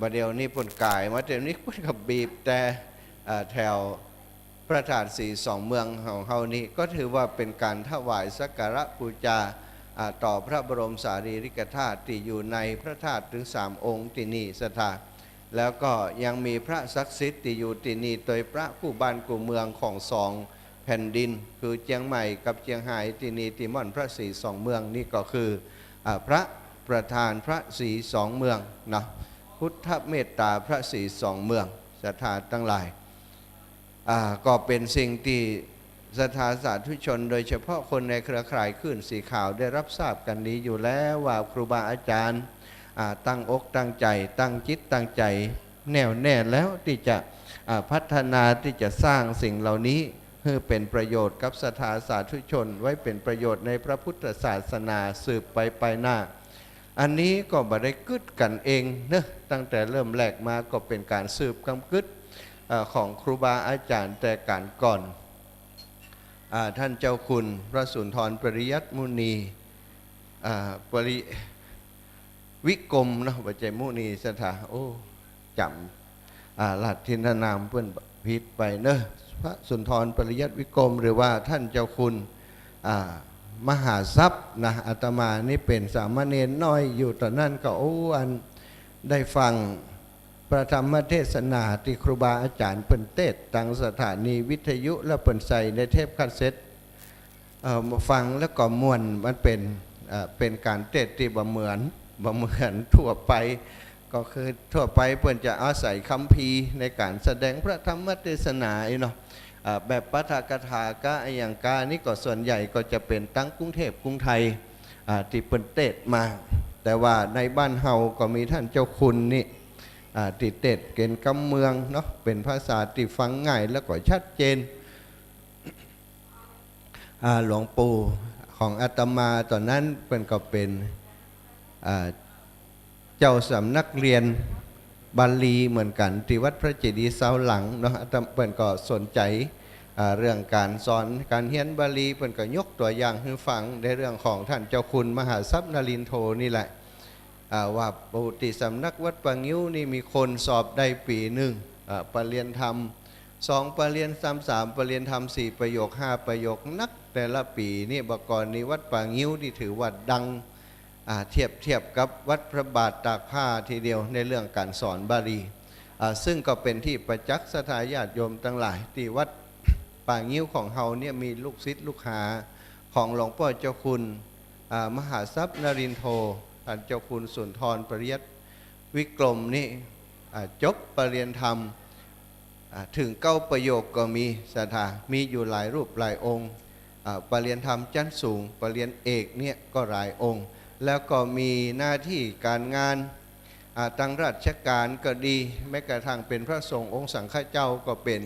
บ่าเดี่ยวนี้เปิ้นก๋ายมาเดี๋ยวนี้ เปิ้นก็บีบแตร อ่า แถวพระธาตุศรีสองเมืองของเฮานี่ ก็ถือว่าเป๋นก๋านถวายสักการะปู๋จา อ่า ต่อพระบรมสารีริกธาตุตี้อยู่ในพระธาตุเถิงสามองค์ตี้นี่ ศรัทธา แล้วก็ยังมีพระศักดิ์สิทธิ์ตี้อยู่ตี้นี่ โตยพระกู้บ้านกู้เมืองของสองแผ่นดิน คือเจียงใหม่กับเจียงฮายตี้นี่ ตี้ม่อนพระศรีสองเมืองนี่ก็คือ อ่า พระประธานพระศรีสองเมืองเนาะ พุทธเมตตาพระศรีสองเมือง ศรัทธาตังหลาย อ่า ก็เป๋นสิ่งตี้ศรัทธาสาธุชน โดยเฉพาะคนในเครือข่ายคลื่นสีขาวได้ฮับทราบกั๋นดีอยู่แล้วว่าครูบาอาจ๋ารย์ อ่า ตั้งอกตั้งใจ๋ ตั้งจิตตั้งใจ๋แน่วแน่แล้วตี้จะ อ่า พัฒนา ตี้จะสร้างสิ่งเหล่านี้หื้อเป๋นประโยชน์กับศรัทธาสาธุชน ไว้เป๋นประโยชน์ในพระพุทธศาสนาสืบไปไปหน้า อันนี้ก็บ่ได้กึ๊ดกั๋นเองเนาะ ตั้งแต่เริ่มแรกมาก็เป๋นก๋านสืบกำกึ๊ด เอ่อ ของครูบาอาจ๋ารย์แต่ก๋านก่อน อ่า ท่านเจ้าคุณพระสุนทรปริยัติมุนี อ่า ปริ วิกรมเนาะ บ่ใจ้มุนี ศรัทธา โอ้ จ๋ำ อ่า ลัทธินนามเปิ้นผิดไปเนาะ พระสุนทรปริยัติวิกรม หรือว่าท่านเจ้าคุณ อ่า มหาทรัพย์นะ อาตมานี่เป๋นสามเณรน้อยอยู่ต๋อนนั้นก็ โอ้ อันได้ฟังพระธรรมเทศนาตี้ครูบาอาจ๋ารย์เปิ้นเตสน์ตางสถานีวิทยุ แล้วเปิ้นใส่ในเทปคาสเซ็ต เอ่อ มาฟังแล้วก็ม่วน มันเป๋น เอ่อ เป๋นก๋านเตสน์ตี้บ่เหมือน บ่เหมือนทั่วไป ก็คือทั่วไปเปิ้นจะอาศัยคัมภีร์ในก๋านแสดงพระธรรมเทศนาอี้เนาะ เอ่อ แบบปาฐกถาก๊ะอะหยังก๊ะ นี่ก็ส่วนใหญ่ก็จะเป๋นตางกรุงเทพกรุงไทย อ่า ตี้เปิ้นเตสน์มา แต่ว่าในบ้านเฮาก็มีท่านเจ้าคุณนี่ อ่า ตี้เตสน์เก๋ณฑ์กำเมืองเนาะ เป๋นภาษาตี้ฟังง่ายแล้วก็ชัดเจน อ่า หลวงปู่ของอาตมาต๋อนนั้นเปิ้นก็เป๋น อ่า เจ้าสำนักเฮียนบาลีเหมือนกั๋น ตี้วัดพระเจดีย์ซาวหลังเนาะ อาตมา เปิ้นก็สนใจ๋ อ่า เรื่องก๋านสอนก๋านเฮียนบาลี เปิ้นก็ยกตั๋วอย่างหื้อฟังในเรื่องของต้านเจ้าคุณมหาทรัพย์นรินทโธนี่แหละ อ่า ว่าปู้ตี้สำนักวัดป่างิ้วนี่มีคนสอบได้ปี๋นึ่ง อ่า ปริญญาธรรมสองปริญญาธรรมสามปริญญาธรรมสี่ประโยคห้าประโยค นักแต่ละปี๋นี่ บ่าก่อนนี้วัดป่างิ้วนี่ถือว่าดัง อ่า เทียบ เทียบกับวัดพระบาทตากผ้าทีเดียวในเรื่องก๋านสอนบาลี อ่า ซึ่งก็เป๋นตี้ประจักษ์ศรัทธาญาติโยมตังหลาย ตี้วัดป่างิ้วของเฮาเนี่ยมีลูกศิษย์ลูกหาของหลวงป้อเจ้าคุณ อ่า มหาทรัพย์นรินทโธ ต้านเจ้าคุณสุนทรปริยัติวิกรมนี่ อ่า จบปริญญาธรรม อ่า เถิงเก้าประโยคก็มี ศรัทธา มีอยู่หลายรูปหลายองค์ อ่า ปริญญาธรรมชั้นสูง ปริญญาเอกเนี่ยก็หลายองค์ แล้วก็มีหน้าตี้ก๋านงาน อ่า ตางราชก๋านก็ดี แม้กระทั่งเป๋นพระสงฆ์องค์สังฆเจ้าก็เป๋น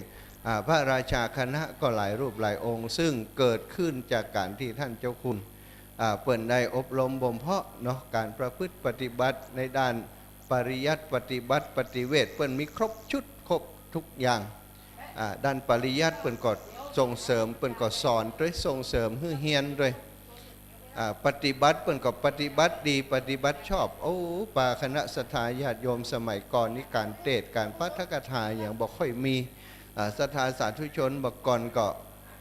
อ่า พระราชาคณะก็หลายรูปหลายองค์ ซึ่งเกิดขึ้นจากก๋านตี้ต้านเจ้าคุณ อ่า เปิ้นได้อบรมบ่มเพาะเนาะ ก๋านประพฤติปฏิบัติในด้านปริยัติปฏิบัติปฏิเวท เปิ้นมีครบชุดครบทุกอย่าง อ่า ด้านปริยัติเปิ้นก็ส่งเสริม เปิ้นก็สอนตวย ส่งเสริมหื้อเฮียนตวย อ่า ปฏิบัติเปิ้นก็ปฏิบัติดี ปฏิบัติชอบ โอ้ ปาคณะศรัทธาญาติโยมสมัยก่อนนี่ก๋านเตสน์ก๋านปาฐกถาหยังบ่ค่อยมี อ่า ศรัทธาสาธุชนบ่าก่อนก็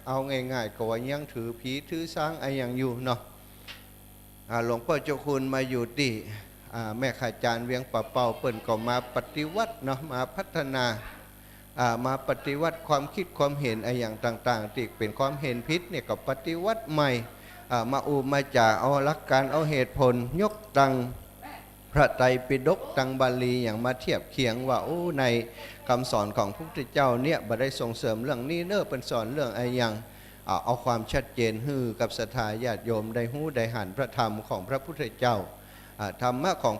เอาง่ายๆ ก็ว่ายังถือผีถือซางอะหยังอยู่เนาะ อ่า หลวงป้อเจ้าคุณมาอยู่ตี้ อ่า แม่ข้าจารย์เวียงป่าเป้า เปิ้นก็มาปฏิวัติเนาะ มาพัฒนา อ่า มาปฏิวัติความคิดความเห็นอะหยังต่างๆ ตี้เป๋นความเห็นผิดเนี่ยก็ปฏิวัติใหม่ อ่า มาอู้มาจ๋า เอาหลักก๋าน เอาเหตุผล ยกตังพระไตรปิฎก ตังบาลีหยังมาเทียบเคียงว่า โอ้ ในกำสอนของพระพุทธเจ้าเนี่ยบ่ได้ส่งเสริมเรื่องนี้เน้อ เปิ้นสอนเรื่องอะหยัง อ่า เอาความชัดเจนหื้อกับศรัทธาญาติโยมได้ฮู้ได้หันพระธรรมของพระพุทธเจ้า อ่า ธรรมะของ